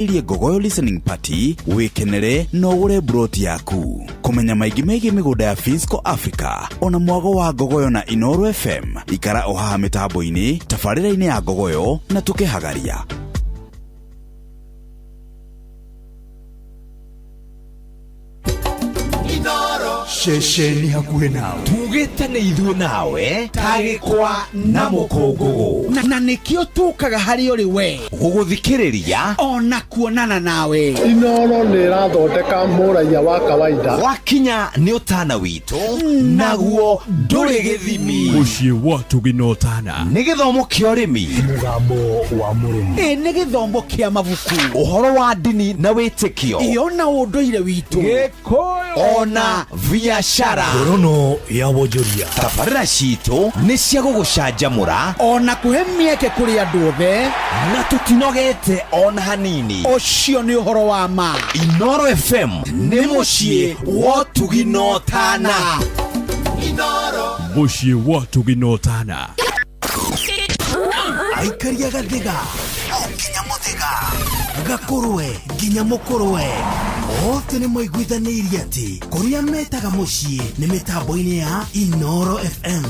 Irie Ngogoyo listening party wikenere na ũgũre mburoti yaku. Kũmenya maingĩ megiĩ mĩgũnda ya Finsco Africa ona mwago wa Ngogoyo na Inooro FM, ikara o haha mĩtambo-inĩ tabarĩra-inĩ ya Ngogoyo na tũkĩhagaria. Ceceni hakuhĩ nawe. Tugĩte nĩ ithuĩ nawe ta gĩkwa na mũkũngũgũ. Na nĩkĩo tũkaga harĩ ũrĩ we. Gũgũthikĩrĩria ona kuonana nawe. Inooro nĩ ĩrathondeka mũraiya wa kawaida. Gwakinya nĩ ũtana witũ naguo ndũrĩ gĩthimi. Mũciĩ wa Ũtugi na Ũtana. Nĩ gĩthomo kĩa ũrĩmi. Mũgambo wa mũrĩmi. Ĩ nĩ gĩthomo kĩa mabuku. Ũhoro wa ndini na wĩtĩkio. Ĩ ona ũndũire witũ. Ona biacara. Ngorono ya wonjoria. Tabarĩra citũ nĩ cia gũgũcanjamũra. Ona kũhe mĩeke kũrĩ andũ othe. Na tũtinogete ona hanini. Ũcio nĩ ũhoro wa ma. Inooro FM nĩ mũciĩ wa ũtugi na ũtana. Mũciĩ wa Ũtugi na Ũtana. Aikaria gathiga o nginya mũthĩga, gakũrwe nginya mũkũrwe, othe nĩ maiguithanĩirie atĩ kũrĩa metaga mũciĩ nĩ mĩtambo-inĩ ya Inooro FM.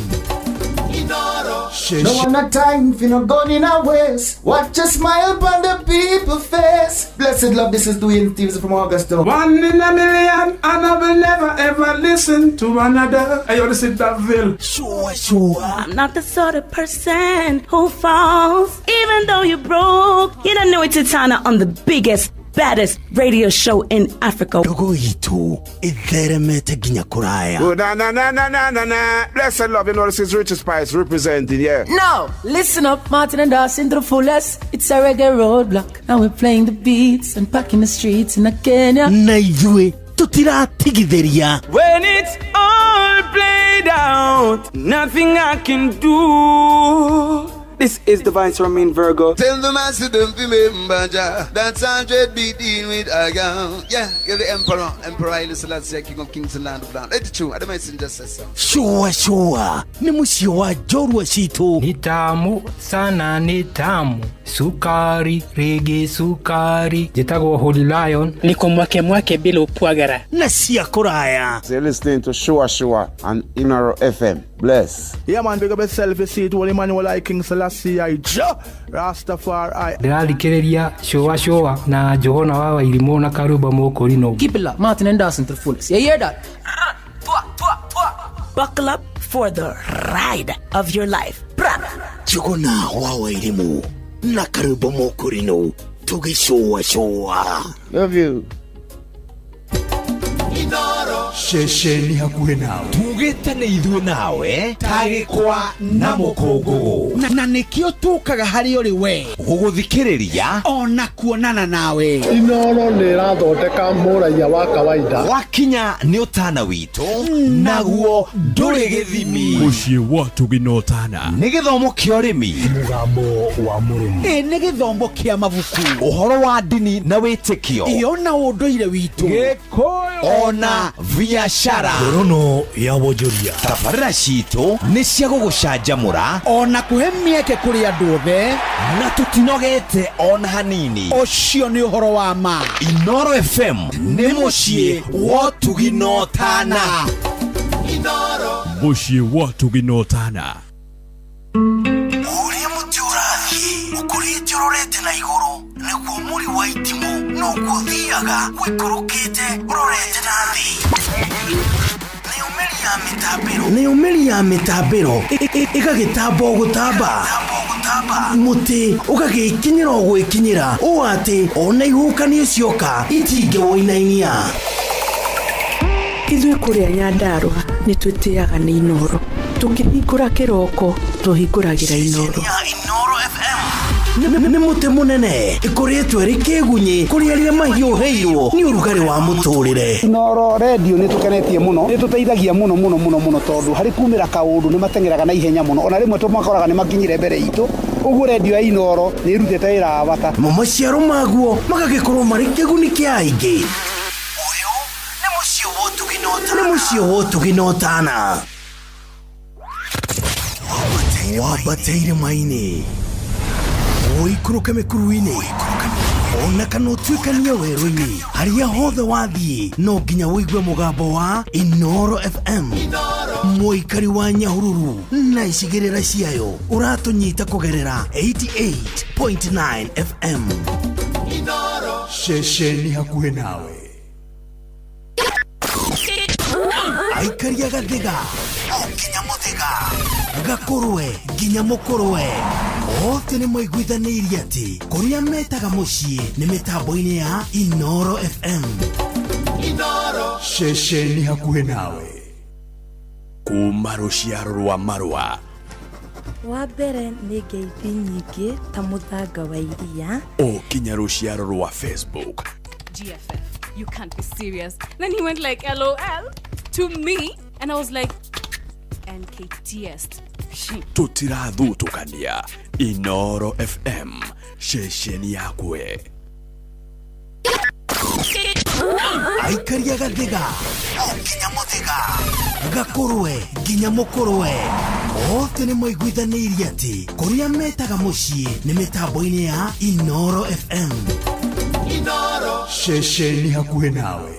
No one a time for no gun in a waist. Watch a smile upon the people face. Blessed love, this is Dwayne Stevens from Augusta. One in a million, and I will never ever listen to another. Hey, yo, this is Daville. Sure, sure. I'm not the sort of person who falls, even though you're broke. You don't know it's Titana on the biggest, baddest radio show in Africa. Ndogo itũ ĩtheremete nginya kũraya. Oh, na na na na na na na. Blessed love, you know this is Richard Spice representing, yeah. Now, listen up, Martin and Dawson to the fullest. It's a reggae roadblock. Now we're playing the beats and packing the streets in Kenya. Na ithuĩ tũtiratigithĩria. When it's all played out, nothing I can do. This is the Vice Romain Virgo. Tell the master don't remember Jah. That's 100 be dealing with I am. Yeah, you're the emperor. Emperor Haile Selassie, King of Kings and Land of Land. It's true. I don't mention just so. Sure, sure. Nĩ mũciĩ wa njorua citũ. Ni tamu sana, ni tamu sukari rĩngĩ sukari. Njĩtagwo Holy Lion. Niko mwake mwake bila upwagara. Na cia kũraya. So you're listening to Sure Sure and Inooro FM. Bless. Yeah man, big up yourself, you see it, Holy Emmanuel I King Selassie I Jah Rastafari. Ndĩrathikĩrĩria Sure Sure na Johana wa Wairimũ na Karumba Mũkũrinũ. Keep it locked, Martin and Dawson to the fullest. You hear that? Buckle up for the ride of your life. Bra. Njũgũna wa Wairimũ na Karumba Mũkũrinũ tũgĩcũacũa. Love you. Ceceni hakuhĩ nawe. Tugĩte nĩ ithuĩ nawe ta gĩkwa na mũkũngũgũ. Na nĩkĩo tũkaga harĩ ũrĩ we. Gũgũthikĩrĩria ona kuonana nawe. Inooro nĩ ĩrathondeka mũraiya wa kawaida. Gwakinya nĩ ũtana witũ naguo ndũrĩ gĩthimi. Mũciĩ wa Ũtugi na Ũtana. Nĩ gĩthomo kĩa ũrĩmi. Mũgambo wa mũrĩmi. Ĩ nĩ gĩthomo kĩa mabuku. Ũhoro wa ndini na wĩtĩkio. Ĩ ona ũndũire witũ. Ona biacara. Ngorono ya wonjoria. Tabarĩra citũ nĩ cia gũgũcanjamũra. Ona kũhe mĩeke kũrĩ andũ othe. Na tũtinogete ona hanini. Ũcio nĩ ũhoro wa ma. Inooro FM nĩ mũciĩ wa ũtugi na ũtana. Mũciĩ wa Ũtugi na Ũtana. Ũrĩa mũtĩ ũrathiĩ ũkũrĩte ũrorete na igũrũ nĩguo mũri wa itimũ noguo ũthiaga ũikũrũkĩte ũrorete na thĩ. Nayo mĩri ya mĩtambĩro ĩgagĩtamba o gũtamba, mũtĩ ũgagĩkinyĩra o gwĩkinyĩra ũũ atĩ ona ihuhũkanio cioka itingĩwũinainia. Ithuĩ kũrĩa Nyandarũa nĩ twĩtĩaga nĩ Inooro. Tũkĩhingũra kĩroko tũhingũragĩra Inooro. Inooro FM nĩ mũtĩ mũnene ĩkũrĩtwo ĩrĩ kĩgunyĩ kũrĩ arĩa mahiũhĩirwo nĩ ũrugarĩ wa mũtũrĩre. Inooro redio nĩ tũkenetie mũno, nĩ tũteithagia mũno mũno mũno mũno tondũ harĩ kumĩra kaũndũ nĩ mateng'eraga na ihenya mũno, ona rĩmwe tũmakoraga nĩ makinyire mbere itũ. Ũguo redio ya Inooro nĩ ĩrutĩte wĩra wa bata. Mo maciaro maguo magagĩkorwo marĩ kĩguni kĩa aingĩ. Ũyũ nĩ mũciĩ wa ũtugi na ũtana. Nĩ mũciĩ wa ũtugi na ũtana. Wambate irĩma-inĩ, ũikũrũke mĩkuru-inĩ, Ona kana ũtuĩkanie werũ-inĩ, harĩa hothe wathiĩ no nginya ũigue mũgambo wa Inoro FM. Mũikari wa Nyahururu na icigĩrĩra ciayo ũratũnyita kũgerera 88.9 FM. Ceceni hakuhĩ nawe. Aikaria gathiga o nginya mũthĩga, gakũrwe nginya mũkũrwe, othe nĩ maiguithanĩirie atĩ kũrĩa metaga mũciĩ nĩ mĩtambo-inĩ ya Inoro FM. Ceceni hakuhĩ nawe. Kuma rũciaro rwa marũa. Wa mbere nĩ ngeithi nyingĩ ta mũthanga wa iria. O kinya rũciaro rwa Facebook. GFF, you can't be serious. Then he went like, LOL to me. And I was like, NKTS. Tũtirathutũkania. Inoro FM, ceceni yakwe. Aikaria gathiga o nginya mũthĩga, gakũrwe nginya mũkũrwe, othe nĩ maiguithanĩirie atĩ kũrĩa metaga mũciĩ nĩ mĩtambo-inĩ ya Inoro FM. Ceceni hakuhĩ nawe.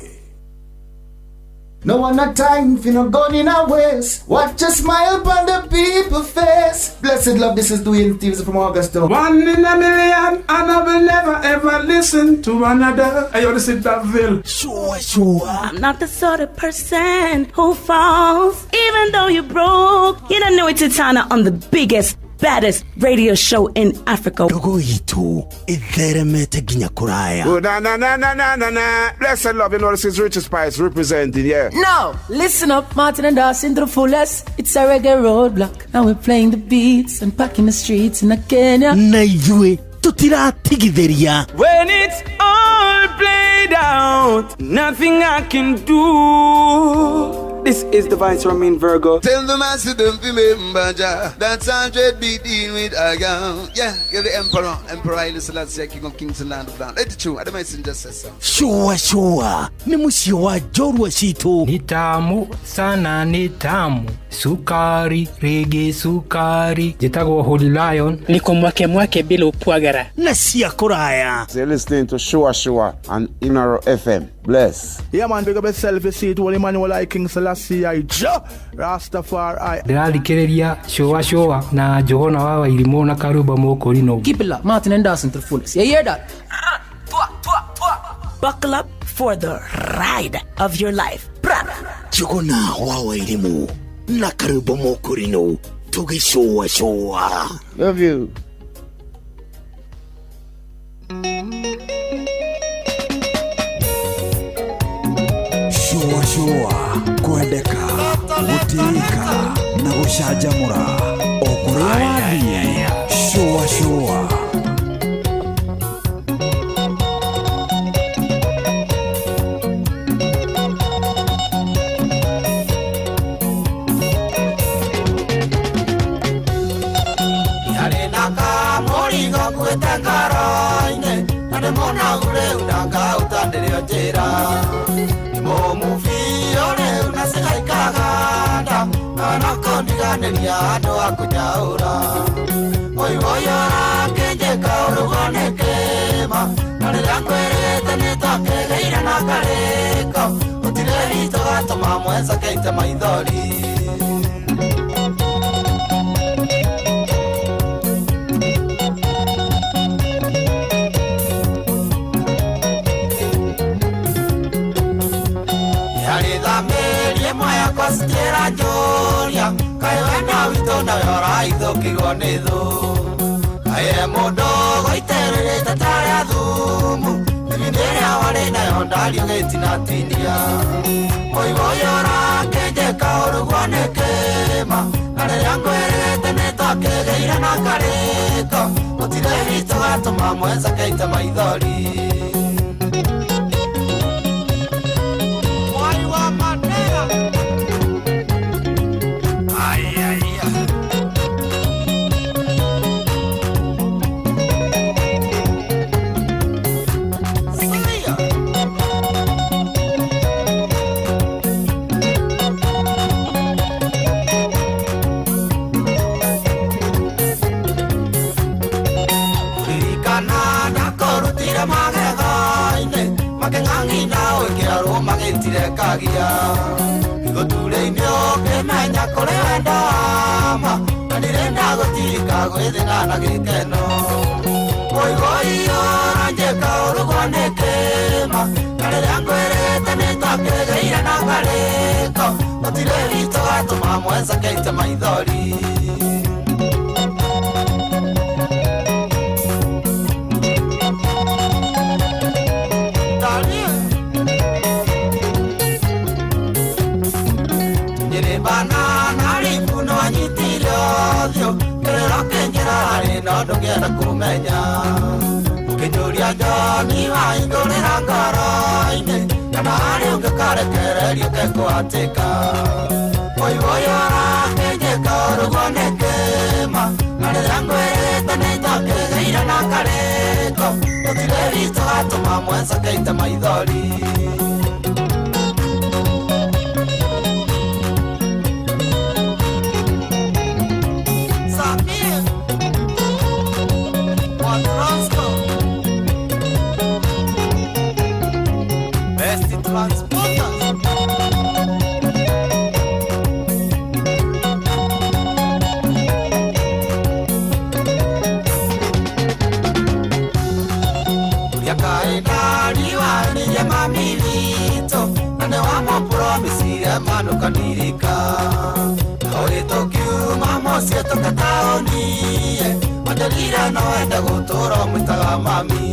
No one a time for no gun in a waste. Watch a smile upon the people face. Blessed love, this is Dwayne Stevens from Augusta. One in a million, and I will never ever listen to another. Hey, yo, this is Daville. Sure, sure. I'm not the sort of person who falls, even though you broke. You don't know it's Titana on the biggest, baddest radio show in Africa. Ndogo itu itheremete nginya kuraya. Oh, na na na na na na na. Blessed love, you know this is Richard Spice representing, yeah. No, listen up, Martin and Dawson to the fullest. It's a reggae roadblock. Now we're playing the beats and packing the streets in Kenya. Na ithuĩ tutiratigithĩria. When it's all played out, nothing I can do. This is the Vice Romain Virgo. Tell the master don't remember Jah. That's 100 be dealing with a girl. Yeah, you're the emperor. Emperor Haile Selassie, King of Kings and Land of Land. Let it true. I don't just say so. Sure, sure. Ni mũciĩ wa njorua citũ. Ni tamu sana, ni tamu. Sukari, rege sukari. Njĩtagwo Holy Lion. Niko mwake mwake bila upwagara. Na cia kũraya. You're listening to Sure Sure on Inoro FM. Bless. Yeah, man, big up yourself. You see it, Holy Emmanuel I, King Selassie I, Jah Rastafari. Ndĩrathikĩrĩria Sure Sure na Johana wa Wairimũ na Karuba Mũkũrinũ. Keep it locked, Martin and Dawson to the fullest. You hear that? Buckle up for the ride of your life. Jogona wa Wairimũ na Karuba Mũkũrinũ tũgĩcũa cũa. Love you. Shua shua, kwendeka, gũtĩĩka na gũcanjamũra o kũrĩa wathiĩ. Shua shua. Yarĩ na kamũrigo nguĩte ngoro-inĩ, na nĩ mũnogu rĩu ndangahota ndĩrĩo njĩra. Mũmubio rĩu na cigaikaganda, na kũndiganĩria andũ a kũnyaũra. Ũyũ ũrakĩnjĩka ũrugwo nĩ kĩma, na rĩrĩa ngwĩrĩte nĩtwakĩgĩire na karĩko, gũtirĩ hitũ gatũma mwenza keite maithori. Citĩra njũria, kaĩ wendo witũ nawe ũraithũkirwo nĩ thũ. Kaĩ mũndũ gũitĩrĩrĩte tarĩa thumu, thibindi ĩrĩa warĩ nayo ndariũgĩtinatinia. Mũigũ ũyũ ũrakĩnjĩka ũrugwo nĩ kĩma, na rĩrĩa ngwĩrĩte nĩtwakĩgĩire na karĩko, gũtirĩ hitũ gatũma mwenza keite maithori. Mwai wa Mandela. Ririkana ndakorutire magerio. Makĩng'ang'i na ũkĩarwo magĩtirekagia Gũture-inĩ ũkĩmenya kũrĩ wendo wa ma Na ndirenda gũtiga gwĩthĩna na gĩkeno Woiwoi ũranjĩka ũrugwo nĩ kĩma Na rĩrĩa ngwĩrĩte nĩtwakĩgĩire na karĩko Gũtirĩ witũ gatũma mwenza keite maithori No ndũngĩenda kũmenya ũkĩnjũria John waingũrĩra ngoro-inĩ kana harĩ ũngĩkarekererio kekũhatĩka Woiwoi ũrakĩnjĩka ũrugwo nĩ kĩma na rĩrĩa ngwĩrĩte nĩtwakĩgĩire na karĩko gũtirĩ witũ gatũma mwenza keite maithori Manukandirika Oitokiuma mũciĩ tũkataũni-ĩ Wanjĩrire no wende gũtũũra ũmwĩtaga mami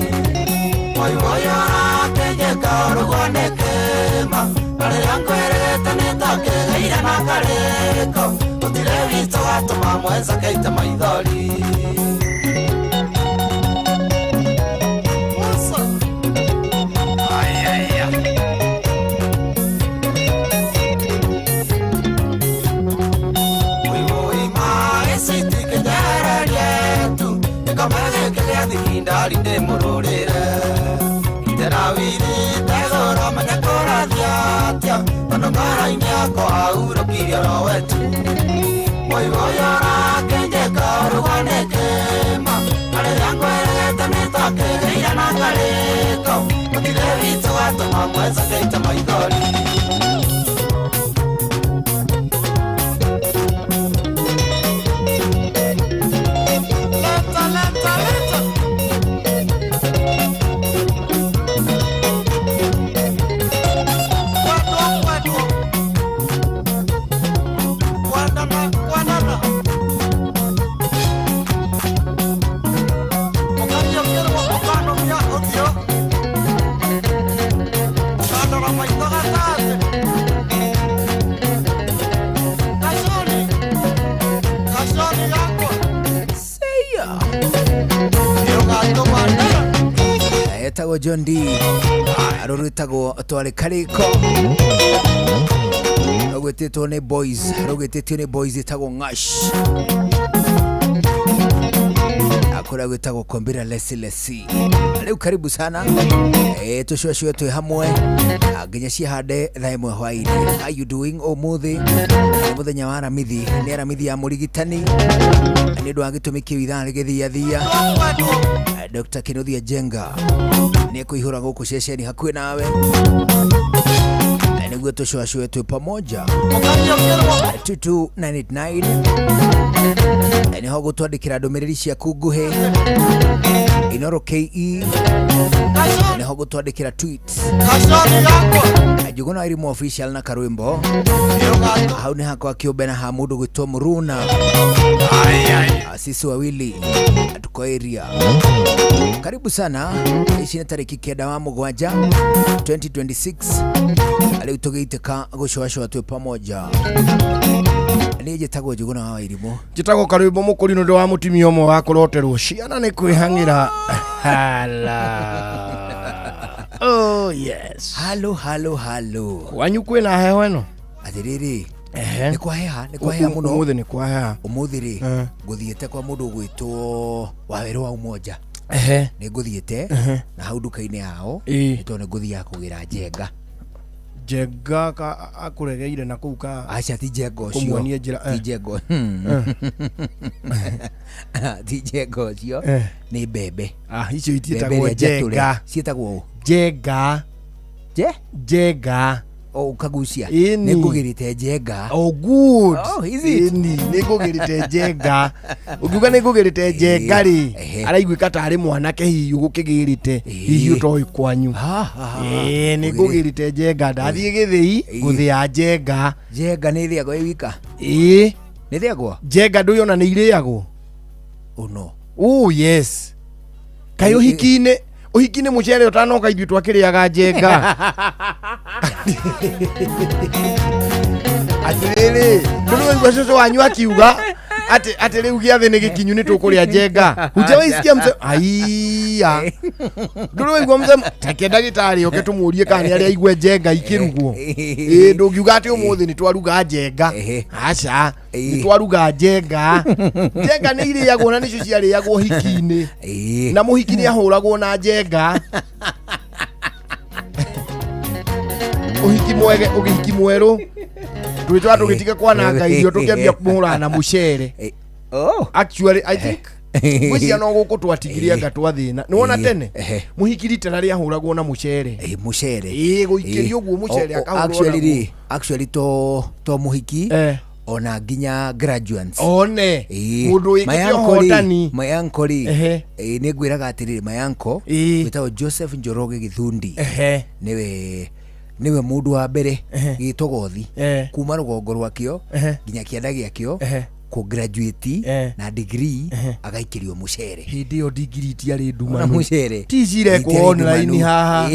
Woiwoi ũrakĩnjĩka ũrugwo nĩ kĩma Na rĩrĩa ngwĩrĩte nĩtwakĩgĩire na karĩko Gũtirĩ witũ gatũma mwenza keite maithori Ndari ndĩmũrũrĩre Iterawiri tegũra menya kũrathiĩ atĩa Tondũ ngoro-inĩ yakwa ahurũkirie oro wetu Woiwoi ũrakĩnjĩka ũrugwo nĩ kĩma Na rĩrĩa ngwĩrĩte nĩtwakĩgĩire na karĩko Gũtirĩ witũ gatũma mwenza keite maithori Etagwo John D rũrwĩtagwo tware karĩko rũgwĩtĩtwo nĩ boys rũgwĩtĩtio nĩ boys ĩtagwo Ngash akũrĩa gwĩtagwo Kombira Lesi Lesi. Rĩu karibu sana tũcũacũe twĩ hamwe nginya cihande thaa ĩmwe hwaĩ-inĩ. How you doing ũmũthĩ? Nĩ mũthenya wa Aramithi, nĩ Aramithi ya mũrigitani nĩ ũndũ wa gĩtũmi kĩu ithaa rĩgĩthiathia. Dr. Kinuthia Njenga nĩ ekũihũra gũkũ ceceni hakuhĩ nawe nĩguo tũcũacũe twĩ pamoja. 22989 nĩho gũtwandĩkĩra ndũmĩrĩri ciaku nguhĩ Inoro KE nĩho gũtwandĩkĩra tweets Njuguna Wairimu official na karwimbo hau nĩ hakwa kĩũmbe na ha mũndũ gwĩtwo Mũruna sisi wawili tuko area. Karibu sana. Ici nĩ tarĩki 9 wa mũgwanja 2026 rĩu tũgĩitĩka gũcũacũa twĩ pamoja. Niĩ njĩtagwo Njuguna wa Wairimu, njĩtagwo Karwimbo Mũkũri nĩ ũndũ wa mũtumia ũmwe wa kũroterwo ciana nĩ kwĩhang'ĩra. Hala. Oh yes. Halo halo halo. Kwanyu kwĩna heho ĩno? Atĩrĩrĩ, nĩ kwaheha, nĩ kwaheha mũno. Ũmũthĩ nĩ kwaheha. Ũmũthĩ rĩ, ngũthiĩte kwa mũndũ ũgwĩtwo Wawerũ wa Umoja. Nĩ ngũthiĩte na hau nduka-inĩ yao nĩ tondũ nĩ ngũthiaga kũgĩra njenga. Njenga ka akũregeire na kũu ka aca ti njenga ũcio kũmuonia njĩra ti njenga ti njenga ũcio nĩ mbembe. Ah, icio itiĩtagwo njenga, ciĩtagwo njenga. Je? Njenga. O ũkagucia. Ĩni. Nĩ ngũgĩrĩte njenga. Oh good. Oh, is it? Ĩni, nĩ ngũgĩrĩte njenga. Ũngiuga nĩ ngũgĩrĩte njenga rĩ, araiguĩka tarĩ mwanake hihi ũgũkĩgĩrĩte, hihi ũtoĩ kwanyu. Ĩĩ, nĩ ngũgĩrĩte njenga, ndathiĩ gĩthĩi, ngũthĩa njenga. Njenga nĩ ĩthĩagwo ĩ wika? Ĩĩ. Nĩ ĩthĩagwo? Njenga ndũĩ ona nĩ irĩagwo? Oh no. Oh yes. Kaĩ ũhiki-inĩ, ũhiki-inĩ mũcere ũtanoka ithuĩ twakĩrĩaga njenga. Atĩrĩrĩ, ndũrĩ waigua cũcũ wanyu akiuga atĩ atĩ rĩu gĩathĩ nĩ gĩkinyu nĩ tũkũrĩa njenga. Hujawaisikia mse aiya. Ndũrĩ waigua mse take ndagĩtarĩ oke tũmũrie kana nĩ arĩa aigue njenga ikĩrugwo. Ĩĩ ndũngiuga atĩ ũmũthĩ nĩ twaruga njenga. Aca, nĩ twaruga njenga. Njenga nĩ irĩagwo na nĩcio ciarĩagwo hiki-inĩ. Na mũhiki nĩ ahũragwo na njenga. Ũhiki mwege, ũhiki mwerũ. Twĩtwa tũgĩtiga kwananga irio tũkĩambia kũhũrana na mũcere. Actually, I think ngwĩciria no gũkũ twatigire anga twathĩna. Nĩ wona tene mũhiki ritana rĩahũragwo na mũcere. Mũcere. Ĩĩ gũikĩrio ũguo mũcere akahũrwo Actually naguo. rĩ, actually to mũhiki ona nginya graduates. One. Ĩĩ. Mũndũ wĩkĩte My uncle rĩ, ũhotani. my uncle rĩ, ĩĩ, nĩ ngwĩraga atĩrĩrĩ my uncle wĩtagwo Joseph Njoroge Gĩthundi nĩwe nĩwe mũndũ wa mbere gĩtogothi kuma rũgongo rwakĩo nginya kĩanda gĩakĩo kũ graduate na degree agaikĩrio mũcere. Hĩndĩ ĩyo ndigiri itiarĩ Ona ndumanu. mũcere. Ti ici irekwo Itiarĩ online ndumanu. haha.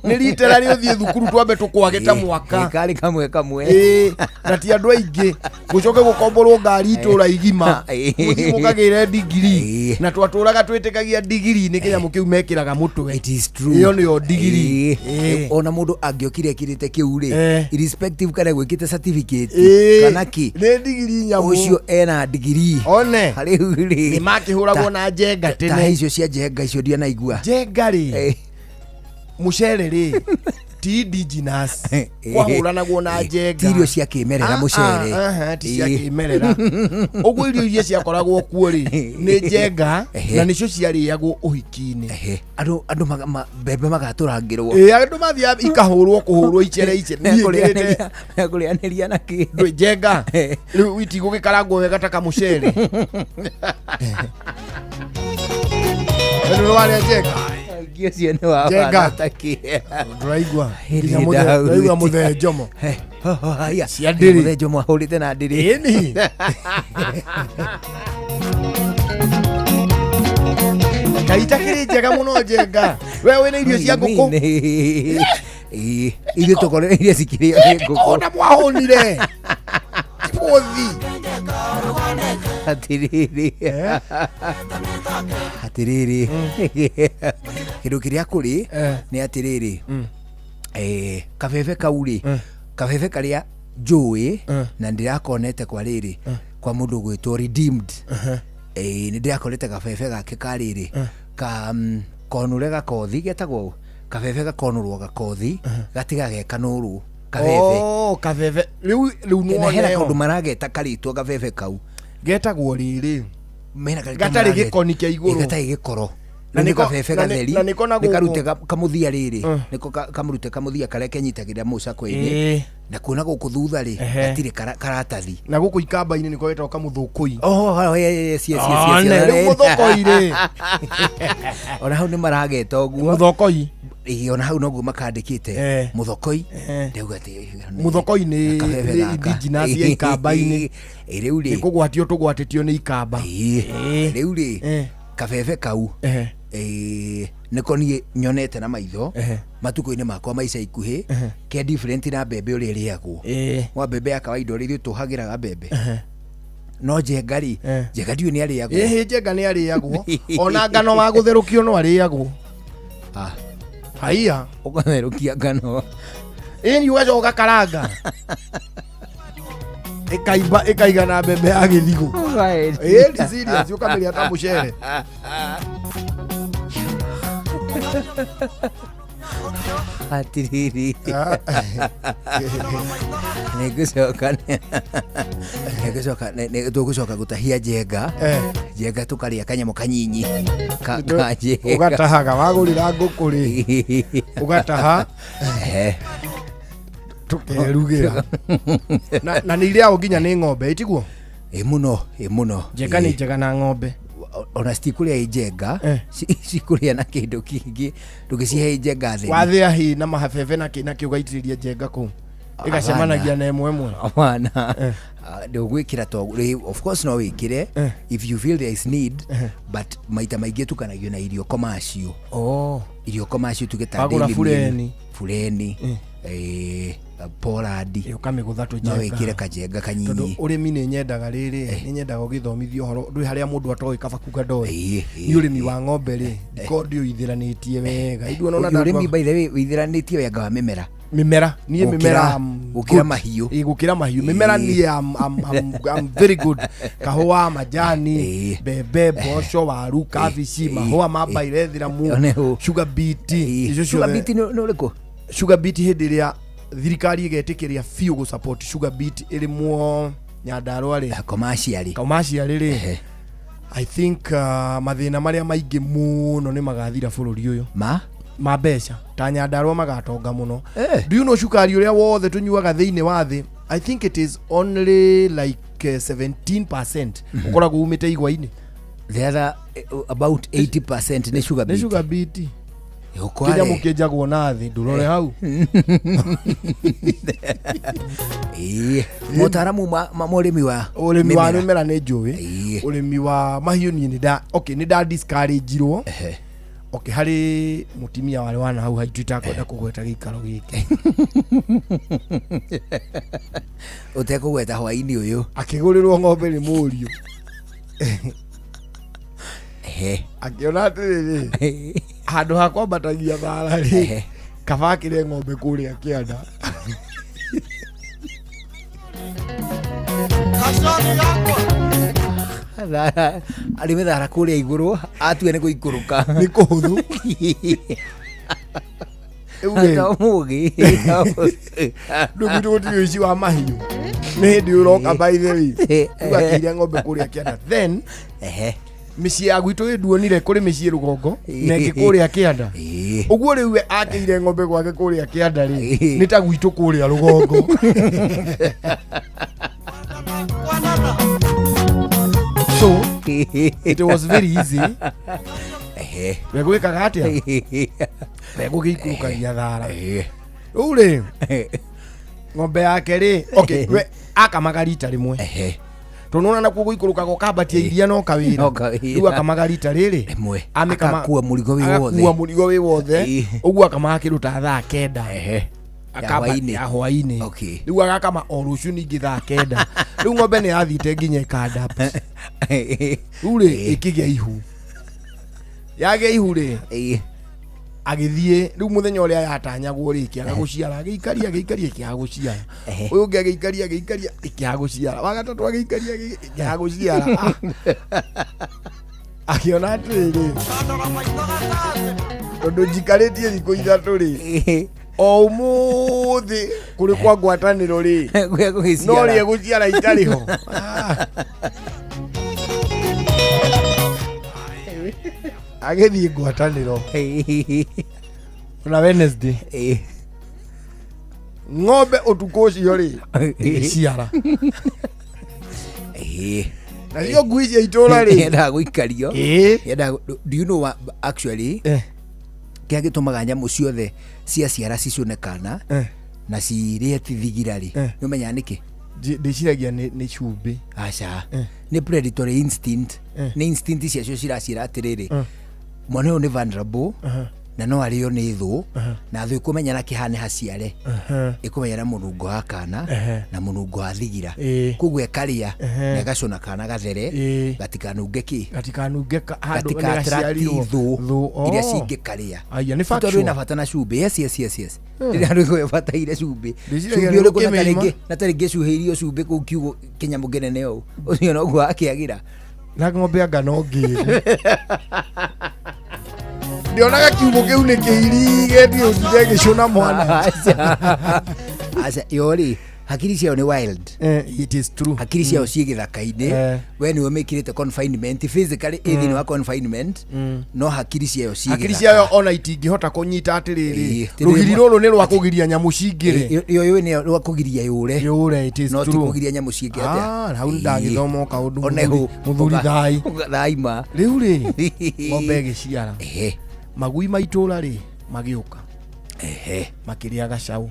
Nĩ ritera rĩ ũthiĩ thukuru twambe tũkwage ta mwaka. Karĩ kamwe kamwe. Ĩĩ, na ti andũ aingĩ gũcoke gũkomborwo ngari itũra igima mũthiĩ mũkagĩre ndigiri na twatũraga twĩtĩkagia ndigiri nĩ kĩnyamũ kĩu mekĩraga mũtwe. It is true. Ĩyo nĩyo ndigiri. Ĩĩ. Ona mũndũ angĩokire ekĩrĩte kĩu rĩ, irrespective kana gwĩkĩte certificate Ĩĩ. kana kĩ, nĩ ndigiri nyamũ. Ũcio ena ndigiri. One. Rĩu rĩ. Nĩ makĩhũragwo na njenga Ta tene. icio cia njenga icio ndianaigua. Njenga rĩ, mũcere rĩ, ti indigenous. Kwahũranagwo na njenga. Ti irio cia kĩmerera mũcere. Aha, ti cia Ĩĩ. kĩmerera. Ũguo irio iria ciakoragwo kuo rĩ, nĩ njenga na nĩcio ciarĩagwo ũhiki-inĩ. Andũ mbembe magatũrangĩrwo. Ĩĩ, andũ mathiaga ikahũrwo kũhũrwo icere icere. Niĩ ngĩrĩte Mekũrĩanĩria na kĩ? ndwĩ njenga. Rĩu itigũgĩkarangwo wega ta kamũcere. Rĩu nĩ warĩa njenga? Ũngĩ ũcio nĩ wa Njenga. bana ta kĩ? Ndũraigua. Hĩndĩ Nginya ndahurĩtie. ndũraigua mũthee Njomo. Haya. Cia ndĩrĩ. Mũthee Njomo ahũrĩte na ndĩrĩ. Ĩni. Ngai itakĩrĩ njega mũno njenga. We wĩna irio cia ngũkũ. Ĩĩ, ithuĩ tũkorereirie cikĩrĩo nĩ ngũkũ. Ona mwahũnire. Bũthi. Atĩrĩrĩ. Atĩrĩrĩ. Kĩndũ kĩrĩa kũrĩ nĩ atĩrĩrĩ. Kabebe kau rĩ, kabebe karĩa njũĩ na ndĩrakonete kwa rĩrĩ kwa mũndũ ũgwĩtwo Redeemed. Nĩ ndĩrakorete kabebe gake ka rĩrĩ ka konũre gakothi getagwo kabebe gakonũrwo gakothi gatiga ge kanũrũ kabebe. Oh, kabebe. Rĩu rĩu Na hena nĩwona kaũndũ ĩyo. marageta karĩtwa kabebe kau. Getagwo rĩrĩ. Mena karĩtwa Gatarĩ marageta. gĩkoni kĩa igũrũ. Ĩ, gatarĩ gĩkoro. Na Rĩu nĩ nĩko- kabebe na nĩ- gatheri na nĩko na nĩ karute gũkũ. kamũthia rĩrĩ nĩko kamũrute kamũthia karĩa kenyitagĩrĩra mũcakwe-inĩ Ĩĩ. na kuona gũkũ thutha rĩ gatirĩ karatathi. Na gũkũ ikamba-inĩ nĩko getagwo kamũthũkũi. Oh, yes, yes, yes, yes, One, yes. rĩu mũthokoi rĩ. Ona hau nĩ marageta ũguo. Mũthokoi. Ĩĩ, ona hau noguo makandĩkĩte mũthokoi. Ndauga atĩ Mũthokoi nĩ kabebe nĩ gaka. indigenous ya ikamba-inĩ. Ĩ, rĩu rĩ. Nĩ kũgwatio tũgwatĩtio nĩ ikamba. Rĩu rĩ kabebe kau nĩko niĩ nyonete na maitho matukũ-inĩ makwa ma ica ikuhĩ ke different na mbembe ũrĩa ĩrĩagwo. Wa mbembe ya kawaida ũrĩa ithuĩ tũhagĩraga mbembe. No njenga rĩ, njenga ndiũĩ nĩ arĩagwo. Ĩhĩ njenga nĩ arĩagwo. Ona ngano wa gũtherũkio no arĩagwo. Haiya. Ũgatherũkia ngano. Ĩni ũgacoka ũgakaranga. Ĩkaimba ĩkaigana mbembe ya gĩthigũ. Ĩĩ ni serious ũkamĩrĩa ta mũcere. Atiriri, nĩngũcoka nĩngũcoka tũgũcoka gũtahia njenga. Njenga tũkarĩa kanyamũ kanyinyi ka njenga. Ũgatahaga wagũrĩra ngũkũ rĩ, ũgataha tũkerugĩra na nĩ irĩagwo nginya nĩ ng'ombe, ĩtiguo? Ĩ mũno, ĩ mũno. Njenga nĩ njega na ng'ombe. Ona citikũrĩa ĩ njenga, cikũrĩa na kĩndũ kĩngĩ, ndũngĩcihe ĩ njenga theri. Wathĩa hĩ na mahabebe na kĩ na kĩ, ũgaitĩrĩria njenga kũu, ĩgacemanagia na ĩmwe ĩmwe. Hapana, ndũgwĩkĩra to of course no wĩkĩre if you feel there is need, but maita maingĩ tukanagio na irio commercial. Oh. Irio commercial tuge ta Wagũra daily meal. bureni. Bureni, poladi, ũkamĩgũtha no tũnjenga. wĩkĩre kajenga Tondũ kanyinyi. ũrĩmi nĩ nyendaga rĩrĩ, nĩ nyendaga ũgĩthomithio ũhoro ndwĩ harĩa mũndũ atoĩ kaba kuga ndoĩ. Nĩ ũrĩmi wa ng'ombe rĩ, ndiko ndĩũithĩranĩtie wega. Ithuĩ ona Ũrĩmi by the way wĩithĩranĩtie wega wa mĩmera. Mĩmera niĩ mĩmera Gũkĩra good. mahiũ. Ĩ, gũkĩra mahiũ mĩmera niĩ I'm very good. Kahũa, majani, mbembe, mboco, waru, kabici, mahũa ma bairethiramu, sugar beet, icio Sugar ciothe. beet nĩ ũrĩkũ? Sugar beet hĩndĩ ĩrĩa thirikari ĩgetĩkĩria biũ gũ support sugar beet ĩrĩmwo Nyandarua rĩ, commercially, commercially rĩ, I think mathĩna marĩa maingĩ mũno nĩ magathira bũrũri ũyũ ma mbeca ta Nyandarua magatonga mũno. Do you know cukari ũrĩa wothe tũnyuaga thĩinĩ wa thĩ, I think it is only like 17% ũkoragwo umĩte igwa-inĩ. The other about 80% nĩ sugar Nĩ beet. sugar beet. Ũkware. Kĩnyamũ kĩenjagwo na thĩ, ndũrore hau. Ĩĩ, motaramu ma mũrĩmi wa Ũrĩmi wa mĩmera. mĩmera nĩ njũĩ. Ũrĩmi wa mahiũ niĩ nĩ nda okay, nĩ nda discourage-irwo. Okay, harĩ mũtumia warĩ wana hau haitũ itakwenda kũgweta gĩikaro gĩkĩ. Ũtekũgweta hwainĩ ũyũ. Akĩgũrĩrwo ng'ombe nĩ mũriũ. Akĩona atĩrĩrĩ, handũ ha kwambatagia thara rĩ, kaba akĩre ng'ombe kũrĩa kĩanda. Thara arĩme thara kũrĩa igũrũ, atue nĩ gũikũrũka. Nĩ kũhũthũ. Rĩu rĩ, mũgĩ. Rĩu gwitũ gũtirĩ ũici wa mahiũ, nĩ hĩndĩ ũroka by the way. Rĩu akĩire ng'ombe kũrĩa kĩanda, then mĩciĩ ya gwitũ ĩ nduonire kũrĩ mĩciĩ rũgongo na ĩngĩ kũrĩa kĩanda. Ũguo rĩu we akĩire ng'ombe gwake kũrĩa kĩanda rĩ, nĩ ta gwitũ kũrĩa rũgongo. So it was very easy. We gwĩkaga atĩa? We gũgĩikũrũkagia thara rĩu rĩ, ng'ombe yake rĩ, okay, we akamaga rita rĩmwe, tondũ nĩwona nakuo gũikũrũkaga ũkambatia iria no kawĩra. No kawĩra. Rĩu akamaga rita rĩrĩ rĩmwe, Amĩkama- agakua mũrigo wĩ wothe. Agakua mũrigo wĩ wothe. Ũguo akamaga kĩndũ ta thaa 9 Ya Akamba- hwainĩ. ya hwainĩ. Okay. Rĩu agakama o rũciũ ningĩ thaa 9. Rĩu ng'ombe nĩ yathiĩte nginya ĩkadapt. Rĩu rĩ, ĩkĩgĩa ihu, yagĩa ihu rĩ, agĩthiĩ rĩu mũthenya ũrĩa yatanyagwo rĩ, ĩkĩaga gũciara. Agĩikaria, agĩikaria, ĩkĩaga gũciara. Ũyũ ũngĩ agĩikaria, agĩikaria, ĩkĩaga gũciara. Wa gatatũ agĩikaria, ĩkĩaga gũciara. Akĩona atĩrĩrĩ, tondũ njikarĩtie thikũ 3 rĩ, o ũmũthĩ kũrĩ kwa ngwatanĩro rĩ, no rĩ gũciara itarĩ ho. Agĩthiĩ ngwatanĩro ona Wednesday, ng'ombe ũtukũ ũcio rĩ, ĩgĩciara. Nacio ngui cia itũra rĩ, Yendaga gũikario. Yendaga. Do you know what, actually kĩrĩa gĩtũmaga nyamũ ciothe ciaciara cicũne kana na cirĩe tithigira rĩ, nĩ ũmenyaga nĩkĩ? Ndĩciragia nĩ cumbĩ. Aca, nĩ predatory instinct. Nĩ instinct ciacio ciraciĩra atĩrĩrĩ, mwana ũyũ nĩ vulnerable na no arĩo nĩ thũ, na thũ ĩkũmenya na kĩhane haciare, ĩkũmenya na mũnungo wa kana na mũnungo wa thigira. Koguo ĩkarĩa na ĩgacũna kana gathere, gatikanunge kĩ, gatikanunge handũ gatika attract gaciarirwo. thũ Thũ, oh. iria cingĩkarĩa. Aya, nĩ Tondũ factual. ĩna bata na cumbĩ. Yes, yes, yes, yes. Rĩrĩa rĩu ĩbataire cumbĩ. Ndĩciragia Cumbĩ nĩ ũrĩkũ na ũkĩmĩima. tarĩngĩ na tarĩngĩ cuhĩirio cumbĩ kũu kiugũ kĩnyamũ kĩnene ũũ, ũcio noguo akĩagĩra. Na ng'ombe anga no ngĩru. Ndionaga kiugo kĩu nĩ kĩirigĩtie ũtinde gĩcũna mwana. Aca yori hakiri ciao nĩ wild. It is true. Hakiri ciao ciĩ gĩthaka-inĩ. We nĩwe mĩkĩrĩte confinement physically ĩ thĩinĩ wa confinement, no hakiri ciayo ciĩ Hakiri gĩthaka. ciayo ona itingĩhota kũnyita atĩrĩrĩ, rũgiri rũrũ nĩ rwa kũgiria nyamũ cingĩre. Ĩyo yũĩ nĩ rwa kũgiria yũre. Yũre, it is no ti true. kũgiria nyamũ cingĩ atĩa. Hau ndagĩthoma o kaũndũ One hau. Mũthuri thai. Thai ma. Rĩu rĩ, ng'ombe ĩgĩciara. Magui ma itũra rĩ magĩũka. Makĩrĩa gacaũ.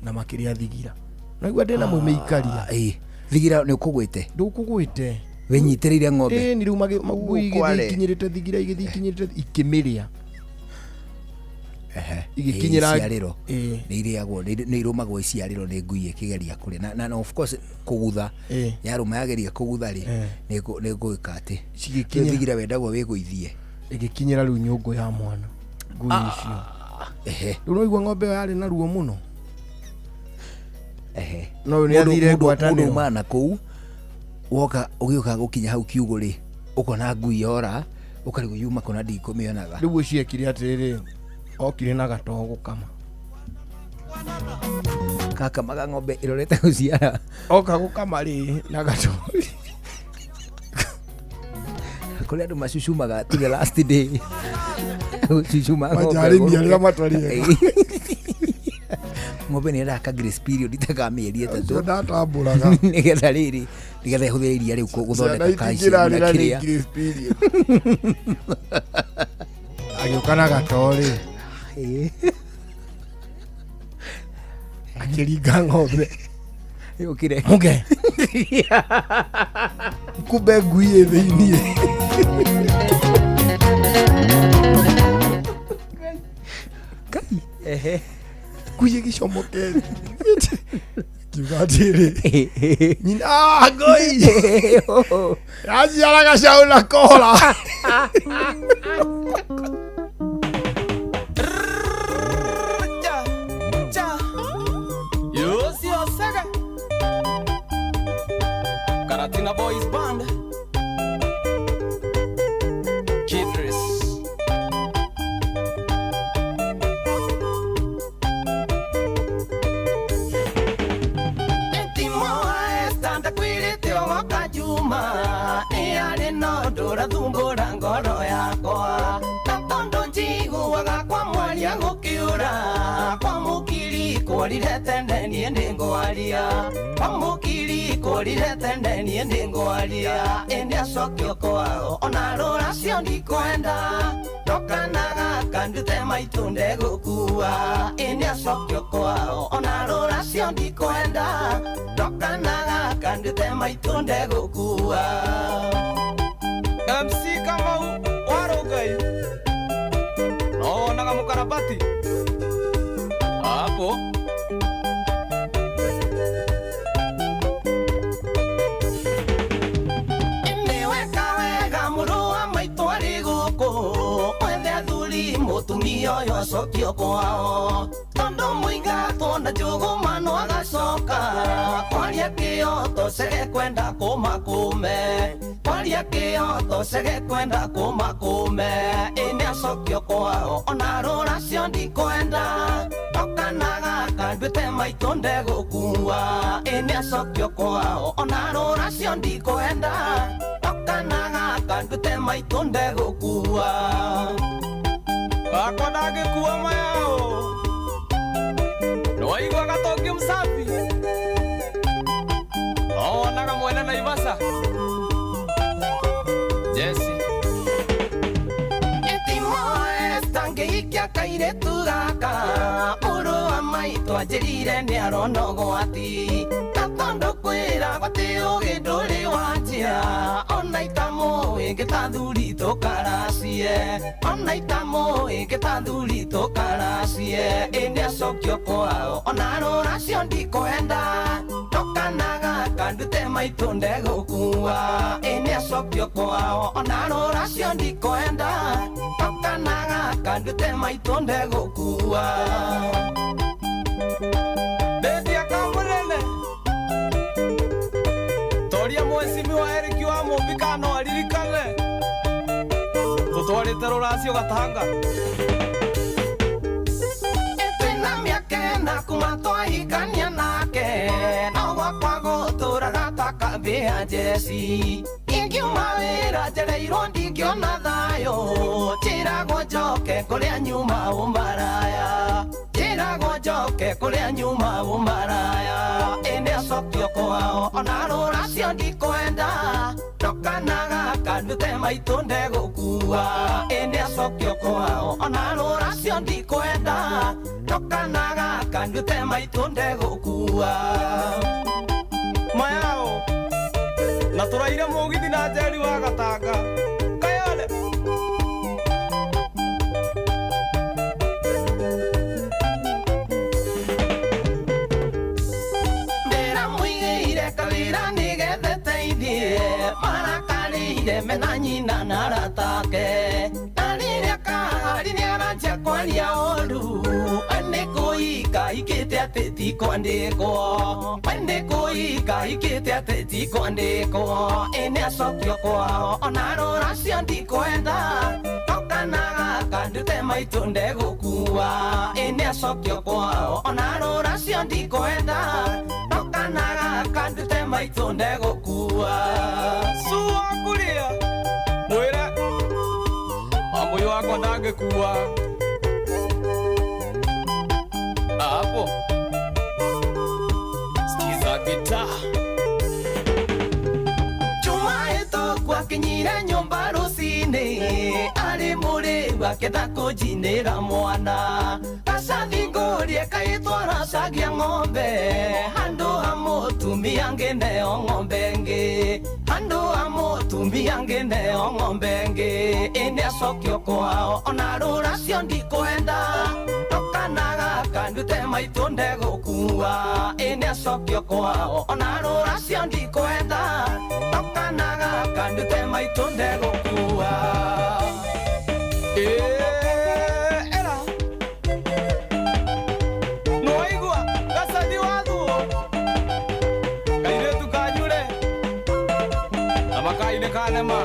Na makĩrĩa thigira. Naigua ndĩna mũmĩikaria. Thigira nĩ ũkũgwĩte. Ndũkũgwĩte. Wĩnyitĩrĩire ng'ombe. Ĩni rĩu magui Kware. igĩthiĩ ikinyĩrĩte thigira igĩthiĩ ikinyĩrĩte ikĩmĩrĩa. Igĩkinyĩra iciarĩro. Nĩ irĩagwo, nĩ irũmagwo iciarĩro nĩ ngui ĩkĩgeria kũrĩa. Na of course kũgutha. Yarũma yageria kũgutha rĩ, nĩ gũĩka atĩ. Cigĩkinya. Thigira wendagwo wĩgũithie. Ĩgĩkinyĩra rĩu nyũngũ ya mwana. Ngui icio. Rĩu noigua ng'ombe ĩyo yarĩ na ruo mũno. No nĩ athire ngwatanĩro. Mũndũ umaga na kũu woka ũgĩũka gũkinya hau kiugũ rĩ, ũkona ngui yora, ũkarigwo yuma kũ na ndikũmĩonaga. Rĩu ũcio ekire atĩrĩrĩ, okire na gatogo gũkama. Gakamaga ng'ombe ĩrorete gũciara. Oka gũkama rĩ na gatogo. Kũrĩ andũ macucumaga to the last day. Gũcucuma ng'ombe. Majarĩmi arĩa matarĩ ega. Ng'ombe nĩ yendaga ka grace period ta ka mĩeri ĩtatũ. Ũcio ndatambũraga. Nĩgetha rĩrĩ, nĩgetha ĩhũthĩre iria rĩu gũthondeka calcium na itingĩrarĩra nĩ kĩrĩa. grace period. Agĩũka na gatoo rĩ. Akĩringa ng'ombe. Yũkire. Mũge. Kumbe ngui ĩ thĩiniĩ. Ehe. Ngui ĩgĩcomokete. Kiuga atĩrĩ, nyina ngui yaciara gacaũ na kora. Karatina Boys Band. Kidris. Ndũrathumbũra ngoro yakwa na tondũ njiguaga kwa mwaria gũkĩũra kwa mũkiri kũrire tene niĩ nĩngwaria kwa mũkiri kũrire tene niĩ nĩngwaria ĩndĩ acokio kwao ona rũracio ndikwenda ndokanaga kandute maitũ ndegũkua ĩndĩ acokio kwao ona rũracio ndikwenda ndokanaga kandute maitũ ndegũkua. MC Kamau Warugai no naga mukarabati hapo. Niweka wega mũrũ wa maitũ arĩ gũkũ wethe athuri mũtumia ũyũ acokio kwao tondũ mũingatwo na njũgũma no agacoka kwaria kĩoto cege kwenda kũmakũme kwaria kĩoto cege kwenda kũmakũme ĩnĩ acokio kwao ona rũracio ndikwenda ndokanaga kanduĩte maitũ ndegũkua ĩnĩ acokio kwao ona rũracio ndikwenda ndokanaga kanduĩte maitũ ndegũkua. Akwa ndangĩkua mayao nĩwaigua gatongi msafi no wonaga mwene Naivasha Jesse. Etimoe kairĩtu gaka mũrũ wa maitũ anjĩrire nĩ arona ũgwati na tondũ kwĩra gwatĩ ũgĩ ndũrĩ wanjia ona itamũĩ ngĩtathuri tũkaracie ona itamũĩ ngĩtathuri tũkaracie ĩndĩ acokio kwao ona rũracio ndikwenda ndokanaga kandute maitũ ndegũkua ĩndĩ acokio kwao ona rũracio ndikwenda ndokanaga kandute maitũ ndegũkua. Ndendia kamũnene toria mwecimiwa Eric wa Mũmbi kana no aririkane tũtwarĩte rũracio Matthew Gatanga. Twĩna mĩaka ĩna kuma twahikania nake no gwakwa gũtũraga ta kambĩ ya njeci ingiuma wĩra njereirwo ndingĩona thayũ njĩragwo njoke kũrĩa nyuma ũmaraya njĩragwo njoke kũrĩa nyuma ũmaraya ĩnĩ acokio kwao ona rũracio ndikwenda ndokanaga kandute maitũ ndegũkua ĩnĩ acokio kwao ona rũracio ndikwenda ndokanaga kandute maitũ ndegũkua Mayao na tũraire mũgithi na Njeri wa Gatanga Kayole. Ndĩramũigĩire kawĩra nĩgetha teithie marakarĩire mena nyina na arata ake na rĩrĩa kahari nĩaranjia kwaria ũru nĩ kũika ikĩte atĩ ti kwandĩkwo nĩ kũika ikĩte atĩ ti kwandĩkwo ĩ nĩ acokio kwao ona rũracio ndikwenda ndokanaga kandute maitũ ndegũkua ĩ nĩ acokio kwao ona rũracio ndikwenda ndokanaga kandute maitũ ndegũkua Suwa kuria mwĩre mamũyũ wakwa ndangĩkua hapo. Sikiza gitaa Juma ĩtũku akinyire nyũmba rũcinĩ arĩ mũrĩu akĩenda kũnjinĩra mwana gacathi ngũrie kaĩtwaracagia ng'ombe handũ ha mũtumia ngĩneo ng'ombe ĩngĩ handũ ha mũtumia ngĩneo ng'ombe ĩngĩ ĩ nĩ acokio kwao ona rũracio ndikwenda ndokanaga kandute maitũ ndegũkua ĩ nĩ acokio kwao ona rũracio ndikwenda ndokanaga kandute maitũ ndegũkua. Era nĩwaigua gacathi wa thuo kairĩtu kanyure na makainĩ kanema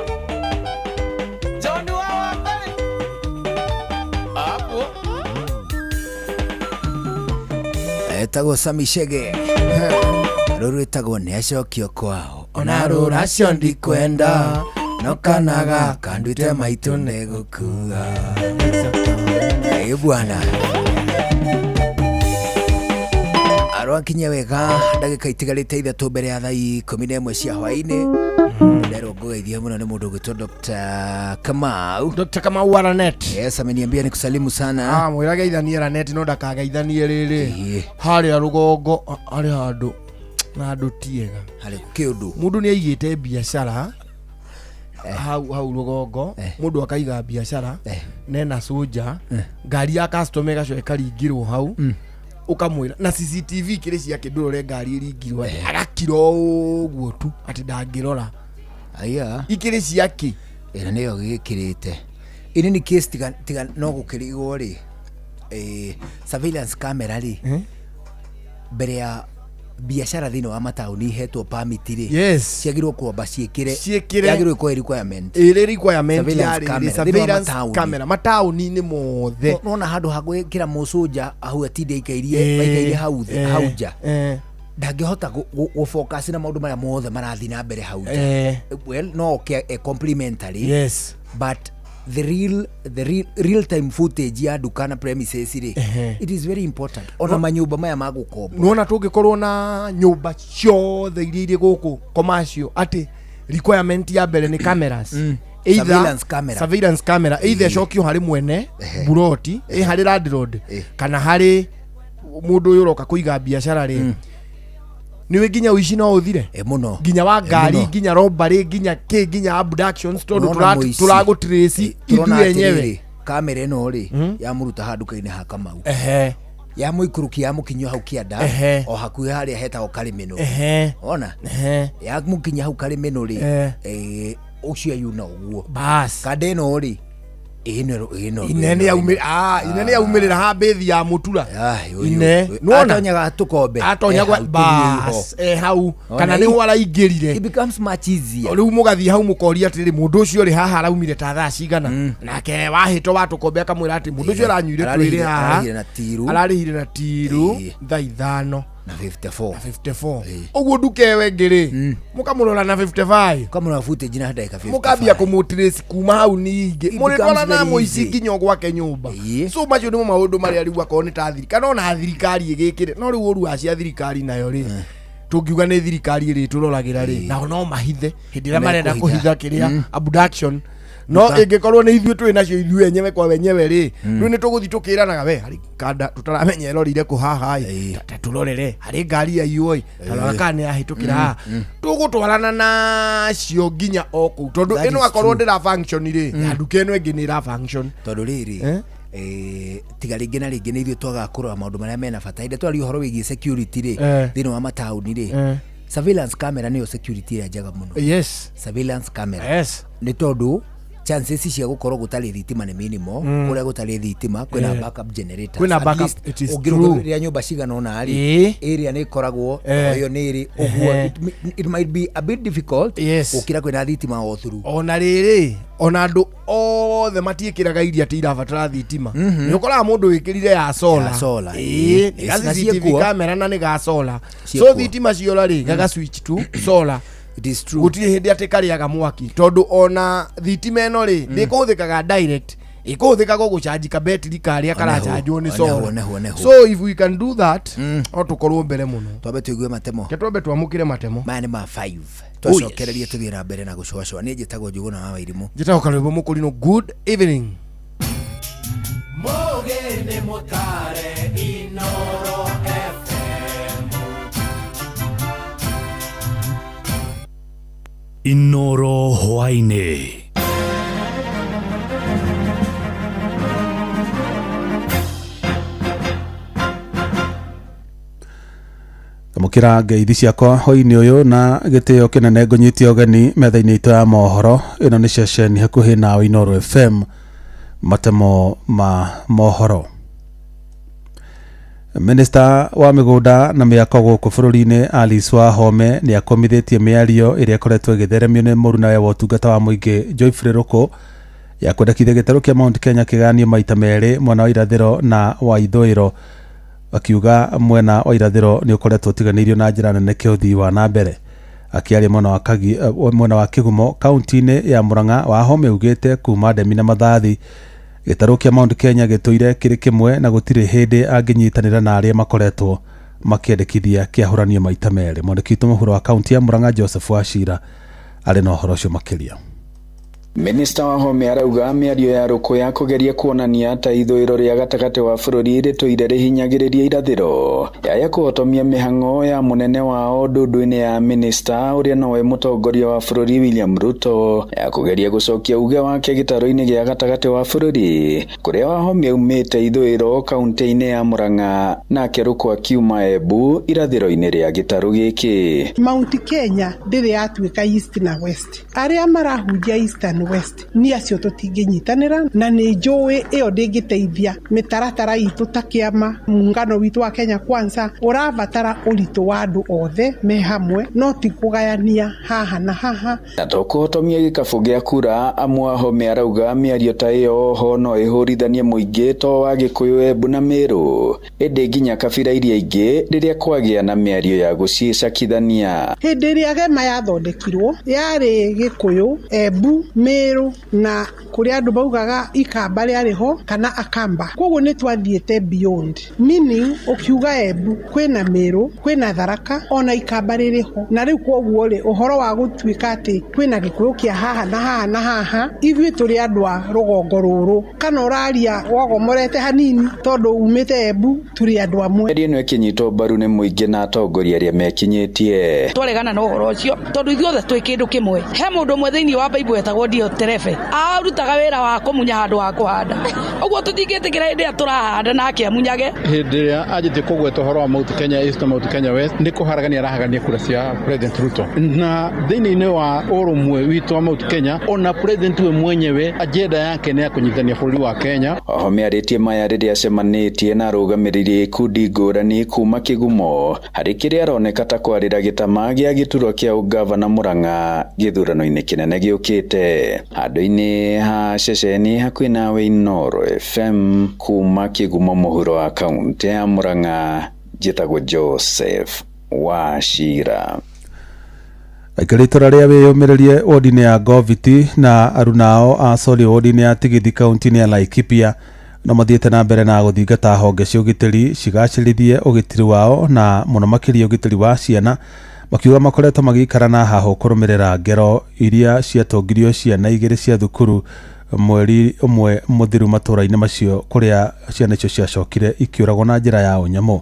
John wa Wangari hapo. Etagwo Sami Shege rũrũ rwĩtagwo nĩ acokio kwao Ona rũracio ndikwenda no kanaga kandute maitũ nĩgũkua ĩ bwana arwakinya wega ndagĩka itigarĩte ithatũ mbere ya thaa 11 cia hwaĩ-inĩ nderwo ngũgeithia mũno nĩ mũndũ ũgwĩtwo Dr. Kamau. Dr. Kamau wa Ranet. Yes, ameniambia nikusalimu sana. Ah, mwĩra geithanie Ranet no ndakageithanie rĩrĩ harĩa rũgongo harĩ handũ na handũ tiega harĩ kĩũndũ mũndũ nĩ aigĩte biacara hau hau rũgongo mũndũ akaiga biacara nena soja ngari ya customer ĩgacoka ĩkaringirwo hau ũkamwĩra na CCTV kĩrĩ ciake ndũrore ngari ĩringirwo atĩ agakira ũguo tu atĩ ndangĩrora aya ikĩrĩ ciake ĩno nĩyo gĩkĩrĩte ĩno nĩ case tiga tiga no gũkĩrigwo rĩ surveillance camera rĩ mbere ya biacara thĩinĩ wa mataũni ihetwo permit rĩ yes ciagĩrĩirwo kwamba ciĩkĩre Ciĩkĩre. yagĩrĩirwo ĩkorwo ĩ requirement ĩrĩ requirement Surveillance yarĩ camera, rĩ thĩinĩ wa surveillance mataũni. camera mataũni-inĩ mothe nona handũ ha gwĩkĩra mũcũnja hau atinde aikairie aikairie hau hau nja ndangĩhota gũ focus na maũndũ marĩa mothe marathiĩ na mbere hau nja well no oke e complementary yes but the real time footage ya nduka na premises rĩ it is very important ona manyũmba maya ma gũkomba nona tũngĩkorwo na nyũmba ciothe iria irĩ gũkũ commercial atĩ requirement ya mbere nĩ cameras Either- Surveillance camera. surveillance camera either ĩcokio harĩ mwene buroti ĩ harĩ landlord kana harĩ mũndũ ũyũ ũroka kũiga biacara rĩ nĩwĩ nginya ũici no ũthire mũno nginya wa ngari mũno. nginya robbery nginya kĩ nginya abductions tondũ Ũrona mũici. tũragũtrace Tũrona ithuĩ enyewe atĩrĩrĩ, kamera ĩno rĩ yamũruta handuka-inĩ ha Kamau Ehe. yamũikũrũkia yamũkinyia hau kĩanda Ehe. o hakuhĩ harĩa hetagwo Karĩmĩnũ Ehe. ona Ehe. yamũkinyia hau Karĩmĩnũ rĩ Eh. ũcio ayuna ũguo bas kanda ĩno rĩ Ĩno Ine nĩ yaumĩ ah ine nĩ yaumĩrĩra ha mbĩthi ya mũtura. Ine nĩwona atonyaga tũkombe atonya Eh, gwa hau, bas eh hau Ona kana nĩ ho araingĩrire. It becomes much easier. Rĩu mũgathiĩ hau mũkoria atĩrĩrĩ, mũndũ ũcio rĩ haha araumire ta thaa cigana, nake wahĩtwo wa tũkombe akamwĩra atĩ mũndũ ũcio aranyuire twĩrĩ haha, Ararĩhire na tiru. Ararĩhire na tiru thaa 5 na 54 na 54. Ũguo nduka ĩyo ĩngĩ rĩ, mũkamũrora na 55, ũkamũrora footage na ndagĩka 55, mũkambia kũmũtrace kuma hau ningĩ It mũrĩtwarana becomes very mũici easy. nginya o gwake nyũmba. So macio nĩmo maũndũ marĩa rĩu akorwo nĩ ta thirikari, kana ona thirikari ĩgĩkĩre. No rĩu ũru wa cia thirikari nayo rĩ, tũngiuga nĩ thirikari ĩrĩ tũroragĩra rĩ, nao no mahithe hĩndĩ ĩrĩa marenda Mekũhitha. kũhitha kĩrĩa abduction. No ĩngĩkorwo nĩ ithuĩ twĩ nacio ithuĩ enyewe kwa wenyewe rĩ, rĩu nĩ tũgũthiĩ tũkĩranaga, we harĩ kanda tũtaramenya ĩrorire kũ haha ĩ, ta tũrorere harĩ ngari yaiywo ĩ, tarora kana nĩ yahĩtũkĩra haha. Tũgũtwarana nacio nginya o kũu, tondũ That ĩno is akorwo true. ndĩra function rĩ, ya nduka ĩno ĩngĩ nĩ ĩra function. Tondũ rĩrĩ, tiga rĩngĩ na rĩngĩ nĩ ithuĩ twagaga kũrora maũndũ marĩa mena bata. Hĩndĩ twaria ũhoro wĩgiĩ security rĩ, thĩinĩ wa mataũni rĩ, surveillance camera nĩyo security ĩrĩa njega mũno. Yes. Surveillance camera. Yes. Nĩ tondũ chances cia gũkorwo gũtarĩ thitima nĩ minimal. Kũrĩa gũtarĩ thitima kwĩna backup generators. Kwĩna At backup, least it is ũngĩrũgamĩrĩra nyũmba cigana ũna rĩ, area nĩ ĩkoragwo ĩyo nĩ ĩrĩ ũguo. It might be a bit difficult gũkĩra kwĩna thitima o through. Ona rĩrĩ, ona andũ othe matiĩkĩraga iria atĩ irabatara thitima. Nĩ ũkoraga mũndũ wĩkĩrire ya solar. Ya solar, ĩĩ, ĩĩ. nĩ ga Na CCTV ciĩkuo. camera na nĩ ga solar. So Ciĩkuo. thitima ciora rĩ, gaga switch to solar. It is true. Gũtirĩ hĩndĩ atĩ karĩaga mwaki, tondũ ona thitima ĩno rĩ, ndĩkũhũthĩkaga direct, ĩkũhũthĩkaga gũcanji kabetiri karĩa karacanjwo nĩ solar. Oneho, oneho. So if we can do that, no tũkorwo mbere mũno. Twambe tũigue matemo. Ke twambe twamũkĩre matemo. Maya nĩ ma 5. Twacokereria tũthiĩ na mbere na gũcũacũa. Niĩ njĩtagwo Njũgũna wa Wairimũ. Njĩtagwo Karwĩmbo Mũkũrinũ. Good evening. Mũgĩ mũtare Inoro FM. Inoro hwaĩ-inĩ. Amũkĩra ngeithi ciakwa hwaĩ-inĩ ũyũ na gĩtĩo kĩnene, ngũnyitie ũgeni metha-inĩ itũ ya mohoro. Ĩno nĩ ceceni hakuhĩ nawe, Inoro FM. Matemo ma mohoro. Minista wa mĩgũnda na mĩako gũkũ bũrũri-inĩ Alice Wahome nĩ akomithĩtie mĩario ĩrĩa ĩkoretwo ĩgĩtheremio nĩ mũrunawe wa ũtungata wa mũingĩ Geoffrey Ruku ya kwendekithia gĩtarũ kĩa Mount Kenya kĩganio maita merĩ, mwena wa irathĩro na wa ithũĩro, akiuga mwena wa irathĩro nĩ ũkoretwo ũtiganĩirio na njĩra nene kĩũthii wa na mbere. Akĩaria mwena wa Kĩgumo kaunti-inĩ ya Murang'a, Wahome augĩte kuma Ndemi na Mathathi gĩtarũ kĩa Mount Kenya gĩtũire kĩrĩ kĩmwe na gũtirĩ hĩndĩ angĩnyitanĩra na arĩa makoretwo makĩendekithia kĩahũranio maita merĩ. Mwandĩki witũ mũhuro wa kaunti ya Murang'a Joseph Wachira arĩ na ũhoro ũcio makĩria. Minista Wahome arauga mĩario ya Ruku ya kũgeria kuonania ta ithũĩro rĩa gatagatĩ wa bũrũri rĩtũire rĩhinyagĩrĩria irathĩro yaya kũhotomia mĩhang'o ya mũnene wao ndundu-inĩ ya minista ũrĩa nowe mũtongoria wa bũrũri William Ruto ya kũgeria gũcokia uge wake gĩtarũ-inĩ gĩa gatagatĩ wa bũrũri kũrĩa Wahome aumĩte ithũĩro kaunti-inĩ ya Murang'a, nake Ruku akiuma Embu irathĩro-inĩ rĩa gĩtarũ gĩkĩ. Mount Kenya ndĩrĩ yatuĩka East na West. Arĩa marahunjia East and West nĩ acio tũtingĩnyitanĩra, na nĩ njũĩ ĩyo ndĩngĩteithia mĩtaratara itũ ta kĩama. Muungano witũ wa Kenya Kwanza ũrabatara ũritũ wa andũ othe me hamwe, no ti kũgayania haha na haha. Na to kũhotomia gĩkabũ gĩa kura, amu Wahome arauga mĩario ta ĩyo oho no ĩhũrithanie mũingĩ to wa Gĩkũyũ, Embu na Mĩrũ, ĩndĩ nginya kabira iria ingĩ rĩrĩa kwagĩa na mĩario ya gũciĩcakithania. Hĩndĩ ĩrĩa gema yathondekirwo yarĩ Gĩkũyũ, Embu, Mĩrũ na kũrĩa andũ maugaga ikamba rĩarĩ ho kana akamba. Koguo nĩ twathiĩte beyond, meaning ũkiuga Embu kwĩna Mĩrũ, kwĩna Tharaka, ona ikamba rĩrĩ ho. Na rĩu koguo rĩ, ũhoro wa gũtuĩka atĩ kwĩna Gĩkũyũ kĩa haha na haha na haha, ithuĩ tũrĩ andũ a rũgongo rũrũ, kana ũraria wogomorete hanini tondũ umĩte Embu, tũrĩ andũ amwe. Mĩario ĩno ĩkĩnyitwo mbaru nĩ mũingĩ na atongoria arĩa mekinyĩtie. Twaregana na ũhoro ũcio tondũ ithuothe twĩ kĩndũ kĩmwe. He mũndũ ũmwe thĩinĩ wa Bible etagwo Dioterefe, arutaga wĩra wa kũmunya handũ ha kũhanda. Ũguo tũtingĩtĩkĩra hĩndĩ ĩrĩa tũrahanda nake amunyage. Hĩndĩ ĩrĩa anjĩtie kũgweta ũhoro wa Mount Kenya East na Mount Kenya West nĩ kũharagania arahagania kura cia President Ruto, na thĩinĩ wa ũrũmwe witũ wa Mount Kenya, ona President we mwenyewe agenda yake nĩ ya kũnyitithania bũrũri wa Kenya. Wahome arĩtie maya rĩrĩa acemanĩtie na arũgamĩrĩri ikundi ngũrani kuma Kĩgumo harĩ kĩrĩa aroneka ta kwarĩra gĩtama gĩa gĩturwa kĩa ũgavana Murang'a gĩthurano-inĩ kĩnene gĩũkĩte. Handũ-inĩ ha ceceni hakuhĩ nawe Inooro FM kuma Kĩgumo mũhuro wa kaũntĩ ya Murang'a, njĩtagwo Joseph Wachira. Aikari itũra rĩa wĩyũmĩrĩrie wodi-inĩ ya Goviti na arunao a Sori wodi-inĩ ya Tigithi kaunti-inĩ ya Laikipia no mathiĩte na mbere na gũthingata honge cia ũgitĩri cigacĩrithie ũgitĩri wao na mũno makĩria ũgitĩri wa ciana, makiuga makoretwo magĩikara na hahũ kũrũmĩrĩra ngero iria ciatongirio ciana igĩrĩ cia thukuru mweri ũmwe mũthiru matũra-inĩ macio kũrĩa ciana icio ciacokire ikĩũragwo na njĩra ya ũnyamũ.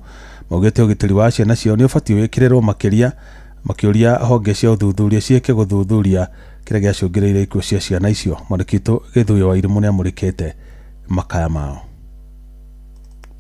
Maugĩte ũgitĩri wa ciana ciao nĩ ũbatiĩ wĩkĩrĩrwo makĩria, makĩũria honge cia ũthuthuria ciĩke gũthuthuria kĩrĩa gĩacũngĩrĩirie ikuũ cia ciana icio. Mwandĩki witũ Gĩthuyo wa Irimũ nĩamũrĩkĩte makaya mao.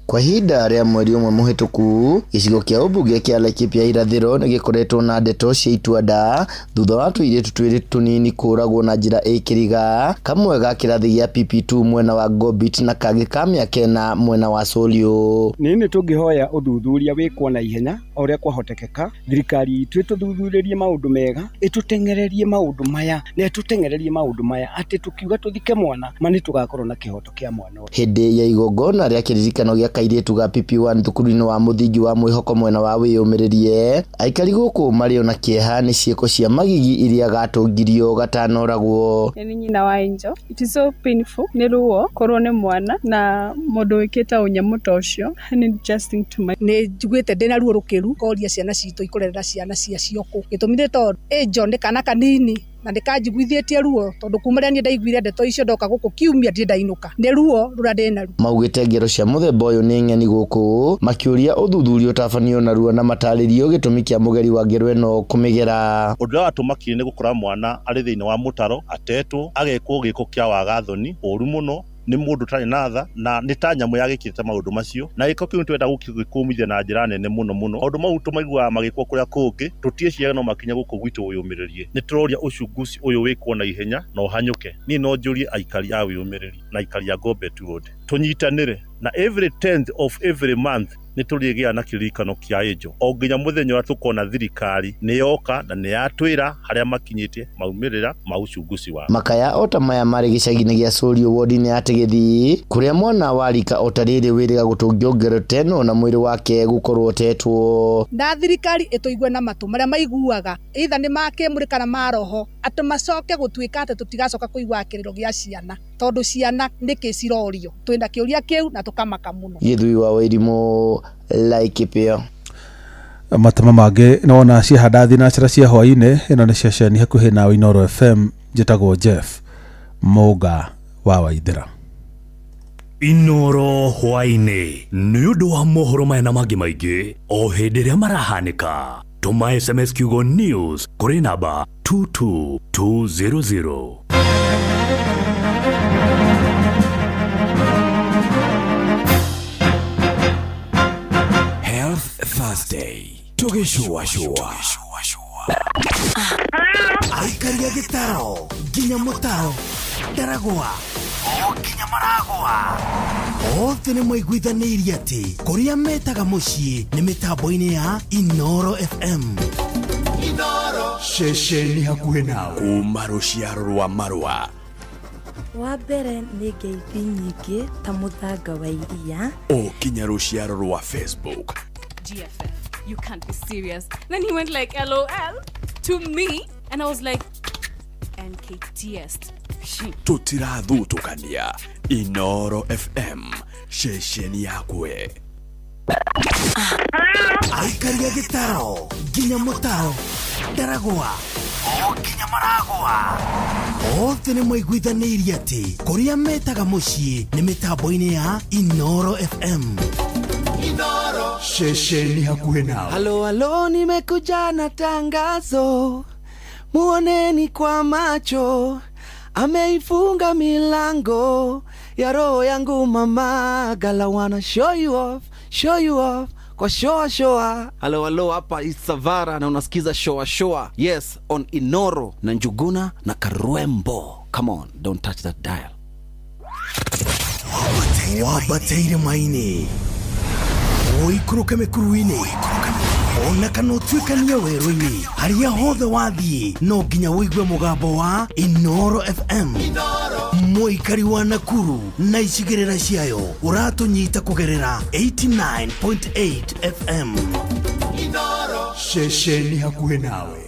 Kwa ihinda rĩa mweri ũmwe mũhĩtũku, gĩcigo kĩa ũmbunge kĩa Laikipia irathĩro nĩ gĩkoretwo na ndeto cia itua-nda thutha wa tũirĩtu twĩrĩ tũnini kũũragwo na njĩra ĩkĩriga, kamwe ga kĩrathi gĩa PP2 mwena wa Gobit na kangĩ ka mĩaka ĩna mwena wa Solio. Nĩ tũngĩhoya ũthuthuria wĩkwo na ihenya o ũrĩa kwahotekeka, thirikari itũ ĩtũthuthurĩrie maũndũ mega, ĩtũteng'ererie maũndũ maya na ĩtũteng'ererie maũndũ maya atĩ tũkiuga tũthike mwana ma nĩ tũgakorwo na kĩhoto kĩa mwana ũyũ. Hĩndĩ ya igongona rĩa kĩririkano gĩa kairĩtu ga PP1 thukuru-inĩ wa mũthingi wa Mwĩhoko mwena wa Wĩyũmĩrĩrie, aikari gũkũ marĩ ona kĩeha nĩ ciĩko cia magigi iria gatũngirio gatanoragwo. Nĩ nyina wa Angel. It is so painful. Nĩ ruo korwo nĩ mwana na mũndũ wĩkĩte ũnyamũ ta ũcio. Nĩ just think to my nĩ njiguĩte ndĩna ruo rũkĩru koria ciana citũ ikũrerera ciana ciacio kũ. Gĩtũmi nĩ tondũ Angel nĩ kana kanini na nĩ kanjiguithĩtie ruo tondũ kuma rĩrĩa niĩ ndaiguire ndeto icio ndoka gũkũ kiumia ndirĩ ndainũka, nĩ ruo rũrĩa ndĩnaruo. Maugĩte ngero cia mũthemba ũyũ nĩ ng'eni gũkũ, makĩũria ũthuthuria ũtabanio narua na matarĩrio gĩtũmi kĩa mũgeri wa ngero ĩno kũmĩgera. Ũndũ ũrĩa watũmakire nĩ gũkora mwana arĩ thĩinĩ wa mũtaro atetwo agekwo gĩko kĩa wagathoni ũru mũno nĩ mũndũ ũtarĩ na tha na nĩ ta nyamũ yagĩkĩte maũndũ macio, na gĩko kĩu nĩtũrenda gũkĩkũmithia na njĩra nene mũno mũno. Maũndũ mau tũmaiguaga magĩkwo kũrĩa kũngĩ, tũtiĩciragia no makinye gũkũ gwitũ wĩyũmĩrĩrie. Nĩ tũroria ũcunguci ũyũ wĩkwo na ihenya na ũhanyũke. Niĩ no njũrie aikari a wĩyũmĩrĩri na aikari a Gobet Ward tũnyitanĩre na every 10th of every month nĩ tũrĩgĩa na kĩririkano kĩa Angel o nginya mũthenya ũrĩa tũkona thirikari nĩ yoka na nĩ yatwĩra harĩa makinyĩte maumĩrĩra ma ũcunguci wao. Makaya o ta maya marĩ gĩcagi-inĩ gĩa Solio wodi-inĩ ya Tegethi kũrĩa mwana wa rika o ta rĩrĩ wĩrĩga gũtũngio ngero teno na mwĩrĩ wake gũkorwo ũtetwo. Na thirikari ĩtũigue na matũ marĩa maiguaga either nĩ ma kĩmwĩrĩ kana ma roho, atĩ macoke gũtuĩka atĩ tũtigacoka kũigua kĩrĩro gĩa ciana tondũ ciana nĩkĩ cirorio. Twĩna kĩũria kĩu na tũkamaka mũno. Gĩthui wa Wairimu, Laikipia. Matama mangĩ nĩwona ciahanda thinacara cia hwaĩ-inĩ. Ĩno nĩ ceceni hakuhĩ nawe Inooro FM. Njĩtagwo Jeff Mũnga wa Waithĩra. Inooro hwaĩ-inĩ nĩ ũndũ wa mohoro maya na mangĩ maingĩ o hĩndĩ ĩrĩa marahanĩka. Tũma SMS kiugo news kũrĩ namba 22200. Health Thursday tũgĩcũacũa. Aikaria gĩtaro nginya mũtaro ndaragwa o nginya maragwa othe nĩ maiguithanĩirie atĩ kũrĩa metaga mũciĩ nĩ mĩtambo-inĩ ya Inooro FM. Inooro ceceni hakuhĩ nawe kuma rũciaro rwa marũa. Wa mbere nĩ ngeithi nyingĩ ta mũthanga wa iria o kinya rũciaro rwa Facebook. GFF, you can't be serious. Then he went like LOL to me and I was like NKTS. Tũtirathutũkania. Inooro FM ceceni yakwe. Aikaria gĩtaro nginya mũtaro ndaragwa o nginya maragwa othe nĩ maiguithanĩirie atĩ kũrĩa metaga mũciĩ nĩ mĩtambo-inĩ ya Inooro FM. Inooro ceceni hakuhĩ nawe. Halo halo, nimekuja na tangazo, muoneni kwa macho, ameifunga milango Ya roho yangu mama. Gala wanna show you off, show you off kwa shoa shoa. Halo halo, hapa Isavara na unasikiza shoa shoa. Yes, on Inoro na Njuguna na Karwembo. Come on, don't touch that dial. Wambatĩire maini ũikũrũke mĩkuru-inĩ ona kana ũtuĩkanie werũ-inĩ harĩa hothe wathiĩ no nginya ũigue mũgambo wa Inoro FM. Mũikari wa Nakuru na icigĩrĩra ciayo ũratũnyita kũgerera 89.8 FM. Ceceni hakuhĩ nawe.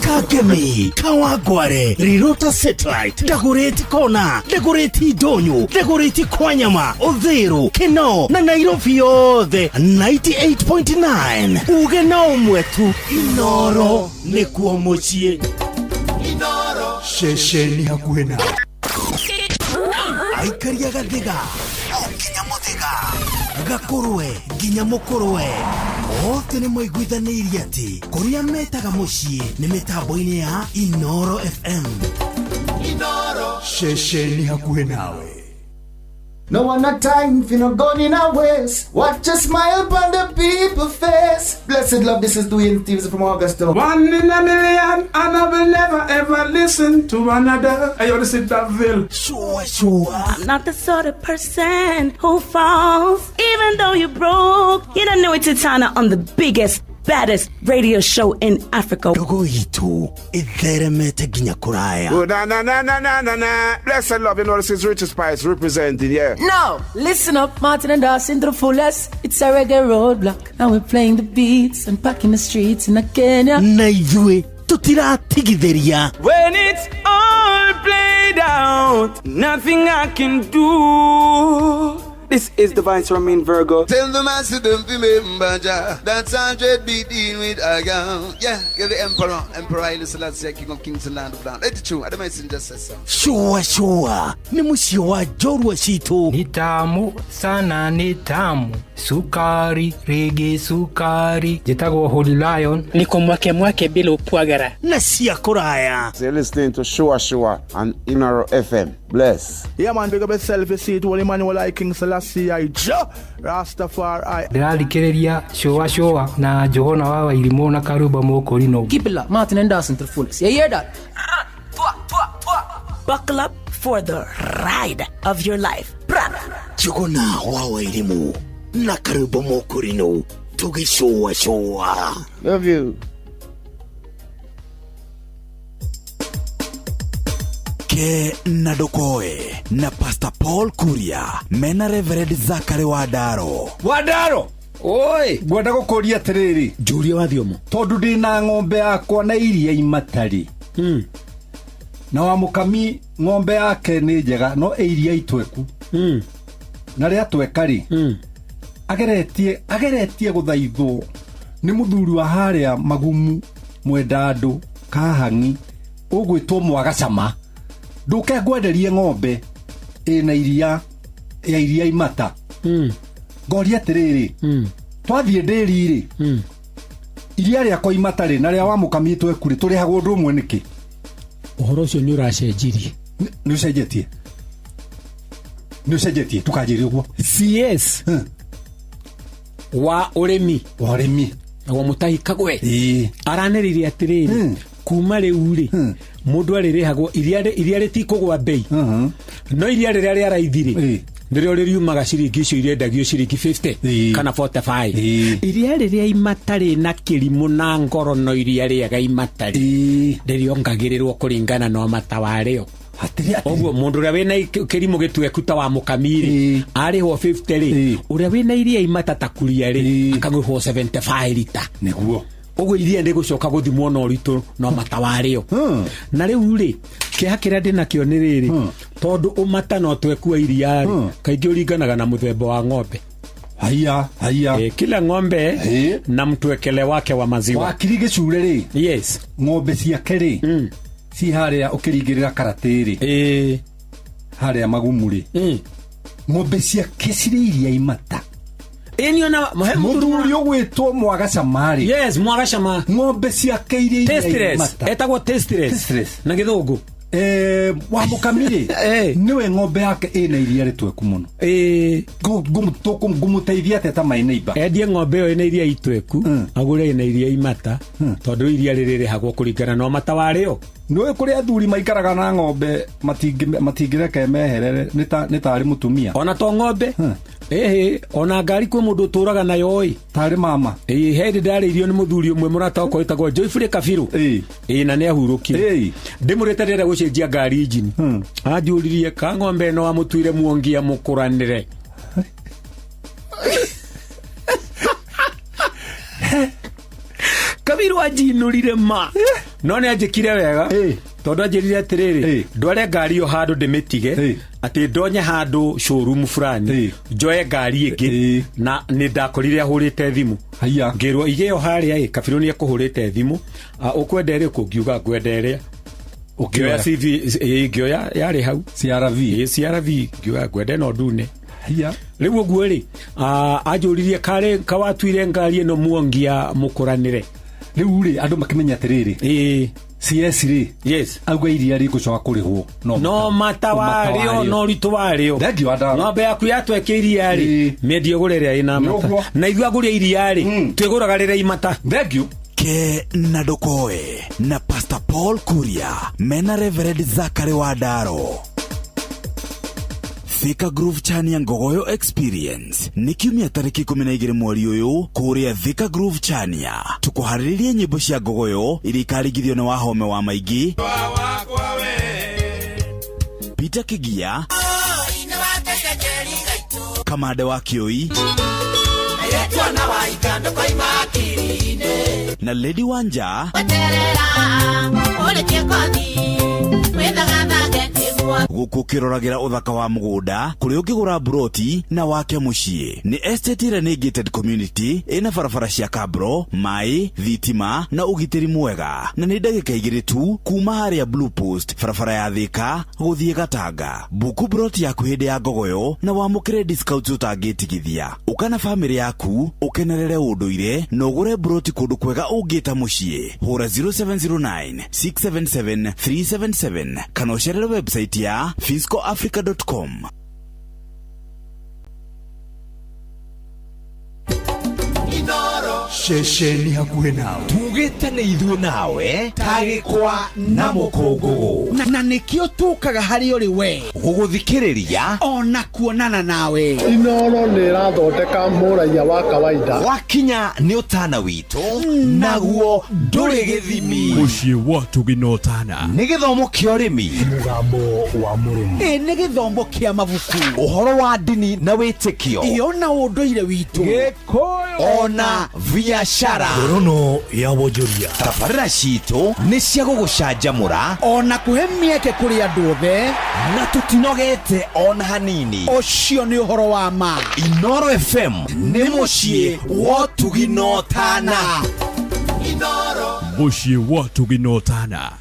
Kagemi, Kawangware, Rirota Satellite, Dagoretti Kona, Dagoretti Ndonyo, Dagoretti Kwanyama, Uthiru, Kinoo na Nairobi yothe 98.9. Uge na ũmwe tu, Inoro nĩkuo mũciĩ. Ceceni hakuhĩ nawe. Aikaria gathiga o nginya mũthĩga, gakũrwe nginya mũkũrwe, othe nĩ maiguithanĩirie atĩ kũrĩa metaga mũciĩ nĩ mĩtambo-inĩ ya Inoro FM. Ceceni hakuhĩ nawe. No one not time if you not gone in a waste. Watch a smile upon the people face. Blessed love, this is Dwayne Stevens from Augusta. One in a million, and I will never ever listen to another. Hey, yo, this is Daville. Sure, sure. I'm not the sort of person who falls, even though you're broke. You don't know it's Titana on the biggest, baddest radio show in Africa. Ndogo itũ ĩtheremete nginya kũraya. Oh, na na na na na na na. Blessed love, you know this is Richard Spice representing, yeah. Now, listen up, Martin and Dawson to the fullest. It's a reggae roadblock, and we're playing the beats and packing the streets in Kenya. Na ithuĩ tũtiratigithĩria. When it's all played out, nothing I can do. This is Divine Romain Virgo. Tell the master don't remember Jah. That's 100 beat in with a gun. Yeah, you're the emperor. Emperor Haile Selassie, King of Kings and Land of Land. Let it true. I don't just say so. Sure, sure. Ni mũciĩ wa njorua citũ. Ni tamu sana, ni tamu. Sukari, rege sukari. Njĩtagwo Holy Lion. Niko mwake mwake bila upwagara. Na cia kũraya. So you're listening to Shua Shua on Inoro FM. Bless. Yeah, man, big up yourself. You see it, Holy Emmanuel I King Selassie I Jah Rastafari. Ndĩrathikĩrĩria Shua Shua na Johana wa Wairimũ na Karuba Mũkũrinũ. Keep it locked, Martin and Dawson to the fullest. You hear that? Buckle up for the ride of your life. Njuguna wa Wairimũ na Karuba Mũkũrinũ tũgĩcũa cũa. Love you. Ke na Ndokoe na Pastor Paul Kuria mena Reverend Zachary Wadaro. Wadaro. Oi, ngwenda gũkũria atĩrĩrĩ. Njũria wa thiomo. Tondũ ndĩna ng'ombe yakwa na iria imatarĩ. Na wa mũkami ng'ombe yake nĩ njega no ĩ iria itweku. Na rĩatweka rĩ, ageretie gũthaithwo nĩ mũthuri wa harĩa Magumu mwenda andũ Kahang'i ũgwĩtwo Mwagacama. Ndũke ngwenderie ng'ombe ĩna iria ya iria imata. Ngoria atĩrĩrĩ, twathiĩ ndĩri rĩ, iria rĩakwa imata rĩ na rĩa wa mũkami tweku rĩ tũrĩhagwo ũndũ ũmwe nĩkĩ? Ũhoro ũcio nĩ ũracenjirie. Nĩ ũcenjetie? Nĩ ũcenjetie tũkanjĩre ũguo. CS wa ũrĩmi. Wa ũrĩmi. Naguo Mutahi Kagwe. Aranĩrĩire atĩrĩrĩ, kuma rĩu rĩ mũndũ arĩrĩhagwo iria rĩtikũgwa bei, no iria rĩrĩa rĩa raithi rĩ nĩrĩo rĩriumaga ciringi icio irendagio ciringi 50 kana 45. Iria rĩrĩa imatarĩ na kĩrimũ na ngoro no iria rĩega imatarĩ rĩrĩongagĩrĩrwo kũringana na ũmata warĩo. Ũguo mũndũ ũrĩa wĩna kĩrimũ gĩtweku ta wa mũkami rĩ arĩhwo 50 rĩ, ũrĩa wĩna iria imata ta Kuria rĩ akagũrwo 75 rita. Nĩguo ũguo iria rĩgũcoka gũthimwo na ũritũ no mata warĩo. Na rĩu rĩ kĩeha kĩrĩa ndĩnakĩo nĩ rĩrĩ, tondũ ũmata no twekua iria rĩ kaingĩ ũringanaga na mũthemba wa ng'ombe. Haya, haya. Kila ng'ombe na mtwekele wake wa maziwa. Wakiri gĩcure rĩ. Yes. Ng'ombe ciake rĩ ci harĩa ũkĩringĩrĩra karatĩ rĩ harĩa Magumu rĩ ng'ombe ciake cirĩ iria imata. Ĩni ona mũthuri ũgwĩtwo Mwagacama rĩ. Yes, Mwagacama. Ng'ombe ciake iria imata. Etagwo tasteless. Na gĩthũngũ. Wa mũkami rĩ, nĩwe ng'ombe yake ĩna iria rĩtweku mũno. Ngũmũteithia atĩa ta my neighbor? Endie ng'ombe ĩyo ĩna iria itweku, agũre ĩna iria imata, tondũ iria rĩrĩrĩhagwo kũringana na ũmata warĩo. Nĩũĩ kũrĩ athuri maikaraga na ng'ombe matingĩreke meherere nĩ tarĩ mũtumia. Ona to ng'ombe, ĩhĩ, ona ngari kwĩ mũndũ ũtũraga nayo ĩ. Tarĩ mama. Ĩ, he hĩndĩ ndarĩirio nĩ mũthuri ũmwe mũrata wakwa wĩtagwo Joyfrey Kabiru. Ĩ, na nĩ ahurũkire. Ndĩmũrĩte ndĩrenda gũcenjia ngari injini. Anjũririe ka ng'ombe ĩno amũtuire muongia mũkũranĩre. Kabiru anjinũrire ma. No nĩ anjĩkire wega tondũ anjĩrire atĩrĩrĩ, ndware ngari ĩyo handũ ndĩmĩtige, atĩ ndonye handũ showroom fulani njoe ngari ĩngĩ, na nĩ ndakorire ahũrĩte thimũ. Ngĩrwo ige ĩyo harĩa ĩ, Kabiru nĩ ekũhũrĩte thimũ, ũkwenda ĩrĩkũ? Ngiuga ngwenda ĩrĩa. Ngĩoya CV, ngĩoya yarĩ hau CRV. CRV, ngĩoya ngwenda ĩno ndune. Rĩu ũguo rĩ, anjũririe karĩ kawatuire ngari ĩno muongia mũkũranĩre. Rĩu rĩ, andũ makĩmenya atĩrĩrĩ, CS rĩ, yes, auga iria rĩgũcoka kũrĩhwo no mata warĩo no ũritũ warĩo. Thengiũ Andara. Ng'ombe yaku yatweka iria rĩ, mĩendie ũgũre ĩrĩa ĩna mata, na ithuĩ agũri a iria rĩ, twĩgũraga rĩrĩa imata. Thengiũ. Ke na Ndokoe na Pastor Paul Kuria mena Reverend Zachary Wandaro. Thika Groove Chania Ngogoyo Experience nĩ kiumia tarĩki 12 mweri ũyũ kũrĩa Thika Groove Chania. Tũkũharĩrĩria nyĩmbo cia Ngogoyo iria ikaringithio nĩ Wahome wa Maingĩ, Peter Kigia, Kamande wa Kĩoi na Lady Wanja gũkũ ũkĩroragĩra ũthaka wa mũgũnda kũrĩa ũngĩgũra mburoti na wake mũciĩ. Nĩ estate ĩrĩa nĩ gated community ĩna barabara cia kabro, maĩ, thitima na ũgitĩri mwega, na nĩ ndagĩka 2 tu kuma harĩa Blue Post, barabara ya Thika gũthiĩ Gatanga. Buku mburoti yaku hĩndĩ ya Ngogoyo na wamũkĩre discounts ũtangĩtigithia. Ũka na bamĩrĩ yaku ũkenerere ũndũire na ũgũre mburoti kũndũ kwega ũngĩta mũciĩ. Hũra 0709 677 377 kana ũcerere website ya fiscoafrica.com. Ceceni hakuhĩ nawe. Tugĩte nĩ ithuĩ nawe tagĩkwa na mũkũngũgũ, na nĩkĩo tũkaga harĩ ũrĩ we gũgũthikĩrĩria ona kuonana nawe. Inoro nĩ ĩrathondeka mũraiya wa kawaida. Wakinya nĩ ũtana witũ, naguo ndũrĩ gĩthimi. Mũciĩ wa tũginotana nĩ gĩthomo kĩa ũrĩmi, mũgambo wa mũrĩmi, ĩ nĩ gĩthomo kĩa mabuku, ũhoro wa ndini na wĩtĩkio, ĩ ona ũndũire witũ, Gĩkũyũ ona biashara. Ngorono ya wonjoria. Tabarĩra citũ nĩ cia gũgũcanjamũra ona kũhe mĩeke kũrĩ andũ othe, na tũtinogete ona hanini. Ũcio nĩ ũhoro wa ma. Inoro FM nĩ mũciĩ wa tũginotana. Mũciĩ wa tũginotana.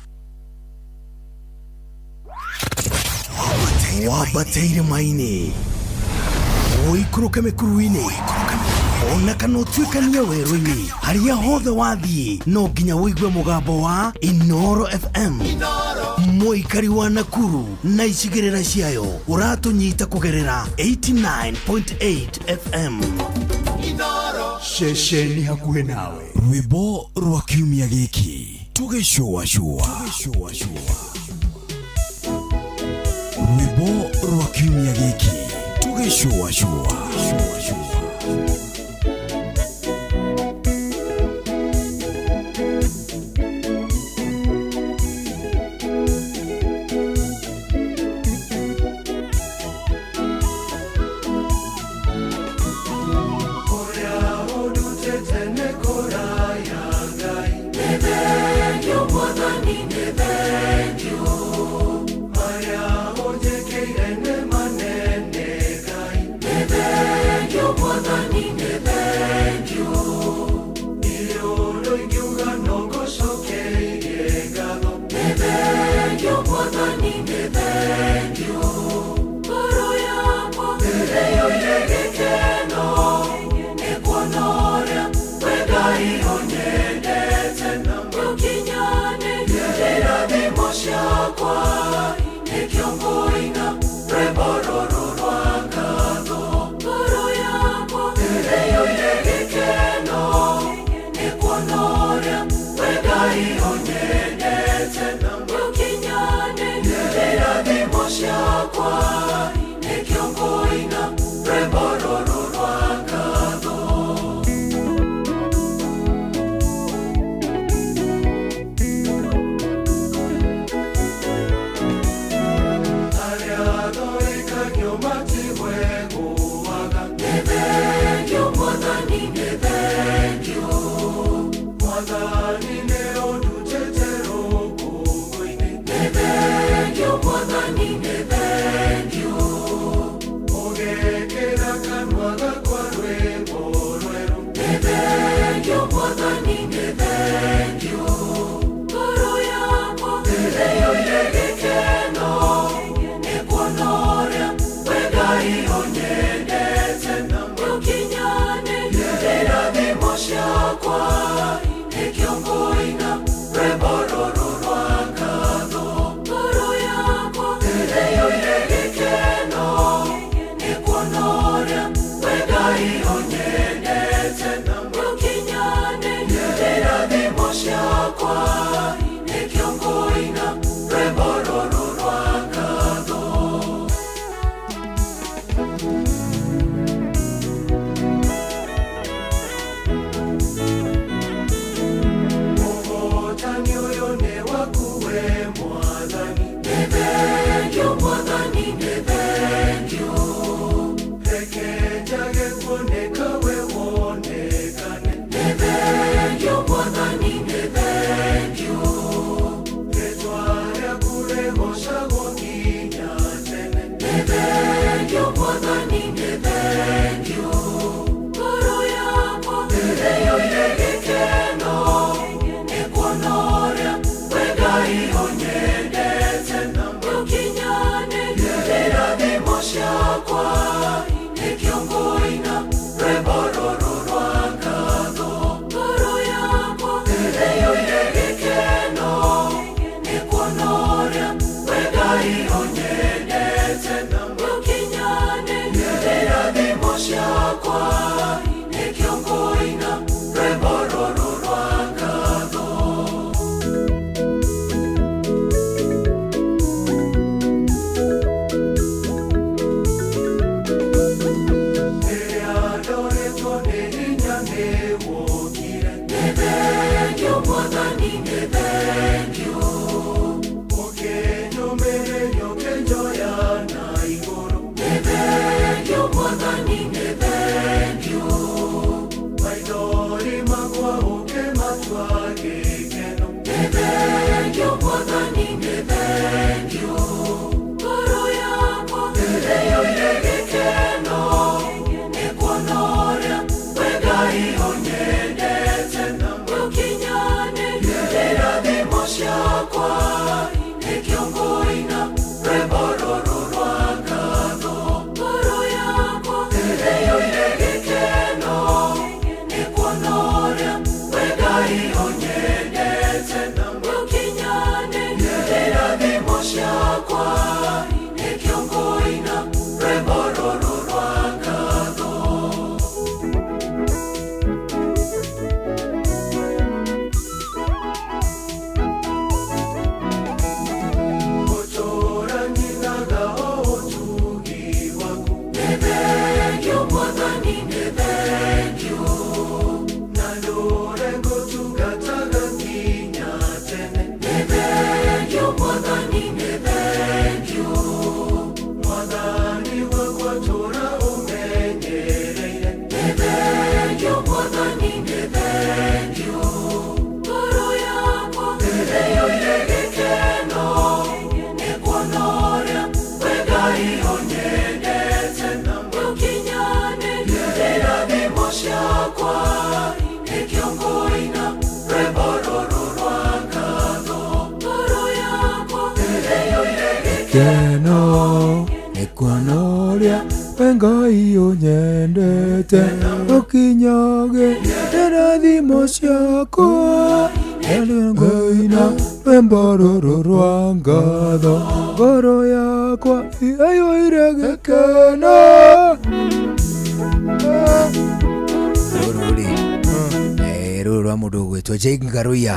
Wambateire maini, ũikũrũke mĩkuru-inĩ, ona kana ũtuĩkanie werũ-inĩ, harĩa hothe wathiĩ no nginya ũigue mũgambo wa Inoro FM. Mũikari wa Nakuru na icigĩrĩra ciayo ũratũnyita kũgerera 89.8 FM. Ceceni hakuhĩ nawe. Rwĩmbo rwa kiumia gĩkĩ tũgĩcũacũa. Rwĩmbo rwa kiumia gĩkĩ tũgĩcũacũa. Thank you. Gĩkeno nĩ kuona ũrĩa we Ngai ũnyendete ũkinyage irathimo ciakwa ngaina rwĩmbo rũrũ rwa ngatho ngoro yakwa ĩiyũire gĩkeno. Rũrũ rĩ rũrũ rwa mũndũ ũgwĩtwo Jake Ngaruiya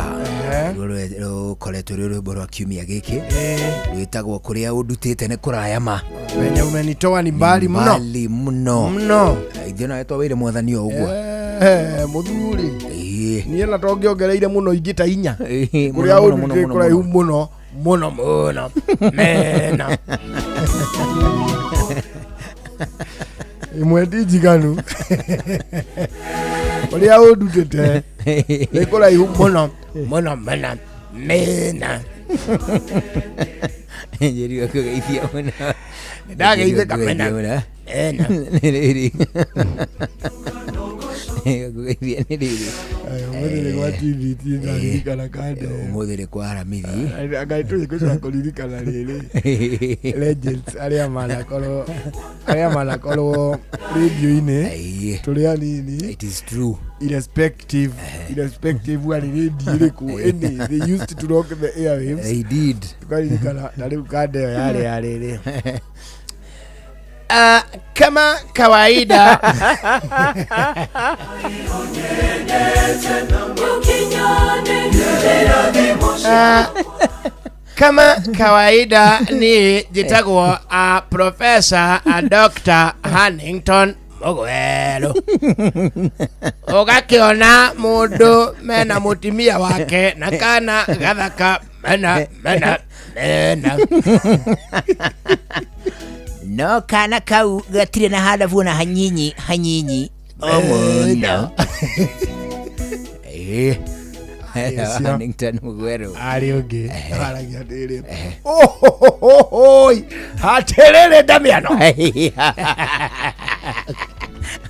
rũrũ rũkoretwo rwĩ rwĩmbo rwa kiumia gĩkĩ rwĩtagwo kũrĩa ũndutĩte nĩ kũraya ma Wenye umenitoa ni mbali mno. Mbali mno. Mno. Ithuĩ nawe twawĩire mwathani o ũguo. Mũthuri. Niĩ na tongĩongereire mũno ingĩ ta inya. Kũrĩa mũno, mũno, ũndutĩte mũno, kũraihu mũno mũno mũno. Mena. Imwe ti njiganu. Kũrĩa ũndutĩte nĩ kũraihu mũno mũno mũno mena. Njeri kũgeithia mũno. Ndageithĩka mena. Mena. Nĩ rĩrĩ. Kũgeithia nĩ rĩrĩ. Ũmũthĩ nĩ gwa TBT ndaririkana kande. Ũmũthĩ nĩ kwa Aramithi. Ngai tũrĩ gũcoka kũririkana rĩrĩ. Legends arĩa manakorwo radio-inĩ tũrĩ anini. It is true. Irrespective arĩ radio ĩrĩkũ, any they used to rock the airwaves. They did. Tukaririkana na rĩu kande ĩyo yarĩ ya rĩrĩ. Kama kawaida kama kawaida ni jitagwo Professor Dr. Hannington Mugweru. Ũgakĩona mũndũ mena mũtumia wake na kana gathaka mena mena mena. No kana kau gatirĩ na handabu na hanyinyi hanyinyi o mũno. Hannington Mugweru arĩ ũngĩ aragia atĩrĩ ohohohoi atĩrĩrĩ Damiano.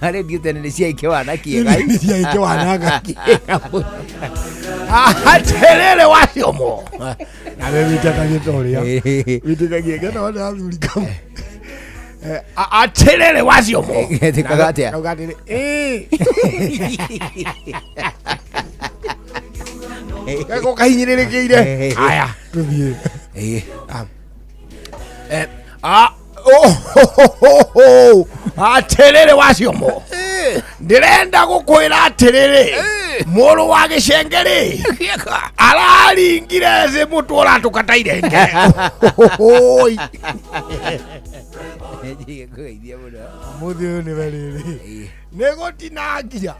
Arĩ ndiũ tene nĩ cia ikĩwana kĩega. Nĩ cia ikĩwana kĩega mũno. Atĩrĩrĩ wacio nawe wĩtĩkagie ta ũrĩa wĩtĩkagie ngena wona athuri kamwe. Atĩrĩrĩ wacio mo. Getĩkaga atĩa? Kauga atĩrĩ gako kahinyĩrĩrĩkĩire. Aya tũthiĩ. Atĩrĩrĩ wacio mo ndĩrenda gũkwĩra atĩrĩrĩ mũrũ wa gĩcenge rĩ araringire thĩ mũtwe ũratũka ta irenge. Mũthĩ ũyũ nĩwe rĩrĩ nĩ gũtinangia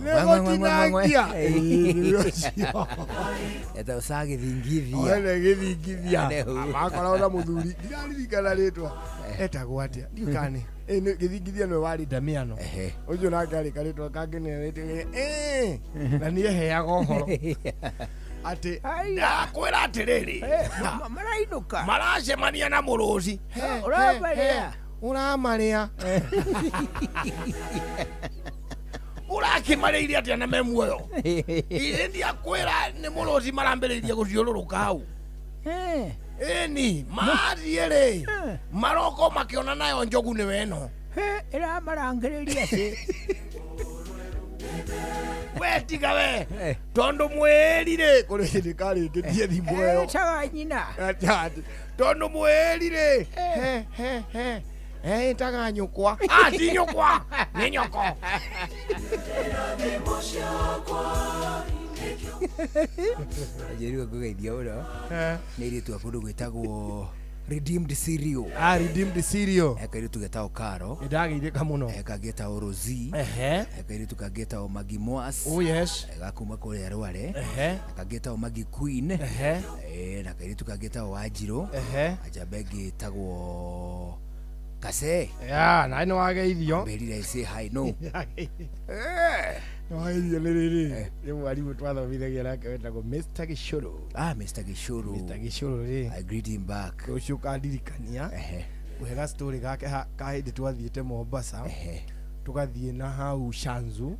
nĩ gũtinangia. Etagwo gĩthingithia. Ene gĩthingithia makoragwo na mũthuri ndiraririkana rĩtwa etagwo atĩa ndiũĩ kana nĩ gĩthingithia nĩwe warĩ Damiano ũcio nake arĩ karĩtwa kangĩ na nĩ eheaga ũhoro atĩ ndakwĩra atĩrĩrĩ marainũka maracemania na mũrũci ũramarĩa ũramarĩa ũrakĩmarĩire atĩa na me muoyo ithe ndiakwĩra nĩ mũrũci marambĩrĩirie gũciũrũrũka hau. Ĩni mathiĩ rĩ maroko makĩona nayo njogu nĩwe ĩno ĩramarangĩrĩria cĩ we tiga we tondũ mwĩri rĩ kũrĩ hĩndĩ karĩkĩtie thimũ ĩyo ĩtaga nyina tondũ mwĩri rĩ he ĩtaga nyũkwa. Ti nyũkwa nĩ nyoko. Njeri kũgeithia mũno nĩ airĩtu a kũndũ gwĩtagwo Redeemed Cereal. Redeemed Cereal. Kairĩtu getagwo Karo. Nĩndageithĩka mũno. Kangĩ getagwo Rosie. Kairĩtu kangĩ getagwo Maggie Moas. Oh yes. Gakuma kũrĩa Rware. Kangĩ getagwo Maggie Queen. Na kairĩtu kangĩ getagwo Wanjirũ. Njamba ĩngĩ ĩtagwo Kase. Ya, na nĩ wageithio. Mbĩrire say hi no. Nĩ wageithio nĩ rĩrĩ nĩ mwarimũ twathomithagia nake wetagwo Mr. Gĩcũrũ. Mr. Gĩcũrũ. Mr. Gĩcũrũ rĩ. I greet him back. Rũciũ ũkandirikania kũhe ga story gake ka hĩndĩ twathiĩte Mombasa tũgathiĩ na hau Shanzu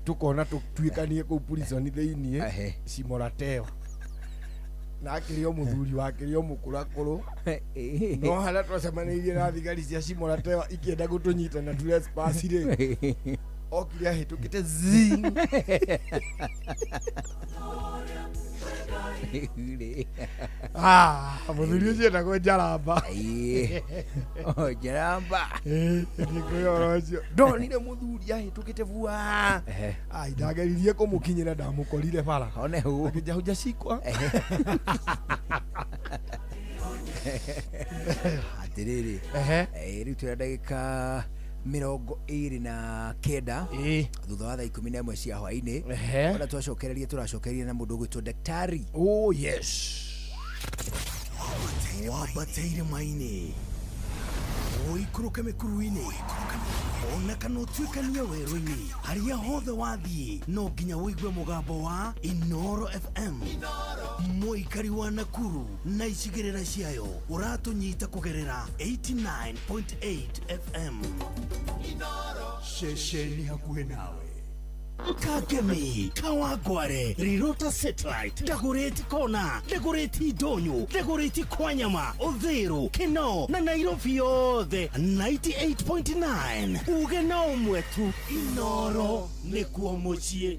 tukona tutuikanie kũu prison thĩiniĩ Shimorateo. Na akĩrĩ o mũthuri wakĩrĩ o mũkũrakũrũ no harĩa twacemanĩirie na thigari cia Shimoratewa ikĩenda gũtũnyita na trespass rĩ, okire ahĩtũkĩte zing. Ah, mũthuri ũcio etagwo Njaramba. Oh, Njaramba. Nĩngũĩ ũhoro ũcio ndonire mũthuri ahĩtũkĩte bua. Ai, ndageririe kũmũkinyĩra, ndamũkorire bara. One hu. Akĩnja hujashikwa. Atiriri, rĩu twĩna ndagĩka 29 thutha wa thaa 11 cia hwainĩ. Ona twacokereria tũracokereria na mũndũ ũgwĩtwo daktari. Oh yes. Wambate irĩma-inĩ, ũikũrũke mĩkuru-inĩ, ona kana ũtuĩkanie werũ-inĩ, harĩa hothe wathiĩ no nginya ũigue mũgambo wa Inoro FM. Mũikari wa Nakuru na icigĩrĩra ciayo ũratũnyita kũgerera 89.8 FM. Ceceni hakuhĩ nawe. Kangemi, Kawangware, Rirota Satellite, Dagoretti Kona, Dagoretti Ndonyo, Dagoretti Kwanyama, Uthiru, Kinoo na Nairobi yothe 98.9. Uge na ũmwe tu, Inoro nĩkuo mũciĩ.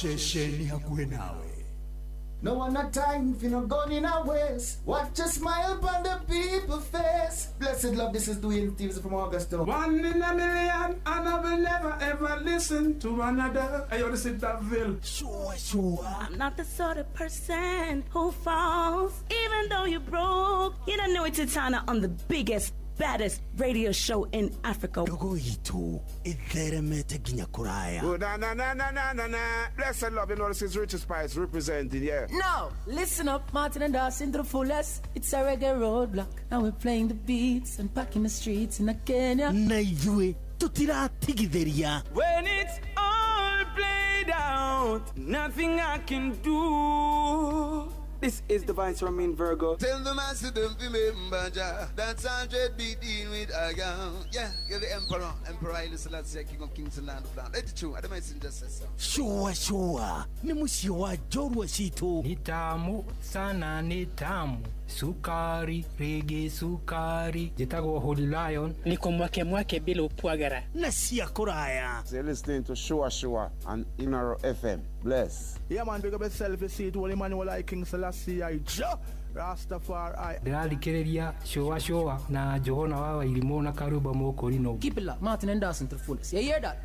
Ceceni hakuhĩ nawe. No one a time for no gun in a waste. Watch a smile upon the people face. Blessed love, this is Dwayne Stevens from Augusta. One in a million, and I will never ever listen to another. I ought to sit that veil. Sure, sure. I'm not the sort of person who falls. Even though you broke, you don't know it's Titana on the biggest, baddest radio show in Africa. Ndogo itũ ĩtheremete nginya kũraya. Oh, na na na na na na na. Blessed love, you know this is Richie Spice representing, yeah. No, listen up, Martin and Dawson to the fullest. It's a reggae roadblock, and we're playing the beats and packing the streets in Kenya. Na ithuĩ tũtiratigithĩria. When it's all played out, nothing I can do. This is Divine Romain Virgo. Tell the master don't remember Jah. That's 100 beating with a gun. Yeah, you're the emperor. Emperor Haile Selassie, King of Kings and Land of Land. Let it true. I don't just say so. Sure, sure. Ni mũciĩ wa njorua citũ. Ni tamu sana, ni tamu sukari rege sukari. Njĩtagwo Holy Lion. Niko mwake mwake bila upwagara. Na cia kũraya. So you're listening to Shua Shua on Inoro FM. Bless. Yeah man, big up yourself, you see it, Holy Emmanuel I King Selassie I Jah Rastafari. Ndĩrathikĩrĩria Shua Shua na Johana wa Wairimũ na Karuba Mũkũrinũ. Keep it locked, Martin and Dawson to the fullest. You hear that?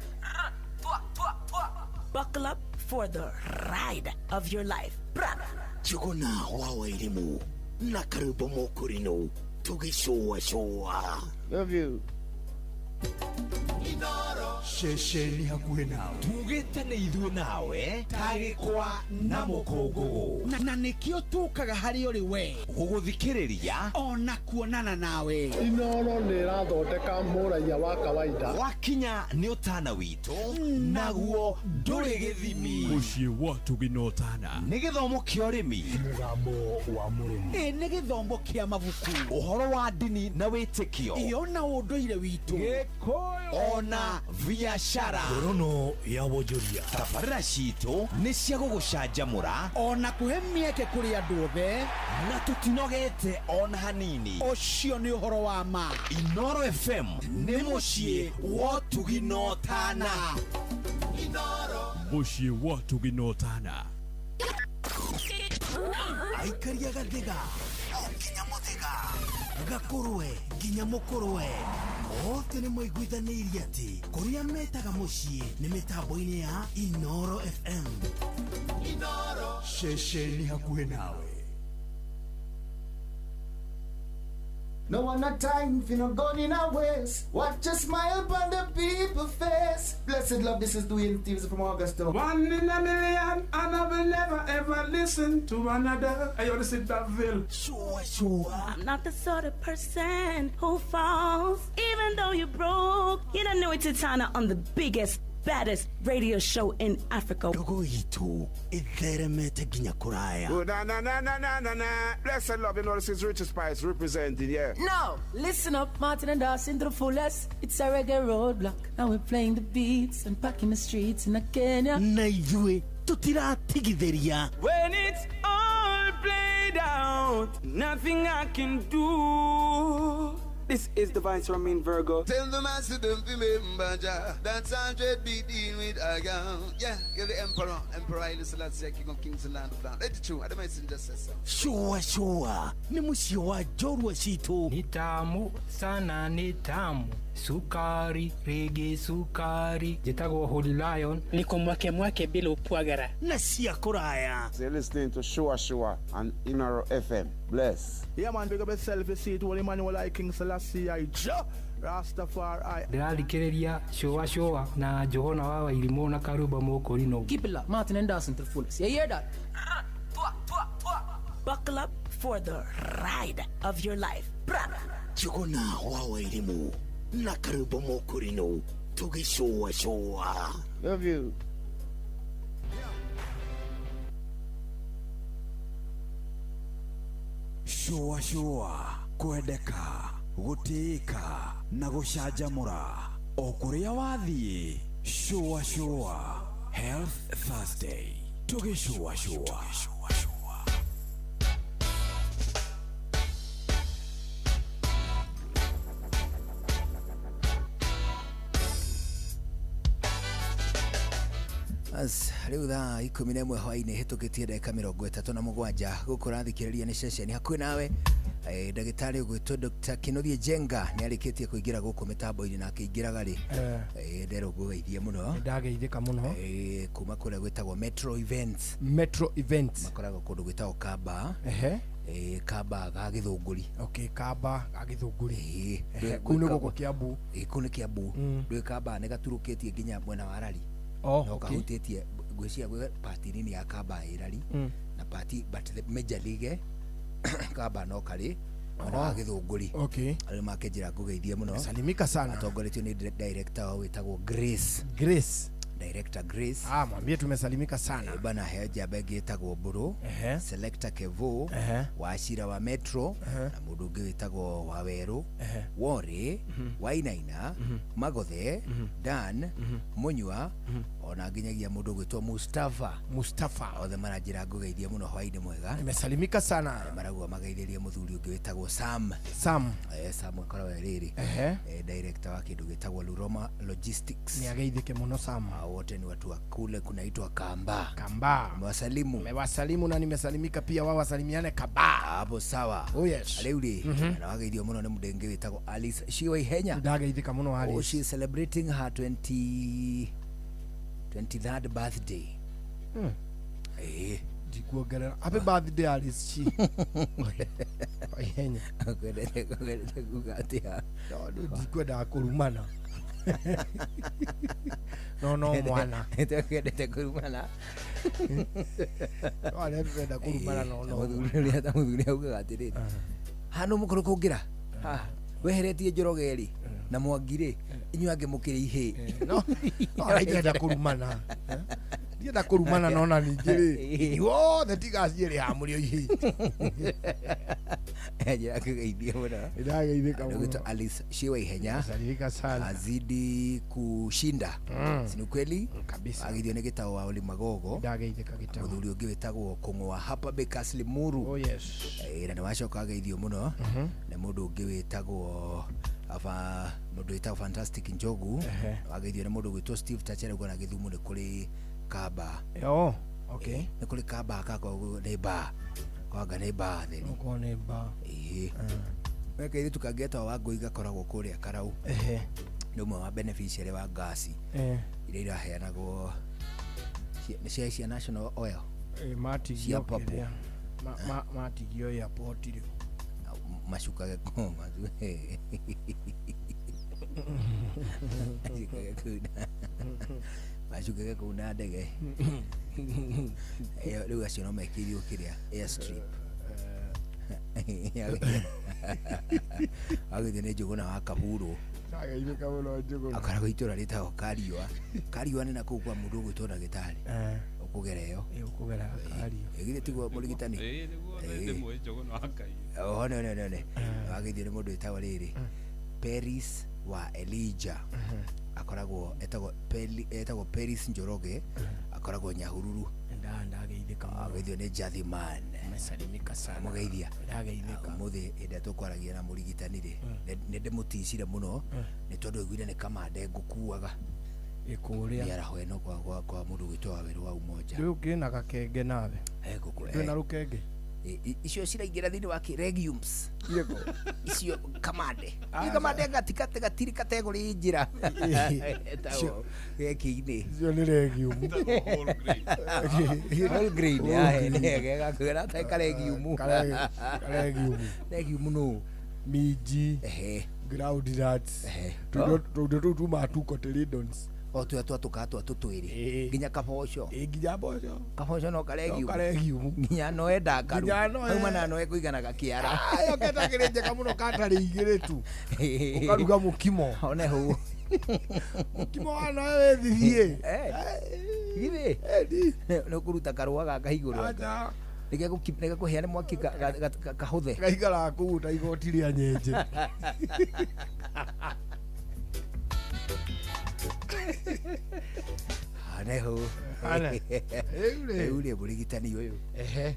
Buckle up for the ride of your life. Jogona wa Wairimũ na Karuba Mũkũrinũ tũgĩcũa cũa. Love you. Ceceni hakuhĩ nawe. Tugĩte nĩ ithuĩ nawe tagĩkwa na mũkũngũgũ. Na nĩkĩo tũkaga harĩ ũrĩ we gũgũthikĩrĩria ona kuonana nawe. Inoro nĩ ĩrathondeka mũraiya wa kawaida. Wakinya nĩ ũtana witũ naguo ndũrĩ gĩthimi. Mũciĩ wa tũginotana. Nĩ gĩthomo kĩa ũrĩmi. Mũgambo wa mũrĩmi. Ĩ nĩ gĩthomo kĩa mabuku. Ũhoro wa ndini na wĩtĩkio. Ĩ ona ũndũire witũ. Gĩkũyũ ona biashara. Ngorono ya wonjoria. Tabarĩra citũ nĩ cia gũgũcanjamũra ona kũhe mĩeke kũrĩ andũ othe, na tũtinogete ona hanini. Ũcio nĩ ũhoro wa ma. Inoro FM nĩ mũciĩ wa tũginotana. Mũciĩ wa tũginotana. Aikaria gathiga o nginya mũthĩga, gakũrwe nginya mũkũrwe, othe nĩ maiguithanĩirie atĩ kũrĩa metaga mũciĩ nĩ mĩtambo-inĩ ya Inoro FM. Ceceni hakuhĩ nawe. No one a time for no gun in a waste. Watch a smile upon the people face. Blessed love, this is Dwayne Stevens from Augusta. One in a million, and I will never ever listen to another. I ought to sit that veil. Sure, sure. I'm not the sort of person who falls. Even though you broke, you don't know it's Titana on the biggest, baddest radio show in Africa. Ndogo itũ ĩtheremete nginya kũraya. Oh, na na na na na na na. Blessed love, you know this is Richie Spice representing, yeah. No, listen up, Martin and Dawson to the fullest. It's a reggae roadblock, and we're playing the beats and packing the streets in Kenya. Na ithuĩ tũtiratigithĩria. When it's all played out, nothing I can do. This is the Vice Ramin Virgo. Tell the master don't remember Jah. That's 100 be dealing with I am. Yeah, you're the emperor, Emperor Haile Selassie, King of Kings and Land of Land. Let it true. I don't just say so. Shua shua ni muciĩ wa njorua citũ. Ni tamu sana, ni tamu sukari rege sukari. Njĩtagwo Holy Lion. Niko mwake mwake bila upwagara na cia kũraya. So you're listening to Shua Shua on Inoro FM. Bless. Yeah, man, big up yourself. You see it, Holy Emmanuel I, King Selassie I, Jah Rastafari. Ndĩrathikĩrĩria Shua Shua na Johana wa Wairimũ na Karuba Mũkũrinũ. Keep it locked, Martin and Dawson to the fullest. You hear that? Buckle up for the ride of your life. Brother. Njuguna wa Wairimu na Karuba Mũkũrinũ tũgĩcũa cũa. Love you. Shua shua kwendeka gũtĩĩka na gũcanjamũra o kũrĩa wathiĩ. Shua shua Health Thursday tũgĩcũa cũa. As rĩu thaa 11 hwaĩ-inĩ hĩtũkĩtie ndagĩka 37 gũkũ ũrathikĩrĩria nĩ ceceni hakuhĩ nawe. Ndagĩtarĩ ũgwĩtwo Dr. Kĩnuthia Njenga nĩ arĩkĩtie kũingĩra gũkũ mĩtambo-inĩ na akĩingĩraga rĩ nderwo ngũgeithie mũno. Ndageithĩka mũno. Kuma kũrĩa gwĩtagwo Metro Events. Metro Events makoragwo kũndũ gwĩtagwo Kamba. Kamba ga Gĩthũngũri. Okay, Kamba ga Gĩthũngũri. Kũu nĩ gũkũ Kiambu. Kũu nĩ Kiambu. Ndũĩ Kamba nĩ gaturũkĩtie nginya mwena wa Rari. Oh, no okay. Kahutĩtie ngwĩciria gwĩ party nini ya Kamba ĩrari na party but the major league Kamba no karĩ mwena wa Gĩthũngũri. Okay. Arĩa makĩnjĩra ngũgeithie mũno. Salimika sana. Atongoretio nĩ director wao wĩtagwo Grace. Grace. Director Grace. Ah, mwambie tumesalimika sana. Bana heo njamba ĩngĩ ĩtagwo Mbũrũ, Selector Kevo, Wachira wa Metro, na mũndũ ũngĩ wĩtagwo Wawerũ, Worĩ, Wainaina, Magothe, Dan, Mũnyua, ona nginyagia mũndũ ũgwĩtwo Mustafa. Mustafa. Othe maranjĩra ngũgeithie mũno hwaĩ-inĩ mwega. Nimesalimika sana. Marauga mageithĩrie mũthuri ũngĩ wĩtagwo Sam. Sam. Sam akoragwo rĩrĩ. Director wa kĩndũ gĩtagwo Luroma Logistics. Nĩ ageithĩke mũno Sam. Wote ni watu wa kule kunaitwa Kamba. Kamba. Nimewasalimu. Nimewasalimu na nimesalimika pia, wao wasalimiane Kamba. Hapo sawa. Oh yes. Rĩu rĩ, na wageithio mũno nĩ mũndũ ũngĩ wĩtagwo Alice Shiwa Ihenya. Ndageithĩka mũno Alice. Oh, she is celebrating her 23rd birthday. Ndikuongerera. Happy birthday Alice Shi. Ihenya. Kwendete kuga atĩa? Ndikwendaga kũrumana. No no mwana. Kwendete kũrumana. No arĩa twenda kũrumana no no. Mũthuri augaga atĩrĩrĩ. Hano mũkũrũ kũngĩra. Haha weheretie Njoroge rĩ na Mwangi rĩ inyuĩ angĩ mũkĩrĩ ihĩ. No no ndenda kũrumana. Ndienda kũrumana no na ningĩ rĩ inyuothe tigaciĩrĩ haha mũrĩ o ihĩ. Njĩra kũgeithia mũno. Ndageithĩka mũno. Ndio Alice Shiwa Ihenya. Salimika sana. Azidi kushinda. Si ni kweli? Kabisa. Agithio nĩ gĩtao wa Oli Magogo. Ndageithĩka gĩtao. Mũthuri ũngĩ wĩtagwo Kũng'ũa hapa Bakers Limuru. Oh yes. Na nĩ wacoka ageithio mũno nĩ mũndũ ũngĩ wĩtagwo aba mũndũ wĩtagwo Fantastic Njogu. Wageithio nĩ mũndũ ũgwĩtwo Steve Tachere na Gĩthumo nĩ kũrĩ Kamba. Oh, okay. Nĩ kũrĩ Kamba kako nĩ ba. Kwanga nĩ ba theri. Okorwo nĩ ba. Wekairĩtu kangĩ getagwo Wangũi gakoragwo kũrĩa Karau. Nĩ ũmwe wa beneficiary wa ngasi iria iraheanagwo nĩ cia National Oil. Matigio kĩrĩa. Matigio airport rĩu. Macukage kũu. Macukage kũu na ndege. Rĩu acio no mekĩrio kĩrĩa airstrip. Agithio nĩ Njũgũna wa Kaburu. Ndageithĩka mũno Njũgũna. Akoragwo itũra rĩtagwo Kariũa. Kariũa nĩ na kũu kwa mũndũ ũgwĩtwo ndagĩtarĩ. Ũkũgera ĩyo. Ũkũgera Kariũa. Githĩ tiguo mũrigitani? Nĩguo Njũgũna wa Kariũa. Oho nĩ. Wagithio nĩ mũndũ wĩtagwo rĩrĩ Peris wa Elijah. Akoragwo etagwo Peris Njoroge. Akoragwo Nyahururu. Ndageithĩka mũno. Ageithio nĩ Jathiman. Mesalimika sana. Mũgeithia. Ndageithĩka. Ũmũthĩ hĩndĩ ĩrĩa tũkwaragia na mũrigitani rĩ, nĩ ndĩmũticire mũno nĩ tondũ aiguire nĩ kamande ngũkuaga. Ĩkũrĩa. Mĩaraho ĩno kwa mũndũ gwĩtwo Wawerũ wa Umoja. Rĩu kĩna gakenge nawe. Ngũkũ. Ndwĩ na rũkenge. Icio ciraingĩra thĩinĩ wa kĩ legumes. Irĩkũ? Icio kamande. Ni kamande gatikate gatiri kategori njĩra. Etagwo geki-inĩ. Icio nĩ legume. Whole grain. Gakwĩra ta ka legume. Ka legume. Legume nũ? Minji. Ground nuts. Tũindo tũu tumaga two cotyledons. O tuya twatũkaga twa tũtwĩrĩ. Nginya kaboco. Nginya mboco. Kaboco no ka legume. No ka legume. Nginya noe ndakaru. Nginya noe. Hauma na noe kũigana gakĩara. Ayo ketagĩrĩ njega mũno katarĩ igĩrĩ tu. Ũkaruga mũkimo. One hau. Mũkimo wa noe wĩthithie. Githĩ? Nĩ ũkũruta karũa gaka igũrũ. Acha. Nĩgekũhĩa nĩ mwaki kahũthe. Gaikaraga kũu ta igoti rĩa nyenje. Aneho. Ane. Rĩu rĩ mũrigitani ũyũ. Ehe.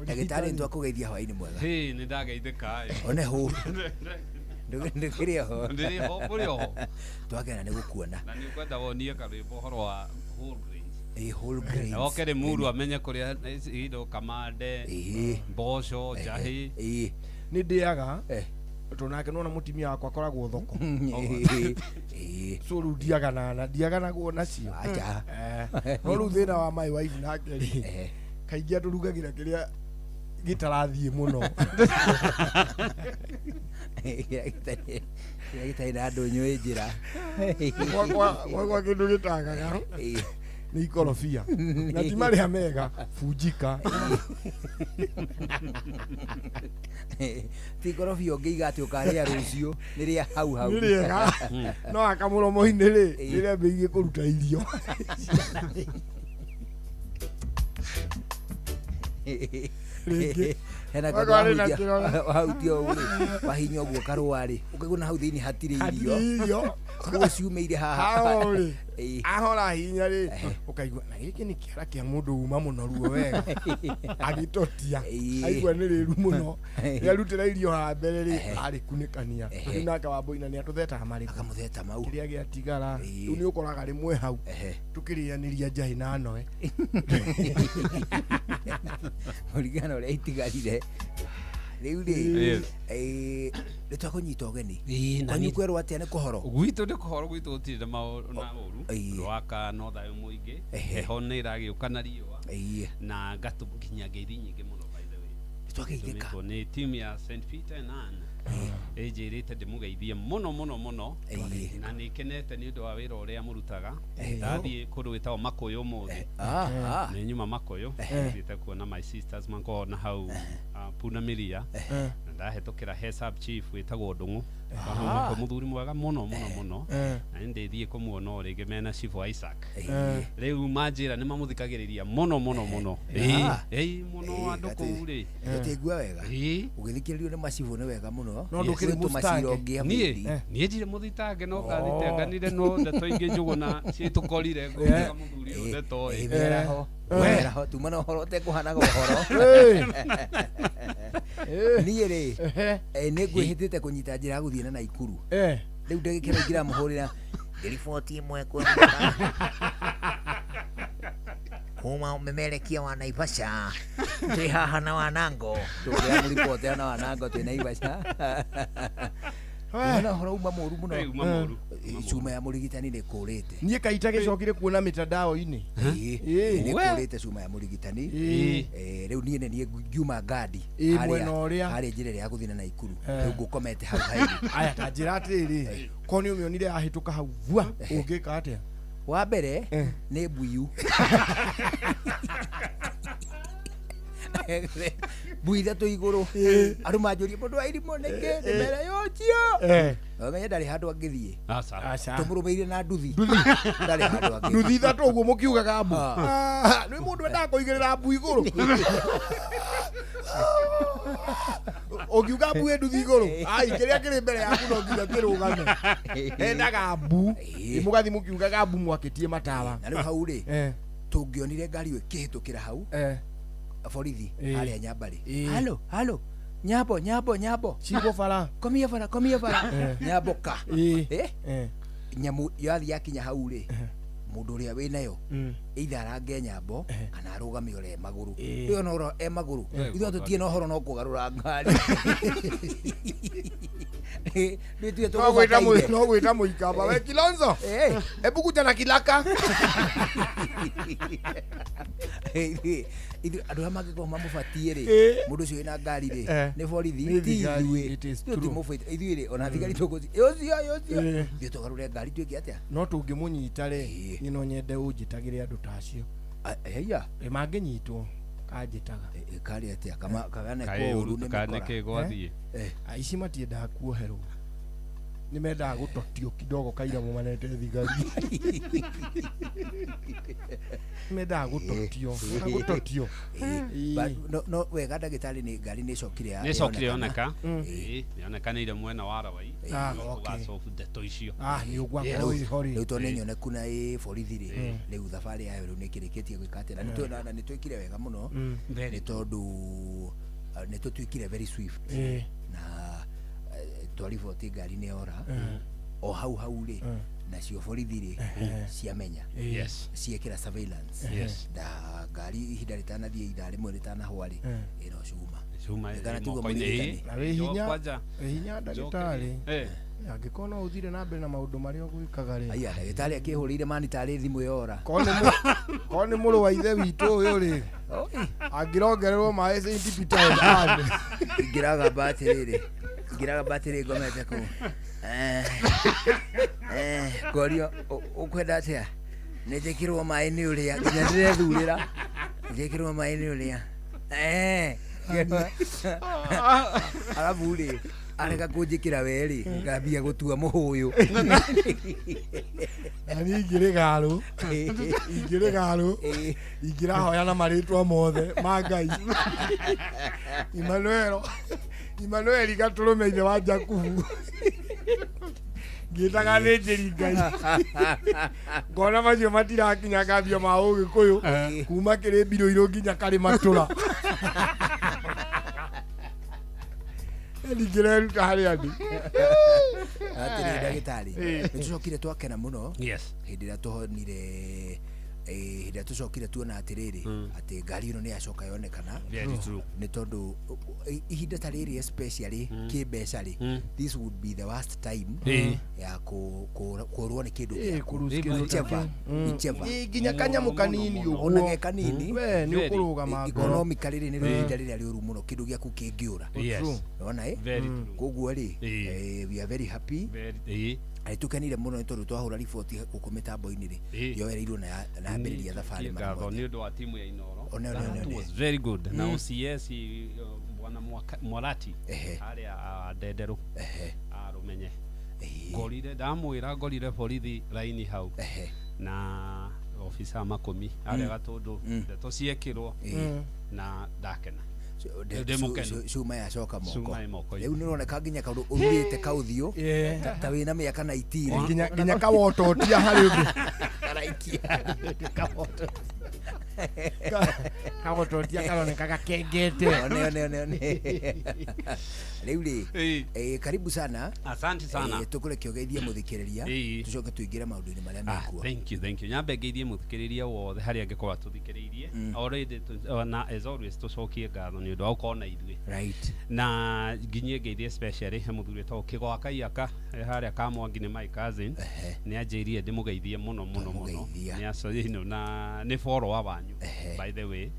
Ndagĩtarĩ nĩtwakũgeithia hwaĩ-inĩ mwega. Hĩ, nĩ ndageithĩka ĩ. One hũ. Ndũkĩrĩ oho. Ndĩrĩ ho, kũrĩ oho. Twagena nĩ gũkuona. Na nĩ ũkwenda wonie karwĩmbo ũhoro wa whole grains. Ĩ whole grains. Na oke rĩ mũndũ amenye kũrĩa indo kamande, mboco, njahĩ. Nĩ ndĩaga tondũ nake nona mũtumia wakwa akoragwo thoko. So rĩu ndiaganana ndiaganagwo nacio. Acha. No rĩu thĩna wa my wife nake rĩ, kaingĩ atũrugagĩra kĩrĩa gĩtarathiĩ mũno. Kĩrĩa gĩtarĩ na ndũnyũ ĩ njĩra. Gwakwa kĩndũ gĩtagaga nĩ ikorobia na ti marĩa mega bunjika. Ti ikorobia ũngĩiga atĩ ũkarĩa rũciũ, nĩ rĩa hau hau. Nĩ rĩega no akamũromo-inĩ rĩ rĩrĩa kũruta irio. Rĩngĩ. Hena Wakwa kandũ rĩ na kĩrore. wahutia ũguo rĩ, wahinya ũguo karũa rĩ, ũkaigua na hau thĩinĩ hatirĩ irio. Hatirĩ irio. Koguo ciumĩire haha. Haho rĩ, ahora hinya rĩ, ũkaigua na gĩkĩ nĩ kĩara kĩa mũndũ uma mũnoru wega. Agĩtotia, aigua nĩ rĩru mũno. Rĩarutĩra irio haha mbere rĩ, arĩkunĩkania. Rĩu nake Wambũi nĩ atũthetaga marĩkũ. Akamũtheta mau. Kĩrĩa gĩatigara, rĩu nĩ ũkoraga rĩmwe hau tũkĩrĩanĩria njahĩ na noe. Kũringana na ũrĩa itigarire. Rĩu rĩ, nĩ twakũnyita ũgeni. Kwanyu kwerwo atĩa nĩ kũhoro? Gwitũ nĩ kũhoro, gwitũ gũtirĩ na maũndũ na ũru. Rwaka no thayũ mũingĩ. Heho nĩ ĩragĩũka na riũa. Na ngatũkinyia ngeithi nyingĩ mũno by the way. Nĩtwageithĩka. Tũmĩtwo nĩ team ya St Peter and Ann. Ĩnjĩrĩte ndĩmũgeithie mũno mũno mũno. Na nĩ kenete nĩ ũndũ wa wĩra ũrĩa mũrutaga. Ndathiĩ kũndũ gwĩtagwo Makũyũ ũmũthĩ. Nĩ nyuma Makũyũ. Thiĩte kuona my sisters makoragwo na hau Pundamilia. Na ndahĩtũkĩra he sub chief wĩtagwo Ndũng'ũ. Wa mũthuri mwega mũno mũno mũno. Na nĩ ndĩthiĩ kũmuona o rĩngĩ mena Chief Isaac. Rĩu manjĩra nĩ mamũthikagĩrĩria mũno mũno mũno. Ĩĩ mũno andũ kũu rĩ. Tũtigua wega. Ũgĩthikĩrĩrio nĩ macibũ nĩ wega mũno. No ndũkĩrĩ Gwĩ tũmacira mũcitange. ũngĩamĩndi. Niĩ ndirĩ mũthitange no ngathitenganire no ndeto ingĩ Njũgũna ciĩtũkorire ngũmenya mũthuri ũyũ ndeto ĩ. Mĩaraho. Mĩaraho tuma na ũhoro ũtekũhanaga ũhoro. Niĩ rĩ, nĩ ngwĩhĩtĩte kũnyita njĩra ya gũthiĩ na Naikuru. Rĩu ndagĩka ĩno ingĩramũhũrĩra Riboti ĩmwe kuma mmemerekia wa Naivasha twĩ haha na Wanango. Tũkĩramũribotera na Wanango twĩ Naivasha. Tuma na ũhoro uma mũru mũno. Ĩ, uma mũru. Cuma ya mũrigitani nĩ kũrĩte. Niĩ kaita gĩcokire kuona mitandao-inĩ. Nĩ kũrĩte cuma ya mũrigitani. Rĩu niĩ nĩ niĩ ngiuma ngandi Mwena ũrĩa. harĩa njĩra ĩrĩa ya gũthiĩ na Naikuru. Rĩu ngũkomete hau hairi. Aya ta njĩra atĩrĩrĩ, korwo nĩ ũmĩonire yahĩtũka hau vua, ũngĩka atĩa? Wa mbere nĩ mbuyu. Mbui ithatũ igũrũ. Andũ manjũrie mũndũ wa irimũ nĩkĩ nĩ mbere yocio. Ũmenye ndarĩ handũ angĩthiĩ. Aca. Tũmũrũmĩrĩire na nduthi. Ndarĩ handũ angĩthiĩ. Nduthi ithatũ ũguo mũkiugaga mbu. Nĩ mũndũ endaga kũigĩrĩra mbu igũrũ. Ũngiuga mbu ĩ nduthi igũrũ, ai kĩrĩa kĩrĩ mbere yaku no nginya kĩrũgame. Endaga mbu. Mũgathiĩ mũkiugaga mbu mwakĩtie matawa. Na rĩu hau rĩ, Tũngĩonire ngari ĩyo ĩkĩhĩtũkĩra hau borithi harĩa Nyambarĩ. Halo, halo. Nyambo, nyambo, nyambo. Cigwo bara. Komia bara, komia bara. Nyambo ka. Nyamu yathi yakinya hau rĩ. Mundu uria wi nayo either arange nyambo kana arugame ore maguru rio no ro e maguru ithuĩ tutie no horo no kugarura ngari nĩ tuye no gwita muikamba we Kilonzo ebu kuja na kilaka ithuĩ andũ arĩa mangĩkorwo mamũbatie rĩ mũndũ ũcio wĩna ngari rĩ nĩ borithi ti ithuĩ tũtimũbĩte ithuĩ rĩ ona thigari tũgũthiĩ ũcio ũcio ithuĩ tũgarũre ngari twĩke atĩa no tũngĩmũnyita rĩ niĩ no nyende ũnjĩtagĩre andũ ta acio ĩya mangĩnyitwo kanjĩtaga karĩ atĩa kana ũru nĩ mĩkora aici matiendaga kuoherwo nĩ mendaga gũtotio kidogo kaira mũmanete thigari mendaga gũtotio gũtotio no wega ndagĩtarĩ nĩ ngari nĩ ĩcokire nĩ ĩcokire yoneka yonekanĩire mwena wa Rawai ũgacobu ndeto icio nĩ ũguo akorwo ĩho rĩ rĩu tondũ nĩ nyoneku na ĩ borithi rĩ rĩu thabarĩ yayo rĩu nĩ ĩkĩrĩkĩtie gwĩka atĩa na nĩ twĩkire wega mũno nĩ tondũ nĩ tũtuĩkire very swift na twariboti ngari nĩ yora o hau hau rĩ nacio borithi rĩ ciamenya ciekĩra surveillance na ngari ihinda rĩtanathiĩ ithaa rĩmwe rĩtanahwa rĩ ĩno cuma kana tiguo mũrigitani na wĩ hinya ndagĩtarĩ angĩkorwo no ũthire na mbere na maũndũ marĩa ũgwĩkaga rĩ aya ndagĩtarĩ akĩhũrĩire mani tarĩ thimũ yora korwo nĩ mũrũ wa ithe witũ ũyũ rĩ angĩrongererwo maĩ St. Peter and Anne ingĩragamba atĩrĩrĩ ngiraga batiri ngomete kuu ngorio ukwenda atia nĩnjĩkĩrwo maĩ nĩ ũrĩa nginya ndĩrethurĩra njĩkĩrwo maĩ nĩ ũrĩa arabu rĩ arega kũnjĩkĩra we rĩ ngambia gũtua mũhũyũ na niĩ ingĩrĩ garũ ingĩrahoya na marĩtwa mothe ma Ngai Emmanuel gatũrũme ithe wa Jakubu ngĩtaga thĩnjĩri Ngai ngona macio matirakinya ngambia ma Ũgĩkũyũ kuma kĩrĩ mbirũ nginya karĩ matũra ndingĩreruta harĩ andũ atĩrĩ ndagĩtarĩ nĩ tũcokire twakena mũno hĩndĩ ĩrĩa tũhonire hĩndĩ ĩrĩa tũcokire tuona atĩrĩrĩ atĩ ngari ĩno nĩ yacoka yonekana nĩ tondũ ihinda ta rĩrĩ especially kĩmbeca rĩ this would be the worst time ya kũrwo nĩ kĩndũ gĩaku nginya kanyamũ kanini ũguo ona ge kanini we nĩ ũkũrũgama ngoro economically rĩ nĩ ihinda rĩrĩa rĩũru mũno kĩndũ gĩaku kĩngĩũra nĩwona koguo rĩ we are very happy tukenire muno nĩ tondũ twahũra riboti gũkũ mĩtambo-inĩ rĩ yoereirwo na yambĩrĩria thabarĩ mara ngatho nĩ ũndũ wa timu ya Inoro that was very good na OCS bwana Mwarati harĩa Ndenderũ arũmenye ngorire ndamwĩra ngorire borithi raini hau na ofisa makũmi harĩa Gatũndũ ndeto ciekĩrwo na ndakena cuma yacoka moko rĩu nĩũroneka nginya kaũndũ ũrurĩte kaũthiũ ta wĩna mĩaka 19 nginya kawototia harĩ ũndũ karaikia kawototia karoneka gakengete one rĩu rĩ karibu sana asante sana tũkũreke ũgeithie mũthikĩrĩria tũcoke tũingĩre maũndũ-inĩ marĩa mekuo thank you nyambe ngeithie mũthikĩrĩria wothe harĩa angĩkorwo atũthikĩrĩirie already na as always tũcokie ngatho nĩ ũndũ wa gũkorwo na ithuĩ right na nginyie ngeithie specially he mũthuri wĩtagwo Kĩgwa Kaiaka harĩa Kamwangi nĩ my cousin nĩ anjĩrire ndĩmũgeithie mũno mũno mũno nĩ aco na nĩ follower wanyu by the way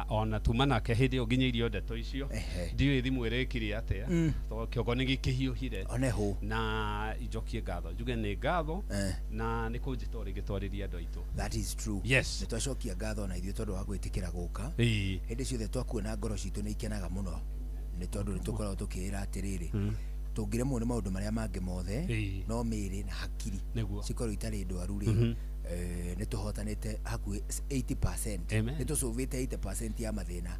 ona tuma nake hĩndĩ ĩyo nginyĩirio ndeto icio ndiũĩ thimũ ĩrĩkire atĩa tondũ kĩongo nĩ gĩkĩhiũhire na injokie ngatho njuge nĩ ngatho na nĩ kũnjĩta o rĩngĩ twarĩrie andũ aitũ that is true yes nĩ twacokia ngatho na ithuĩ tondũ wa gwĩtĩkĩra gũka hĩndĩ ciothe twakuona ngoro citũ nĩ ikenaga mũno nĩ tondũ nĩ tũkoragwo tũkĩĩra atĩrĩrĩ tũngĩremwo nĩ maũndũ marĩa mangĩ mothe no mĩĩrĩ na hakiri cikorwo itarĩ ndwaru rĩ nĩ tũhotanĩte hakuhĩ 80% nĩ tũcũvĩte 80% ya mathĩna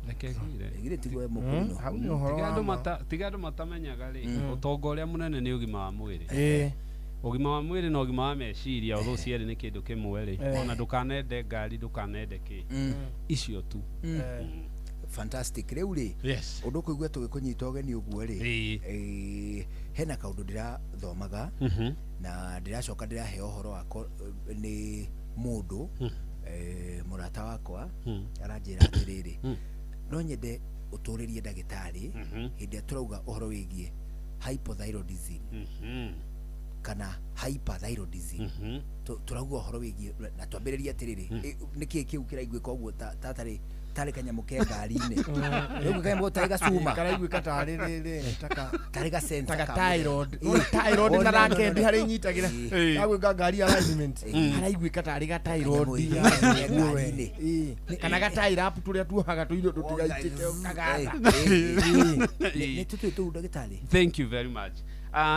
githĩ tiguo mũkũrũ tiga andũ matamenyaga rĩ ũtonga ũrĩa mũnene nĩ ũgima wa mwĩrĩ Ũgima wa mwĩrĩ na ũgima wa meciria ũthũ cierĩ nĩ kĩndũ kĩmwe rĩ. Ona ndũkanende ngari, ndũkanende kĩ. Icio tu. Fantastic. Rĩu rĩ, Yes. ũndũ ũkũigua tũgĩkũnyita ũgeni ũguo rĩ, hena kaũndũ ndĩrathomaga na ndĩracoka ndĩraheo ũhoro wako nĩ mũndũ, mũrata wakwa, aranjĩra atĩrĩrĩ, no nyende ũtũrĩrie ndagĩtarĩ hĩndĩ ĩrĩa tũrauga ũhoro wĩgiĩ hypothyroidism kana hyperthyroidism. Tũrauga ũhoro wĩgiĩ na twambĩrĩrie atĩrĩrĩ, nĩkĩĩ kĩu kĩraiguĩka ũguo tatarĩ tarĩ kanyamũ ke ngari-inĩ, rĩu kanyamũ tarĩ gacuma? Karaiguĩka tarĩ rĩrĩ taka tarĩ ga sensor taka ka thyroid. Ĩ. Thyroid Oh, na no, no, no, rakendi no. harĩa inyitagĩra kagwĩka ngari ya alignment, karaiguĩka tarĩ ga thyroid Kanyamũ ya ke nguo we. ngari-inĩ. Kana ga tie up tũrĩa tuohaga tũirio tũtigaitĩke kagatha. Nĩ tũtũĩ tũu, ndagĩtarĩ? Thank you very much.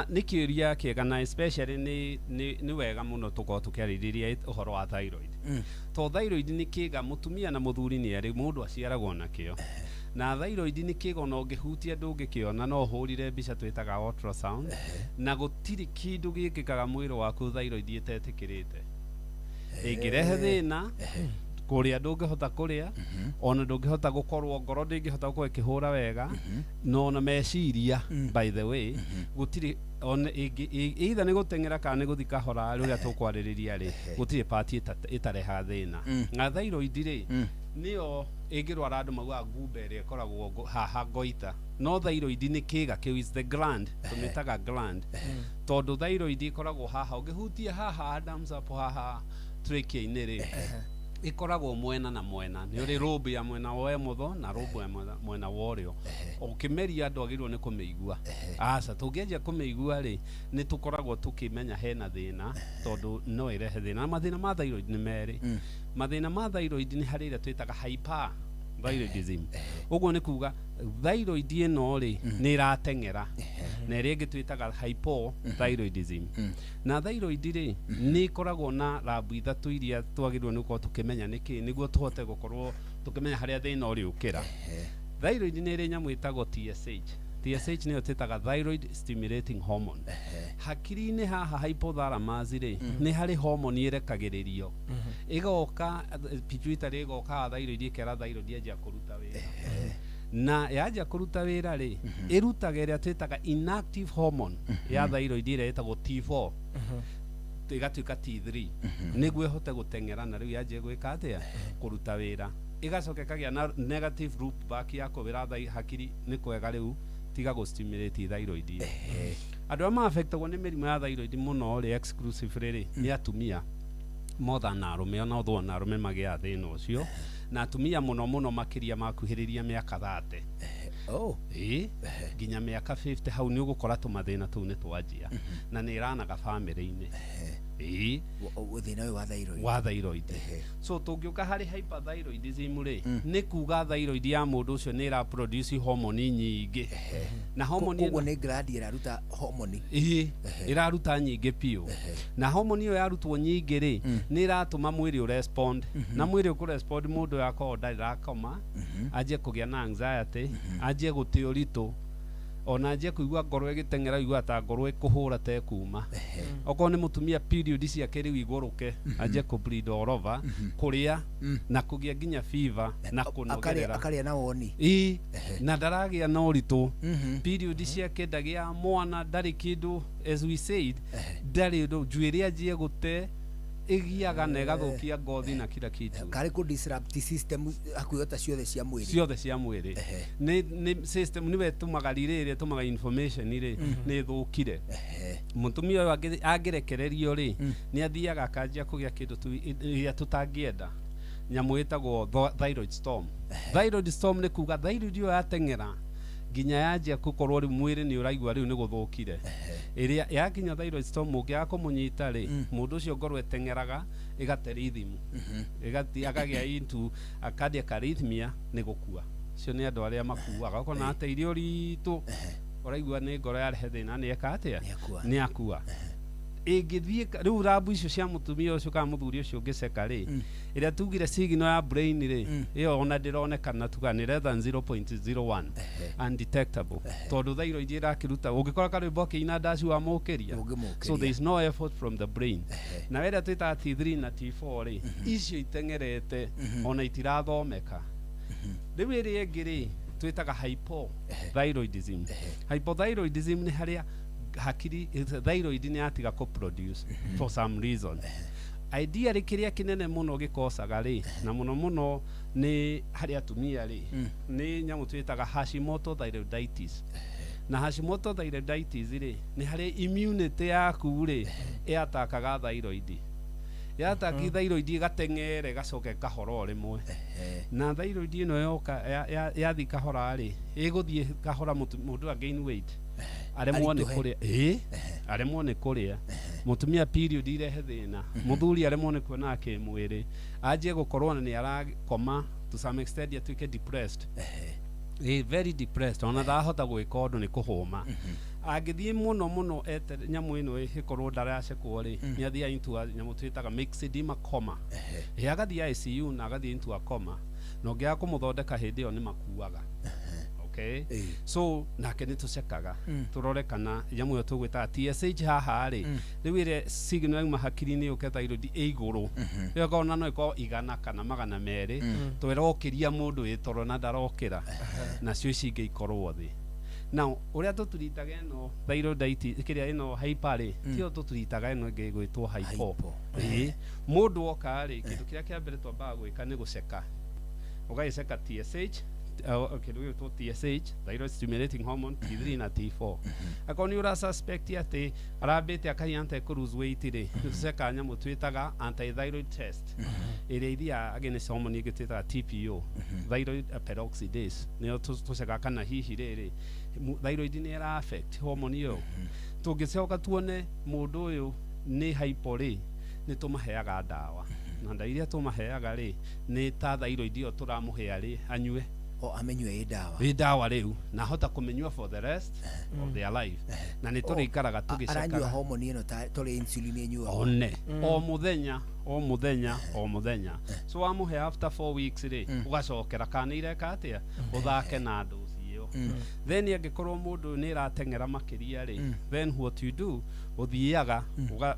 Nĩ kĩũria kĩega na especially nĩ wega mũno tũkorwo tũkĩarĩrĩria ũhoro wa thyroid. To thyroid nĩ kĩga mũtumia na mũthuri nĩ erĩ mũndũ aciaragwo nakĩo. Na thyroid nĩ kĩga ona ũngĩhutia ndũngĩkĩona, no ũhũrire mbica twĩtaga ultrasound, na gũtirĩ kĩndũ gĩkĩkaga mwĩrĩ waku thyroid ĩtetĩkĩrĩte. Ĩngĩrehe thĩna kũrĩa ndũngĩhota kũrĩa, ona ndũngĩhota gũkorwo ngoro ndĩngĩhota gũkorwo ĩkĩhũra wega, na ona meciria, by the way, gũtirĩ ona either nĩ gũteng'era kana nĩ gũthi kahora rĩrĩa tũkwarĩrĩria rĩ, gũtirĩ part ĩtarehaga thĩna. Na thyroid rĩ, nĩyo ĩngĩrwara andũ maugaga ngumba ĩrĩa ĩkoragwo haha ngoita, no thyroid nĩ kĩga kĩu, is the gland, tũmĩtaga gland tondũ thyroid ĩkoragwo haha ũngĩhutia haha Adam's apple haha trachea-inĩ rĩ, ĩkoragwo mwena na mwena, nĩ ũrĩ lobe ya mwena wa ĩmotho na lobe ya mwena wa ũrĩo. Ũkĩmeria ndwagĩrĩirwo nĩ kũmĩigua, aca, tũngĩanjia kũmĩigua rĩ, nĩ tũkoragwo tũkĩmenya hena thĩna, tondũ no ĩrehe thĩna. Na mathĩna ma thyroid nĩ merĩ. Mathĩna ma thyroid nĩ harĩ ĩrĩa twĩtaga hyperthyroidism, ũguo nĩ kuga thyroid ĩno rĩ nĩ ĩrateng'era, na ĩrĩa ĩngĩ twĩtaga hypothyroidism. Na thyroid rĩ nĩ ĩkoragwo na rabu ithatũ iria twagĩrĩirwo nĩ gũkorwo tũkĩmenya nĩkĩ, nĩguo tũhote gũkorwo tũkĩmenya harĩa thĩna ũrĩ ũkĩra. Thyroid nĩ ĩrĩ nyamũ ĩtagwo TSH. TSH nĩyo twĩtaga thyroid stimulating hormone. Hakiri-inĩ haha hypothalamus rĩ, nĩ harĩ hormone ĩrekagĩrĩrio ĩgoka pituitary, ĩgoka haha thyroid, ĩkera thyroid yanjia kũruta wĩra, na yanjia kũruta wĩra rĩ, ĩrutaga ĩrĩa twĩtaga inactive hormone ya thyroid ĩrĩa ĩtagwo T4, ĩgatuĩka T3 nĩguo ĩhote gũteng'era, na rĩu yanjie gwĩka atĩa? Kũruta wĩra. Ĩgacoka ĩkagĩa na negative loop back ya kũwĩra hakiri nĩ kwega rĩu tiga gũ stimulate thyroid ĩyo. Andũ arĩa ma-affectagwo nĩ mĩrimũ ya thyroid mũno rĩ, exclusively rĩ, nĩ atumia more than arũme, ona although ona arũme magĩaga thĩna ũcio, na atumia mũno mũno makĩria makuhĩrĩria mĩaka 30. Oh. Ĩĩ, nginya mĩaka 50 hau nĩ ũgũkora tũmathĩna tũu nĩ twanjia, na nĩ ĩranaga bamĩrĩ-inĩ. Ĩĩ. Thĩna ũyũ wa thyroid. Wa thyroid. So tũngĩũka harĩ hyperthyroidism rĩ, nĩ kuga thyroid ya mũndũ ũcio nĩ ĩra produce hormone nyingĩ, na hormone Koguo nĩ gland ĩraruta hormone. Ĩĩ, ĩraruta nyingĩ biũ, na hormone ĩyo yarutwo nyingĩ rĩ, nĩ ĩratũma mwĩrĩ ũrespond, na mwĩrĩ ũkũrespond, mũndũ ũyũ akorwo ndarĩ rakoma, anjie kũgĩa na anxiety, anjie gũte ũritũ, ona anjie kũigua ngoro ĩgĩteng'era, igua ta ngoro ĩkũhũra ta ĩkuma. Okorwo nĩ mũtumia, period ciake rĩu igũrũke, anjie kũ bleed all over, kũrĩa na kũgĩa nginya fever na kũnogerera. Akarĩa na woni. Ĩĩ, na ndaragĩa na ũritũ, period ciake ndagĩa mwana, ndarĩ kĩndũ, as we said, ndarĩ ũndũ, njuĩrĩ anjie gũte, ĩgiaga na ĩgathũkia ngothi na kila kitu. Karĩ kũ disrupt system hakuhĩ ta ciothe cia mwĩrĩ. Ciothe cia mwĩrĩ. Nĩ system nĩwe ĩtũmaga relay ĩrĩa ĩtũmaga information rĩ nĩ ĩthũkire. Mũtumia ũyũ angĩrekererio rĩ, nĩ athiaga akanjia kũgĩa kĩndũ tu ĩrĩa tũtangĩenda, nyamũ ĩtagwo thyroid storm. Thyroid storm nĩ kuga thyroid ĩyo yateng'era nginya yanjia gũkorwo rĩu mwĩrĩ nĩ ũraigua rĩu nĩ gũthũkire. Ĩrĩa yakinya thyroid storm, ũngĩaga kũmũnyita rĩ, mũndũ ũcio ngoro ĩteng'eraga ĩgate rhythm, ĩgathi akagĩa into a cardiac arrhythmia, nĩ gũkua. Acio nĩ andũ arĩa makuaga ũkona ateire ũritũ, ũraigua nĩ ngoro yarehe thĩna, nĩ eka atĩa? Nĩ akua. Ĩngĩthiĩ rĩu rabu icio cia mũtumia ũcio kana mũthuri ũcio ũngĩceka rĩ, ĩrĩa tugire signal ya brain rĩ, ĩyo ona ndĩronekana, tuga nĩ less than 0.01, undetectable, tondũ thyroid ĩrakĩruta ũngĩkora karwĩmbo akĩina ndaci wamũkĩria. So there is no effort from the brain. Na ĩrĩa twĩtaga T3 na T4 rĩ, icio iteng'erete ona itirathomeka. Rĩu ĩrĩa ĩngĩ rĩ, twĩtaga hypothyroidism. Hypothyroidism nĩ harĩa hakiri thyroid nĩ yatiga kũ-produce for some reason. Ideally kĩrĩa kĩnene mũno gĩkocaga rĩ, na mũno mũno nĩ harĩ atumia rĩ, nĩ nyamũ twĩtaga Hashimoto thyroiditis. Na Hashimoto thyroiditis rĩ, nĩ harĩ immunity yaku rĩ ĩatakaga thyroid, yataki thyroid ĩgateng'ere, ĩgacoka ĩkahora o rĩmwe. Na thyroid ĩno yoka yathiĩ kahora rĩ, ĩgũthiĩ kahora, mũndũ a gain weight, aremwo nĩ Aritũhe. kũrĩa, ĩĩ, aremwo nĩ kũrĩa, mũtumia period irehe thĩna, mũthuri aremwo nĩ kuona kĩmwĩrĩ, anjie gũkorwo na nĩ arakoma, to some extent atuĩke depressed, very depressed, ona ndahota gwĩka ũndũ nĩ kũhũma. Angĩthiĩ mũno mũno ete nyamũ ĩno ĩkorwo ndaracekwo rĩ, nĩ athiaga into a nyamũ twĩtaga myxedema coma. Ĩ agathiĩ ICU na agathiĩ into a coma, na ũngĩaga kũmũthondeka hĩndĩ ĩyo nĩ makuaga. Okay, so nake nĩ tũcekaga tũrore kana nyamũ ĩyo tũgwĩtaga TSH haha rĩ, rĩu ĩrĩa signal yauma hakiri-inĩ yũke thyroid ĩ igũrũ, ĩyo ĩkorwo na no ĩkorwo 100 kana 200, twĩrokĩria mũndũ ĩ toro na ndarokĩra, nacio ici ingĩ ikorwo thĩ. Now ũrĩa tũturitaga ĩno thyroiditis, kĩrĩa ĩno hyper rĩ, tiyo tũturitaga ĩno ĩngĩ ĩgwĩtwo hypo. Ĩĩ, mũndũ oka rĩ, kĩndũ kĩrĩa kĩa mbere twambaga gwĩka nĩ gũceka, ũgagĩceka TSH, kĩndũ gĩgwĩtwo TSH, thyroid stimulating hormone, T3 na T4. Akorwo nĩ ũra suspect atĩ arambĩte akahiana ta lose weight rĩ, nĩ tũcekaga nyamũ twĩtaga antithyroid test, ĩrĩa ithiaga against hormone ĩngĩ twĩtaga TPO, thyroid peroxidase, nĩyo tũcekaga kana hihi rĩrĩ thyroid nĩ ĩra affect hormone ĩyo. Tũngĩcoka tuone mũndũ ũyũ nĩ hypo rĩ, nĩ tũmaheaga ndawa, na ndawa iria tũmaheaga rĩ, nĩ ta thyroid ĩyo tũramũhea rĩ anyue. O amenyue ĩ ndawa. Ĩ ndawa rĩu, na ahota kũmĩnyua for the rest of their life, na nĩ tũrĩikaraga aranyua tũgĩcekaga. Homoni ĩno ta tũrĩ insulin ĩnyuagwo. One o mũthenya, o mũthenya, o mũthenya. So wamũhe after 4 weeks rĩ, ũgacokera kana nĩ ireka atĩa, ũthake na ndosi ĩyo. Then angĩkorwo mũndũ ũyũ nĩ ĩrateng'era makĩria rĩ, then what you do, ũthiaga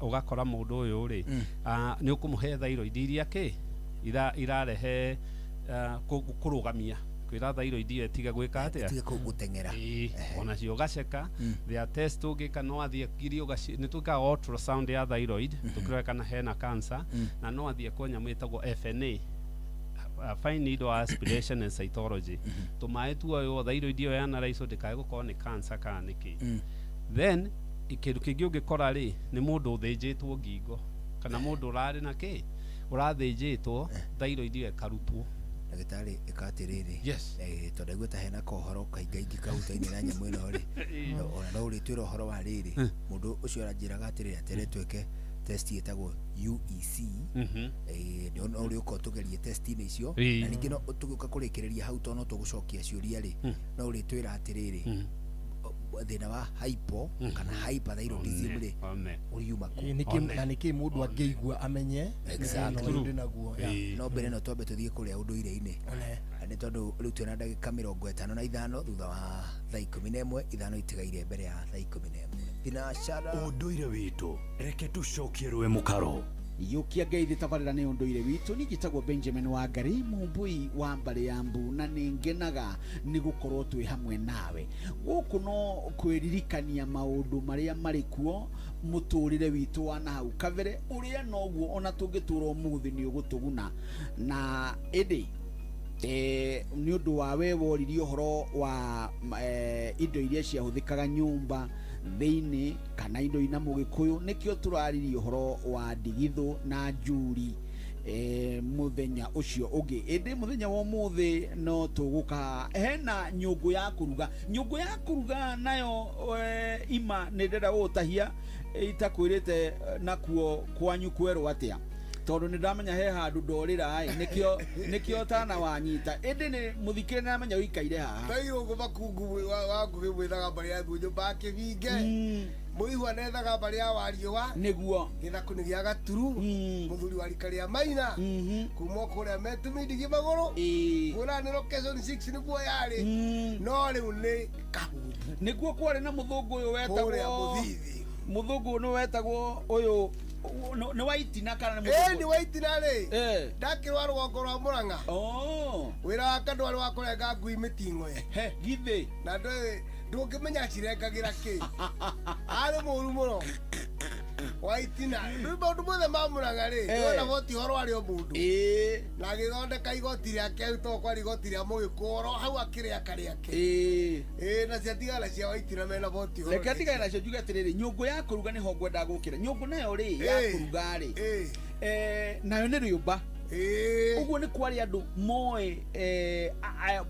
ũgakora mũndũ ũyũ rĩ, nĩ ũkũmũhe thyroid iria kĩ irarehe kũrũgamia kwĩra thyroid ĩyo ĩtige gwĩka atĩa. Ĩtige gũteng'era. Ĩĩ, onacio ũgaceka. There are test tũngĩka, no athiĩ ngiria nĩ twĩkaga ultrasound ya thyroid tũkĩrora kana hena cancer, na no athiĩ kwa nyamũ ĩtagwo FNA, fine needle aspiration and cytology, tũmaĩ tuoywo thyroid ĩyo yanaraicwo ndĩkae gũkorwo nĩ cancer kana nĩ kĩ. Then kĩndũ kĩngĩ ũngĩkora rĩ, nĩ mũndũ ũthĩnjĩtwo ngingo kana mũndũ ũrarĩ na kĩ ũrathĩnjĩtwo thyroid ĩyo ĩkarutwo. Ndagĩtarĩ, ĩka atĩrĩrĩ. Yes. Tondũ aigua ta hena kohoro kaingaingĩ kahutaine na nyamũ ĩno rĩ, ona no ũrĩtwĩra ũhoro wa rĩrĩ, mũndũ ũcio aranjĩraga atĩrĩrĩ, atere twĩke test ĩtagwo UEC. No ũrĩũka ũtũgerie test-inĩ icio. Na ningĩ no tũgĩũka kũrĩkĩrĩria hau, tondũ no tũgũcokia ciũria rĩ, no ũrĩtwĩra atĩrĩrĩ, thĩna wa hypo kana hyperthyroidism rĩ, One. ũriuma kũ? Ĩ, na nĩkĩ mũndũ angĩigua amenye Exactly. thĩna ũyũ ndĩ naguo, yeah. No mbere no twambe tũthiĩ kũrĩa ũndũire-inĩ, nĩ tondũ rĩu twĩna ndagĩka 55 thutha wa thaa 11, 5 itigaire mbere ya thaa 11. Thinacara. Ũndũire witũ, reke tũcokie rũĩ mũkaro. Yũkia ngeithi, tabarĩra nĩ ũndũire witũ. Niĩ njĩtagwo Benjamin Wangari, mũmbui wa mbarĩ ya mbu, na nĩ ngenaga nĩ gũkorwo twĩ hamwe nawe gũkũ no kwĩririkania maũndũ marĩa marĩ kuo mũtũrĩre witũ wa na hau kabere, ũrĩa noguo ona tũngĩtũra ũmũthĩ nĩ ũgũtũguna. Na ĩndĩ nĩ ũndũ wa we woririe ũhoro wa indo iria ciahũthĩkaga nyũmba thĩinĩ kana indo ina mũgĩkũyũ, nĩkĩo tũraririe ũhoro wa ndigithũ na njuri mũthenya ũcio ũngĩ. Ĩndĩ mũthenya wa ũmũthĩ no tũgũka hena nyũngũ ya kũruga, nyũngũ ya kũruga nayo ima nĩ ndĩrenda gũgũtahia itakwĩrĩte nakuo kwanyu kwerwo atĩa, tondũ nĩ ndamenya he handũ ndorĩra ĩ, nĩkĩo tana wanyita, ĩndĩ nĩ mũthikĩre nĩ amenya ũikaire haha. Tairwo makungu wa ngũgĩ mwĩthaga mbarĩ ya thuo nyũmba ya kĩbinge. Mũihwa nethaga mbarĩ ya Wariũa nĩguo gĩthaku nĩ gĩa Gaturu mũthuri wa rika rĩa Maina kuma kũrĩa metumindigi magũrũ kuona nĩ location 6 nĩguo yarĩ no rĩu nĩ Kahumbu nĩguo kwarĩ na mũthũngũ ũyũ wetagwo Kũrĩa Mũthithi mũthũngũ nĩ wetagwo ũyũ nĩ Waitina kana nĩ mũthũngũ nĩ Waitina rĩ ndakĩrwa rũgongo rwa Mũrang'a wĩra wake ndwarĩ wa kũrenga ngui mĩting'oe githĩ na ndũngĩmenya cirengagĩra kĩ arĩ mũru mũno Waitina rĩu maũndũ mothe ma Mũrang'a rĩ ndĩrona boti horo arĩ o mũndũ na agĩthondeka igoti rĩake rĩu to kwarĩ igoti rĩa Mũgĩkũyũ hau akĩrĩaka rĩake na ciatigana cia Waitina mena boti horo reke ndigane nacio njuge atĩrĩrĩ nyũngũ ya kũruga nĩho ngwendaga gũkĩra nyũngũ nayo rĩ ya kũruga rĩ nayo nĩ rĩũmba ũguo nĩ kwarĩ andũ moĩ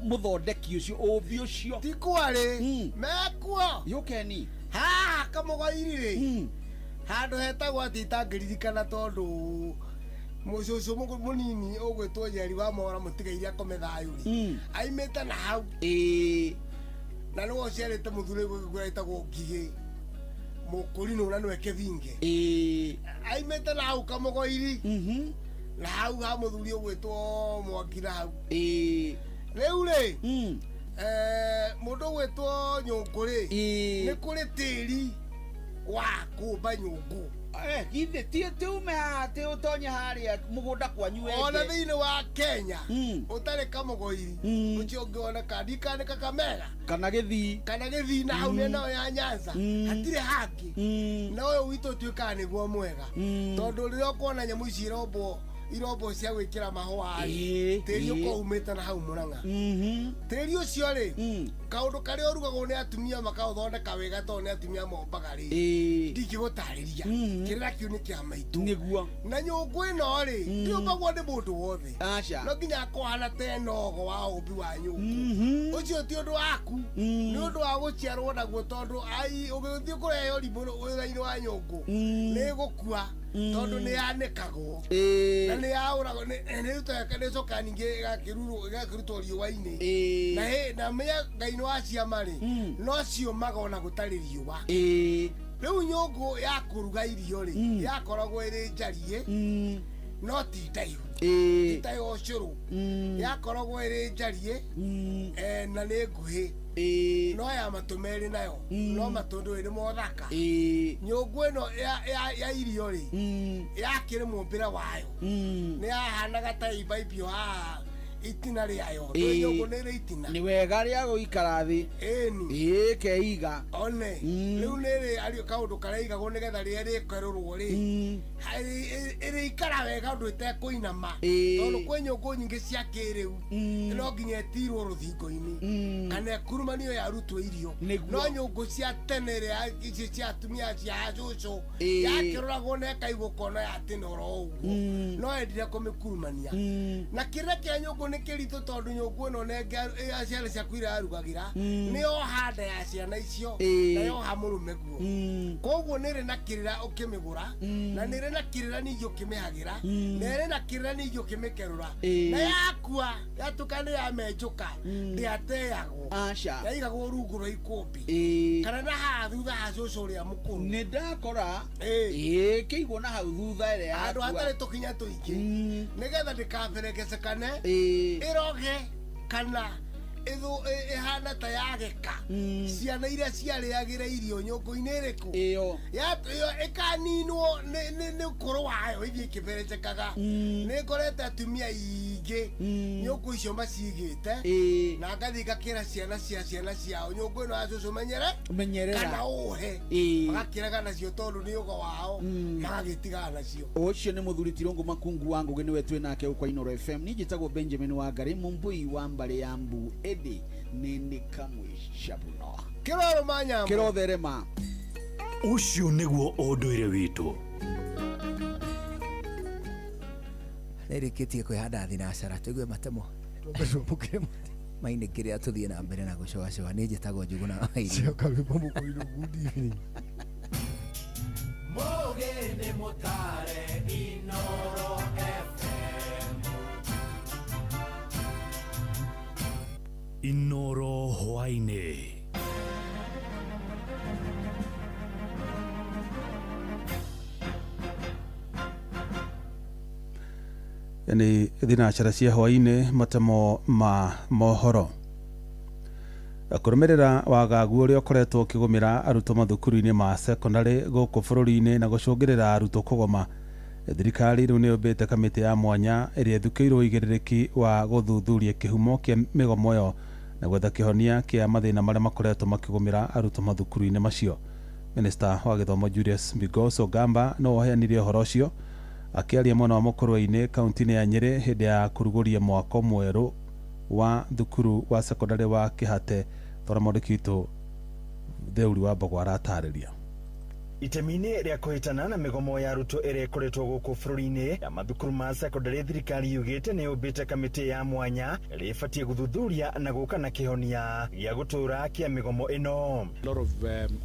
mũthondeki ũcio ũmbi ũcio ti kwarĩ mekuo yũkeni haha Kamũgoi-rĩ rĩ handũ hetagwo atĩ itangĩririkana tondũ mũcũcũ mũnini ũgwĩtwo Njeri wa Mora mũtigaire akome thayũ rĩ aimĩte na hau na nĩwe ũciarĩte mũthuri ũgwĩtwo etagwo Ngigĩ mũkũrinũ na nĩwe Kĩbinge aimĩte na hau Kamũgoi-rĩ na hau ha mũthuri ũgwĩtwo Mwangi na hau rĩu rĩ mũndũ ũgwĩtwo Nyũngũ rĩ nĩ kũrĩ tĩri wa kũmba nyũngũ githĩ ti ume haha atĩ ũtonye harĩa mũgũnda kwanyu wenje ona thĩinĩ wa Kenya ũtarĩ Kamũgoi ũcio ũngĩoneka ndikane Kakamega kana Gĩthii na hau mĩena ya Nyanza hatirĩ hangĩ na ũyũ witũ ũtuĩkaga nĩguo mwega tondũ rĩrĩa ũkuona nyamũ ici irombo cia gwĩkĩra mahũa rĩ tĩri ũkorwo umĩte na hau Mũrang'a tĩri ũcio rĩ kaũndũ karĩa ũrugagwo nĩ atumia makaũthondeka wega tondũ nĩ atumia mombaga rĩ ndingĩgũtarĩria kĩrĩra kĩu nĩ kĩa maitũ nĩguo na nyũngũ ĩno rĩ ndĩũmbagwo nĩ mũndũ wothe no nginya akũhana ta enogo wa ũmbi wa nyũngũ ũcio ti ũndũ waku nĩ ũndũ wa gũciarwo naguo tondũ ũgĩthiĩ kũreheo rimũ wĩra-inĩ wa nyũngũ nĩ ĩgũkua tondũ nĩ yanĩkagwo na nĩ yaũragwo nĩ ĩcokaga ningĩ ĩgakĩrutwo riũa-inĩ na menya Ngai nĩ wa ciama rĩ no ciũmaga ona gũtarĩ riũa rĩu nyũngũ ya kũruga irio rĩ yakoragwo ĩrĩ njariĩ no ti ndaihu ti ta ya ũcũrũ yakoragwo ĩrĩ njariĩ na nĩ nguhĩ no ya matũ merĩ nayo no matũ ndũĩ nĩ mothaka nyũngũ ĩno ya irio rĩ yakĩrĩ mũmbĩre wayo nĩ yahanaga ta ibaibio haha itina rĩayo nyũngũ nĩ ĩrĩ itina nĩ wega rĩa gũikara thĩ ĩni keiga one rĩu nĩ rĩ kaũndũ karĩa igagwo nĩgetha rĩrĩa rĩkerũrwo rĩ ĩrĩikara wega ũndũ ĩtekũinama tondũ kwĩ nyũngũ nyingĩ cia kĩrĩu no nginya ĩtirwo rũthingo-inĩ kana ĩkurumanio yarutwo irio no nyũngũ cia tene rĩa ici cia atumia cia cũcũ yakĩroragwo na ĩkaigwo kona ya tene oro ũguo no endire kũmĩkurumania na kĩrĩra kĩa nyũngũ nĩ kĩritũ tondũ nyũngũ ĩno nenge ciana ciaku iria yarugagĩra nĩ yoha nda ya ciana icio na yoha mũrũme guo koguo nĩ ĩrĩ na kĩrĩra ũkĩmĩgũra na nĩ ĩrĩ na kĩrĩra ningĩ ũkĩmĩhagĩra na ĩrĩ na kĩrĩra ningĩ ũkĩmĩkerũra na yakua yatuĩka nĩ yamenjũka ndĩateagwo yaigagwo rungu rwa ikũmbĩ kana na haha thutha ha cũcũ ũrĩa mũkũrũ nĩ ndakora kĩigwo na hau thutha ĩrĩa handũ hatarĩ tũkinya tũingĩ nĩgetha ndĩkaberegecekane ĩroge kana ĩhana ta yageka ciana iria ciarĩagĩra irio nyũngũ-inĩ ĩrĩkũ ĩyo ĩkaninwo nĩ ũkũrũ wayo ĩthiĩ ĩkĩberecekaga nĩ ngorete atumia aingĩ nyũngũ icio macigĩte na ngathiĩ ngakĩra ciana cia ciana ciao nyũngũ ĩno ya cũcũ menyere kana ũhe magakĩraga nacio tondũ nĩ ũgo wao magagĩtigana nacio ũcio nĩ mũthuri Tirũngũ Makungu wa Ngũgĩ nĩwe twĩ nake gũkũ Inooro FM niĩ njĩtagwo Benjamin Wangari Mũmbui wa mbarĩ ya Mbu ĩndĩ nĩ kamwe cabuno kĩrorũma nyambo kĩrotherema ũcio nĩguo ũndũire witũ nĩrĩkĩtie kwĩhanda thinacara tũigue matemo mainĩkĩrĩa tũthiĩ na mbere na gũcoacoa nĩ njĩtagwo Njuguna Wairi good evening Mũgĩ nĩ mũtare Inooro FM Inooro hwaĩ-inĩ. Nĩ thinacara cia hwaĩ-inĩ matemo ma mohoro. Kũrũmĩrĩra wagagu ũrĩa ũkoretwo ũkĩgũmĩra arutwo mathukuru-inĩ ma sekondarĩ gũkũ bũrũri-inĩ na gũcũngĩrĩra arutwo kũgoma, thirikari rĩu nĩ yũmbĩte kamĩtĩ ya mwanya ĩrĩa ĩthukĩirwo ũigĩrĩrĩki wa gũthuthuria kĩhumo kĩa mĩgomo ĩyo na gwetha kĩhonia kĩa mathĩna marĩa makoretwo makĩgũmĩra arutwo mathukuru-inĩ macio. Minista wa gĩthomo Julius Migos Ogamba no oheanire ũhoro ũcio akĩaria mwena wa Mũkũrwe-inĩ kaunti-inĩ ya Nyĩrĩ hĩndĩ ya kũrugũria mwako mwerũ wa thukuru wa sekondarĩ wa Kĩhate tora mwandĩki witũ Theuri wa Mbogo aratarĩria. Itemi-inĩ rĩa kũhĩtana na mĩgomo ya arutwo ĩrĩa ĩkoretwo gũkũ bũrũri-inĩ ya mathukuru ma sekondarĩ, thirikari yugĩte nĩ yũmbĩte kamĩtĩ ya mwanya ĩrĩa ĩbatiĩ gũthuthuria na gũka na kĩhonia gĩa gũtũũra kĩa mĩgomo ĩno. A lot of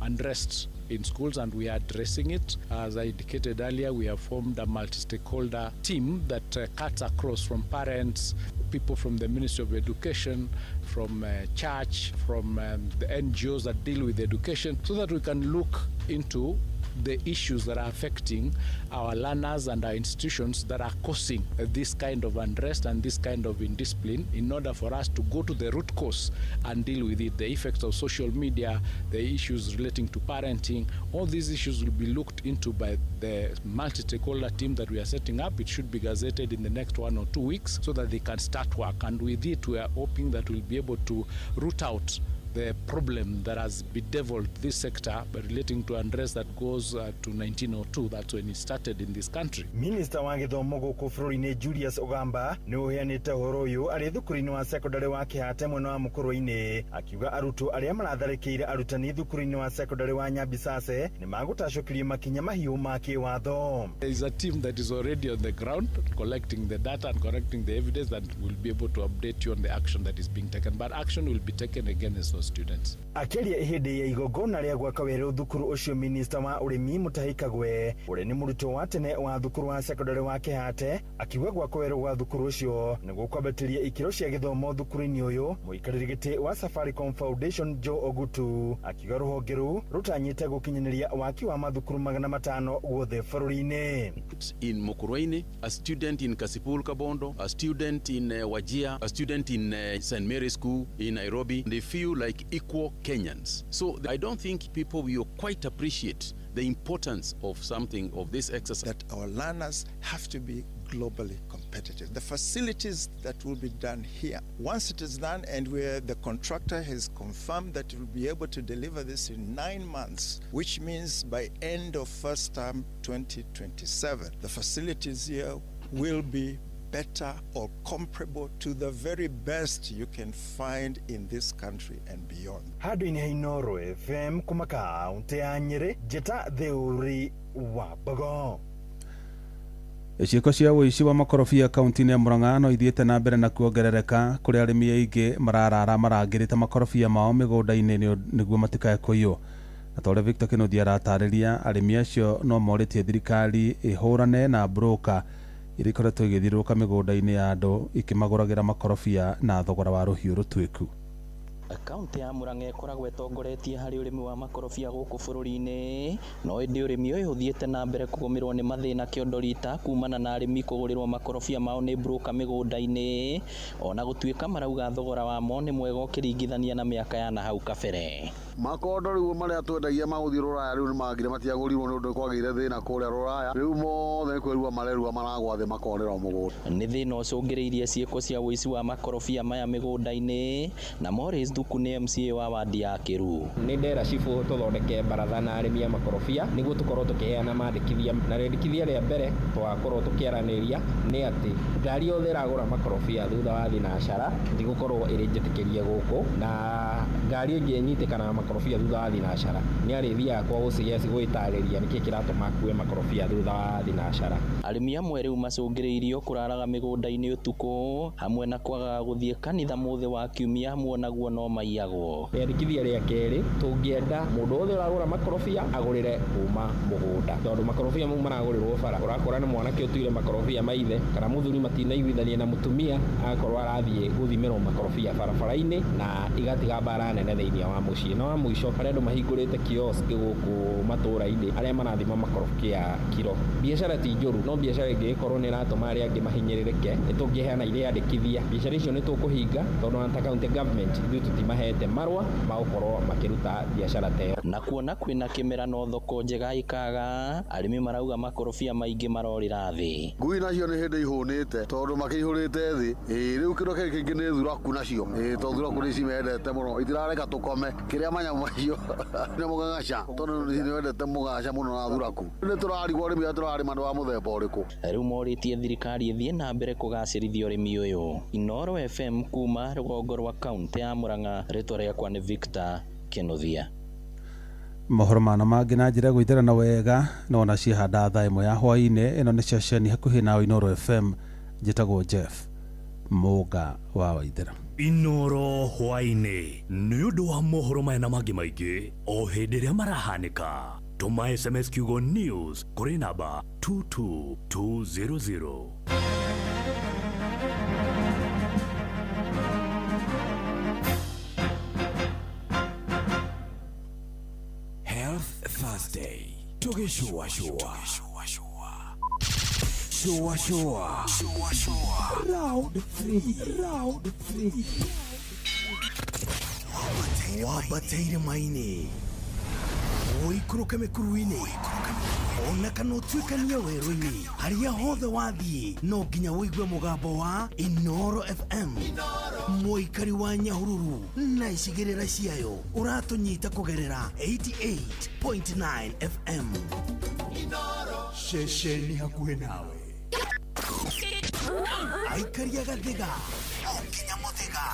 unrest in schools, and we are addressing it. As I indicated earlier, we have formed a multi-stakeholder team that cuts across from parents, people from the Ministry of Education, from church, from the NGOs that deal with education, so that we can look into the issues that are affecting our learners and our institutions that are causing this kind of unrest and this kind of indiscipline, in order for us to go to the root cause and deal with it. The effects of social media, the issues relating to parenting, all these issues will be looked into by the multi-stakeholder team that we are setting up. It should be gazetted in the next 1 or 2 weeks so that they can start work. And with it, we are hoping that we'll be able to root out the problem that has bedeviled this sector relating to unrest that goes to 1902. That's when it started in this country. Minister wa gĩthomo gũkũ bũrũri-inĩ Julius Ogamba nĩ ũheanĩte ũhoro ũyũ arĩ thukuru-inĩ wa sekondarĩ wa Kĩhate mwena wa Mũkũrwe-inĩ, akiuga arutwo arĩa maratharĩkĩire arutani thukuru-inĩ wa sekondarĩ wa Nyabisase nĩ magũtacũkĩrio makinya mahiũ ma kĩwatho. There is a team that is already on the ground collecting the data and collecting the evidence that will be able to update you on the action that is being taken. But action will be taken against those students. Akĩaria hĩndĩ ya igongona rĩa gwaka werũ thukuru ũcio, minista wa ũrĩmi Mutahi Kagwe, ũrĩa nĩ mũrutwo wa tene wa thukuru wa sekondarĩ wa Kĩhate, akiuga gwaka werũ gwa thukuru ũcio nĩguo kwambatĩria ikĩro cia gĩthomo thukuru-inĩ ũyũ. Mũikarĩri gĩtĩ wa Safaricom Foundation Joe Ogutu akiuga rũhonge rũu rũtanyĩte gũkinyanĩria waki wa mathukuru 500 guothe bũrũri-inĩ. In Mukurweini, a student in Kasipul Kabondo, a student in Wajir, a student in St. Mary's School in Nairobi, they feel like equal Kenyans. So I don't think people will quite appreciate the importance of something of this exercise. That our learners have to be globally competitive. The facilities that will be done here, once it is done and where the contractor has confirmed that it will be able to deliver this in 9 months, which means by end of first term 2027, the facilities here will be better or comparable to the very best you can find in this country and beyond. Handũ-inĩ ha Inooro FM kuma kaunti ya Nyĩrĩ, njĩta Theuri wa Mbogo. Ciĩko cia ũici wa makorobia kaunti-inĩ ya Murang'a no ithiĩte na mbere na kuongerereka kũrĩa arĩmi aingĩ mararara marangĩrĩte makorobia mao mĩgũnda-inĩ nĩguo matikae kũiywo. Na ta ũrĩa Victor Kĩnuthia aratarĩria, arĩmi acio no morĩtie thirikari ĩhũrane na broker iria ikoretwo igĩthiũrũrũka mĩgũnda-inĩ ya andũ ikĩmagũragĩra makorobia na thogora wa rũhiũ rũtuĩku. Kaunti ya Murang'a ĩkoragwo ĩtongoretie harĩ ũrĩmi wa makorobia gũkũ bũrũri-inĩ, no ĩndĩ ũrĩmi ũyũ ũthiĩte na mbere kũgũmĩrwo nĩ mathĩna kĩondo rita kumana na arĩmi kũgũrĩrwo makorobia mao nĩ broker mĩgũnda-inĩ, ona gũtuĩka marauga thogora wamo nĩ mwega ũkĩringithania na mĩaka ya na hau kabere. Makondo rĩu marĩa twendagia ma gũthiĩ Rũraya rĩu nĩmagire matiagũrirwo nĩ ũndũ kwagĩire thĩna kũrĩa Rũraya, rĩu mothe nĩ kwĩrua marerua maragwa thĩ makorera mũgũnda. Nĩ thĩna ũcũngĩrĩirie ciĩko cia ũici wa makorobia maya mĩgũnda-inĩ, na Morris Thuku nĩ MCA wa wadi ya Kĩruu. Nĩ ndera cibũ tũthondeke baratha na arĩmi a makorobia nĩguo tũkorwo tũkĩheana mandĩkithia, na rĩandĩkithia rĩa mbere tũgakorwo tũkĩaranĩria nĩ atĩ ngari yothe ĩragũra makorobia thutha wa thinacara ndĩgũkorwo ĩrĩ njĩtĩkĩrie gũkũ, na ngari ĩngĩ ĩnyitĩkana makorobia thutha wa thinacara nĩ arĩthiaga kwa OCS gwĩtarĩria nĩkĩ kĩratũma akue makorobia thutha wa thinacara. Arĩmi amwe rĩu macũngĩrĩirio kũraraga mĩgũnda-inĩ ũtukũ hamwe na kwagaga gũthiĩ kanitha mũthĩ wa kiumia muonaguo no maiyagwo. Rĩandĩkithia rĩa kerĩ tũngĩenda mũndũ wothe ũragũra makorobia agũrĩre kuma mũgũnda, tondũ makorobia mau maragũrĩrwo bara, ũrakora nĩ mwanake ũtuire makorobia maithe kana mũthuri matinaiguithania na mũtumia, agakorwo arathiĩ gũthimĩrwo makorobia barabara-inĩ na igatiga mbara nene. manene thĩinĩ wa mũciĩ. Na wa mũico, harĩ andũ mahingũrĩte kiosk gũkũ matũũra-inĩ arĩa marathima makorobia kiro. Biacara ti njũru, no biacara ĩngĩgĩkorwo nĩ ĩratũma arĩa angĩ mahinyĩrĩrĩke, nĩ tũngĩheana irĩandĩkithia. Biacara icio nĩ tũkũhinga tondũ ona ta county government ithuĩ tũtimahete marũa ma gũkorwo makĩruta biacara ta ĩyo. Na kuona kwĩna kĩmera no thoko njega ĩkaga, arĩmi marauga makorobia maingĩ marorĩra thĩ. Ngui nacio nĩ hĩndĩ ihũnĩte tondũ makĩihũrĩte thĩ. Ĩĩ rĩu kĩndũ kĩrĩa kĩngĩ nĩ thuraku nacio. Ĩĩ tondũ thuraku nĩ cimendete mũno, itirareka tũkome. Kĩrĩa manyamũ macio nĩ mũgagaca tondũ nĩ wendete mũgagaca mũno na thuraku. Nĩ tũrarigwo arĩmi arĩa tũrarĩma nĩ wa mũthemba ũrĩkũ. Rĩu morĩtie thirikari ĩthiĩ na mbere kũgacĩrithia ũrĩmi ũyũ. Inooro FM kuma rũgongo rwa kaunti ya Murang'a, rĩtwa rĩakwa nĩ Victor Kinuthia. Mohoro mana mangĩ na njĩra ya gũitherana wega no ona ciahanda thaa 1 ya hwaĩ-inĩ. Ĩno nĩ ceceni hakuhĩ nawe Inooro FM. Njĩtagwo Jeff Mũnga wa Waithera. Inooro hwaĩ-inĩ nĩ ũndũ wa mohoro maya na mangĩ maingĩ o hĩndĩ ĩrĩa marahanĩka. Tũma SMS kiugo news kũrĩ namba 22200. Health Thursday. Tugishua shua. Shua shua. Shua shua. Round 3. Round 3. Wabataire maini. Ũikũrũke mĩkuru-inĩ ona kana ũtuĩkanie werũ-inĩ, harĩa hothe wathiĩ no nginya ũigue mũgambo wa Inooro FM. Mũikari wa Nyahururu na icigĩrĩra ciayo ũratũnyita kũgerera 88.9 FM. Ceceni hakuhĩ nawe. Aikari a Gathiga o nginya Mũthĩga,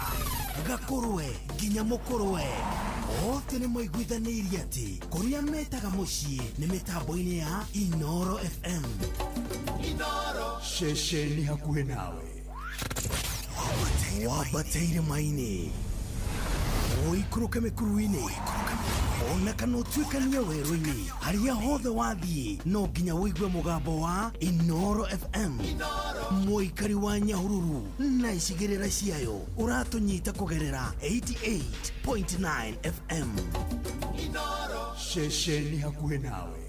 Gakũrwe nginya Mũkũrwe, othe nĩ maiguithanĩirie atĩ kũrĩa metaga mũciĩ nĩ mĩtambo-inĩ ya Inooro FM. Ceceni hakuhĩ nawe. Wabataire maini. Ũikũrũke mĩkuru-inĩ ona kana ũtuĩkanie werũ-inĩ, harĩa hothe wathiĩ no nginya ũigue mũgambo wa Inooro FM. Mũikari wa Nyahururu na icigĩrĩra ciayo ũratũnyita kũgerera 88.9 FM. Ceceni hakuhĩ nawe.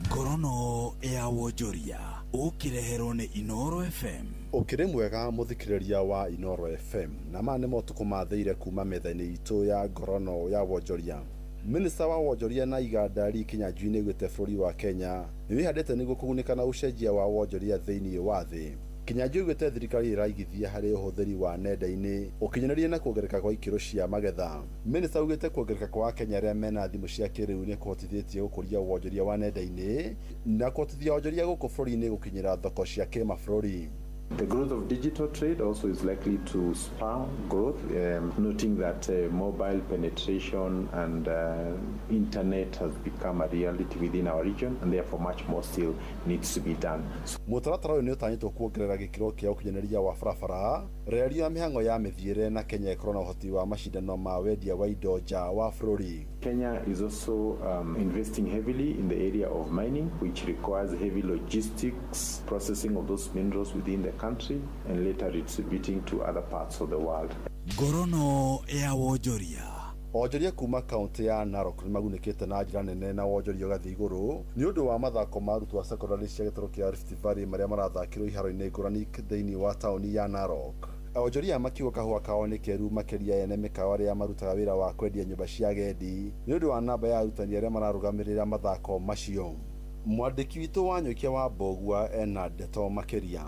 Ngorono ya wonjoria ũkĩreherwo nĩ Inooro FM. Ũkĩrĩ mwega mũthikĩrĩria wa Inooro FM, na maya nĩ motukũ mathĩire kuma metha-inĩ itũ ya ngorono ya wonjoria. Minista wa wonjoria na iganda Lee Kinyanjui nĩaugĩte bũrũri wa Kenya nĩ wĩhandĩte nĩguo kũgunĩka na ũcenjia wa wonjoria thĩinĩ wa thĩ. Kinyanjui augĩte thirikari ĩraigithia harĩ ũhũthĩri wa nenda-inĩ, ũkinyanĩria na kuongerereka kwa ikĩro cia magetha. Minista augĩte kuongerereka kwa Akenya arĩa mena thimũ cia kĩrĩu nĩ kũhotithĩtie gũkũria wonjoria wa nenda-inĩ na kũhotithia wonjoria gũkũ bũrũri-inĩ gũkinyĩra thoko cia kĩmabũrũri. The growth of digital trade also is likely to spur growth, noting that mobile penetration and internet has become a reality within our region, and therefore much more still needs to be done. Mũtaratara ũyũ nĩ ũtanyĩtwo kuongerera gĩkĩro kĩa ũkinyanĩria wa barabara, reri ya mĩhang'o ya mĩthiĩre na Kenya ĩkorwo na ũhoti wa macindano ma wendia wa indo nja wa bũrũri. Kenya is also investing heavily in the area of mining, which requires heavy logistics, processing of those minerals within the country and later distributing to other parts of the world. Ngorono ya wonjoria. Onjoria kuma kaunti ya Narok nĩmagunĩkĩte na njĩra nene na wonjoria ũgathiĩ igũrũ nĩ ũndũ wa mathako ma arutwo a sekondarĩ cia gĩtarũ kĩa Rift Valley marĩa marathakĩrwo iharo-inĩ ngũrani thĩinĩ wa taũni ya Narok. Onjoria makiuga kahũa kao nĩ keru makĩria ene mĩkawa arĩa marutaga wĩra wa kwendia nyũmba cia agendi nĩ ũndũ wa namba ya arutani arĩa mararũgamĩrĩra mathako macio. Mwandĩki witũ wa Nyũkia wa Mbogua ena ndeto makĩria.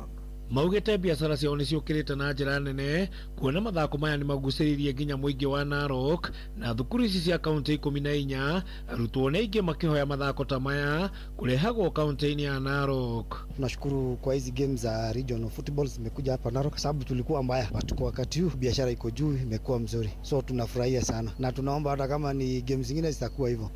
Maugĩte biacara ciao nĩ ciũkĩrĩte na njĩra nene kuona mathako maya nĩ magucĩrĩirie nginya mũingĩ wa Narok na thukuru ici cia kaunti 14 arutwo nĩ aingĩ makĩhoya mathako ta maya kũrehagwo kaunti-inĩ ya Narok. Tunashukuru kwa hizi games za regional football zimekuja hapa Narok, sababu tulikuwa mbaya, but kwa wakati huu biashara iko juu, imekuwa mzuri, so tunafurahia sana na tunaomba hata kama ni games zingine zitakuwa hivyo.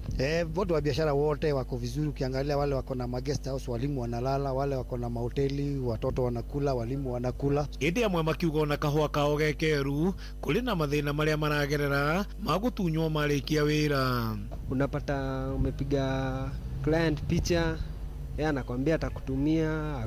Watu wa biashara wote wako vizuri, ukiangalia wale wako na ma guest house, walimu wanalala, wale wako na mahoteli, watoto wanakula, walimu wanakula. Ĩndĩ amwe makiuga ona kahũa kao gekeru kũrĩ na mathĩna marĩa maragerera ma gũtunywo marĩkia wĩra. Unapata umepiga client picha Yeye anakwambia atakutumia,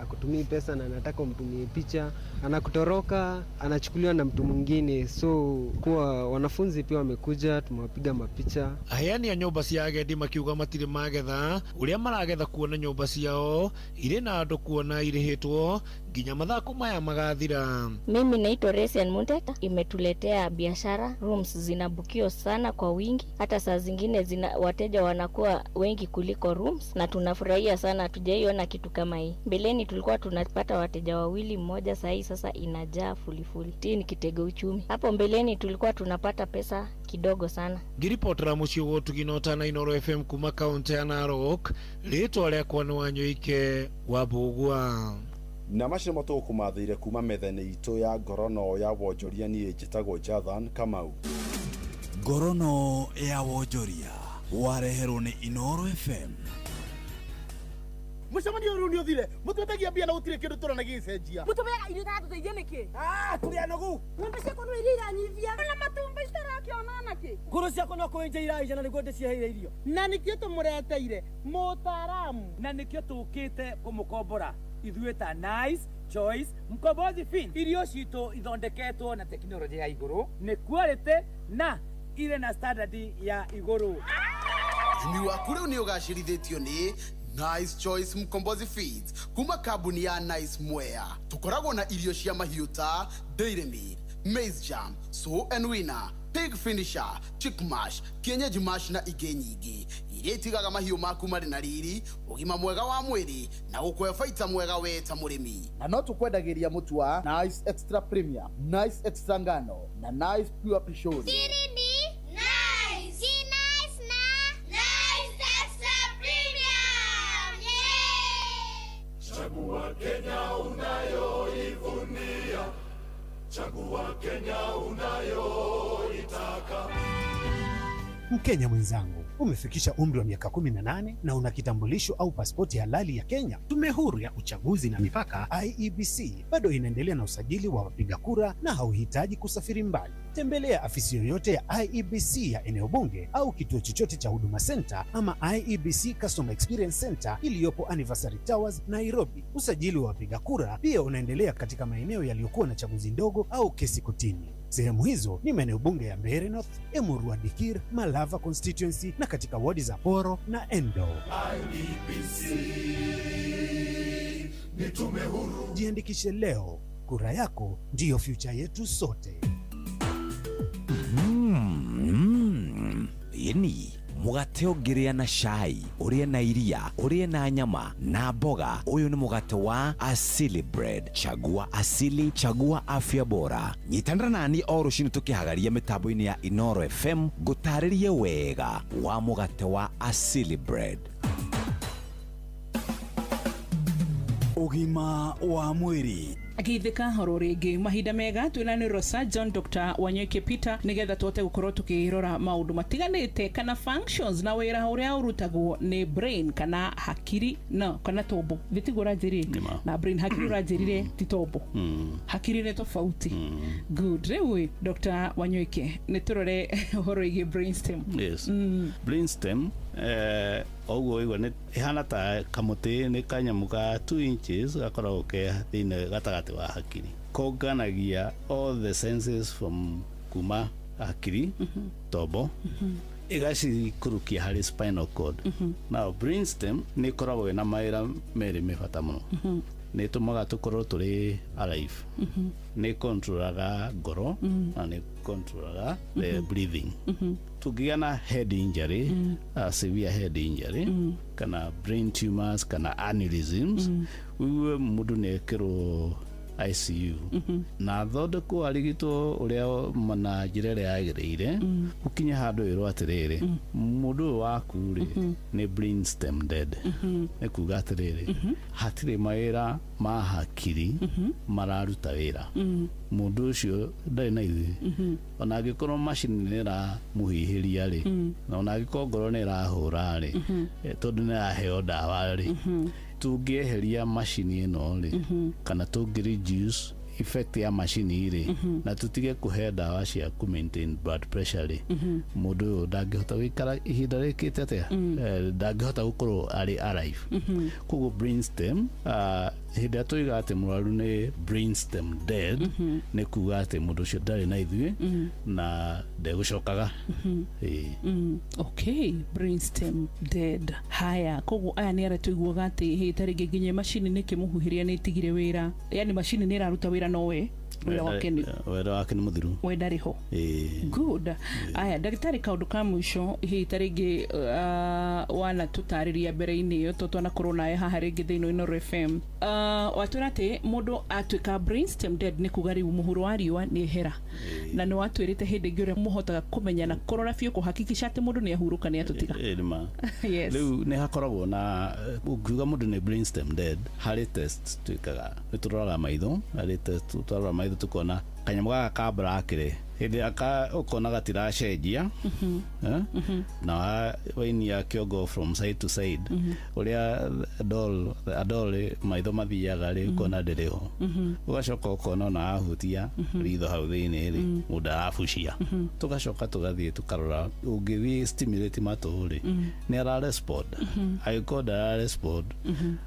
akutumii pesa na anataka umtumie picha, anakutoroka, anachukuliwa na mtu mwingine. So kuwa wanafunzi pia wamekuja, tumewapiga mapicha. Aheani a nyũmba cia agendi makiuga matirĩ magetha ũrĩa maragetha kuona nyũmba ciao irĩ na andũ kuona irĩhĩtwo nginya mathako maya magathira. Mimi naitwa Resian Munteta. Imetuletea biashara, rooms zinabukio sana kwa wingi, hata saa zingine wateja wanakuwa wengi kuliko rooms, na tunafurahia sana, hatujaiona kitu kama hii. Mbeleni tulikuwa tunapata wateja wawili, mmoja, saa hii sasa inajaa fulifuli. Hii ni kitega uchumi. Hapo mbeleni tulikuwa tunapata pesa kidogo sana. Ngiripotera muciĩ wa ũtugi na ũtana Inooro FM kuma kaunti ya Narok, rĩtwa rĩakwa nĩ Wanyoike wa Mbũgua. Na macio nĩmo tũgũkũmathĩire kuma metha-inĩ itũ ya ngorono ya wonjoria. Niĩ njĩtagwo Jathan Kamau. Ngorono ya wonjoria wareherwo nĩ Inooro FM. Mũcemanio ũyũ nĩ ũthire, mũtwetagia mbia na gũtirĩ kĩndũ tũrona gĩgĩcenjia. Mũtũmeaga irio itaratũteithia nĩkĩ? Tũrĩ anogu. Ng'ombe ciakwa no iria iranyivia na matumbĩ citarakĩona nakĩ. Ngũrũ ciakwa no kũenja iraenja na nĩguo ndĩciheire irio. Na nĩkĩo tũmũreteire mũtaaramu. Na nĩkĩo tũkĩte kũmũkombora ithuĩ ta Nice Choice Mkombozi Fin. Irio citũ ithondeketwo na tekinoronjĩ ya igũrũ, nĩ quality na irĩ na standard ya igũrũ. Ũrĩmi waku rĩu nĩ ũgacĩrithĩtio nĩ Nice Choice Mkombozi Feeds kuma kambuni ya Nice Mwea. Tũkoragwo na irio cia mahiũ ta Dairy Meal, Maize Jam, Sow and Winner, Pig Finisher, Chick Mash, Kienyeji Mash na ingĩ nyingĩ iria itigaga mahiũ maku marĩ na riri, ũgima mwega wa mwĩrĩ na gũkũhe baita mwega we ta mũrĩmi. Na no tũkwendagĩria mũtu wa Nice Extra Premium, Nice Extra Ngano na Nice Pure Pishori. Siri ni Nice. Si Nice na Nice Extra Premium. Yeah! Chagua Kenya unayoivunia, chagua Kenya unayoitaka. Mkenya mwenzangu, umefikisha umri wa miaka 18 na una kitambulisho au pasipoti halali ya Kenya. Tume Huru ya Uchaguzi na Mipaka IEBC bado inaendelea na usajili wa wapiga kura na hauhitaji kusafiri mbali. Tembelea afisi yoyote ya IEBC ya eneo bunge au kituo chochote cha Huduma Center ama IEBC Customer Experience Center iliyopo Anniversary Towers, Nairobi. Usajili wa wapiga kura pia unaendelea katika maeneo yaliyokuwa na chaguzi ndogo au kesi kotini. Sehemu hizo ni maeneo bunge ya Mbeere North, Emurua Dikir, Malava constituency na katika wadi za Poro na Endo. IEBC ni tume huru. Jiandikishe leo, kura yako ndiyo future yetu sote. Ĩni mũgate ũngĩrĩa na cai, ũrĩe na iria, ũrĩe na nyama na mboga. Ũyũ nĩ mũgate wa Asili Bread. Chagua Asili, chagua afya bora. Nyitanĩra nani o rũcinĩ tũkĩhagaria mĩtambo-inĩ ya Inooro FM ngũtarĩrie wega wa mũgate wa Asili Bread. Ũgima wa mwĩrĩ. Geithĩka oro rĩngĩ mahinda mega twĩna neurosurgeon Dr. Wanyoike Peter nĩgetha tũhote gũkorwo tũkĩrora maũndũ matiganĩte kana functions na wĩra ũrĩa ũrutagwo nĩ brain kana hakiri no kana tombo thĩtiguo ũranjĩrire na brain hakiri ũranjĩrire ti tombo hakiri nĩ tofauti. Good. Rĩu Dr. Wanyoike nĩ tũrore ũhoro wĩgiĩ brainstem. Yes. Brainstem oguo igua nĩ ĩhana ta kamũtĩ, nĩ kanyamũ ka 2 inches gakoragwo ke thĩinĩ gatagatĩ wa hakiri, konganagia all the senses from kuma hakiri tombo ĩgacikũrũkia harĩ spinal cord. Now brainstem nĩ ĩkoragwo ĩna mawĩra merĩ me bata mũno. Nĩ ĩtũmaga tũkorwo tũrĩ alive, nĩ controlaga ngoro na nĩ controlaga the breathing. Tũngĩgĩa na head injury, severe head injury kana brain tumors kana aneurysms, wigue mũndũ nĩ ekĩrwo ICU na athondekwo arigitwo ũrĩa na njĩra ĩrĩa yagĩrĩire, ũkinye handũ ĩrwo atĩrĩrĩ, mũndũ ũyũ waku rĩ nĩ brainstem dead. Nĩ kuga atĩrĩrĩ, hatirĩ mawĩra ma hakiri mararuta wĩra, mũndũ ũcio ndarĩ na ithuĩ, ona angĩkorwo macini nĩ ĩramũhihĩria rĩ, na ona angĩkorwo ngoro nĩ ĩrahũra rĩ, tondũ nĩ ĩraheo ndawa rĩ, tũngĩeheria macini ĩno rĩ, kana tũngĩ reduce Effect ya macini rĩ, na tũtige kũhe ndawa cia kũ maintain blood pressure rĩ, mũndũ ũyũ ndangĩhota gũikara ihinda rĩkĩte atĩa. Ndangĩhota gũkorwo arĩ alive. Koguo brainstem, hĩndĩ ĩrĩa tũiga atĩ mũrwaru nĩ brainstem dead, nĩ kuga atĩ mũndũ ũcio ndarĩ na ithuĩ na ndegũcokaga. Ĩĩ. Okay, brainstem dead. Haya, koguo aya nĩ arĩa tũiguaga atĩ hĩ ta rĩngĩ nginya macini nĩ kĩmũhuhĩria nĩ ĩtigire wĩra, yani macini nĩ ĩraruta wĩra nowe wĩra wake nĩ Wĩra wake nĩ mũthiru. We ndarĩ ho. Ĩĩ. Good. Aya, ndagĩtarĩ, kaũndũ ka mũico hihi ta rĩngĩ, wanatũtarĩria mbere-inĩ ĩyo to twanakorwo nawe haha rĩngĩ thĩinĩ wa Inooro FM, watwĩra atĩ mũndũ atuĩka brainstem dead nĩ kuga rĩu mũhuro wa riũa nĩ ehera, na nĩ watwĩrĩte hĩndĩ ĩngĩ ũrĩa mũhotaga kũmenya na kũrora biũ kũhakikisha atĩ mũndũ nĩ ahurũka, nĩ atũtiga. Ĩĩ, nĩ ma. Yes. Rĩu nĩ hakoragwo na, ũngiuga mũndũ nĩ brainstem dead, harĩ test twĩkaga. Nĩ tũroraga maitho. Harĩ test tũrora maitho tũkona kanyamũ gaka ka black rĩ, hĩndĩ ĩrĩa ũkona gatiracenjia, eh? Na wainia kĩongo from side to side, ũrĩa doll a doll maitho mathiaga rĩ, ũkona ndĩrĩ ho. Ũgacoka ũkona ona ahutia ritho hau thĩinĩ rĩ, mũndũ arabucia. Tũgacoka tũgathiĩ tũkarora, ũngĩthiĩ stimulate matũ rĩ, nĩ ara respond. Angĩkorwo ndara respond,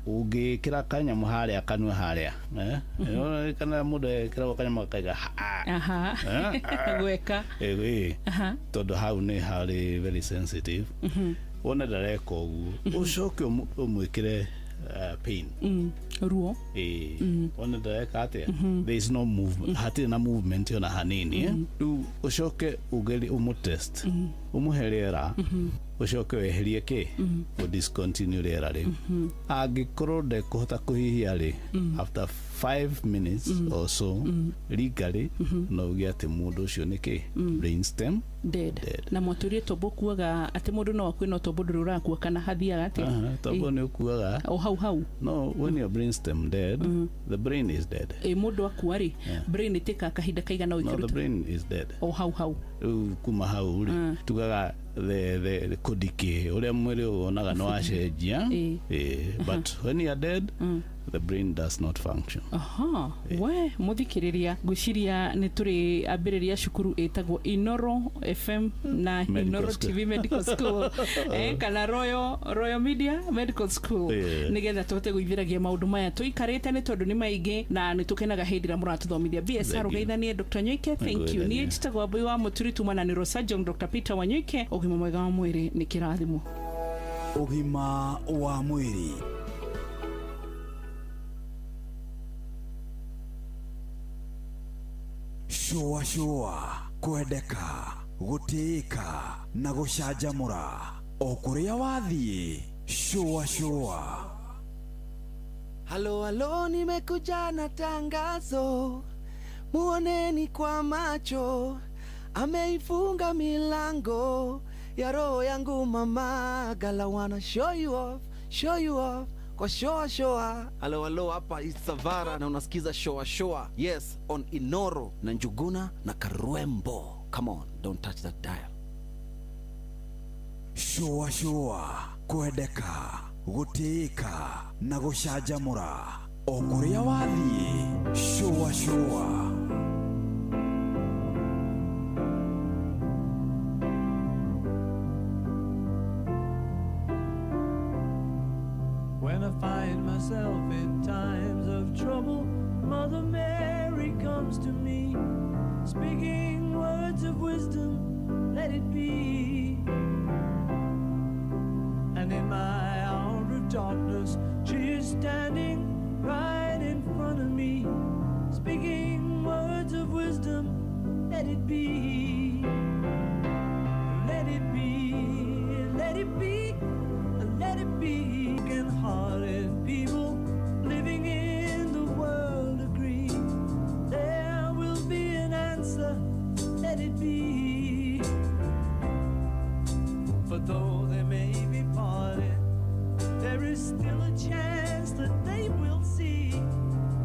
ũngĩkĩra kanyamũ harĩa kanua harĩa, eh? Kana mũndũ ekĩragwo kanyamũ gakaiga ha. Aha. Eh? Gweka. Ĩ, tondũ hau nĩ harĩ very sensitive. Wona ndareka ũguo, ũcoke ũmwĩkĩre pain. Ruo. Ĩĩ. Wona ndareka atĩa, there is no movement, hatirĩ na movement ona hanini, eh? Rĩu ũcoke ũgerie ũmũtest, ũmũhe rĩera, ũcoke weherie kĩ, ũ discontinue rĩera rĩu. Angĩkorwo ndekũhota kũhihia rĩ, after 5 minutes or so, legally no uge atĩ mũndũ ũcio nĩ kĩ, brainstem dead. Na mwatũrie tombo kuaga atĩ mũndũ no akue no tombo ndũrĩ ũrakua, kana hathiaga atĩa? Aha, tombo nĩ ũkuaga. O hau hau. No when your brainstem dead, the brain is dead. Ĩ, mũndũ akua rĩ, brain ĩtĩkaga kahinda kaigana No, the ĩkĩruta? brain is dead. O hau hau. Rĩu kuma hau rĩ, tugaga the kũdikĩ ũrĩa mwĩrĩ wonaga nĩ wacenjia. Ĩ, but when you are dead, the brain does not function. Aha, we muthikiriria, ngwiciria nĩ tũrĩ ambĩrĩria cukuru ĩtagwo Inoro FM na Medical Inoro School. TV Medical School, kana Royal Media Medical School, nĩgetha tũhote gũithĩragia maũndũ maya tũikarĩte, nĩ tondũ nĩ maingĩ na nĩ tũkenaga hĩndĩ ĩrĩa mũratũthomithia. BSR. Thank you. Ũgeithanie Dr. Nyoike, thank you. Ngũgeithania. Niĩ njĩtagwo Wambui wa Mũturi, tumana nĩ Rosa John Dr. Peter Wanyoike. Ũgima mwega wa mwĩrĩ nĩ kĩrathimo. Ũgima wa mwĩrĩ. Shũa shũa, kwendeka, gũtĩĩka na gũcanjamũra o kũrĩa wathiĩ. Shũa shũa. Halo halo, nimekuja na tangazo, muoneni kwa macho, ameifunga milango ya roho yangu mama. Gala wanna show you off, show you off kwa shoa shoa. Halo halo, hapa Isavara na unasikiza shoa shoa, yes, on Inoro na Njuguna na Karwembo. Come on, don't touch that dial. Shũa shũa, kwendeka, gũtĩĩka na gũcanjamũra o kũrĩa wathiĩ. Shũa shũa. When I find myself in times of trouble, Mother Mary comes to me, speaking words of wisdom, let it be. And in my hour of darkness, she is standing right in front of me, speaking words of wisdom, let it be. Let it be, let it be, let it be. Hearted people living in the world agree. There will be an answer, let it be. For though they may be parted, there is still a chance that they will see.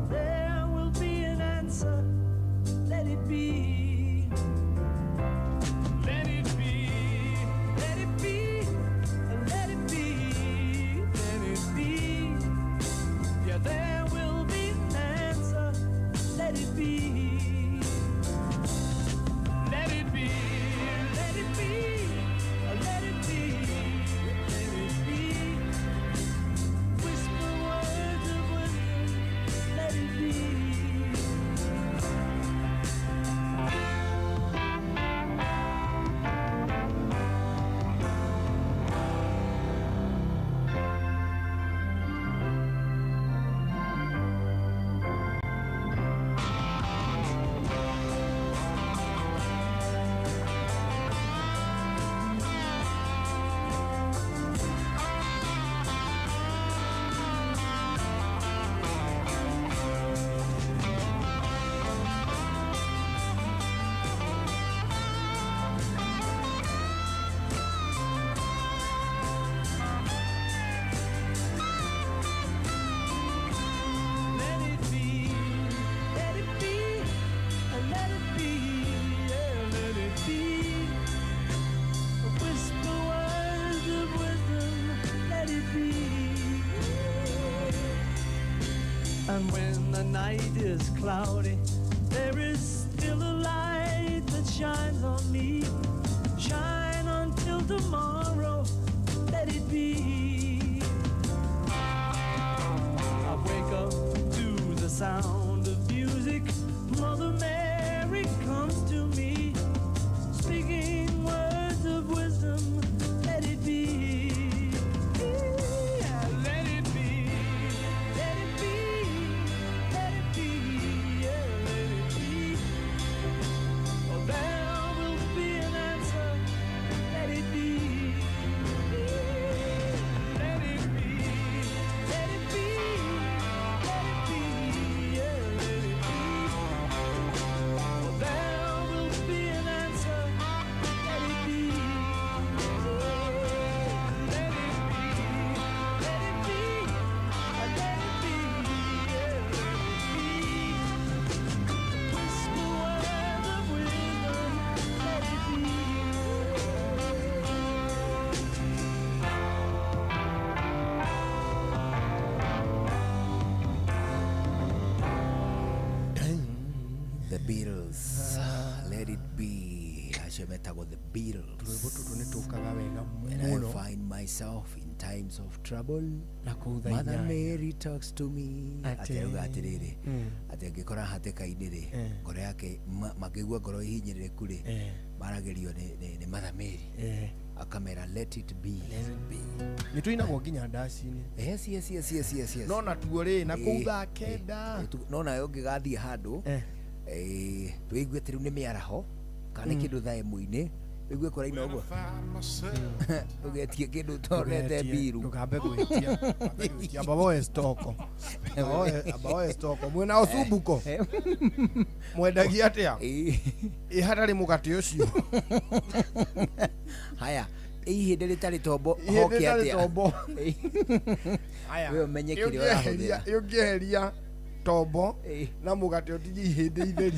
There will be an answer, let it be. be. Let it be, let it be, let it be, let it be. Whisper words of wisdom, let it be. Let it be, let it be, let it be, yeah, let it be. Whisper words of wisdom, let it be. And when the night is cloudy, there is still a light that shines on me. Shine until tomorrow, let it be. I wake up to the sound of music. Mother Mary comes to me, speaking words of wisdom. Let it be. Yeah, let it be. Let it be. Let it be. Yeah, let it be. Oh, there will be an answer. Let it be. Let it be. Let it be. Let it be. Yeah, let it be. Oh, there will be an answer. Let it be. Let it be. Let it be. Let it be. Yeah, let it be. Whisper words of wisdom. Let it be. The Beatles, Let It Be, acio metagwo The Beatles. Rwĩmbo tũtũ nĩ tũkaga wega When I mũno find myself in times of trouble, na kũu thaa Mother inyanya. Mary talks to me. Atĩ- Atĩ auga atĩrĩrĩ, Mm. atĩ angĩkora hatĩka-inĩ rĩ, Eh. ngoro yake makĩigua ngoro ihinyĩrĩrĩku rĩ, Eh. maragĩrio nĩ Mother Mary. Eh. Akamera let it be. Let it be. Nĩ tũinagwo nginya ndaci-inĩ. Yes, yes, yes, yes, yes, yes. No natuo rĩ na kũu Eh, thaa kenda. No nawe ũngĩgathiĩ handũ wĩigue atĩ rĩu nĩ mĩaraho kana nĩ kĩndũ thaa ĩmwe-inĩ wĩigue kũraina ũguo ndũgetie kĩndũ ũtonete mbiru. Ndũkambe gwĩtia. Ambe gwĩtia. Amba woe stoko. Amba woe stoko. Mwĩna ũcumbuko. Mwendagia atĩa? Ĩ hatarĩ mũgate ũcio. Haya, ihĩndĩ rĩtarĩ tombo Ihĩndĩ hoke rĩtarĩ atĩa? tombo. Haya. We ũmenye kĩrĩa ũrahũthĩra. Ũngĩeheria tombo na mũgate ũtigie ihĩndĩ itheri.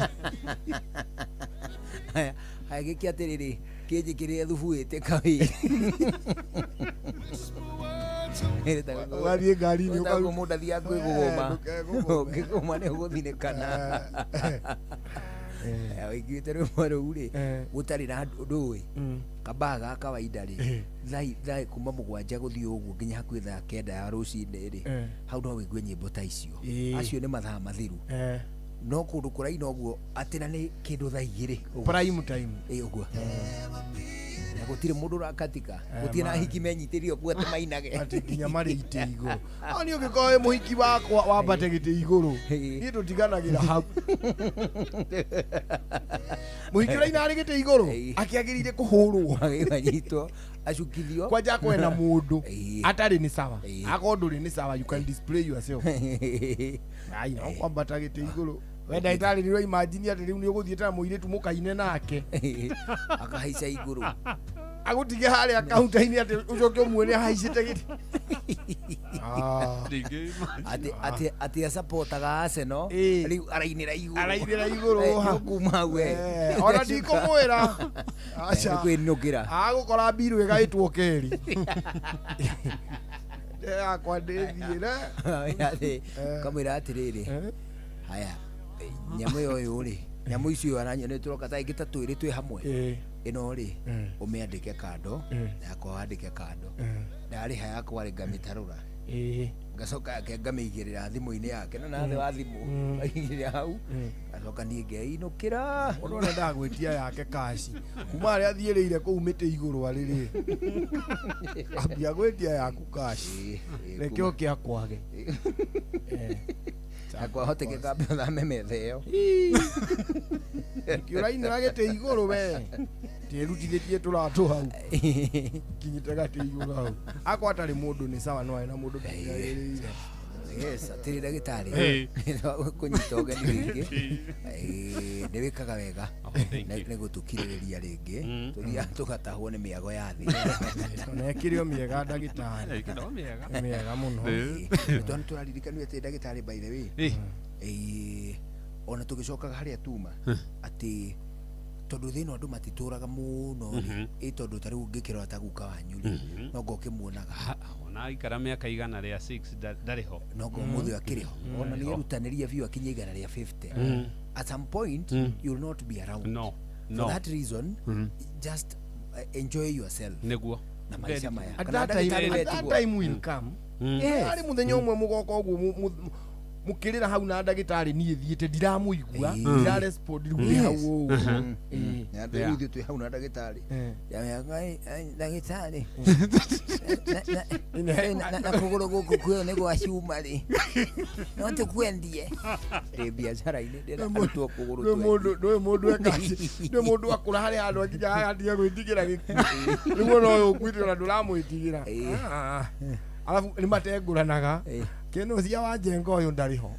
Haya, haya gĩkĩ atĩrĩrĩ kĩnjĩkĩrĩre thubu ĩte kawĩ. Ũgathiĩ ngari-inĩ ũkaruta mũndũ athiaga kwĩgũgũma. Ndũkegũgũme. Ũngĩgũma nĩ ũgũthinĩkana. Wĩiguĩte rwĩmbo rũu rĩ gũtarĩ na ndũĩ kabaa ga kawaida rĩ thaa kuma 7 gũthiĩ ũguo nginya hakuhĩ thaa 9 ya rũcinĩ rĩ hau no wĩigue nyĩmbo ta icio. Acio nĩ mathaa mathiru. No kũndũ kũraina ũguo atĩ na nĩ kĩndũ thaa 2 ũguo. Prime time. Ĩ ũguo. Na gũtirĩ mũndũ ũrakatika. Gũtirĩ na ahiki menyitĩrĩire ũguo atĩ mainage. Atĩ nginya marĩ itĩ igũrũ. No niĩ ũngĩkorwo wĩ mũhiki wakwa wambate gĩtĩ igũrũ. Niĩ tũtiganagĩra hau. Mũhiki ũraina arĩ gĩtĩ igũrũ akĩagĩrĩire kũhũrwo. Anyitwo acukithio. Kwanja akorwo ena mũndũ atarĩ nĩ sawa. Akorwo ndũrĩ nĩ sawa, you can display yourself. Ai no kwambata gĩtĩ igũrũ. We ndagĩtarĩ nĩ ũraimagine atĩ rĩu nĩ ũgũthiĩte na mũirĩtu mũkaine nake. Akahaica igũrũ. Agũtige harĩa kaunta-inĩ atĩ ũcoke ũmuone ahaicĩte gĩtĩ. Atĩ acapotaga Arsenal rĩu arainĩra igũrũ. Arainĩra igũrũ. Nĩũkuma hau we. Ona ndikũmwĩra. Aca. Nĩkwĩnũkĩra. Agũkora mbiru ĩgaĩtwo kerĩ. Yakwa ndĩthiĩre. Kamwĩra atĩrĩrĩ. Haya. Nyamũ ĩyo ũyũ rĩ, nyamũ icio aranyona tũroka ta ingĩ ta twĩrĩ twĩ hamwe. Ĩno rĩ, ũmĩandĩke kando, yakwa wandĩke kando. Ndarĩha yakwa rĩ, ngamĩtarũra. Ngacoka yake ngamĩigĩrĩra thimũ-inĩ yake na nathĩ wa thimũ ngaigĩrĩra hau, ngacoka niĩ ngeinũkĩra. Mũndũ endaga gwĩtia yake kaci kuma harĩa athiĩrĩire kũu mĩtĩ igũrũ arĩ rĩ, ambia gwĩtia yaku kaci, reke ũke akwage. Na kwahoteke kambe ũthame metha ĩyo. Kĩũrainĩra gĩtĩ igũrũ we tiĩrutithĩtie tũratũ hau kinyĩte gatĩ igũrũ hau akwa atarĩ mũndũ nĩ sawa, no arĩ na mũndũ ndagĩrĩire. Yes, atĩrĩ ndagĩtarĩ, kũnyita ũgeni rĩngĩ. Nĩ wĩkaga wega nĩ gũtũkirĩrĩria rĩngĩ, tũthiaga tũgatahwo nĩ mĩago ya thĩ. Ona ĩkĩrĩ o mĩega ndagĩtarĩ. Ĩkĩrĩ o mĩega. Mĩega mũno. Tondũ tũraririkanio atĩ ndagĩtarĩ, by the way, ona tũgĩcokaga harĩa tuma atĩ tondũ thĩ ĩno andũ matitũraga mũno rĩ, ĩ tondũ ta rĩu ũngĩkĩrora ta guka wanyu rĩ, no ngo ũkĩmuonaga. Ona aikara mĩaka 106 ndarĩ ho. No ngo ũmũthĩ akĩrĩ ho, ona nĩ erutanĩria biũ akinye 150. At some point you will not be around. No. For No. that reason, just enjoy yourself nĩguo na maica maya. At Kana that time, ndagĩtarĩ at that wetiguo. time will come. Yes. Harĩ mũthenya ũmwe mũgoka ũguo mũkĩrĩra hau na ndagĩtarĩ niĩ thiĩte ndiramũigua, ndirarespond, rĩu ndĩ hau ũguo. Na rĩu ithuĩ twĩ hau na ndagĩtarĩ. Ndagĩtarĩ, na kũgũrũ gũkũ kwĩyo nĩ gwa cuma rĩ, no tũkwendie ndĩ biacara-inĩ ndĩna arutwo kũgũrũ. Ndũĩ mũndũ, ndũĩ mũndũ eka ndũĩ mũndũ akũra harĩa handũ akinya agatiga gwĩtigĩra gĩkuũ, rĩu ona ũyũ ũkuĩte ona ndũramwĩtigĩra. Ah. Arabu nĩ matengũranaga kĩndũ cia wanjenga ũyũ ndarĩ ho.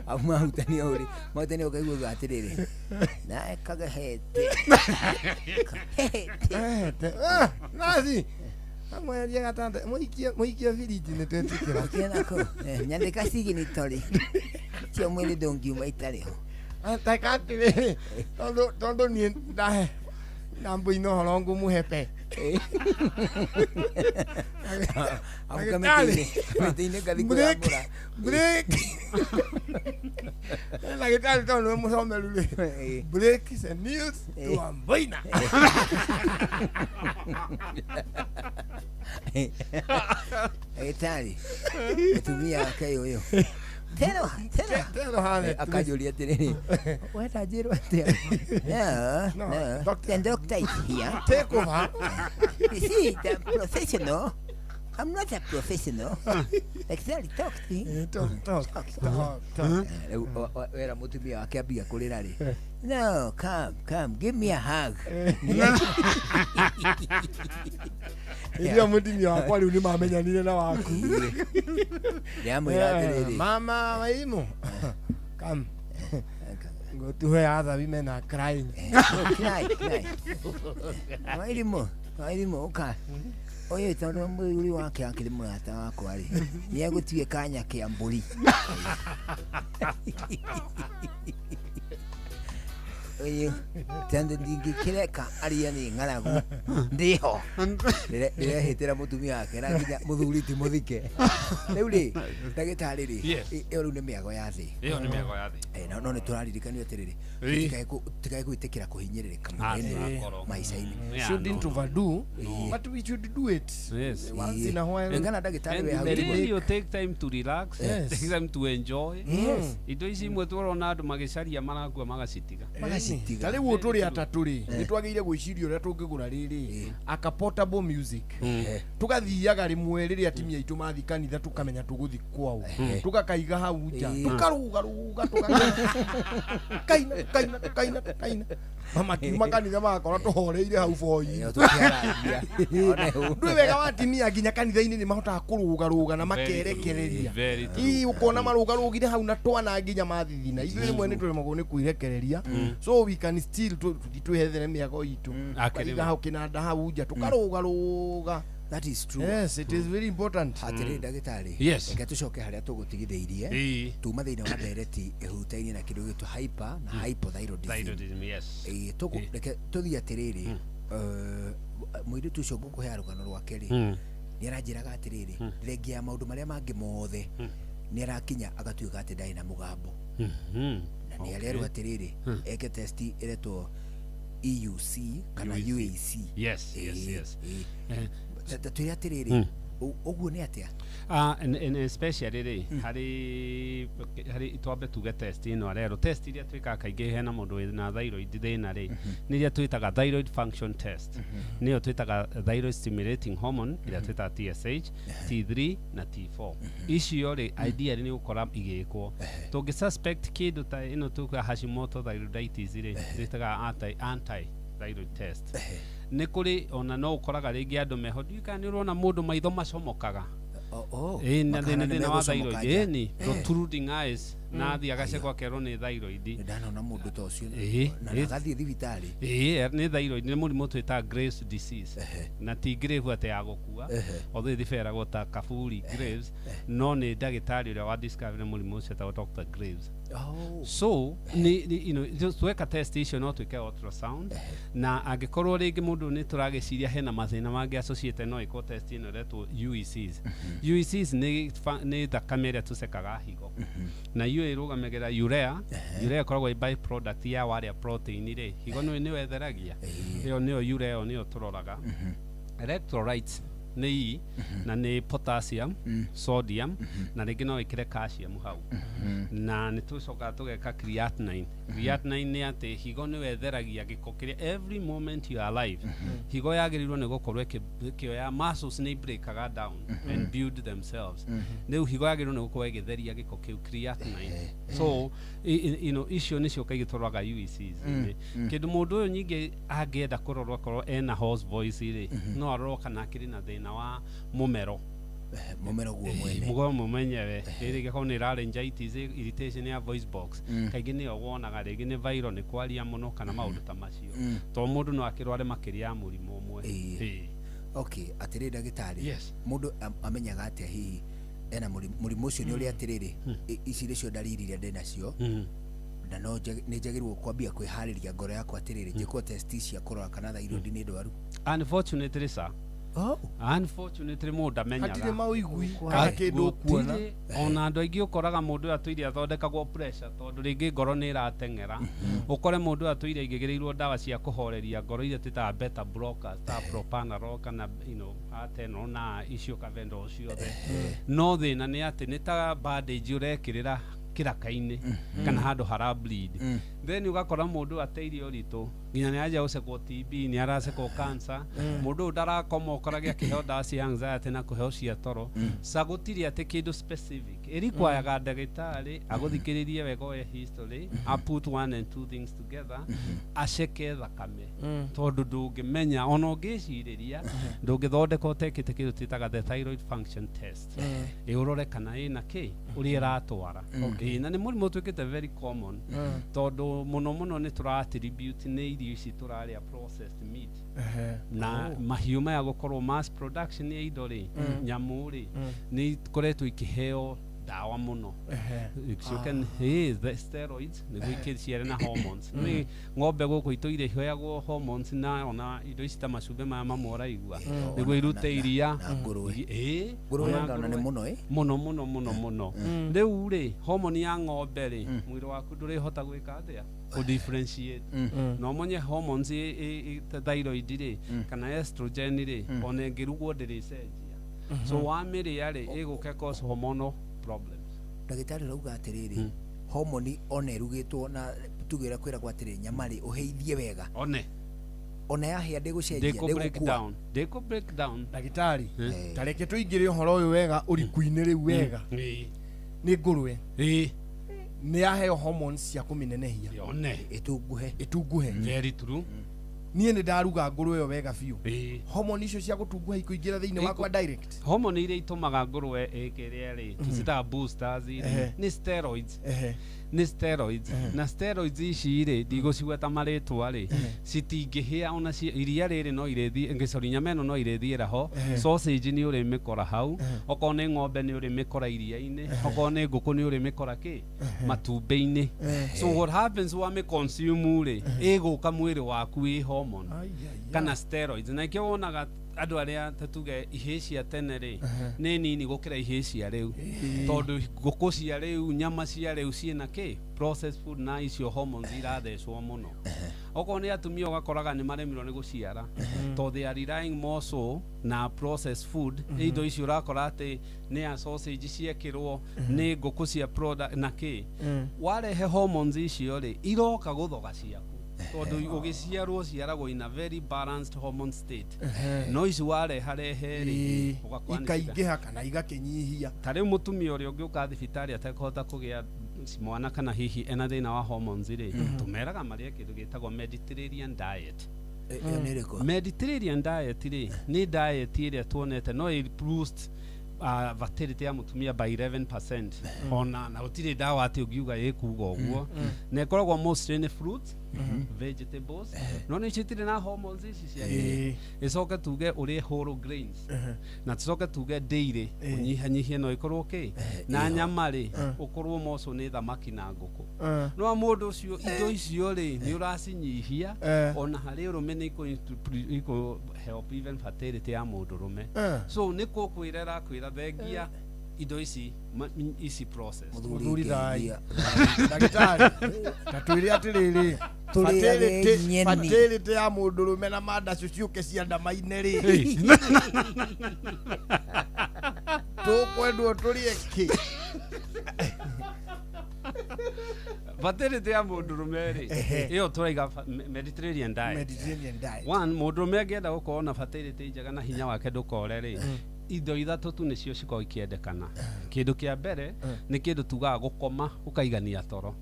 Au mahutania ũrĩ mahutania ũkaigua atĩrĩrĩ na kagahete. Hete. Ah, nathi amweria gatanda mũikie mũikie biriji nĩ twĩtĩkĩra. Kĩnako nyandĩka signature cia mwĩrĩ ndũngiuma itarĩ ho. Teka atĩrĩrĩ, tondũ niĩ ndahe ndambũina ũhoro ngũmũhe pe. Au kamĩtĩ-inĩ ngathi kwĩyambũra. Break ndagĩtarĩ tondũ nĩ mũcomeru rĩ, breaks and news to Amboina. Ndagĩtarĩ mũtumia wake ũyũ tero tero tero hane akanjũria atĩrĩrĩ, wenda njĩrwo atĩa? No, no, the doctor is here. Take over. You see, the professional. I'm not a professional. Daktari, talk to him. Talk, talk, talk, talk. Rĩu wera mũtumia wake ambia kũrĩra rĩ, no, come, come, give me a hug. Hĩndĩ ĩyo mũtumia wakwa rĩu nĩ mamenyanire na waku. Ndĩramwĩra atĩrĩrĩ, Mama Wairimũ, come go to where other women are crying. No, cry, cry. Wairimũ, Wairimũ, ũka ũyũ tondũ mũthuri wake akĩrĩ mũrata wakwa rĩ, nĩ egũtuĩka nyake ya mbũri ũyũ tondũ ndingĩkĩreka arie nĩ ng'aragu ndĩho. Ndĩrehĩtĩra mũtumia wake na nginya mũthuri ti mũthike rĩu rĩ, ndagĩtarĩ rĩ. Yes. Ĩyo rĩu nĩ mĩago ya thĩ. Ĩyo nĩ mĩago ya thĩ. No nĩ tũraririkanio atĩrĩrĩ, tũtikae gwĩtĩkĩra kũhinyĩrĩrĩka Ah, mũno ngoro. maica-inĩ. Yeah, Shouldn't no. overdo, but we should do it once in a while. Ringana ndagĩtarĩ we hau. And then you take time to relax, Yes. take time to enjoy. Yes. Indo ici imwe tũrona andũ magĩcaria marakua magacitiga. Magacitiga. Ta rĩu tũrĩ atatũ rĩ, nĩ twagĩrĩire gwĩciria ũrĩa tũngĩgũra rĩrĩ aka portable music, tũgathiaga rĩmwe rĩrĩa atimia aitũ mathi kanitha, tũkamenya tũgũthi kwao, tũgakaiga hau nja, tũkarũgarũga, tũkaina tũkaina tũkaina tũkaina, mamakiuma kanitha magakora tũhoreire hau boi. Ĩyo tũkĩarangia. One hau. Ndũĩ wega wa atimia nginya kanitha-inĩ nĩ mahotaga kũrũgarũga na makerekereria. Very true. Ii ũkona marũgarũgire hau na twana nginya mathithina, ithuĩ rĩmwe nĩ tũremagwo nĩ kwĩrekereria, so we can still tũthiĩ twĩhethere mĩago itũ, Akĩrĩ tukaiga hau kĩnanda hau nja tũkarũgarũga. That is true. Yes, it is very important. Atĩrĩ ndagĩtarĩ, Yes. reke tũcoke harĩa tũgũtigithĩirie. Tuma thĩinĩ wa ndereti ĩhutaine na kĩndũ gĩtũ hyper na hypothyroidism. Thyroidism, yes. Ĩĩ, reke tũthiĩ atĩrĩrĩ, mũirĩtu ũcio ngũkũhea rũgano rwake rĩ, nĩ aranjĩraga atĩrĩrĩ, thengia ya maũndũ marĩa mangĩ mothe, Nĩ arakinya agatuĩka atĩ ndarĩ na mũgambo na nĩ arerwo atĩrĩrĩ eke test ĩretwo EUC kana UEC. UAC. Yes, yes, yes. Ta twĩre atĩrĩrĩ, ũguo nĩ atĩa? And especially rĩ, harĩ twambe tuge test ĩno arerwo, test iria twĩkaga kaingĩ hena mũndũ wĩna thyroid thĩna rĩ, nĩ iria twĩtaga thyroid function test, nĩyo twĩtaga thyroid stimulating hormone, ĩrĩa twĩtaga TSH, T3 na T4. Icio rĩ, ideally nĩ gũkora igĩkwo tũngĩ suspect kĩndũ ta ĩno tuga Hashimoto thyroiditis rĩ, twĩtaga anti thyroid test. Nĩ kũrĩ ona no ũkoraga rĩngĩ andũ meho, ndiũĩ kana nĩ ũrona mũndũ maitho macomokaga. Ĩĩ, na Makahana thĩna nĩ thĩna wa megũcomoka thyroid nja. ĩni, protruding eyes, na athiĩ agacekwo akerwo nĩ thyroid. Ndanona mũndũ ta ũcio na agathiĩ thibitarĩ. Ĩĩ, nĩ thyroid, nĩ mũrimũ twĩtaga Graves disease, na ti grave atĩ ya gũkua, although ĩthiberagwo ta kaburi Graves, no nĩ ndagĩtarĩ ũrĩa wa discover mũrimũ ũcio etagwo Dr. Graves. So nĩ just tweka test icio, no twĩke ultrasound, na angĩkorwo rĩngĩ mũndũ nĩ tũragĩciria hena mathĩna mangĩ associated, no ĩkwo test ĩno ĩretwo UECs. UECs nĩ thakame ĩrĩa tũcekaga higo, na iyo ĩrũgamagĩrĩra urea. Urea ĩkoragwo ĩ byproduct ya warĩa protein rĩ, higo nĩyo ĩtheragia ĩyo, nĩyo urea, ĩyo nĩyo tũroraga. Electrolytes nĩ E na nĩ potassium, sodium, na rĩngĩ no ĩkĩre calcium hau, na nĩ tũcokaga tũgeka creatinine. Creatinine nĩ atĩ higo nĩyo ĩtheragia gĩko kĩrĩa every moment you are alive higo yagĩrĩirwo nĩ gũkorwo ĩkĩoya. Muscles nĩ breakaga down and build themselves. Rĩu higo yagĩrĩirwo nĩ gũkorwo ĩgĩtheria gĩko kĩu, creatinine. So icio nĩcio kaingĩ tũroraga UECs. Kĩndũ mũndũ ũyũ nyingĩ angĩenda kũrorwo, akorwo ena hoarse voice rĩ, no arorwo kana akĩrĩ na thĩna wa mũmero. Mũmero guo mwene. Mũgo mũmenyewe rĩrĩ gĩkorwo nĩ laryngitis, irritation ya voice box. Kaingĩ nĩyo wonaga rĩngĩ nĩ viral, nĩ kwaria mũno kana maũndũ ta macio, tondũ mũndũ no akĩrware makĩria ya mũrimũ ũmwe. Ĩĩ. Okay, atĩrĩ ndagĩtarĩ, Yes. mũndũ amenyaga atĩa hihi ena mũrimũ ũcio? Nĩ ũrĩa atĩrĩrĩ, ici nĩcio ndariri iria ndĩ nacio, na no nĩ njagĩrĩirwo kwambia kwĩharĩria ngoro yakwa atĩrĩrĩ, njĩkwo test cia kũrora kana thyroid nĩ ndwaru? Unfortunately sir, unfortunately mũndũ ndamenyaga. Hatirĩ maũigui kana kĩndũ ũkuona. Gũtirĩ. Ona andũ aingĩ ũkoraga mũndũ ũyũ atũire athondekagwo pressure, tondũ rĩngĩ ngoro nĩ ĩrateng'era. Ũkore mũndũ ũyũ atũire aigĩrĩirwo ndawa cia kũhoreria ngoro iria twĩtaga beta blockers, ta propranolol kana atenolol na icio cavendol ciothe, no thĩna nĩ atĩ nĩ ta bandage ũrekĩrĩra kĩraka-inĩ kana handũ hara bleed. Then ũgakora mũndũ ateire ũritũ nginya nĩ anjia gũcekwo TB, nĩ aracekwo cancer. Mũndũ ũyũ ndarakoma, ũkorage akĩheo ndawa cia anxiety na kũheo cia toro. Sa gũtirĩ atĩ kĩndũ specific ĩrikwayaga ndagĩtarĩ agũthikĩrĩrie wega, oe history, a put one and two things together, aceke thakame, tondũ ndũngĩmenya ona ũngĩcirĩria, ndũngĩthondeka ũtekĩte kĩndũ twĩtaga the thyroid function test, ĩ ũrore kana ĩna kĩ ũrĩa ĩratwara. Ĩ, na nĩ mũrimũ ũtuĩkĩte very common, tondũ mũno mũno nĩ tũra attribute nĩ irio ici tũrarĩa, processed meat, na mahiũ maya gũkorwo mass production ya indo rĩ, nyamũ rĩ, nĩ ikoretwo ikĩheo ndawa mũno ciũke ĩ the steroids nĩguo ikĩciare na hormones. Nĩ ng'ombe gũkũ itũire iheagwo hormones, na ona indo ici ta macumbĩ maya mamwe ũraigua, nĩguo irute iria. Na ngũrwe. Ĩ. Ngũrwe Ona anga ona nĩ ngũrwe. mũno, ĩ? Mũno mũno mũno mũno. Rĩu rĩ, hormone ya ng'ombe rĩ, mwĩrĩ waku ndũrĩhota gwĩka atĩa kũ differentiate. Na ũmenye hormones ta thyroid rĩ, kana estrogen rĩ, ona ĩngĩrugwo ndĩrĩcenjia. So wamĩrĩa rĩ, ĩgũka cause hormonal problems. Ndagĩtarĩ, ũrauga atĩrĩrĩ, homoni ona ĩrugĩtwo na tuge ũrĩa kwĩragwo atĩrĩ, nyama rĩ, ũhĩithie wega, one ona yahĩa ndĩgũcenjia? Ndĩkũ break Ndĩgũkua? down, ndĩkũ break down. Ndagĩtarĩ, ta reke tũingĩre ũhoro ũyũ wega ũriku-inĩ rĩu wega. Nĩ ngũrwe nĩ yaheo hormones cia kũmĩnenehia. One. Ĩtunguhe. Ĩtunguhe. Very true. Niĩ nĩ ndaruga ngũrwe ĩyo wega biũ, hormone icio cia gũtunguha ikũingĩra thĩinĩ wakwa direct? Hormone iria itũmaga ngũrwe ĩkĩrĩa rĩ, tũcitaga boosters rĩ, nĩ steroids. Nĩ steroids, na steroids ici rĩ, ndigũcigweta marĩtwa rĩ, citingĩhĩa ona iria rĩrĩ no irĩthiĩ, sorry, nyama ĩno no irĩthiĩra ho. Sausage nĩ ũrĩmĩkora hau, okorwo nĩ ng'ombe nĩ ũrĩmĩkora iria-inĩ, okorwo nĩ ngũkũ nĩ ũrĩmĩkora kĩ matumbĩ-inĩ. So what happens, wamĩ consume rĩ, ĩgũka mwĩrĩ waku ĩ hormone kana steroids, na ikĩo wonaga Andũ arĩa ta tuge ihĩĩ cia tene rĩ, nĩ nini gũkĩra ihĩĩ cia rĩu, tondũ ngũkũ cia rĩu, nyama cia rĩu ciĩna kĩ processed food na icio hormones irathecwo mũno. Okorwo nĩ atumia, ũgakoraga nĩ maremirwo nĩ gũciara tondũ they are relying more so na processed food. Indo icio ũrakora atĩ nĩ ya sausage ciekĩrwo, nĩ ngũkũ cia product na kĩ. Warehe hormones icio rĩ, iroka gũthoga ciaku, tondũ ũgĩciarwo ciaragwo in a very balanced hormone state. No ici wareha rehe rĩ, ũgakora nĩ Ikaingĩha kana igakĩnyihia. Ta rĩu mũtumia ũrĩa ũngĩũka thibitarĩ atekũhota kũgĩa mwana kana hihi ena thĩna wa hormones rĩ, tũmeraga marĩe kĩndũ gĩtagwo Mediterranean diet. Ĩyo nĩ ĩrĩkũ? Mediterranean diet rĩ, nĩ diet ĩrĩa tuonete no ĩ boost fertility ya mũtumia by 11%, ona na gũtirĩ ndawa atĩ ũngiuga ĩkuga ũguo. Na ĩkoragwo mostly nĩ fruits, vegetables, no nĩ icio itirĩ na hormones ici cia ĩcoke tuge ũrĩe whole grains, na tucoke tuge dairy ũnyihanyihie, no ĩkorwo kĩ na nyama rĩ, ũkorwo moco nĩ thamaki na ngũkũ. No mũndũ ũcio indo icio rĩ, nĩ ũracinyihia. Ona harĩ ũrũme nĩ ikũ help even fertility ya mũndũ rũme. So nĩ kũkwĩra ĩrakwĩra thengia indo ici ici process. Mũthuri thai, ndagĩtarĩ, ta twĩre atĩrĩrĩ, Tũrĩage nyeni. Fertility ya mũndũrũme na mandacu ciũke ciandamaine rĩ, tũkwendwo tũrĩe kĩ? Fertility ya mũndũrũme rĩ, ĩyo tũraiga Mediterranean diet. Mediterranean diet. One, mũndũrũme angĩenda gũkorwo na fertility njega na hinya wake ndũkore rĩ, indo ithatũ tu nĩcio cikoragwo ikĩendekana. Kĩndũ kĩa mbere nĩ kĩndũ tugaga gũkoma ũkaigania toro.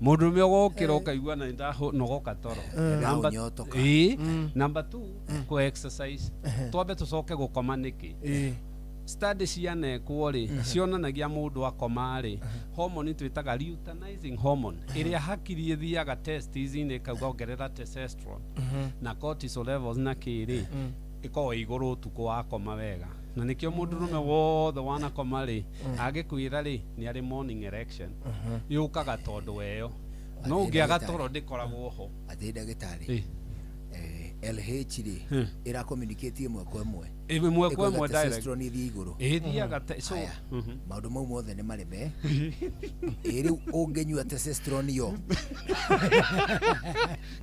Mũndũrũme ũgokĩra ũkaigua na nĩndanogoka toro. Ndahũnyotoka. Ĩĩ. Number two, kũ exercise. Twambe tũcoke gũkoma nĩkĩ? Study cianekwo rĩ, cionanagia mũndũ akoma rĩ, hormone twĩtaga luteinizing hormone ĩrĩa hakiri ĩthiaga testis-inĩ ĩkauga ongerera testosterone na cortisol levels na kĩrĩ, ĩkoragwo ĩ igũrũ ũtukũ wakoma wega. Na nĩkĩo mũndũrũme wothe wanakoma rĩ, angĩkwĩra rĩ, nĩ arĩ morning erection yũkaga tondũ weyo. No ũngĩaga toro ndĩkoragwo ho. Atĩ ndagĩtarĩ, LH rĩ, ĩra communicate ĩmwe kwa ĩmwe? Ĩmwe kwa ĩmwe. Ĩkauga direct. Testosterone ĩthiĩ igũrũ. Ĩthiaga so Haya, maũndũ mau mothe nĩ mareme. Ĩ rĩu ũngĩnyua testosterone yo?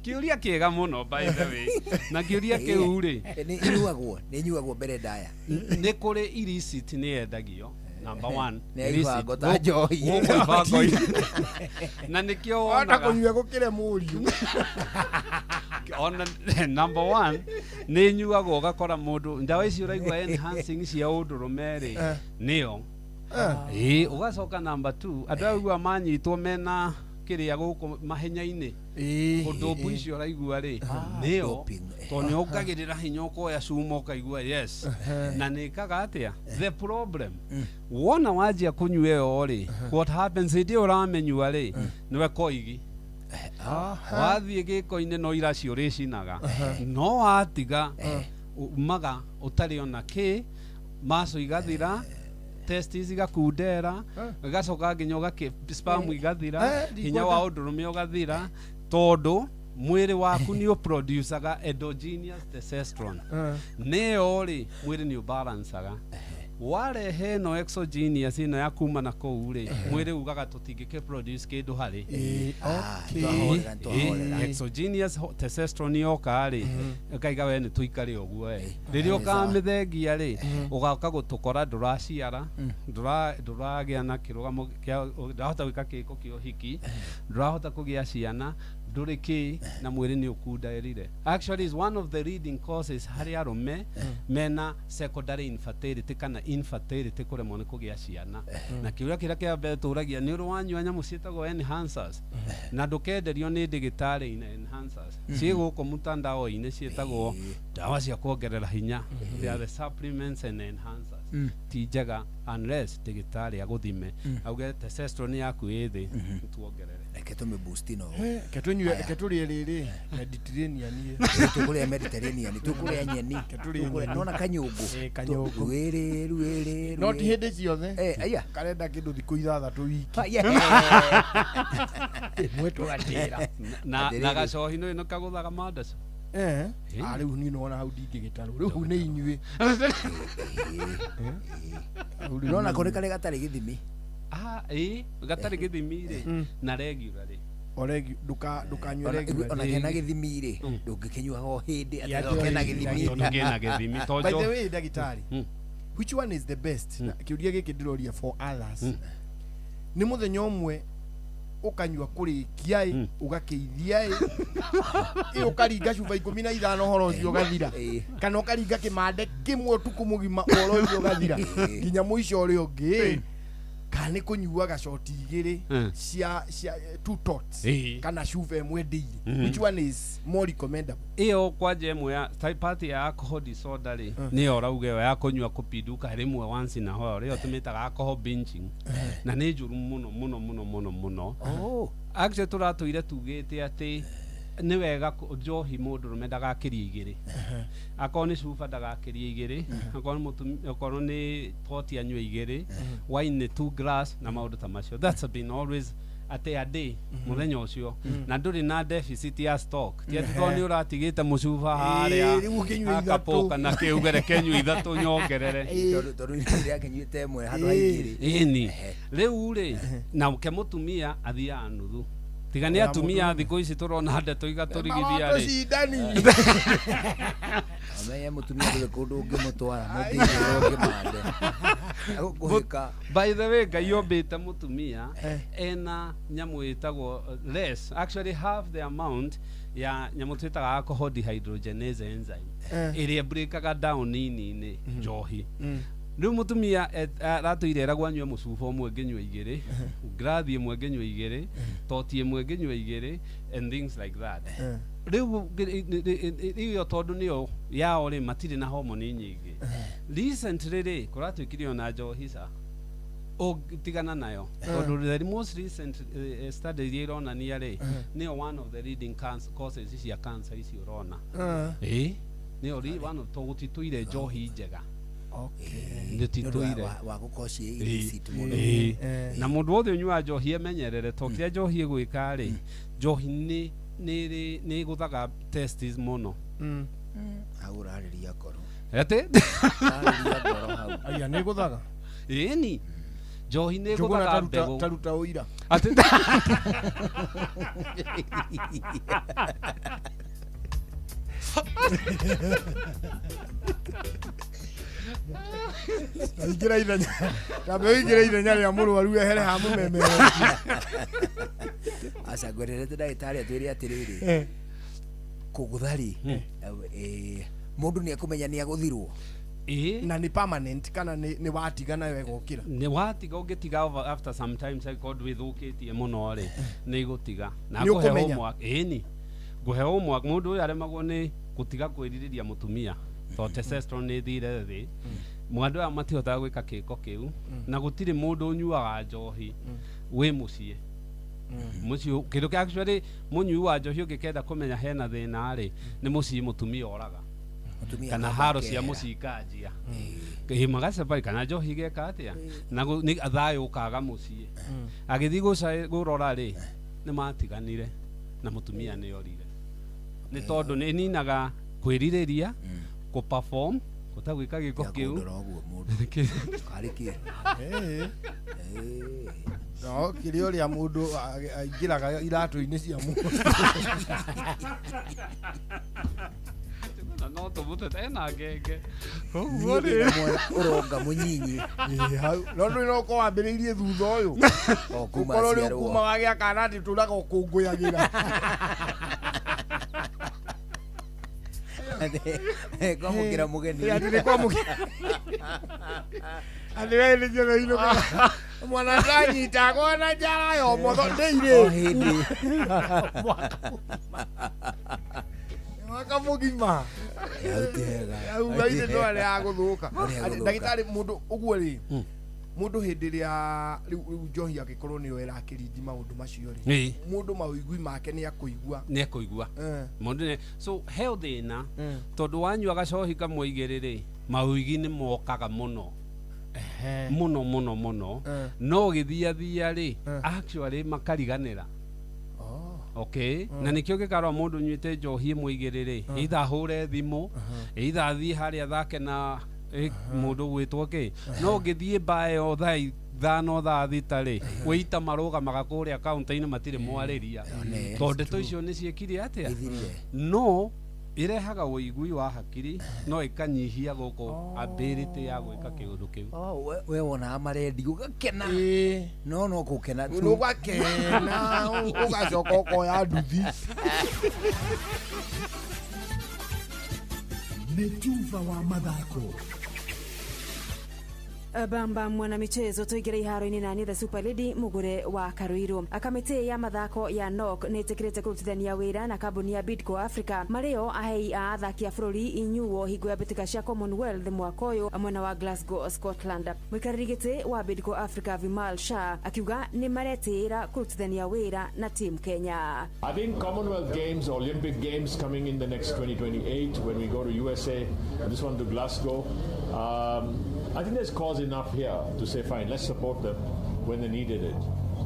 Kĩũria kĩega mũno, by the way, na kĩũria kĩu rĩ, Nĩ inyuagwo mbere ndaya? Nĩ kũrĩ illicit, nĩ yendagio, number one. Nĩ ya Illicit. ibango ta njohi. Gũkũ ibango-inĩ. Na nĩkĩo Wahota wonaga kũnyua gũkĩre mũriũ. Ona number one nĩ nyuagwo, ũgakora mũndũ ndawa ici ũraigua enhancing cia ũndũrũme rĩ, nĩyo ĩĩ. Ũgacoka number two, andũ aya ũigua manyitwo mena kĩrĩa gũkũ mahenya-inĩ, ũndũmbu icio ũraigua rĩ, nĩyo, Doping. Tondũ nĩ ongagĩrĩra hinya, ũkoya cuma ũkaigua yes. Na nĩ ĩkaga atĩa? The problem, wona wanjia kũnyua ĩyo rĩ, what happens hĩndĩ ĩyo ũramĩnyua rĩ, nĩwe koigi wathiĩ gĩko-inĩ no iraci ũrĩcinaga, no watiga umaga ũtarĩ ona kĩ, maco igathira, testis igakundera, igacoka nginya ũgakĩ sperm igathira, hinya wa ũndũrũme ũgathira, tondũ mwĩrĩ waku nĩ ũproducaga endogenous testosterone. Nĩyo rĩ, mwĩrĩ nĩ ũbalancaga. Warehe ĩno exogenous ĩno ya kuma na kũu rĩ, mwĩrĩ ugaga tũtingĩkĩ produce kĩndũ harĩ. Twahorera, twahorera. Exogenous testosterone yoka rĩ, ĩkaiga we nĩ tũikare ũguo we. Rĩrĩa ũkamĩthengia rĩ, ũgoka gũtũkora ndũraciara, ndũragĩa na kĩrũgamo kĩa, ndũrahota gwĩka kĩko kĩa ũhiki, ndũrahota kũgĩa ciana, ndũrĩ kĩ, na mwĩrĩ nĩ ũkundarire. Actually is one of the leading causes harĩ arũme mena secondary infertility kana infertility, kũremwo nĩ kũgĩa ciana. Na kĩũria kĩrĩa kĩa mbere tũragia nĩ ũrĩ wanyua nyamũ ciĩtagwo enhancers? Na ndũkenderio nĩ ndĩgĩtarĩ ina enhancers ciĩ gũkũ mtandao-inĩ ciĩtagwo ndawa cia kuongerera hinya. They are the supplements and enhancers. Ti njega unless ndĩgĩtarĩ agũthime, auge testosterone yaku ĩ thĩ, tuongerere. Reke tũmĩ boost no. Reke tũnyue, reke tũrĩe rĩrĩ Mediterranean. Tũkũrĩa Mediterranean, tũkũrĩa nyeni. Tũrĩe nyeni. Nona kanyũngũ. Kanyũngũ. Rwĩrĩ rwĩrĩ. No ti hĩndĩ ciothe. Aya. Karenda kĩndũ thikũ 6 wiki. Ĩmwe tũgatĩra. Na gacohi nĩ kagũthaga mandacu. Ah, rĩu niĩ nĩwona hau ndingĩgĩtarwo rĩu hau nĩ inyuĩ. No nako nĩ karĩa gatarĩ gĩthimi. Ah, ĩ gatarĩ gĩthimi rĩ na regular rĩ. O ndũkanyue regular. Ona kena gĩthimi rĩ, ndũngĩkĩnyuaga o hĩndĩ atĩ no kena gĩthimi. Tondũ kĩna gĩthimi, to By the njo- way, ndagĩtarĩ, which one is the best? Na kĩũria gĩkĩ ndĩroria for others. Nĩ mũthenya ũmwe ũkanyua kũrĩkia ĩ, ũgakĩithia ĩ, ĩ ũkaringa cuba 15 ũhoro ũcio ũgathira, kana ũkaringa kĩmande kĩmwe ũtukũ mũgima ũhoro ũcio ũgathira nginya mũico ũrĩa ũngĩ ĩ, kana nĩ kũnyuaga coti 2 cia two tots kana cuba ĩmwe ndĩire. Which one is more recommendable? Ĩyo kwanja ĩmwe ya type part ya alcohol disorder rĩ, nĩyo ũrauga ĩyo ya kũnyua kũpinduka rĩmwe once in a while, ĩyo tũmĩtaga alcohol binging, na nĩ njũru mũno mũno mũno mũno mũno. Actually tũratũire tugĩte atĩ nĩ wega njohi mũndũrũme ndagakĩrie 2, akorwo nĩ cuba ndagakĩrie 2, akorwo nĩ mũtumia, akorwo nĩ poti anyue 2, wine nĩ 2 glass na maũndũ ta macio. That's been always atĩ a day mũthenya ũcio, na ndũrĩ na deficit ya stock, ti atĩ tondũ nĩ ũratigĩte mũcuba harĩa Rĩu ũkĩnyua hakapũ ithatũ. kana kĩu reke nyue 3 nyongerere. Tondũ rĩrĩa akĩnyuĩte ĩmwe handũ ha 2. Ĩni rĩu rĩ, na ke mũtumia athiaga nuthu, tiga nĩ Ona atumia mũndũ- thikũ ici tũrona ndeto igatũrigithia rĩ. Maratũcindani. Amenye mũtumia ndũrĩ kũndũ ũngĩmũtwara, mũngĩigĩrwo kĩmande agũkũhĩka. By the way, Ngai ombĩte mũtumia ena nyamũ ĩtagwo less, actually half the amount ya nyamũ twĩtaga alcohol dehydrogenase enzyme, ĩrĩa breakaga down nini-inĩ njohi. Rĩu mũtumia aratũire eragwo anyue mũcuba ũmwe ngĩnyua 2, ngirathi ĩmwe ngĩnyua 2, toti ĩmwe ngĩnyua 2 and things like that. Rĩu ĩyo tondũ nĩyo yao rĩ, matirĩ na homoni nyingĩ. Recently rĩ, kũratuĩkire ona njohi ca ũngĩtigana nayo, tondũ the most recent study iria ironania rĩ, nĩyo one of the leading causes cia cancer ici ũrona. Ĩ nĩyo one of, to gũtitũire njohi njega. Nĩtitũire wa gũkorwo ciĩ illicit mũno. Ĩĩ. Na mũndũ wothe ũnyuaga njohi emenyerere, to kĩrĩa njohi ĩgwĩka rĩ, njohi nĩ nĩ nĩ ĩgũthaga testes mũno. Hau ũrarĩria ngoro. Atĩ Ũrarĩria ngoro hau. Aya nĩ gũthaga. Ĩni njohi nĩ Njũgũna ĩgũthaga taruta mbegũ. Taruta ũira. Atĩ Ingĩra ithenya, tambe ũingĩre ithenya rĩa mũrwaru ehere ha mũmemerekia. Aca ngwenderete ndagĩtarĩ atwĩre atĩrĩrĩ, kũgũtha rĩ, mũndũ nĩ ekũmenya nĩ agũthirwo. Na nĩ permanent kana nĩ watiga nayo ĩgokĩra? Nĩ watiga, ũngĩtiga after some time angĩkorwo ndwĩthũkĩtie mũno rĩ, nĩ igũtiga na Nĩ ngũhe ũkũmenya. homework. Ĩni ngũhe homework, mũndũ ũyũ aremagwo nĩ gũtiga kwĩrirĩria mũtumia tondũ testosterone nĩ ĩthire thĩ. Andũ aya matihotaga gwĩka kĩko kĩu, na gũtirĩ mũndũ ũnyuaga njohi wĩ mũciĩ mũciĩ kĩndũ kĩa actually mũnyui wa njohi ũngĩkenda kũmenya hena thĩna rĩ, nĩ mũciĩ mũtumia oraga Mũtumia kana akamba haro cia akehera. mũciĩ ikanjia ĩ magacabai kana njohi igeka atĩa na nĩ thayũ ũkaga mũciĩ. Agĩthiĩ gũrora rĩ, nĩ matiganire na mũtumia nĩ orire, nĩ tondũ nĩ ĩninaga kwĩrirĩria kũ perform gũtagwĩka gĩko kĩu. Kũndora ũguo mũndũ karĩ kĩ? No kĩrĩa ũrĩa mũndũ aingĩraga iratũ-inĩ cia mũndũ. Na no tũmũtete ena ngenge Niĩ ũguo rĩ. ndĩna mwana ũronga mũnyinyi. Ĩ, hau no ndũrĩ no ũkorwo wambĩrĩirie thutha ũyũ. O kuma ũkorwo rĩu aciarwo. kuma wagĩa kana atĩ tũraga ũkũngũyagĩra. Kwamũkĩra mũgeni. Ĩ, atĩ nĩ kwamũkĩra, atĩ we nĩ ciothe inũkaga mwana ndanyitagwo na njara ya ũmotho ndĩirĩ O hĩndĩ. Mwaka mũgima. Hau ti hega. Hau ithe no arĩa agũthũka. Arĩa agũthũka. Ndagĩtarĩ, mũndũ ũguo rĩ, mũndũ hĩndĩ ĩrĩa rĩu njohi angĩkorwo nĩyo ĩrakĩrindi maũndũ macio rĩ, Ĩĩ. mũndũ mawĩigui make nĩ akũigua. Nĩ ekũigua. Mũndũ nĩ so he thĩna tondũ wanyua gacohi kamwe 2 rĩ, mawĩigi nĩ mokaga mũno mũno mũno mũno. No ũgĩthiathia rĩ, actually makariganĩra. Okay, na nĩkĩo gĩkarora mũndũ ũnyuĩte njohi ĩmwe igĩrĩ rĩ, either ahũre thimũ, either athiĩ harĩa athake na mũndũ gwĩtwo kĩ. No ũngĩthiĩ mbaa ĩyo thaa 5 thaa 6 rĩ, wĩita marũgamaga kũrĩa kaunta-inĩ matirĩ mwarĩria, tondũ ndeto icio nĩ ciĩkire atĩa. No irehaga ũigui wa hakiri, no ĩkanyihia gũkũ ability ya gwĩka kĩũndũ kĩu. We wonaga marendi ũgakena, no no gũkena tu. Ũgakena ũgacoka ũkoya nduthi. Nĩ tuba wa mathako. Bamba mwana michezo tuingire iharo-inĩ na the Super Lady Mugure wa Karuiru. Kamĩtĩ ya mathako ya NOC nĩ ĩtĩkĩrĩte kũrutithania wĩra na kambuni ya Bidco Africa marĩo ahei a athaki a bũrũri inyuo hingo ya mbĩtĩka cia Commonwealth mwaka ũyũ mwena wa Glasgow, Scotland. Mũikarĩri gĩtĩ wa Bidco Africa Vimal Shah akiuga nĩ maretĩĩra kũrutithania wĩra na Team Kenya. I think Commonwealth Games, Olympic Games coming in the next 2028 when we go to USA, this one to Glasgow. I think there's cause enough here to say, fine, let's support them when they needed it.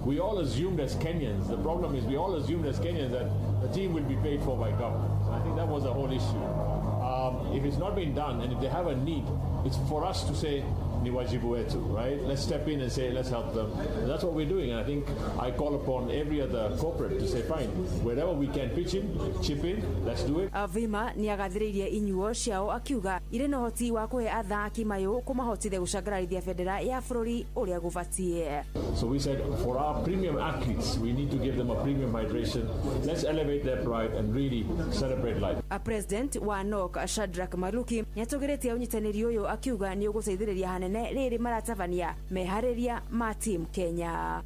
We all assumed as Kenyans, the problem is we all assumed as Kenyans that the team will be paid for by government. I think that was the whole issue. If it's not been done and if they have a need, it's for us to say, ni wajibu wetu, right? Let's step in and say, let's help them. And that's what we're doing. And I think I call upon every other corporate to say, fine, wherever we can pitch in, chip in, let's do it. Vima ni agathĩrĩirie inyuo ciao akiuga irĩ na ũhoti wa kũhe athaki mayũ kũmahotithia gũcangararithia bendera ya bũrũri ũrĩa gũbatiĩ. So we said, for our premium athletes, we need to give them a premium hydration. Let's elevate their pride and really celebrate life. A president wa NOC Shadrack Maruki nĩatũgĩrĩtie ũnyitanĩri ũyũ akiuga nĩ ũgũteithĩrĩria hanene rĩrĩ maratabania meharĩria ma Team Kenya.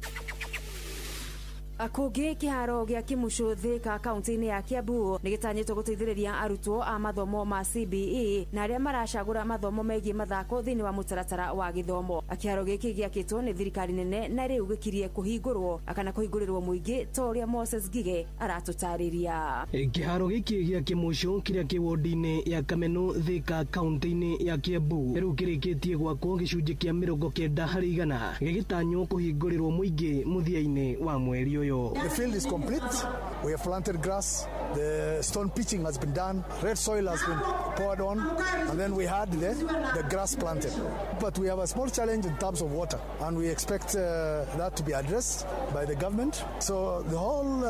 Kũngĩ kĩharo gĩa Kĩmucũ Thika kaunti-inĩ ya Kiambu nĩ gĩtanyĩtwo gũteithĩrĩria arutwo a mathomo ma CBE na arĩa maracagũra mathomo megiĩ mathako thĩinĩ wa mũtaratara wa gĩthomo. Kĩharo gĩkĩ gĩakĩtwo nĩ thirikari nene na rĩu gĩkirie kũhingũrwo kana kũhingũrĩrwo mũingĩ ta ũrĩa Moses Ngige aratũtarĩria. Kĩharo gĩkĩ gĩa Kĩmucũ kĩrĩa kĩ wodi-inĩ ya Kameno Thika kaunti-inĩ ya Kiambu rĩu kĩrĩkĩtie gwakwo gĩcunjĩ kĩa 90% gĩgĩtanywo kũhingũrĩrwo mũingĩ mũthia-inĩ wa mweri ũyũ. The field is complete. We have planted grass. The stone pitching has been done. Red soil has been poured on. And then we had the grass planted. But we have a small challenge in terms of water. And we expect that to be addressed by the government. So the whole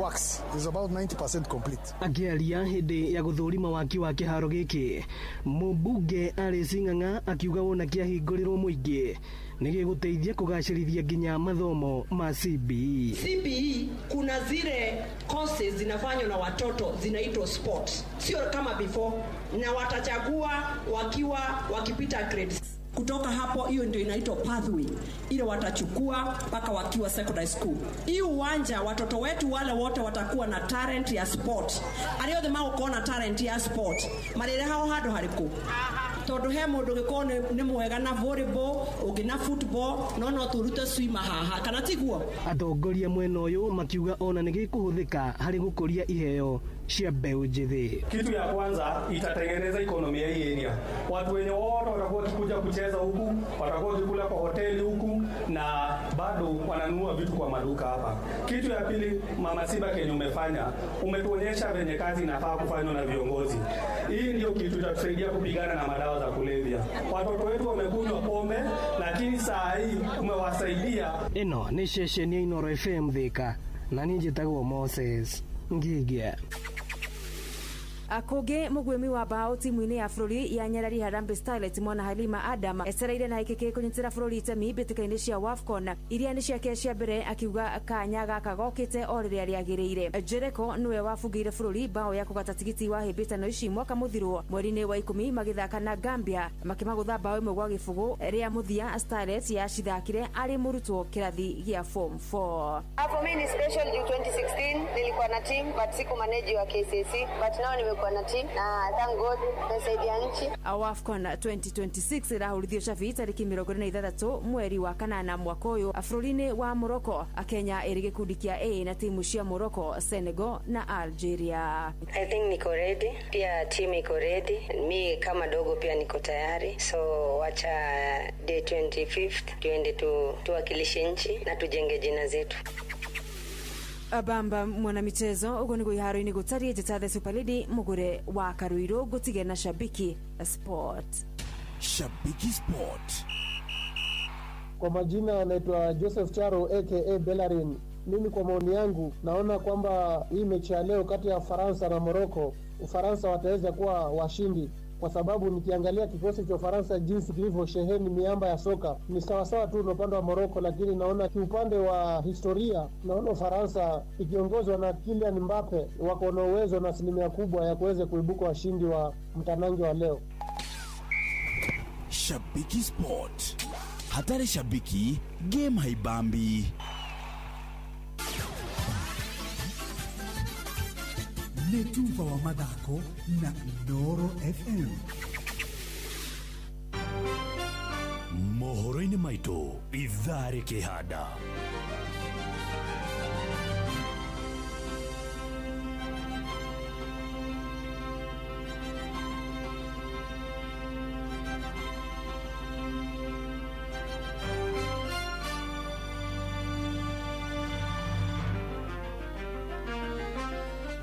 works is about 90% complete. Akĩaria hĩndĩ ya gũthũrima waki wa kĩharo gĩkĩ, mũmbunge Alice Ng'ang'a akiuga wona kĩahingũrĩrwo mũingĩ nĩ gĩgũteithia kũgacĩrithia nginya mathomo ma CBE. CBE kuna zile courses zinafanywa na watoto zinaitwa sports, sio kama before, na watachagua wakiwa wakipita grades. Kutoka hapo hiyo ndio inaitwa pathway ile watachukua mpaka wakiwa secondary school. Hii uwanja watoto wetu wale wote watakuwa na talent ya sport. Aria othe magũkorwo na talent ya sport marĩre hao handũ harĩkũ? Tondũ he mũndũ ũngĩkorwo nĩ mwega na volleyball, ũngĩ na football, no tũrute swimmer haha, kana tiguo? Atongoria mwena ũyũ makiuga ona nĩ gĩkũhũthĩka harĩ gũkũria iheo cia mbeũ njĩthĩ. Kitu ya kwanza itatengeneza ekonomi ya hii area. Watu wenye wote watakuwa wakikuja kucheza huku, watakuwa wakikula kwa hoteli huku na bado wananunua vitu kwa maduka hapa. Kitu ya pili, Mama Simba kenye umefanya, umetuonyesha venye kazi inafaa kufanywa na viongozi. Hii ndio kitu itatusaidia kupigana na madawa za kulevya. Watoto wetu wamekunywa pombe, lakini saa hii umewasaidia. Ĩno nĩ ceceni ya Inooro FM Thika na niĩ njĩtagwo Moses Ngige. Kũngĩ mũguĩmi wa bao timu-inĩ ya bũrũri ya Nyarari Harambee Starlets mwana Halima Adam etereire na ikĩkĩ kũnyitĩra bũrũri itemi mbĩtĩka-inĩ cia WAFCON iria nĩ ciake cia mbere akiuga kanya gaka gokĩte o rĩrĩa rĩagĩrĩire. Jericho nĩwe wabungĩire bũrũri bao ya kũgata tigiti wa hĩmbĩtano ici mwaka mũthirwo mweri-inĩ wa 10 magĩthaka na Gambia makĩmagũtha bao 1-0 rĩa mũthia. Starlets yacithakire arĩ mũrutwo kĩrathi gĩa form 4. For me ni special juu 2016 nilikuwa na team but siku manage wa KCC but now nimekuwa na team na thank God nimesaidia nchi. WAFCON 2026 ĩrahũrithio cabi tarĩki 26 mweri wa kanana mwaka ũyũ bũrũri-inĩ wa Morocco. Kenya ĩrĩ gĩkundi kĩa A na timu cia Morocco, Senegal na Algeria. I think niko ready, pia team iko ready, mi kama dogo pia niko tayari, so wacha day 25th tuende tuwakilishe nchi na tujenge jina zetu. Bamba mwanamichezo uguo niguo iharo-inĩ gũtariĩ njĩta the super lady mũgũre wa Karuiru ngũtige na Shabiki Sport. Shabiki Sport. Kwa majina anaitwa Joseph Charo aka Bellarin. Mimi kwa maoni yangu naona kwamba hii mechi ya leo kati ya Ufaransa na Morocco, Ufaransa wataweza kuwa washindi kwa sababu nikiangalia kikosi cha Ufaransa jinsi kilivyosheheni miamba ya soka ni sawasawa tu na upande wa Morocco, lakini naona kiupande wa historia naona Ufaransa ikiongozwa na Kylian Mbappe wako na uwezo na asilimia kubwa ya kuweza kuibuka washindi wa mtanange wa leo. Shabiki Sport. Hatari shabiki, game haibambi. Nĩ tuba wa mathako na Inooro FM. Mohoro-inĩ maitũ ithaa rĩkĩhanda.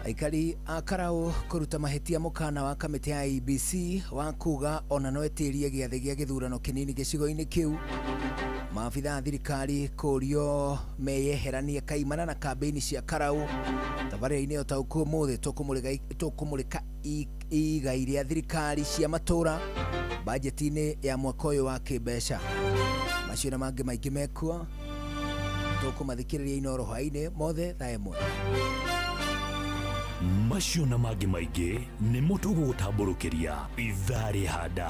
Aikari a Karau kũruta mahĩtia mũkana wa kamĩtĩ ya IEBC wa kuga ona no ĩtĩrie gĩathĩ gĩa gĩthurano kĩnini gĩcigo-inĩ kĩu. Maabitha a thirikari kũrio meyeheranie kaimana na kambĩini cia Karau. Tabarĩra-inĩ ũtaũku ũmũthĩ tũkũmũrĩka igai rĩa thirikari cia matũra bajeti-inĩ ya mwaka ũyũ wa kĩmbeca. Macio na mangĩ maingĩ mekuo tũkũmathikĩrĩria Inooro hwaĩ-inĩ mothe thaa 1. Macio na mangĩ maingĩ nĩmo tũgũgũtambũrũkĩria ithaa rĩhanda.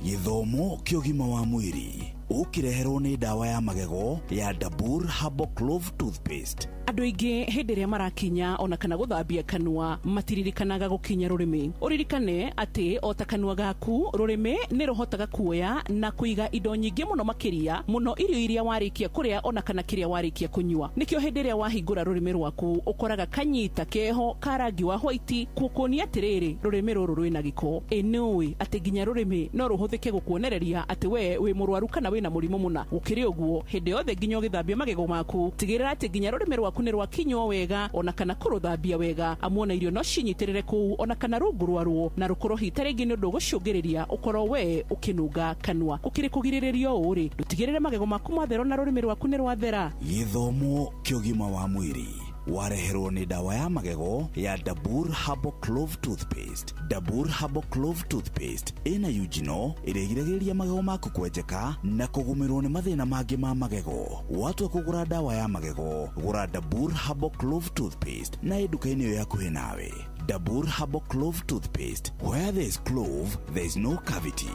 Gĩthomo kĩa ũgima wa mwĩrĩ ũkĩreherwo nĩ ndawa ya magego ya Dabur Herbal Clove Toothpaste. Andũ aingĩ hĩndĩ ĩrĩa marakinya ona kana gũthambia kanua matiririkanaga gũkinya rũrĩmĩ. Ũririkane atĩ o ta kanua gaku rũrĩmĩ nĩ rũhotaga kuoya na kũiga indo nyingĩ mũno makĩria mũno irio iria warĩkia kũrĩa ona kana kĩrĩa warĩkia kũnyua. Nĩkĩo hĩndĩ ĩrĩa wahingũra rũrĩmĩ rwaku ũkoraga kanyita keho ka rangi wa white kukuonia atĩrĩrĩ rũrĩmĩ rũrũ rwĩna gĩko. Ĩ nĩũĩ atĩ nginya rũrĩmĩ no rũhũthĩke gũkuonereria atĩ we wĩ mũrwaru kana wĩna mũrimũ mũna. Gũkĩrĩ ũguo hĩndĩ yothe nginya ũgĩthambia magego maku tigĩrĩra atĩ nginya rũrĩmĩ rwaku nĩ rwakinywo wega ona kana kũrũthambia wega amu ona irio no cinyitĩrĩre kũu ona kana rungu rwaruo na rũkorwo hita rĩngĩ nĩ ũndũ ũgũcũngĩrĩria ũkorwo we ũkĩnunga kanua. Gũkĩrĩ kũgirĩrĩrio ũũ rĩ ndũtigĩrĩre magego maku mathera na rũrĩmĩ rwaku nĩ rwathera. Gĩthomo kĩa ũgima wa mwĩrĩ wareherwo nĩ ndawa ya magego ya Dabur Herbal Clove Toothpaste. Dabur Herbal Clove Toothpaste ĩna eugenol ĩrĩa ĩgiragĩrĩria magego maku kwenjeka na kũgũmĩrwo nĩ mathĩna mangĩ ma magego. Watua kũgũra ndawa ya magego, gũra Dabur Herbal Clove Toothpaste na ĩ nduka-inĩ ĩyo hakuhĩ nawe. Dabur Herbal Clove Toothpaste, where there is clove, there is no cavity.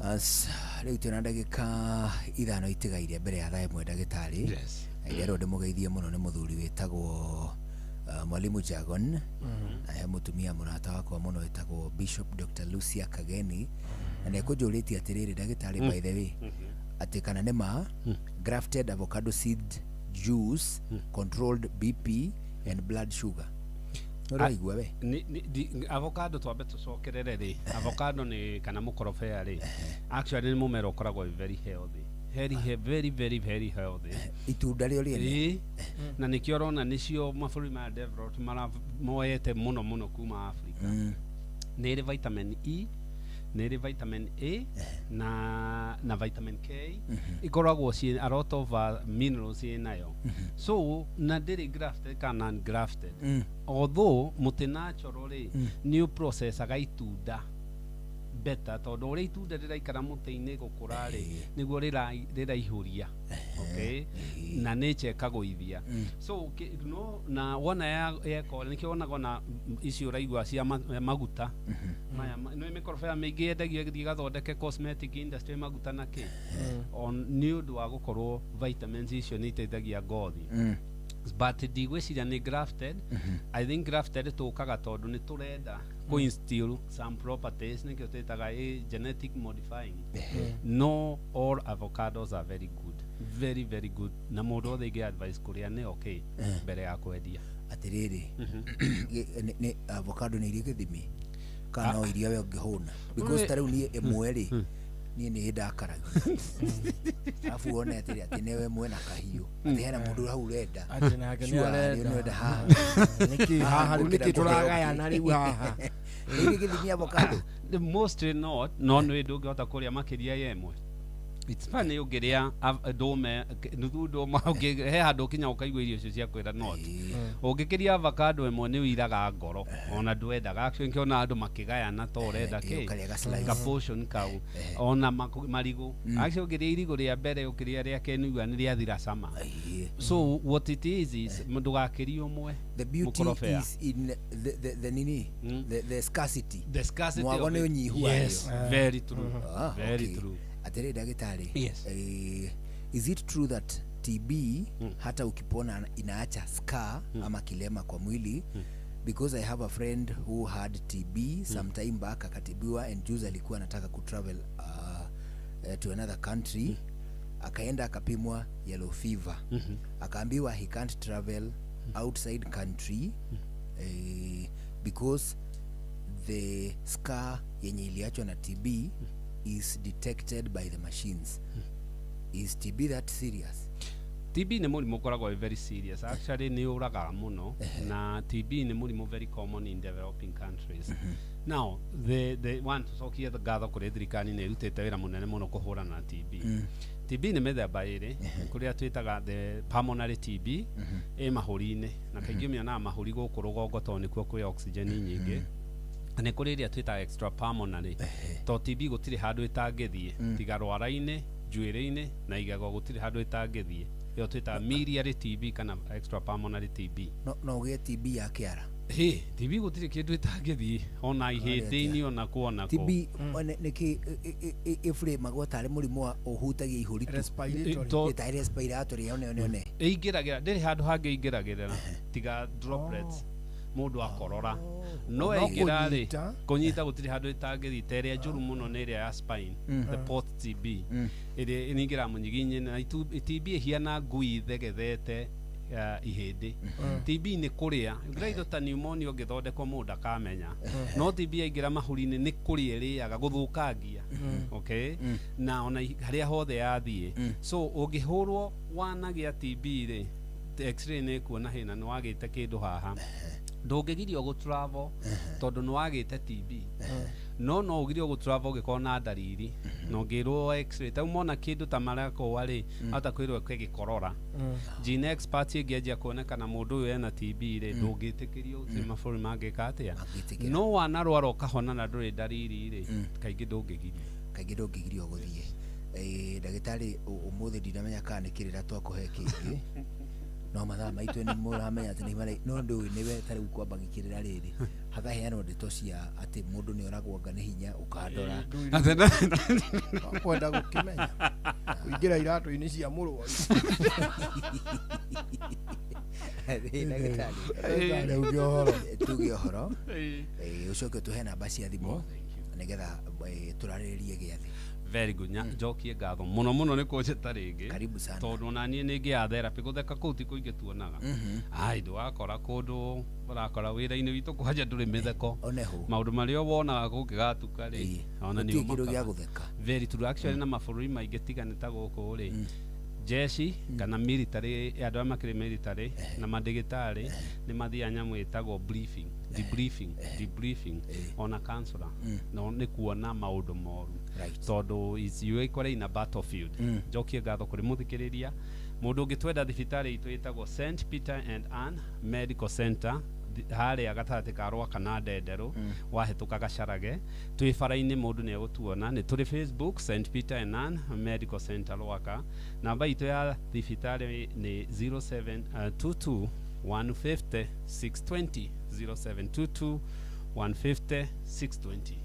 As rĩu twĩna ndagĩka 5 itigaire mbere ya thaa 1 ndagĩtarĩ. Yes. Nderwo ndĩmũgeithie mũno nĩ mũthuri wĩtagwo Mwalimu Jagon. Na he mũtumia mũrata wakwa mũno wĩtagwo Bishop Dr. Lucia Kageni. Na nĩekũnjũrĩtie atĩrĩrĩ ndagĩtarĩ, by the way, atĩ kana nĩ ma grafted avocado seed juice controlled BP and blood sugar. Ũraigua we? Avocado twambe tũcokerere rĩ, avocado nĩ kana mũkorobea rĩ, actually nĩ mũmera ũkoragwo very healthy. Very very very healthy. Itunda rĩo rĩene. Na nĩkĩo ũrona nĩcio mabũrũri ma developed moete mũno mũno kuma Africa. Nĩ ĩrĩ vitamin E, nĩ ĩrĩ vitamin A na vitamin K. Ikoragwo ciĩ a lot of minerals ciĩ nayo. So na ndĩrĩ grafted kana non grafted. Although mũtĩ natural rĩ nĩ ũprocessaga itunda better tondũ ũrĩa itunda rĩraikara mũtĩ-inĩ gũkũra rĩ nĩguo rĩraihũria. Okay, na nature ĩkagũithia. So no na wona yeko nĩkĩo wonaga ona icio ũraigua cia maguta maya nĩ mĩkorobea mĩingĩ yendagio ĩgĩthiĩ ĩgathondeke cosmetic industry maguta na kĩ nĩ ũndũ wa gũkorwo vitamins icio nĩ iteithagia ngothi. But ndigwĩciria nĩ grafted. I think grafted tũkaga tondũ nĩ tũrenda kũ-instill some properties nĩkĩo twĩtaga genetic modifying. No all avocados are very good, very very good, na mũndũ wothe ingĩ advice kũrĩa nĩ okay mbere ya kwendia. Atĩrĩrĩ, nĩ avocado nĩ irio gĩthimi kana no irio we ũngĩhũna? Because ta rĩu niĩ ĩmwe rĩ Niĩ nĩ ndakaragia. Arabu wone atĩrĩ atĩ newe mwena kahiũ. Atĩ hena mũndũ hau ũrenda. Atĩ nake nĩ Sure, arenda. nĩ ũrenda haha. Nĩkĩ haha rĩu Gũkĩra nĩkĩ kũheo tũragayana kĩ. rĩu haha? Ĩrĩ gĩthimi avocado. The mostly not no nĩ ndũngĩhota kũrĩa makĩria ya ĩmwe. It's funny ũngĩrĩa ndũme nuthu ndũma he handũ ũkinya ũkaigua irio icio cia kwĩra not. Ũngĩkĩria avocado ĩmwe nĩ ũiraga ngoro ona ndwendaga. Actually ngĩona andũ makĩgayana to ũrenda kĩ ũkarĩa ga slice. ka portion kau ona marigũ. Actually ũngĩrĩa irigũ rĩa mbere ũkĩrĩa rĩa kerĩ nĩũigua nĩ rĩathira cama. So what it is ndũgakĩrie ũmwe. The beauty mũkorobea. is in the nini the scarcity. The scarcity Mwago of nĩ it. ũnyihu Yes, warĩo. very true. Ah, Very okay. true. Atĩrĩ ndagĩtarĩ. Yes. Is it true that TB hata ukipona inaacha scar ama kilema kwa mwili? Because I have a friend who had TB some time back akatibiwa, and juzi alikuwa anataka kutravel to another country. Akaenda akapimwa yellow fever. Akaambiwa he can't travel outside country because the scar yenye iliachwa na TB is detected by the machines. Is TB that serious? TB nĩ mũrimũ ũkoragwo wĩ very serious. Actually nĩ ũragaga mũno, na TB nĩ mũrimũ very common in developing countries. Now the one tũcokie ngatho kũrĩ thirikari nĩ ĩrutĩte wĩra mũnene mũno kũhũrana na TB. TB nĩ mĩthemba ĩrĩ, kũrĩa twĩtaga the pulmonary TB ĩ mahũri-inĩ, na kaingĩ ũmĩonaga mahũri gũkũ rũgongo tondũ nĩkuo kwĩ oxygen nyingĩ. Nĩ kũrĩ ĩrĩa twĩtaga extra pulmonary, to TB gũtirĩ handũ ĩtangĩthiĩ tiga rwara-inĩ, njuĩrĩ-inĩ na igego, gũtirĩ handũ ĩtangĩthiĩ. Ĩyo twĩtaga miliary TB kana extra pulmonary TB. No ũgĩe TB ya kĩara? Hĩ, TB gũtirĩ kĩndũ ĩtangĩthiĩ, ona ihĩndĩ-inĩ, ona kũ ona kũ. TB nĩkĩ ĩframagwo tarĩ mũrimũ wa ũhutagia ihũri tu? Respiratory. Ĩ tarĩ respiratory, one one one. Ĩingĩragĩra, ndĩrĩ handũ hangĩ ĩingĩragĩrĩra tiga droplets mũndũ akorora. No No yaingĩra rĩ, kũnyita. kũnyita gũtirĩ handũ ĩtangĩthiĩ. Ta ĩrĩa njũru mũno nĩ ĩrĩa ya spine, the port TB, ĩrĩa ĩningĩraga mũnyiginyi, na TB ĩhiana ngui thegethete ihĩndĩ. TB nĩ kũrĩa ũngĩra indo ta pneumonia ũngĩthondekwo mũndũ ndakamenya, no TB yaingĩra mahũri-inĩ nĩ kũrĩa ĩrĩaga gũthũkangia, okay, na ona harĩa hothe yathiĩ. So ũngĩhũrwo wanagĩa TB rĩ, x-ray nĩ ĩkuona hĩna nĩ wagĩte kĩndũ haha. Ndũngĩgirio gũ travel tondũ nĩ wagĩte TB, no ũgirio gũ travel ũngĩkorwo na ndariri na ũngĩrwo x-ray ta mona kĩndũ ta marakũa rĩ, hata kwĩrwo ĩke gĩkorora. Gene expert ĩngĩanjia kuonekana mũndũ ũyũ ena TB rĩ, ndũngĩtĩkĩrio gũtirĩ mabũrũri mangĩka atĩa. No wanarwara ũkahona na ndũrĩ ndariri rĩ, kaingĩ ndũngĩgirio. Kaingĩ ndũngĩgirio gũthiĩ. Ndagĩtarĩ, ũmũthĩ ndinamenya kana nĩ kĩrĩra twakũhe kĩngĩ, no mathaa maitũ nĩ mũramenya atĩ nĩ mara, no ndũĩ nĩwe ta rĩu kwamba gĩkĩrĩra rĩrĩ hakaheanwo ndeto cia atĩ mũndũ nĩ oragwo anga nĩ hinya ũkandora. Kwenda gũkĩmenya kũingĩra iratũ-inĩ cia mũrwaru. Ndagĩtarĩ, Ndagĩtarĩ, uge ũhoro. Tuge ũhoro. Ũcoke ũtũhe namba cia thimũ nĩgetha tũrarĩrĩrie gĩathĩ. Very good. Njokie ngatho mũno mũno nĩ kũnjĩta rĩngĩ. Karibu sana. Tondũ ona niĩ nĩ ngĩaga therapy gũtheka kũu ti kũingĩ tuonaga. Ai, ndũgakora kũndũ ũrakora wĩra-inĩ witũ kwanja ndũrĩ mĩtheko. Oneho. Maũndũ marĩa wonaga kũngĩgatuka rĩ, ona nĩ Gũtirĩ kĩndũ ũmakaga. gĩa gũtheka. Very true. Actually na mabũrũri maingĩ tiga nĩ ta gũkũ rĩ, jeshi kana military, andũ arĩa makĩrĩ military na mandĩgĩtarĩ nĩ mathiaga nyamũ ĩtagwo briefing, debriefing, ona counselor, no nĩ kuona maũndũ moru tondũ is you ĩkore in a battlefield. Njokie ngatho kũrĩ mũthikĩrĩria. Mũndũ ũngĩtwenda thibitarĩ itũ ĩtagwo St Peter and Ann Medical Center, harĩa gatagatĩ ka Rwaka na Ndenderũ, wahĩtũka Gacarage twĩ bara-inĩ, mũndũ nĩ egũtuona. Nĩ tũrĩ Facebook, St Peter and Ann Medical Center Rwaka. Namba itũ ya thibitarĩ nĩ 0722 150 620, 0722 150 620.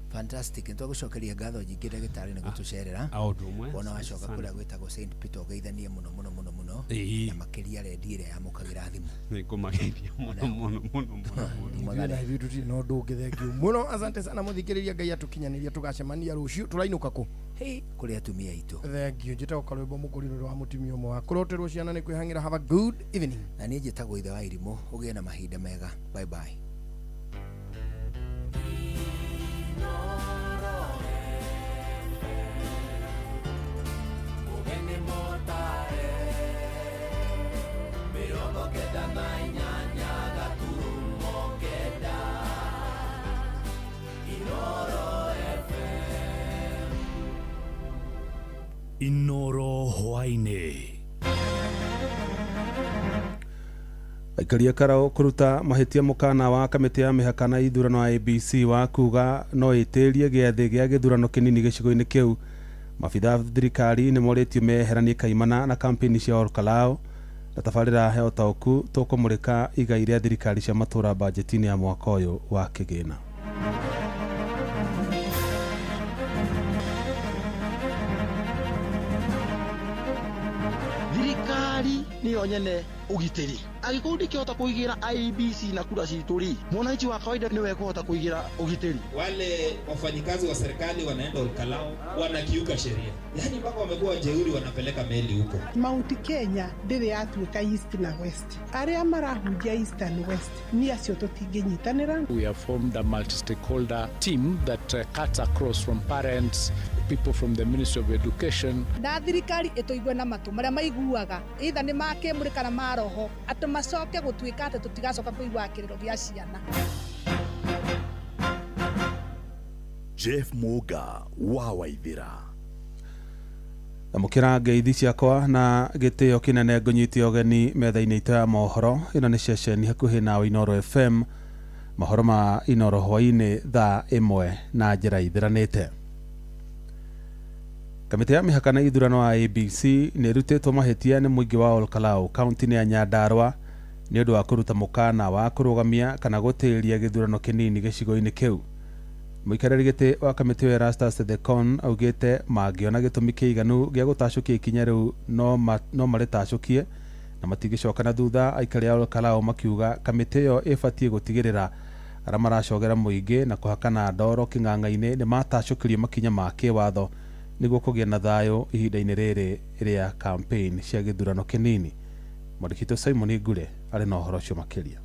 Fantastic. Nĩtwagũcokeria ngatho nyingĩ ndagĩtarĩ nĩ gũtũcerera. Ah, ũndũ ũmwe. Wona wacoka Sana. kũrĩa gwĩtagwo St Peter ũgeithanie mũno mũno mũno mũno, Ĩĩ. na makĩria redio ĩrĩa yamũkagĩra thimũ. Nĩ ngũmageithia mũno mũno mũno mũno mũno. Ithuĩ na ithuĩ tũtirĩ na ũndũ ũngĩ, thengiũ mũno, asante sana mũthikĩrĩria. Ngai atũkinyanĩria tũgacemania rũciũ. Tũrainũka kũ? Kũrĩ atumia aitũ. Thengiũ. Njĩtagwo Karwĩmbo Mũkũrinũ wa mũtumia ũmwe wa kũroterwo ciana nĩ kwĩhang'ĩra. Have a good evening. Na niĩ njĩtagwo ithe wa irimũ. Ũgĩe na mahinda mega. Bye bye. Inoro FM. Inoro hwaĩ-inĩ. Aikaria Karau kũruta mahĩtia mũkana wa kamĩtĩ ya mĩhaka na ithurano IEBC wa kuga no ĩtĩrie gĩathĩ gĩa gĩthurano kĩnini gĩcigo-inĩ kĩu. Maabitha thirikari nĩ morĩtio meheranie kaimana na kampeni cia Olkalau na tabarĩra ya ũtaũku tũkũmũrĩka igai rĩa thirikari cia matũra bajeti-inĩ ya mwaka ũyũ wa kĩgĩna. Thirikari niyo nyene ugitiri agikorwo ndikihota kuigira IEBC na kura citu ri, mwananchi wa kawaida niwe kuhota kuigira ugitiri. Wale wafanyikazi wa serikali wanaenda Olkalau wanakiuka sheria, yani mpaka wamekuwa jeuri, wanapeleka meli huko. Mount Kenya ndiri yatuika East na West, aria marahunjia East and West ni acio tutinginyitanira. We have formed a multi-stakeholder team that cuts across from parents, people from the Ministry of Education. Na thirikari ituigue na matu maria maiguaga either ni ma kimuri kana ma roho atu macoke gutuika ati tutigacoka kuigua kiriro gia ciana. Jeff Muga wa Waithira. Amũkĩra ngeithi ciakwa na gĩtĩo kĩnene ngũnyite ũgeni metha-inĩ itũ ya mohoro. Ĩno nĩ ceceni hakuhĩ nawe Inoro FM, mohoro ma Inoro hwaĩ-inĩ thaa 1 na njĩra ithiranĩte. Kamĩtĩ ya mĩhaka na ithurano IEBC nĩ ĩrutĩtwo mahĩtia nĩ mũingĩ wa Olkalau kaunti-inĩ ya Nyandarua nĩ ũndũ wa kũruta mũkana wa kũrũgamia kana gũtĩria gĩthurano kĩnini gĩcigo-inĩ kĩu. Mũikarĩri gĩtĩ wa kamĩtĩ ĩyo Erastus Thekon augĩte mangĩona gĩtũmi kĩiganu gĩa gũtacũkia ikinya rĩu no marĩtacũkie na matingĩcoka na thutha. Aikari a Olkalau makiuga kamĩtĩ ĩyo ĩbatiĩ gũtigĩrĩra arĩa maracogera mũingĩ na kũhakana ndoro kĩng'ang'a-inĩ nĩ matacũkĩrio makinya ma kĩwatho nĩguo kũgĩa na thayũ ihinda-inĩ rĩrĩ rĩa campaign cia gĩthurano kĩnini. Mwandĩki witũ Simon Ngure arĩ na ũhoro ũcio makĩria.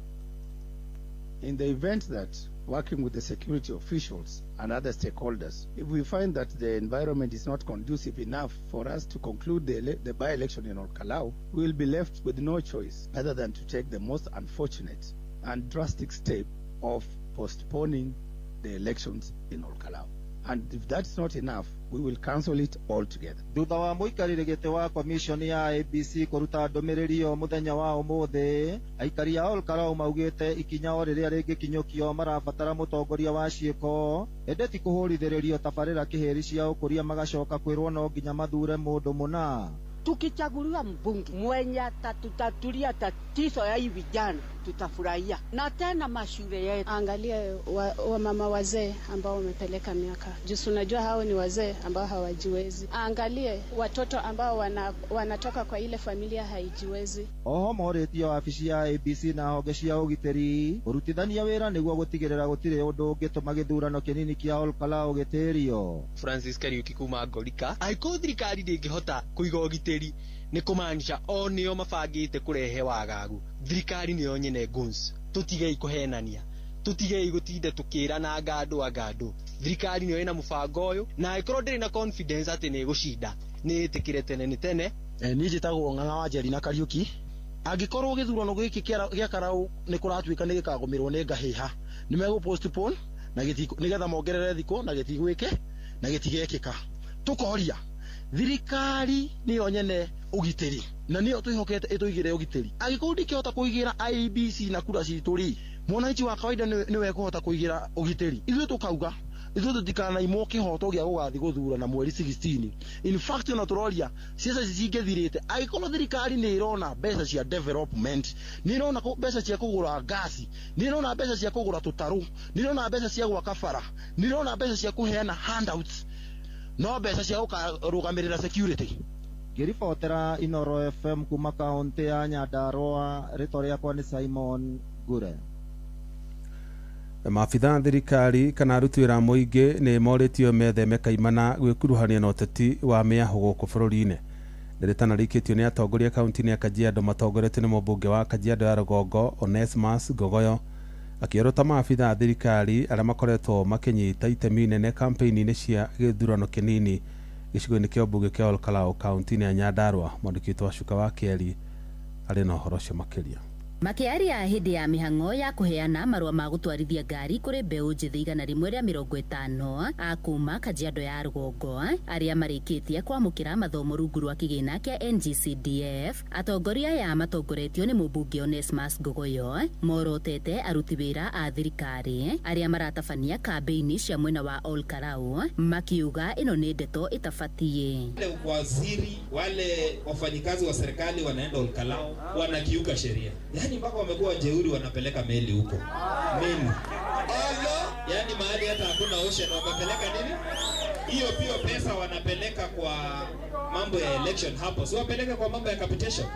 In the event that working with the security officials and other stakeholders, if we find that the environment is not conducive enough for us to conclude the by-election in Olkalau, we will be left with no choice other than to take the most unfortunate and drastic step of postponing the elections in Olkalau. And if that's not enough, we will cancel it altogether. Thutha wa mũikarĩri gĩtĩ wa commission ya IEBC kũruta ndũmĩrĩri ĩyo mũthenya wa ũmũthĩ, aikari a Olkalau maugĩte ikinya o rĩrĩa rĩngĩkinyũkio marabatara mũtongoria wa ciĩko, ĩndĩ ti kũhũrithĩrĩrio tabarĩra kĩhĩri cia ũkũria magacoka kwĩrwo no nginya mathure mũndũ mũna. Tukichaguliwa mbunge mwenye atatutatulia tatizo ya hii vijana tutafurahia, na tena mashule yetu. Angalia wamama wazee ambao wamepeleka miaka juu, unajua hao ni wazee ambao hawajiwezi. Angalie watoto ambao wanatoka kwa ile familia haijiwezi. Oho morĩtio wabici ya IEBC na honge cia ũgitĩri kũrutithania wĩra nĩguo gũtigĩrĩra gũtirĩ ũndũ ũngĩtũma gĩthurano kĩnini kĩa Olkalau gĩtĩrio. Francis Kariuki kuma Ngorika, angĩkorwo thirikari ndĩngĩhota kũiga ũgitĩri nĩ kũmaanisha o nĩo mabangĩte kũrehe wagagu. Thirikari nĩyo nyene guns. Tũtigei kũhenania, tũtigei gũtinda tũkĩrana ngandũ angandũ. Thirikari nĩyo ĩna mũbango ũyũ, na angĩkorwo ndĩrĩ na confidence atĩ nĩ ĩgũcinda nĩ ĩtĩkĩre tene nĩ tene. Niĩ njĩtagwo Ng'ang'a wa Njeri na Kariuki. Angĩkorwo gĩthurano gĩkĩ gĩa Karau nĩ kũratuĩka nĩ gĩkagũmĩrwo nĩ ngahĩha, nĩ megũ postpone na nĩgetha mongerere thikũ na gĩtigwĩke na gĩtigekĩka. Tũkoria thirikari niyo nyene ũgitĩri na niyo twĩhokete ĩtũigĩre ũgitĩri. Angĩkorwo ndĩkĩhota kũigĩra IEBC na kura citũ rĩ, mwananchi wa kawaida niwe kũhota kũigĩra ũgitĩri. Ithuĩ tũkauga ithuĩ tũtikanaimwo kĩhoto gĩa gũgathiĩ gũthurana mweri 16. In fact ona tũroria ciaca ici cingĩthirĩte angĩkorwo thirikari nĩ ĩrona mbeca cia development, nĩ ĩrona mbeca cia kũgũra ngasi, nĩ ĩrona mbeca cia kũgũra tũtarũ, nĩ ĩrona mbeca cia gwaka bara, nĩ ĩrona mbeca cia kũheana handouts, no mbeca cia gũkarũgamĩrĩra security. Ngĩribotera Inoro FM kuma kaunti ya Nyandarua, rĩtwa rĩakwa nĩ Simon Ngure. Maabitha thirikari kana aruti wĩra mũingĩ nĩ morĩtio metheme kaimana gwĩkuruhania na ũteti wa mĩahũ gũkũ bũrũri-inĩ. Rĩtana rĩikĩtio nĩ atongoria kaunti-inĩ ya Kajiado matongoretio nĩ mũmbunge wa Kajiado ya Rũgongo Onesmus Ngogoyo, akĩorota maabitha a thirikari arĩa makoretwo makĩnyita itemi nene kampeni-inĩ cia gĩthurano kĩnini gĩcigo-inĩ kĩa ũmbunge kĩa Olkalau kaunti-inĩ ya Nyandarua. Mwandĩki witũ wa Cuka wa Kĩeri arĩ na ũhoro ũcio makĩria. Makĩaria hĩndĩ ya mĩhang'o ya kũheana marũa ma gũtwarithia ngari kũrĩ mbeũ njĩthĩ 150 a kuma Kajiado ya rũgongo arĩa marĩkĩtie kwamũkĩra mathomo rungu rwa kĩgĩna kĩa NGCDF, atongoria aya matongoretio nĩ mũmbunge Onesmus Ngogoyo morotete aruti wĩra a thirikari arĩa maratabania kambĩini cia mwena wa Ol Kalou makiuga ĩno nĩ ndeto ĩtabatiĩ. Wale waziri wale wafanyikazi wa serikali wanaenda Ol Kalou wanakiuka sheria, yaani mpaka wamekuwa jeuri, wanapeleka meli huko, meli yaani mahali hata hakuna ocean wamepeleka nini hiyo pia pesa wanapeleka kwa mambo ya election hapo, si wapeleke kwa mambo ya capitation.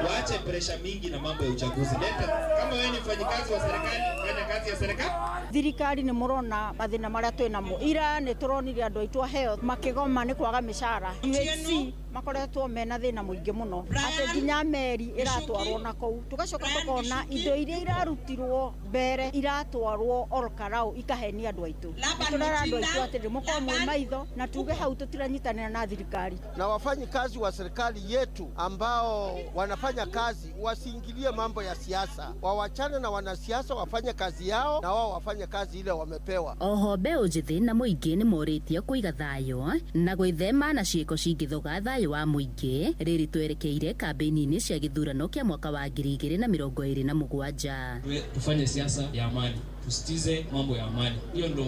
Waache pressure mingi na mambo ya uchaguzi. Leta, kama wewe ni mfanyikazi wa serikali, fanya kazi ya serikali. Thirikari nĩ mũrona mathĩna marĩa twĩ namo. Ira nĩ tũronire andũ aitũ a health makĩgoma nĩ kwaga mĩcara. UHC makoretwo mena thĩna mũingĩ mũno atĩ nginya meri ĩratwarwo na kũu, tũgacoka tũkona indo iria irarutirwo mbere iratwarwo Ol Kalou ikahenia andũ aitũ. Tũrera andũ aitũ atĩrĩ mũkorwo mwĩ maitho na tuge hau tũtiranyitanĩra na thirikari. Na wafanyikazi wa serikali yetu ambao wanafanya kazi wasiingilie mambo ya siasa, wawachane na wanasiasa, wafanye kazi yao na wao wafanye kazi ile wamepewa. Oho mbeũ njĩthĩ na mũingĩ nĩ morĩtio kũiga thayũ na gwĩthema na ciĩko cingĩthũka thayũ wa mũingĩ rĩrĩ twerekeire kambĩini-inĩ cia gĩthurano kĩa mwaka wa 2027. Tufanye siasa ya amani, tusitize mambo ya amani. Hiyo ndo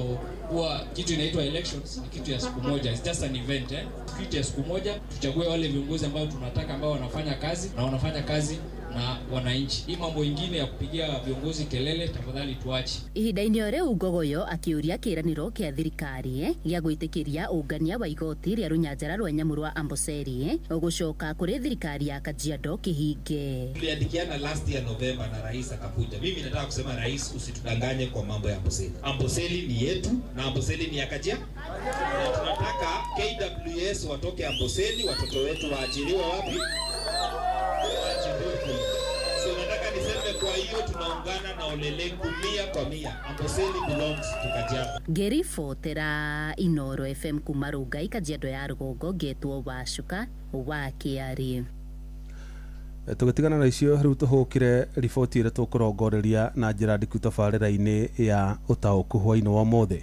huwa kitu inaitwa elections, ni kitu ya siku moja, it's just an event Kitu ya siku moja, tuchague wale viongozi ambao tunataka, ambao wanafanya kazi na wanafanya kazi na wananchi. Hii mambo ingine ya kupigia viongozi kelele tafadhali tuache. Ihinda-inĩ rĩu Ngogoyo akĩũria kĩĩranĩro kĩa thirikari gĩa gwĩtĩkĩria ũngania wa igoti rĩa rũnyanjara rwa nyamũ rwa Amboseli gũcoka kũrĩ thirikari ya Kajiado kĩhinge. Tuliandikiana last year November na rais akakuja. Mimi nataka kusema rais, usitudanganye kwa mambo ya Amboseli. Amboseli ni yetu na Amboseli ni ya Kajiado. Na tunataka KWS watoke Amboseli, watoto wetu waajiriwe wapi? So nataka niseme kwa hiyo tunaungana na Olelenku 100%. Amboseli belongs to Kajiado. Ngĩribotera Inoro FM kuma Rongai Kajiado ya rũgongo ngetwo Wacuka wa Kĩarĩ. Tũgĩtigana na icio rĩu tũhũkĩre riboti ĩrĩa tũkũrongoreria na njĩra ndiku tabarĩra-inĩ ya ũtaũku hwaĩ-inĩ wa ũmũthĩ.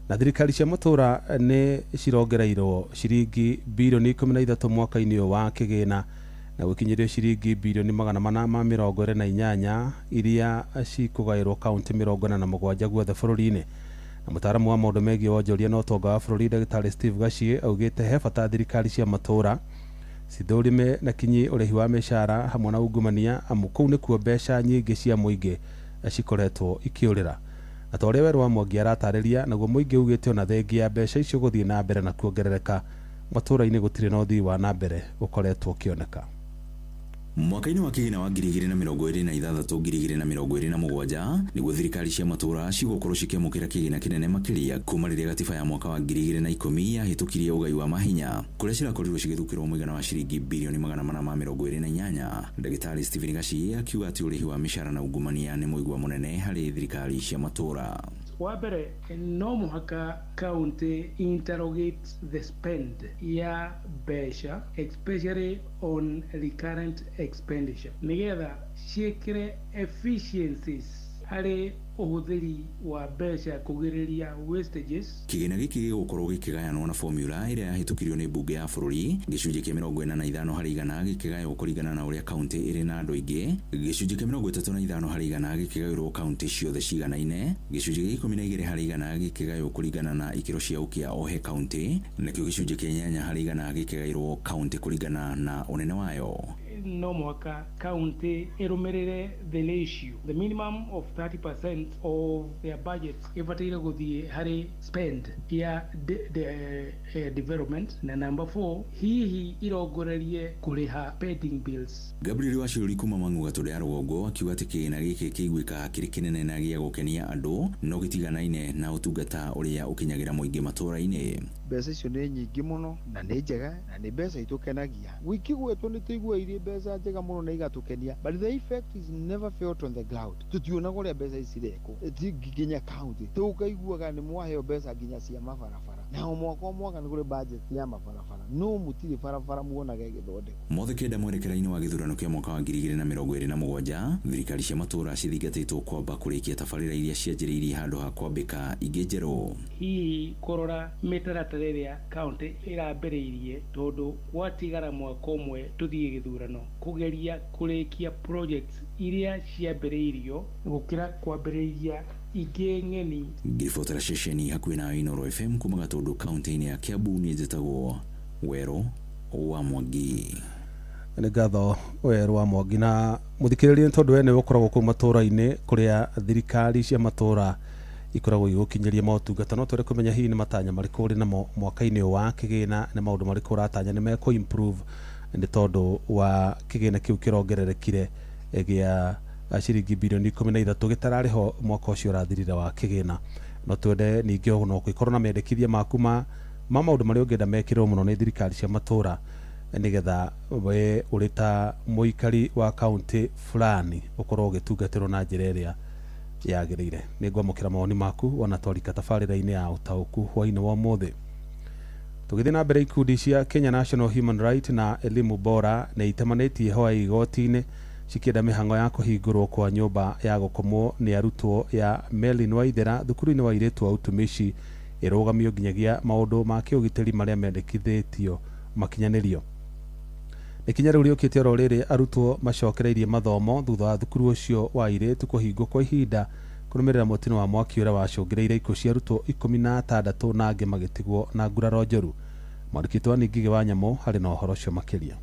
Na thirikari cia matũra nĩ cirongereirwo ciringi birioni 13 mwaka-inĩ ũyũ wa kĩgĩna na gũkinyĩrio ciringi birioni 428 iria cikũgaĩrwo kaunti 47 guothe bũrũri-inĩ. Na mũtaaramu wa maũndũ megiĩ wonjoria na ũtonga wa bũrũri Ndagĩtarĩ Steve Gachie augĩte he bata thirikari cia matũra cithũrime na kinyi ũrĩhi wa mĩcara hamwe na ungumania amu kũu nĩkuo mbeca nyingĩ cia mũingĩ cikoretwo ikĩũrĩra. Na ta ũrĩa Werũ wa Mwangi aratarĩria, naguo mũingĩ ugĩte ona thengia ya mbeca icio gũthiĩ na mbere na kuongerereka matũra-inĩ gũtirĩ na ũthii wa na mbere ũkoretwo ũkĩoneka. Mwaka-inĩ wa kĩgĩna wa 2026 2027 nĩguo thirikari cia matũra cigũkorwo cikĩamũkĩra kĩgĩna kĩnene makĩria kuma rĩrĩa gatiba ya mwaka wa 2010 yahĩtũkirie ũgai wa mahinya kũrĩa cirakorirwo cigĩthukĩrwo mũigana wa ciringi birioni 428. Ndagĩtarĩ Stephen Gachie akiuga atĩ ũrĩhi wa mĩcara na ungumania nĩ mũigua mũnene harĩ thirikari cia matũra. Wa mbere no mũhaka county interrogate the spend ya mbeca especially on recurrent expenditure nigetha ciĩkĩre efficiencies harĩ ũhũthĩri wa mbeca kũgirĩrĩria wastages. Kĩgĩna gĩkĩ gĩgũkorwo gĩkĩgayanwo na formula ĩrĩa yahĩtũkirio nĩ mbunge ya bũrũri, gĩcunjĩ kĩa 45 harĩ igana gĩkĩgaywo kũringana na ũrĩa kaunti ĩrĩ na andũ aingĩ, gĩcunjĩ kĩa 35 harĩ igana gĩkĩgayũrwo kaunti ciothe ciganaine, gĩcunjĩ gĩa 12 harĩ igana gĩkĩgaywo kũringana na ikĩro cia ũkĩa o he kaunti, nakĩo gĩcunjĩ kĩa 8 harĩ igana gĩkĩgaĩrwo kaunti kũringana na ũnene wayo. No mũhaka county ĩrũmĩrĩre the ratio, the minimum of 30% of their budget ĩbataire gũthiĩ harĩ spend ya development, na number 4 hihi irongorerie kũrĩha pending bills. Gabriel Waciuri kuma Mang'u Gatũndũ ya rũgongo akiuga atĩ kĩgĩna gĩkĩ kĩiguĩkaga kĩrĩ kĩnene na gĩa gũkenia andũ no gĩtiganaine na ũtungata ũrĩa ũkinyagĩra mũingĩ matũra-inĩ. Mbeca icio nĩ nyingĩ mũno na nĩ njega na nĩ mbeca itũkenagia. Wiki gwetwo nĩ tũigua irĩ mbeca njega mũno na igatũkenia, but the effect is never felt on the ground. Tũtionaga ũrĩa mbeca ici irekwo nginya county, tũkaiguaga nĩ mwaheo mbeca nginya cia mabarabara. Na o mwaka o mwaka nĩ kũrĩ budget ya mabarabara, no mũtirĩ barabara muonaga ĩgĩthondekwo. Mothe kenda mwerekera-inĩ wa gĩthurano kĩa mwaka wa 2027, thirikari cia matũũra cithingatĩtwo kwamba kũrĩkia tabarĩra iria cianjĩrĩirie handũ ha kwambĩka ingĩ njerũ. Hihi kũrora mĩtaratara ĩrĩa kaũntĩ ĩrambĩrĩirie, tondũ gwatigara mwaka ũmwe tũthiĩ gĩthurano, kũgeria kũrĩkia projects iria ciambĩrĩirio gũkĩra kwambĩrĩria ingĩ ng'eni. Ngĩribotera ceceni hakuhĩ na Inooro FM kuma Gatũndũ kaũntĩ-inĩ ya Kiambu, niĩ njĩtagwo Werũ wa Mwangi. Nĩ ngatho Werũ wa Mwangi. Na mũthikĩrĩrie, tondũ we nĩwe ũkoragwo kũu matũũra-inĩ kũrĩa thirikari cia matũũra ikoragwo igũkinyĩria motungata, no twende kũmenya hihi nĩ matanya marĩkũ ũrĩ namo mwaka-inĩ ũyũ wa kĩgĩna, nĩ maũndũ marĩkũ ũratanya nĩ mekũ improve nĩ tondũ wa kĩgĩna kĩu kĩrongererekire gĩa ciringi birioni 13 gĩtararĩ ho mwaka ũcio ũrathirire wa kĩgĩna. No twende ningĩ no gũkorwo na mendekithia maku ma maũndũ marĩa ũngĩenda mekĩrwo mũno nĩ thirikari cia matũũra, nĩgetha we ũrĩ ta mũikari wa kaũntĩ fulani ũkorwo ũgĩtungatĩrwo na njĩra ĩrĩa yagĩrĩire. Nĩ ngwamũkĩra mawoni maku wona twarika tabarĩra-inĩ ya ũtaũku hwainĩ wa ũmũthĩ. Tũgĩthiĩ na mbere, ikundi cia Kenya National Human Right na Elimu Bora nĩ itemanĩtie hoya igoti-inĩ cikĩenda mĩhang'o ya kũhingũrwo kwa nyũmba ya gũkomwo nĩ arutwo ya Melin Waithera thukuru-inĩ wa airĩtu wa utumishi ĩrũgamio nginyagia maũndũ ma kĩũgitĩri marĩa mendekithĩtio makinyanĩrio. Ikinya rĩu rĩũkĩte oro rĩrĩ arutwo macokereirie mathomo thutha wa thukuru ũcio wa airĩtu kũhingwo kwa ihinda kũrũmĩrĩra mũtino wa mwaki ũrĩa wacũngĩrĩirie ikuũ cia arutwo 16 na angĩ magĩtigwo na nguraro njũru. Mwandĩki wa Ngigĩ wa Nyamũ harĩ na ũhoro ũcio makĩria.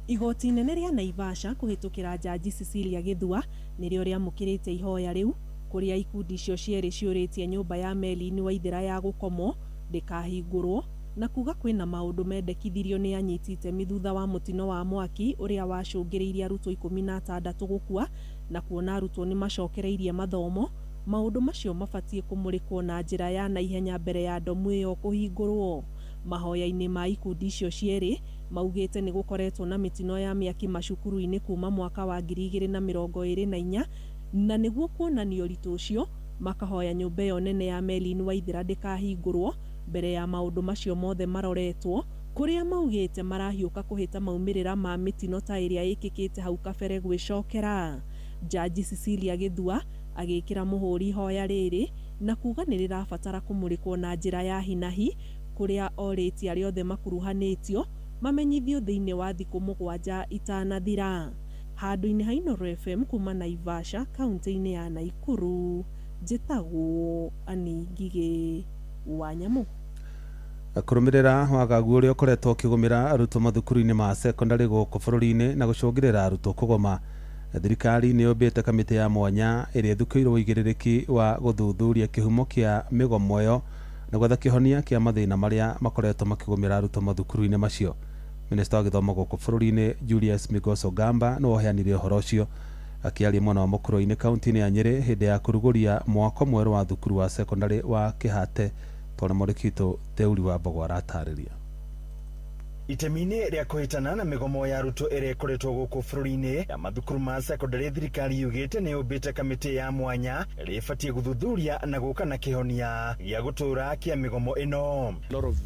Igoti inene rĩa Naivasha kũhĩtũkĩra Jaji Cecilia Gĩthua nĩrĩo rĩamũkĩrĩte ihoya rĩu, kũrĩa ikundi icio cierĩ ciũrĩtie nyũmba ya Melin Waithera ya gũkomwo ndĩkahingũrwo, na kuga kwĩna maũndũ mendekithirio nĩ anyiti itemi thutha wa mũtino wa mwaki ũrĩa wacũngĩrĩirie arutwo 16 gũkua, na kuona arutwo nĩ macokereirie mathomo, maũndũ macio mabatiĩ kũmũrĩkwo na njĩra ya naihenya mbere ya ndomu ĩyo kũhingũrwo. Mahoya-inĩ ma ikundi icio cierĩ maugĩte nĩ gũkoretwo na mĩtino ya mĩaki macukuru-inĩ kuma mwaka wa 2024, na nĩguo kuonania ũritũ ũcio makahoya nyũmba ĩyo nene ya Melin Waithera ndĩkahingũrwo mbere ya maũndũ macio mothe maroretwo, kũrĩa maugĩte marahiũka kũhĩta maumĩrĩra ma mĩtino ta ĩrĩa ĩkĩkĩte hau kabere gwĩcokera. Jaji Cecilia Gĩthua agĩkĩra mũhũri ihoya rĩrĩ na kuga nĩ rĩrabatara kũmũrĩkwo na njĩra ya hinahi, kũrĩa orĩtie arĩa othe makuruhanĩtio mamenyithio thĩinĩ wa thikũ 7 itanathira. Handũ-inĩ ha Inooro FM kuma Naivasha kaũntĩ-inĩ ya Naikuru, njĩtagwo Annie Ngigĩ wa Nyamũ. Kũrũmĩrĩra wagagu ũrĩa ũkoretwo ũkĩgũmĩra arutwo mathukuru-inĩ ma sekondarĩ gũkũ bũrũri-inĩ na gũcũngĩrĩra arutwo kũgoma, thirikari nĩ yũmbĩte kamĩtĩ ya mwanya ĩrĩa ĩthukĩirwo ũigĩrĩrĩki wa gũthuthuria kĩhumo kĩa mĩgomo ĩyo na gwetha kĩhonia kĩa mathĩna marĩa makoretwo makĩgũmĩra arutwo mathukuru-inĩ macio. Minista wa gĩthomo gũkũ bũrũri-inĩ Julius Migos Ogamba nĩwe ũheanire ũhoro ũcio akĩaria mwena wa Mũkũrũ-inĩ kaũntĩ-inĩ ya Nyĩrĩ hĩndĩ ya kũrugũria mwako mwerũ wa thukuru wa sekondarĩ wa Kĩhate, tondũ mwandĩki witũ Theuri wa Mbogo aratarĩria. Itemi-inĩ rĩa kũhĩtana na mĩgomo ya arutwo ĩrĩa ĩkoretwo gũkũ bũrũri-inĩ ya mathukuru ma sekondarĩ, thirikari yugĩte nĩ yũmbĩte kamĩtĩ ya mwanya ĩrĩa ĩbatiĩ gũthuthuria na gũka na kĩhonia gĩa gũtũũra kĩa mĩgomo ĩno. A lot of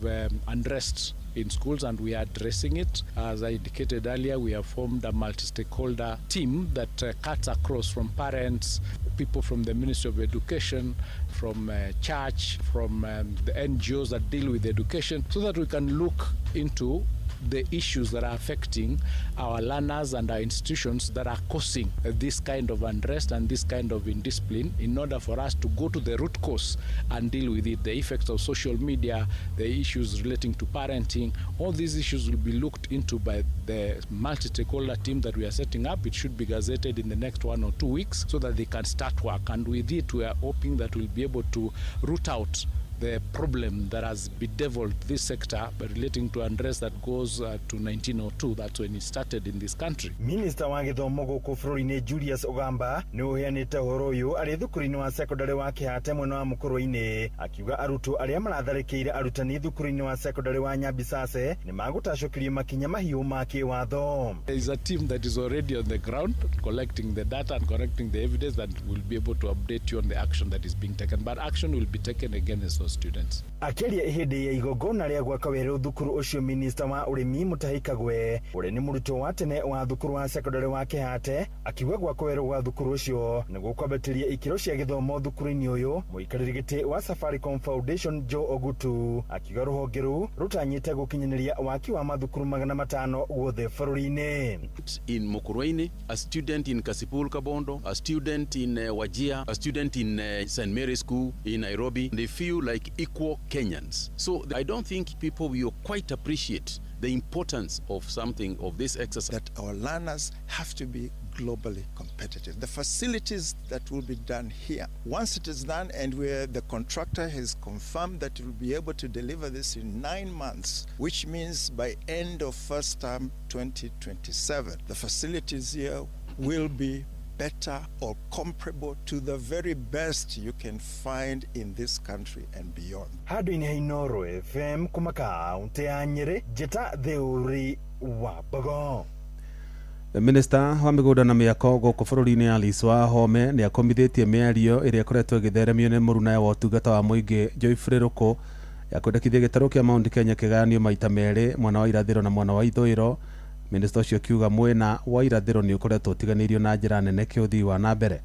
unrest in schools, and we are addressing it. As I indicated earlier, we have formed a multi-stakeholder team that cuts across from parents, people from the Ministry of Education, from church, from the NGOs that deal with education, so that we can look into the issues that are affecting our learners and our institutions that are causing this kind of unrest and this kind of indiscipline, in order for us to go to the root cause and deal with it. The effects of social media, the issues relating to parenting, all these issues will be looked into by the multi-stakeholder team that we are setting up. It should be gazetted in the next 1 or 2 weeks so that they can start work. And with it, we are hoping that we'll be able to root out the problem that has bedeviled this sector relating to unrest that goes to 1902. That's when it started in this country. Minister wa gĩthomo gũkũ bũrũri-inĩ Julius Ogamba nĩ ũheanĩte ũhoro ũyũ arĩ thukuru-inĩ wa sekondarĩ wa Kĩhate mwena wa Mũkũrũ-inĩ, akiuga arutwo arĩa maratharĩkĩire arutani thukuru-inĩ wa sekondarĩ wa Nyabisase nĩ magũtacũkĩrio makinya mahiũ ma kĩwatho. There is a team that is already on the ground collecting the data and collecting the evidence that will be able to update you on the action that is being taken. But action will be taken against those those students. Akĩaria hĩndĩ ya igongona rĩa gwaka werũ thukuru ũcio, minista wa ũrĩmi Mutahi Kagwe, ũrĩa nĩ mũrutwo wa tene wa thukuru wa sekondarĩ wa Kĩhate, akiuga gwakwo werũ gwa thukuru ũcio nĩguo kwambatĩria ikĩro cia gĩthomo thukuru-inĩ ũyũ. Mũikarĩri gĩtĩ wa Safaricom Foundation Joe Ogutu akiuga rũhonge rũu rũtanyĩte gũkinyanĩria waki wa mathukuru 500 guothe bũrũri-inĩ. In Mukurweini, a student in Kasipul Kabondo, a student in Wajir, a student in St. Mary's School in Nairobi, they feel like equal Kenyans. So I don't think people will quite appreciate the importance of something of this exercise. That our learners have to be globally competitive. The facilities that will be done here, once it is done and where the contractor has confirmed that it will be able to deliver this in 9 months, which means by end of first term 2027, the facilities here will be better or comparable to the very best you can find in this country and beyond. Handũ-inĩ ha Inooro FM kuma kaũntĩ ya Nyĩrĩ, njĩta Theũri wa Mbogo. Minista wa mĩgũnda na mĩako gũkũ bũrũri-inĩ Alice Wahome nĩ akomithĩtie mĩario ĩrĩa ĩkoretwo ĩgĩtheremio nĩ mũrunawe wa ũtungata wa mũingĩ Geoffrey Ruku ya kwendekithia gĩtarũ kĩa Mount Kenya kĩgayanio maita merĩ, mwena wa irathĩro na mwena wa ithũĩro. Minista ũcio akiuga mwena wa irathĩro nĩ ũkoretwo ũtiganĩirio na njĩra nene kĩũthii wa na mbere.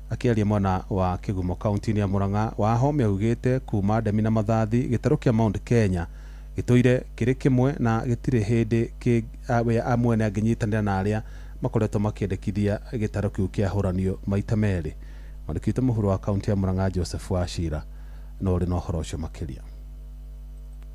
Akĩaria mwena wa Kĩgumo kaunti-inĩ ya Murang'a, Wahome augĩte kuma Ndemi na Mathathi gĩtarũ kĩa Mount Kenya gĩtũire kĩrĩ kĩmwe na gĩtirĩ hĩndĩ we amwene angĩnyitanĩra na arĩa makoretwo makĩendekithia gĩtarũ kĩu kĩahũranio maita merĩ. Mwandĩki witũ mũhuro wa kaunti ya Murang'a Joseph Wachira no ũrĩ na ũhoro ũcio makĩria.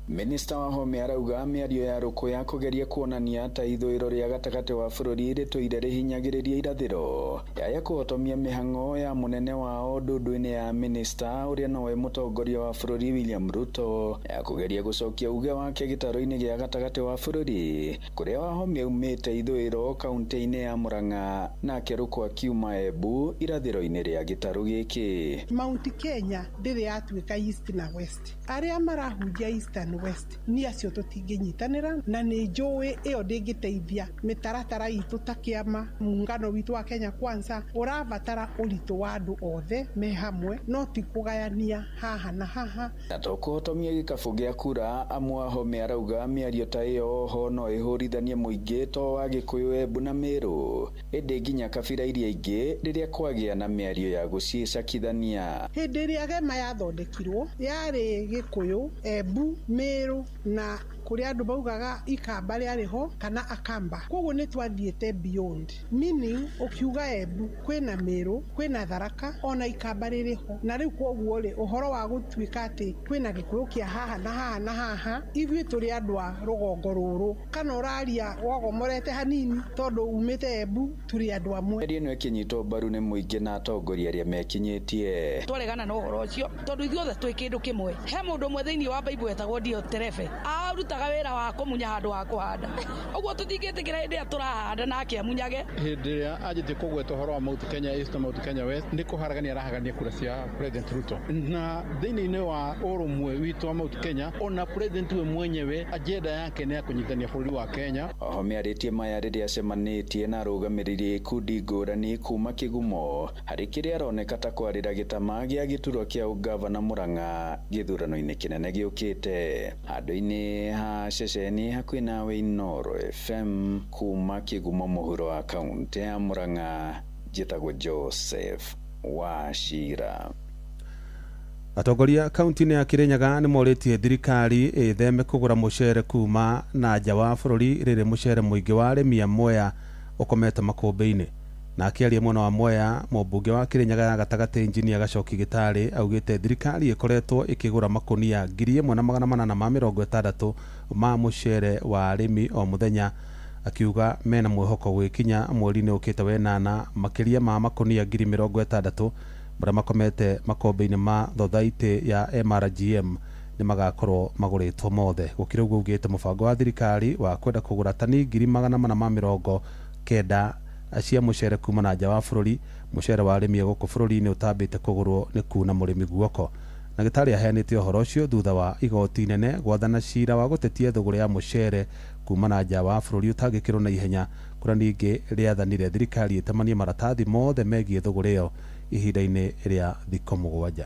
Minista Wahome arauga mĩario ya Ruku ya kũgeria kuonania ta ithũĩro rĩa gatagatĩ wa bũrũri rĩtũire rĩhinyagĩrĩria irathĩro yaya kũhotomia mĩhang'o ya mũnene wao ndundu-inĩ ya minista ũrĩa nowe mũtongoria wa bũrũri William Ruto ya kũgeria gũcokia uge wake gĩtarũ-inĩ gĩa gatagatĩ wa bũrũri kũrĩa Wahome aumĩte ithũĩro kaunti-inĩ ya Murang'a nake Ruku akiuma Embu irathĩro-inĩ rĩa gĩtarũ gĩkĩ. Mount Kenya ndĩrĩ yatuĩka East na West, arĩa marahunjia East and West ni acio tũtingĩnyitanĩra na nĩ njũĩ ĩyo ndĩngĩteithia mĩtaratara itũ ta kĩama. Muungano witũ wa Kenya Kwanza ũrabatara ũritũ wa andũ othe me hamwe, no ti kũgayania haha na haha. Na to kũhotomia gĩkabũ gĩa kura, amu Wahome arauga mĩario ta ĩyo oho no ĩhũrithanie mũingĩ to wa Gĩkũyũ, Embu na Mĩrũ, ĩndĩ nginya kabira iria ingĩ rĩrĩa kwagĩa na mĩario ya gũciĩcakithania. Hĩndĩ ĩrĩa gema yathondekirwo yarĩ Gĩkũyũ, Embu, Mĩrũ na kũrĩa andũ maugaga Ikamba rĩarĩ ho kana Akamba. Koguo nĩ twathiĩte beyond, meaning ũkiuga Embu kwĩna Mĩrũ, kwĩna Tharaka ona Ikamba rĩrĩ ho. Na rĩu koguo rĩ, ũhoro wa gũtuĩka atĩ kwĩna Gĩkũyũ kĩa haha na haha na haha, ithuĩ tũrĩ andũ a rũgongo rũrũ, kana ũraria wogomorete hanini tondũ umĩte Embu, tũrĩ andũ amwe. Mĩario ĩno ĩkĩnyitwo mbaru nĩ mũingĩ na atongoria arĩa mekinyĩtie. Twaregana na ũhoro ũcio tondũ ithuothe twĩ kĩndũ kĩmwe. He mũndũ ũmwe thĩinĩ wa Bible wetagwo Dioterefe, arutaga wĩra wa kũmunya handũ ha kũhanda, ũguo tũtingĩtĩkĩra hĩndĩ ĩrĩa tũrahanda nake amunyage. Hĩndĩ ĩrĩa anjĩtie kũgweta ũhoro wa Mount Kenya East na Mount Kenya West, nĩ kũharagania arahagania kura cia President Ruto, na thĩinĩ wa ũrũmwe witũ wa Mount Kenya, ona President we mwenyewe agenda yake nĩ ya kũnyitania bũrũri wa Kenya. Oho mĩarĩtie maya rĩrĩa acemanĩtie na arũgamĩrĩri ikundi ngũrani kuma Kĩgumo harĩ kĩrĩa aroneka ta kwarĩra gĩtama gĩa gĩturwa kĩa ũgavana Murang'a gĩthurano-inĩ kĩnene gĩũkĩte. Handũ-inĩ ha ceceni hakuhĩ nawe Inooro FM kuma Kĩgumo mũhuro wa kaunti ya Murang'a, njĩtagwo Joseph Wachira. Atongoria kaunti-inĩ ya Kirinyaga nĩ morĩtie thirikari ĩtheme kũgũra mũcere kuma na nja wa bũrũri rĩrĩ mũcere mũingĩ wa arĩmi a Mwea ũkomete makũmbĩ-inĩ. Na akĩaria mwena wa Mwea, mũmbunge wa Kirinyaga ya gatagatĩ Injinia Gacoki Gĩtarĩ augĩte thirikari ĩkoretwo ĩkĩgũra makũnia 1860 ma mũcere wa arĩmi o mũthenya, akiuga mena mwĩhoko gwĩkinya mweri-inĩ ũkĩte wenana makĩria ma makũnia 60,000 marĩa makomete makũmbĩ-inĩ ma thothaitĩ ya MRGM nĩ magakorwo magũrĩtwo mothe. Gũkĩrĩ ũguo augĩte mũbango wa thirikari wa kwenda kũgũra tani 490 cia mũcere kuma na nja wa bũrũri, mũcere wa arĩmi gũkũ bũrũri-inĩ ũtambĩte kũgũrwo nĩ kuna mũrĩmi guoko. Na Gĩtarĩ aheanĩte ũhoro ũcio thutha wa igoti inene gwathana cira wa gũtetia thũgũrĩ ya mũcere kuma na nja wa bũrũri ũtangĩkĩrwo na ihenya, kũrĩa ningĩ rĩathanire thirikari ĩtemanie maratathi mothe megiĩ thũgũrĩ ĩyo ihinda-inĩ rĩa thikũ 7.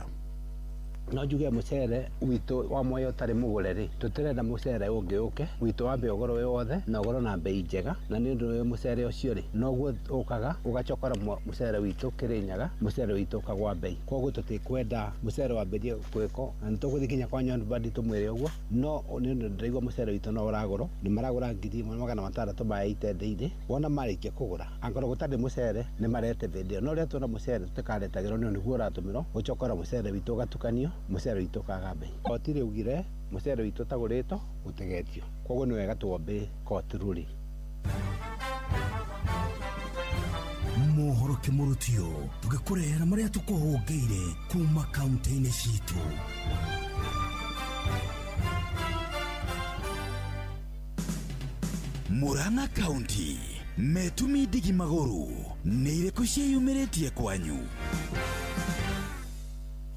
No njuge mucere witũ wa Mwea ũtarĩ mũgũre rĩ, tũtirenda mucere ũngĩ ũke witũ wambe ũgũrwo wĩ wothe na ũgũrwo na mbei njega, na nĩ ũndũ mũcere ũcio rĩ noguo ũkaga ũgacokora mũcere witũ Kĩrĩnyaga, mũcere witũ ũkagwa mbei. Koguo tũtikwenda mũcere wambĩrie gwĩkwo na nĩ tũgũthiĩ nginya kwa John Mbadi tũmwĩre ũguo, no nĩ ũndũ ndĩraigua mũcere witũ no ũragũrwo, nĩ maragũra 1680 daily. Wona marĩkia kũgũra angorwo gũtarĩ mũcere nĩ marete hĩndĩ ĩyo, no rĩrĩa tuona mũcere tũtikaretagĩrwo nĩ nĩguo ũratũmĩrwo gũcokora mũcere witũ ũgatukanio, mũcere witũ ũkaga mbei. Koti rĩugire mũcere witũ ũtagũrĩtwo ũtigetio, koguo nĩ wega tuombe koti rũrĩ. Mohoro kĩmũrutio tũgĩkũrehera marĩa tũkũhũngĩire kuma kaunti-inĩ citũ. Murang'a County metumi ndigi magũrũ nĩ irĩkũ ciĩyumĩrĩtie kwanyu?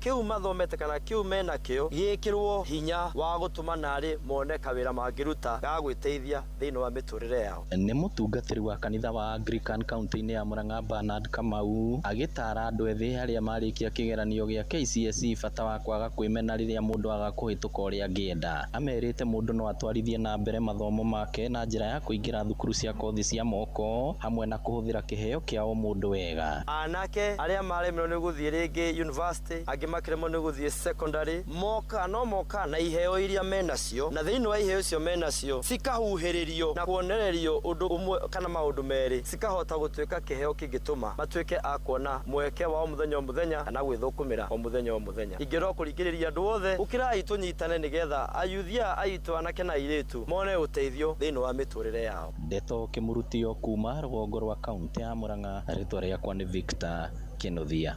Kiu mathomete kana kiu mena kio gikirwo hinya wa gutuma nari mone kawira mangiruta ga gwiteithia thiini wa miturire yao. Ni mutungatiri wa kanitha wa Anglican kaunti-inĩ ya Murang'a Bernard Kamau agĩtara andũ ethĩ arĩa marĩkia kĩgeranio gĩa KCSE bata wa kwaga kwĩmena rĩrĩa mũndũ aga kũhĩtũka ũrĩa angĩenda. Amerĩte mũndũ no atwarithie na mbere mathomo make na njĩra ya kũingĩra thukuru cia kothi cia moko hamwe na kũhũthĩra kĩheo kĩa o mũndũ wega. Anake arĩa maremirwo nĩ gũthiĩ rĩngĩ university, angĩ makiremo nĩ gũthiĩ secondary, moka no moka na iheo iria menacio, na thĩinĩ wa iheo icio menacio cikahuhĩrĩrio na kuonererio ũndũ ũmwe kana maũndũ merĩ, cikahota gũtuĩka kĩheo kĩngĩtũma matuĩke a kuona mweke wa o mũthenya o mũthenya kana gwĩthũkũmĩra o mũthenya o mũthenya. Ingĩrwo kũringĩrĩria andũ othe ũkĩrai tũnyitane nĩgetha ayuthia aitũ anake na airĩtu mone ũteithio thĩinĩ wa mĩtũrĩre yao. Ndeto kĩmũrutio kuma rũgongo rwa kaunti ya Murang'a, rĩtwa rĩakwa nĩ Victor Kĩnuthia.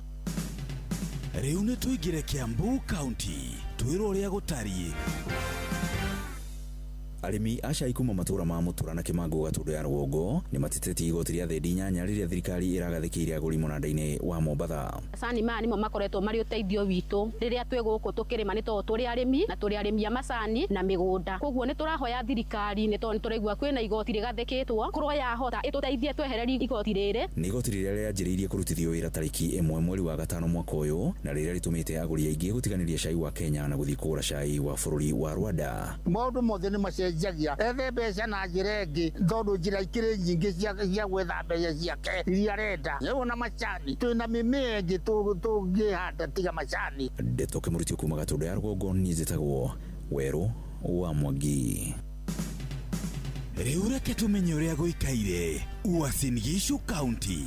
Rĩu nĩ tũingĩre Kiambu County twĩrwo ũrĩa gũtariĩ. Arĩmi a cai kuma matũra ma Mũtura na Kĩmangũ Gatũndũ ya rũgongo nĩ matetetie igoti rĩa thendi 8 rĩrĩa thirikari ĩragathĩkĩire agũri mũnanda-inĩ wa Mombatha. Macani maya nĩmo makoretwo marĩ ũteithio witũ rĩrĩa twĩ gũkũ tũkĩrĩma, nĩ tondũ tũrĩ arĩmi na tũrĩ arĩmi a macani na mĩgũnda. Koguo nĩ tũrahoya thirikari nĩ tondũ nĩ tũraigua kwĩna igoti rĩgathĩkĩtwo, korwo yahota ĩtũteithie twehererie igoti rĩrĩ. Nĩ igoti rĩrĩa rĩanjĩrĩirie kũrutithio wĩra tarĩki 1 mweri wa 5 mwaka ũyũ, na rĩrĩa rĩtũmĩte agũri aingĩ gũtiganĩria cai wa Kenya na gũthiĩ kũgũra cai wa bũrũri wa Rwanda. Maũndũ mothe nĩ macenjagia, ethe mbeca na njĩra ĩngĩ tondũ njĩra ikĩrĩ nyingĩ cia gwetha mbeca ciake iria arenda. Rĩu na macani twĩna mĩmea ĩngĩ tũngĩhanda tiga macani. Ndeto kĩmũrutio kuma Gatũndũ ya rũgongo, niĩ njĩtagwo Werũ wa Mwangi. Rĩu reke tũmenye ũrĩa gũikaire Uasin Gishu County.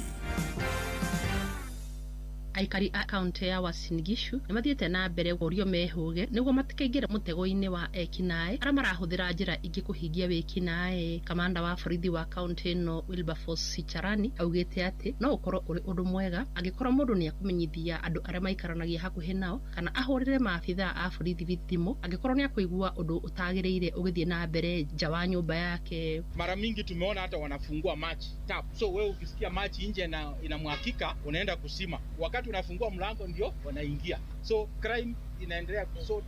Aikari a kaunti ya Uasin Gishu nĩ mathiĩte na mbere kũũrio mehũge nĩguo matikaingĩre mũtego-inĩ wa ekinaĩ arĩa marahũthĩra njĩra ingĩ kũhingia wĩkinaĩ. Kamanda wa borithi wa kaunti ĩno Wilberforce Sicharani augĩte atĩ no ũkorwo ũrĩ ũndũ mwega angĩkorwo mũndũ nĩ akũmenyithia andũ arĩa maikaranagia hakuhĩ nao kana ahũrĩre maabithaa a borithi thimũ angĩkorwo nĩ akũigua ũndũ ũtagĩrĩire ũgĩthiĩ na mbere nja wa nyũmba yake. Mara mingi tumeona hata wanafungua maji tap, so wewe ukisikia maji nje na inamwakika unaenda kusima, wakati unafungua mlango ndio wanaingia. So crime inaendelea, so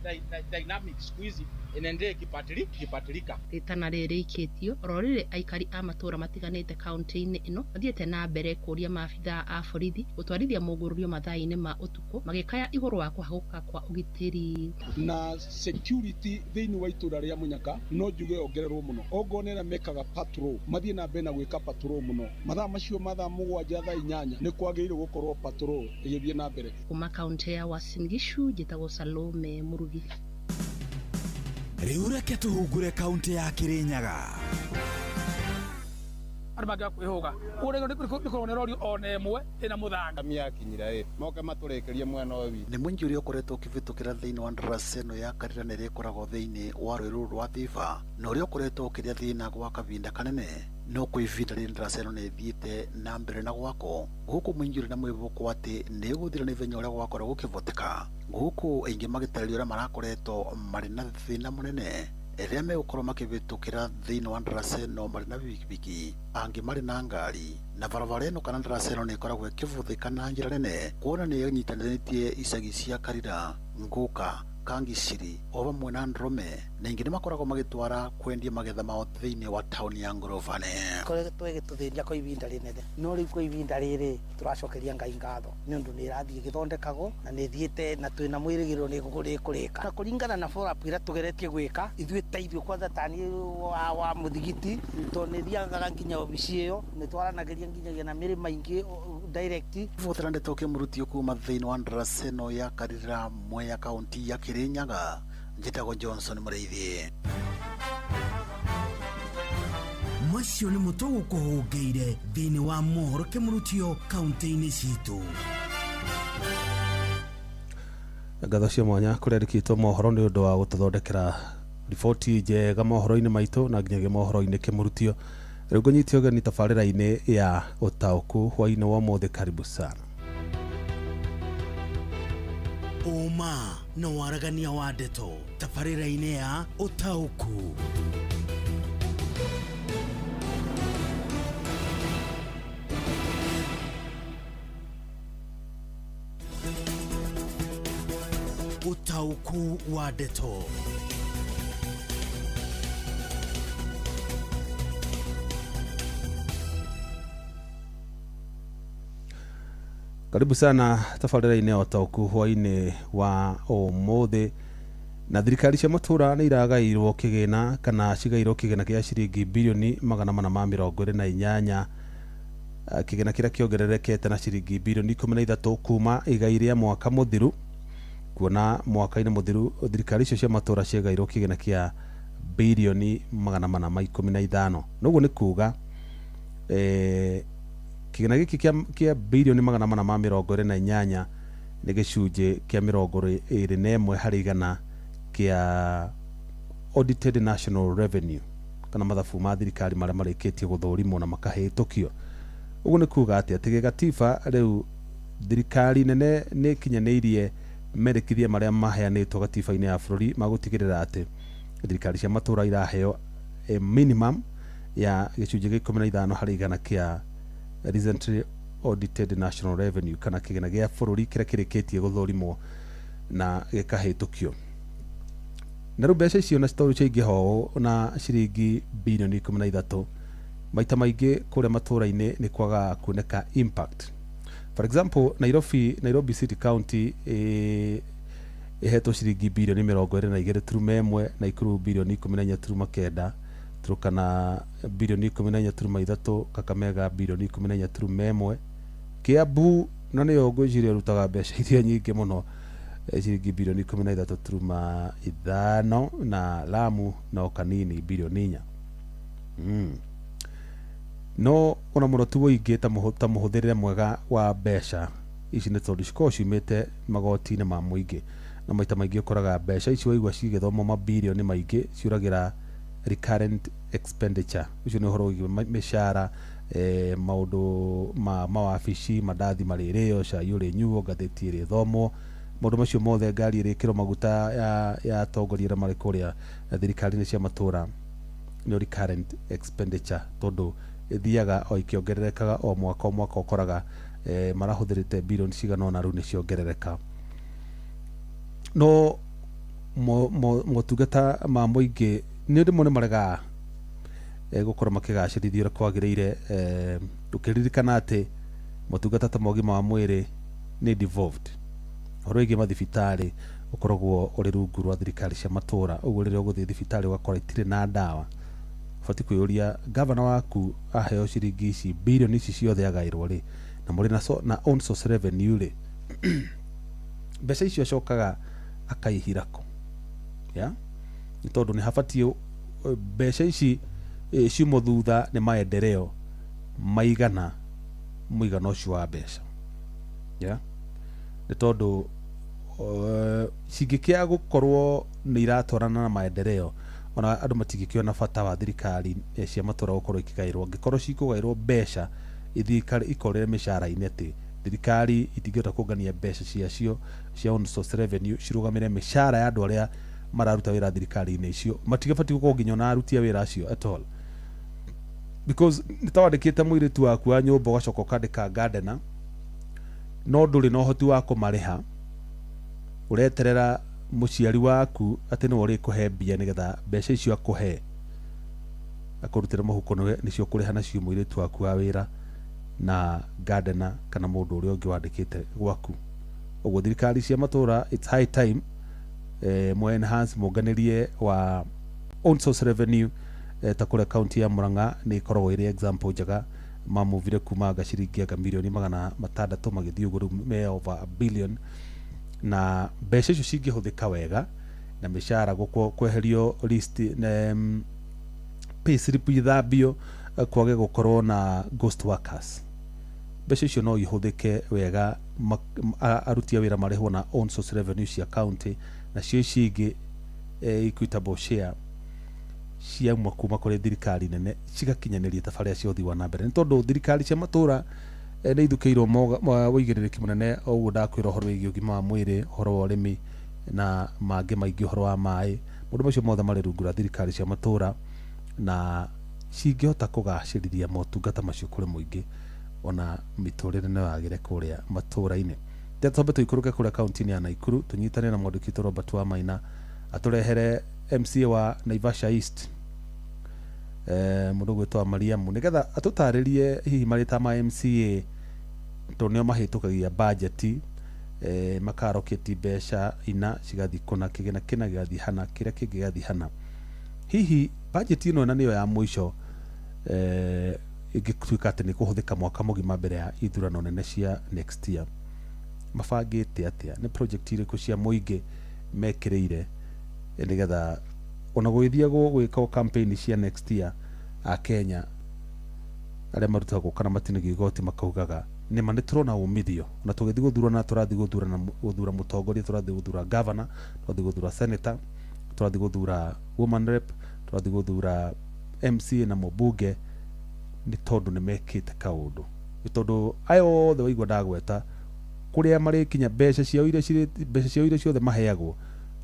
dynamic siku hizi inaendelea ikipatilika. Ritana rĩrĩ ikĩtio oro rĩrĩ aikari a matũra matiganĩte kaunti-inĩ ĩno mathiĩte na mbere kũũria maabithaa a borithi gũtwarithia mũgũrũrio mathaa-inĩ ma ũtukũ magĩkaya igũrũ wa kũhagũka kwa ũgitĩri. Na security thĩinĩ wa itũra rĩa Mũnyaka no njuge ongererwo mũno, ongorwo nĩ arĩa mekaga patrol mathiĩ na mbere na gwĩka patrol mũno mathaa macio mathaa 7 thaa 8 nĩ kwagĩrĩirwo gũkorwo patrol ĩgĩthiĩ na mbere. Kuma kaunti ya Uasin Gishu njĩtagwo Salome Murugi. Rĩu reke tũhungure kaunti ya Kĩrĩnyaga. Andũ mangĩaga kwĩhũga kũrĩa nĩ kũrona rori ona ĩmwe ĩna mũthanga mĩakinyira ĩ moke matũrĩkĩrie mwena ũyũ witũ. Nĩ mũingĩ ũrĩa ũkoretwo ũkĩvĩtũkĩra thĩinĩ wa ndaraca ĩno ya Karira na ĩrĩa ĩkoragwo thĩinĩ wa rũĩ rũrũ rwa Thiba, na ũrĩa ũkoretwo ũkĩrĩa thĩna gwa kahinda kanene. No kwa ihinda rĩrĩ ndaraca ĩno nĩ ĩthiĩte na mbere na gwakwo gũkũ mũingĩ ũrĩ na mwĩhoko atĩ nĩ ĩgũthira na ihenya ũrĩa gwakorwo gũkĩvoteka, gũkũ aingĩ magĩtarĩria ũrĩa marakoretwo marĩ na thĩna mũnene rĩrĩa megũkorwo makĩvĩtũkĩra thĩinĩ wa ndaraca ĩno marĩ na bikibiki, angĩ marĩ na ngari, na barabara ĩno kana ndaraca ĩno nĩ ĩkoragwo ĩkĩvũthĩka na njĩra nene kuona nĩ ĩnyitanĩtie icagi cia Karira, Ngũka, Kangiciri o vamwe na Ndrome na ingĩ nĩmakoragwo magĩtwara kwendia magetha mao thĩinĩ wa taũni ya Ngorovane. Koretwo ĩgĩtũthĩnia kwa ihinda rĩnene, no rĩu kwa ihinda rĩrĩ tũracokeria Ngai ngatho nĩ ũndũ nĩ ĩrathiĩ ĩgĩthondekagwo na nĩ ĩthiĩte na twĩna mwĩrĩgĩrĩro nĩ ĩkũrĩka na kũringana na follow up ĩrĩa tũgeretie gwĩka ithuĩ ta ithuĩ kwanza tani wa mũthigiti tondũ nĩ thiaga nginya obici ĩyo nĩ twaranagĩria nginyagia na mĩrĩma ingĩ direct. Buthera ndeto kĩmũrutio kuma thĩinĩ wa ndaraca ĩno ya Karira Mwea kaunti ya Kirinyaga. Njĩtagwo Johnson Mũrĩithi. Macio nĩ mũtũ gũkũhũngĩire thĩinĩ wa mohoro kĩmũrutio kaunti-inĩ citũ. Ngatho cia mwanya kũrĩa andĩkĩtwo mohoro nĩ ũndũ wa gũtũthondekera riboti njega mohoro-inĩ maitũ na nginyagia mohoro-inĩ kĩmũrutio. Rĩu ngũnyite ũgeni tabarĩra-inĩ ya ũtaũku hwaĩ-inĩ wa ũmũthĩ. Karibu sana. Ũma na waragania wa ndeto tabarĩra-inĩ ya ũtaũku. Ũtaũku wa ndeto. Karibu sana tabarĩra-inĩ ya ũtaũku hwaĩ-inĩ wa ũmũthĩ. Na thirikari cia matũra nĩ iragairwo kĩgĩna kana cigairwo kĩgĩna kĩa ciringi birioni 428, kĩgĩna kĩrĩa kĩongererekete na ciringi birioni 13 kuma igai rĩa mwaka mũthiru. Kuona mwaka-inĩ mũthiru thirikari icio cia matũra ciagairwo kĩgĩna kĩa birioni 415. Noguo nĩ kuga kĩgĩna gĩkĩ kĩa birioni 428 nĩ gĩcunjĩ kĩa 21 harĩ igana kĩa audited national revenue kana mathabu ma thirikari marĩa marĩkĩtie gũthũrimwo na makahĩtũkio. Ũguo nĩ kuga atĩ atĩ gĩgatiba rĩu thirikari nene nĩ ĩkinyanĩirie mendekithia marĩa maheanĩtwo gatiba-inĩ ya bũrũri ma gũtigĩrĩra atĩ thirikari cia matũra iraheo minimum ya gĩcunjĩ gĩa 15 harĩ igana kĩa recently audited national revenue kana kĩgĩna gĩa bũrũri kĩrĩa kĩrĩkĩtie gũthũrimwo na gĩkahĩtũkio. Na rĩu mbeca icio na tondũ ciaingĩha ũũ na ciringi birioni 13, maita maingĩ kũrĩa matũra-inĩ nĩ kwagaga kuoneka impact. For example, Nairobi City County ĩhetwo ciringi birioni 22.1, Nakuru birioni 14.9, Turkana birioni 14.3, Kakamega birioni 14.1, Kiambu na nĩyo ngwĩciria ĩrutaga mbeca iria nyingĩ mũno, ciringi birioni 13.5, na Lamu no kanini birioni 4. No ona mũno ti ũingĩ ta mũhũthĩrĩre mwega wa mbeca ici nĩ tondũ cikoragwo ciumĩte magoti-inĩ ma mũingĩ, na maita maingĩ ũkoraga mbeca ici waigua cigĩthomwo mabirioni maingĩ ciũragĩra recurrent expenditure. Ũcio nĩ ũhoro wĩgiĩ mĩcara, maũndũ ma mawabici, mandathi marĩrĩo, cai ũrĩnyuo, ngathĩti ĩrĩthomwo, maũndũ macio mothe, ngari ĩrĩkĩrwo maguta ya atongoria arĩa marĩ kũrĩa thirikari-inĩ cia matũra nĩ recurrent expenditure, tondũ ĩthiaga o ikĩongererekaga o mwaka o mwaka, ũkoraga marahũthĩrĩte birioni cigana ũna rĩu nĩ ciongerereka. No motungata ma mũingĩ nĩ rĩmwe nĩ maregaga gũkorwo makĩgacĩrithio ũrĩa kwagĩrĩire, ũkĩririkana atĩ motungata ta ma ũgima wa mwĩrĩ nĩ devolved. Ũhoro wĩgiĩ mathibitarĩ ũkoragwo ũrĩ rungu rwa thirikari cia matũra, ũguo rĩrĩa ũgũthiĩ thibitarĩ ũgakora itirĩ na ndawa, ũbatiĩ kwĩyũria gavana waku aheo ciringi ici birioni ici ciothe agaĩrwo rĩ, na mũrĩ na own source revenue rĩ, mbeca icio acokaga akaihira kũ? Yeah? Nĩ tondũ nĩ habatiĩ mbeca ici ciumwo thutha nĩ maendeleo maigana mũigana ũcio wa mbeca. Yeah? Nĩ tondũ cingĩkĩaga gũkorwo nĩ iratwarana na maendeleo, ona andũ matingĩkĩona bata wa thirikari cia matũra gũkorwo ikĩgaĩrwo. Angĩkorwo cikũgaĩrwo mbeca thirikari ikorere mĩcara-inĩ, atĩ thirikari itingĩhota kũngania mbeca ciacio cia own source revenue cirũgamĩre mĩcara ya andũ arĩa mararuta wĩra thirikari-inĩ icio, matigabatiĩ gũkorwo nginya ona aruti a wĩra acio at all, because nĩ ta wandĩkĩte mũirĩtu waku wa nyũmba ũgacoka ũkandĩka gardener, no ndũrĩ na ũhoti wa kũmarĩha, ũreterera Mũciari waku atĩ nĩwe ũrĩkũhe mbia nĩgetha mbeca icio akũhe akũrutĩre mũhuko nĩcio ũkũrĩha nacio mũirĩtu waku wa wĩra na gardener kana mũndũ ũrĩa ũngĩ wandĩkĩte gwaku. Ũguo thirikari cia matũra, it's high time mũ enhance mũnganĩrie wa own source revenue. Ta kũrĩa kaunti ya Murang'a nĩ ĩkoragwo ĩrĩ example njega, mamuvire kuma anga ciringi anga mirioni 600 magĩthiĩ ũguo, rĩu me over a billion. Na mbeca icio cingĩhũthĩka wega na mĩcara kweherio list, pay slip ithambio, kwage gũkorwo na ghost workers, mbeca icio no ihũthĩke wega, aruti a wĩra marĩhwo na own source revenue cia county, nacio ici ingĩ equitable share ciauma kuma kũrĩ thirikari nene cigakinyanĩria tabarĩra cia ũthii wa na mbere, nĩ tondũ thirikari cia matũra nĩ ithukĩirwo ũigĩrĩrĩki mũnene. Ũguo ndakwĩra ũhoro wĩgiĩ ũgima wa mwĩrĩ, ũhoro wa ũrĩmi na mangĩ maingĩ, ũhoro wa maĩ, maũndũ macio mothe marĩ rungu rwa thirikari cia matũra, na cingĩhota kũgacĩrithia motungata macio kũrĩ mũingĩ, ona mĩtũrĩre no yagĩre kũrĩa matũra-inĩ. Twambe tũikũrũke kũrĩa kaunti-inĩ ya Naikuru, tũnyitane na mwandĩki witũ Robert Wamaina atũrehere MCA wa Naivasha East, mũndũ ũgwĩtwo Mariamu, nĩgetha atũtarĩrie hihi marĩ ma MCA, tondũ nĩo mahĩtũkagia bajeti, makaroketi mbeca ina cigathiĩ kũna, kĩgĩna kĩna gĩgathiĩ hana, kĩrĩa kĩngĩ gĩgathiĩ hana. Hihi bajeti ĩno na nĩyo ya mũico ĩngĩtuĩka atĩ nĩ kũhũthĩka mwaka mũgima mbere ya ithurano nene cia next year, mabangĩte atĩa? Nĩ project irĩkũ cia mũingĩ mekĩrĩire, nĩgetha ona gũgĩthiagwo gwĩkwo campaign cia next year, Akenya arĩa marutagwo kana matinagio igoti makaugaga nĩma nĩ tũrona umithio, ona tũgĩthiĩ gũthurana, tũrathiĩ gũthurana gũthura mũtongoria, tũrathiĩ gũthura governor, tũrathiĩ gũthura senator, tũrathiĩ gũthura woman rep, tũrathiĩ gũthura MCA na mũmbunge, nĩ tondũ nĩ mekĩte kaũndũ. Nĩ tondũ aya othe waigua ndagweta kũrĩa marĩkinya, mbeca ciao iria cirĩ, mbeca ciao iria ciothe maheagwo,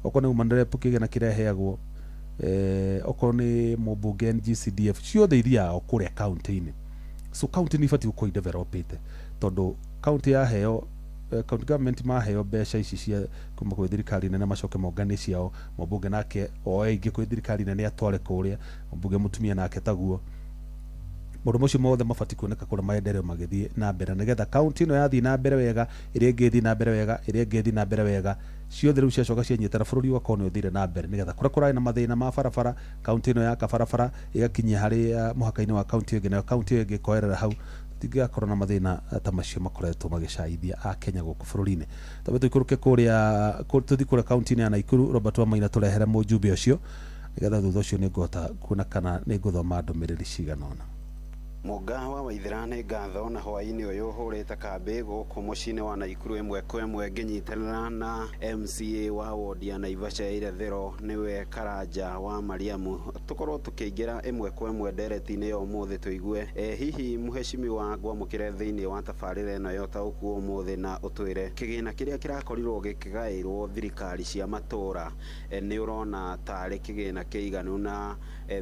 okorwo nĩ woman rep kĩgĩna kĩrĩa aheagwo, okorwo nĩ mũmbunge NGCDF, ciothe ithiaga o kũrĩa kaunti-inĩ. So kaunti nĩ ibatiĩ gũkorwo idevelopĩte, tondũ kaunti yaheo, county government maheo mbeca ici cia kuma kwĩ thirikari nene, macoke monganie ciao, mũmbunge nake oe ingĩ kwĩ thirikari nene atware kũrĩa, mũmbunge mũtumia nake taguo, maũndũ macio mothe mabatiĩ kuoneka kũrĩa maendeleo magĩthiĩ na mbere, nĩgetha kaunti ĩno yathiĩ na mbere wega, ĩrĩa ĩngĩ ĩthiĩ na mbere wega, ĩrĩa ĩngĩ ĩthiĩ na mbere wega, ciothe rĩu ciacoka cianyitana, bũrũri ũgakorwo nĩ ũthire na mbere, nĩgetha kũrĩa kũrarĩ na mathĩna ma barabara, kaunti ĩno yaka barabara ĩgakinyia harĩa mũhaka-inĩ wa kaunti ĩngĩ, nayo kaunti ĩyo ĩngĩ ĩkoerera hau, tũtingĩgakorwo na mathĩna ta macio makoretwo magĩcaithia Akenya gũkũ bũrũri-inĩ. Twambe tũikũrũke kũrĩa, tũthiĩ kũrĩa kaunti-inĩ ya Naikuru, Robert Wamaina tũrehere mũjumbe ũcio, nĩgetha thutha ũcio nĩ ngũhota kuona kana nĩ ngũthoma ndũmĩrĩri cigana ũna. Mũnga wa Waithera, nĩ ngatho na hwaĩ-inĩ ũyũ hũrĩte kambĩ gũkũ mũciĩ-inĩ wa Naikuru ĩmwe kwa ĩmwe, ngĩnyitanĩra na MCA wa wodi ya Naivasha ya irathĩro, nĩwe Karanja wa Mariamu. Tũkorwo tũkĩingĩra ĩmwe kwa ĩmwe ndereti-inĩ ya ũmũthĩ, tũigue hihi mũhecimiwa ngwamũkĩre thĩinĩ wa tabarĩra ĩno ya ũtaũku ũmũthĩ, na ũtwĩre kĩgĩna kĩrĩa kĩrakorirwo gĩkĩgaĩrwo thirikari cia matũra, nĩ ũrona tarĩ kĩgĩna kĩiganu, na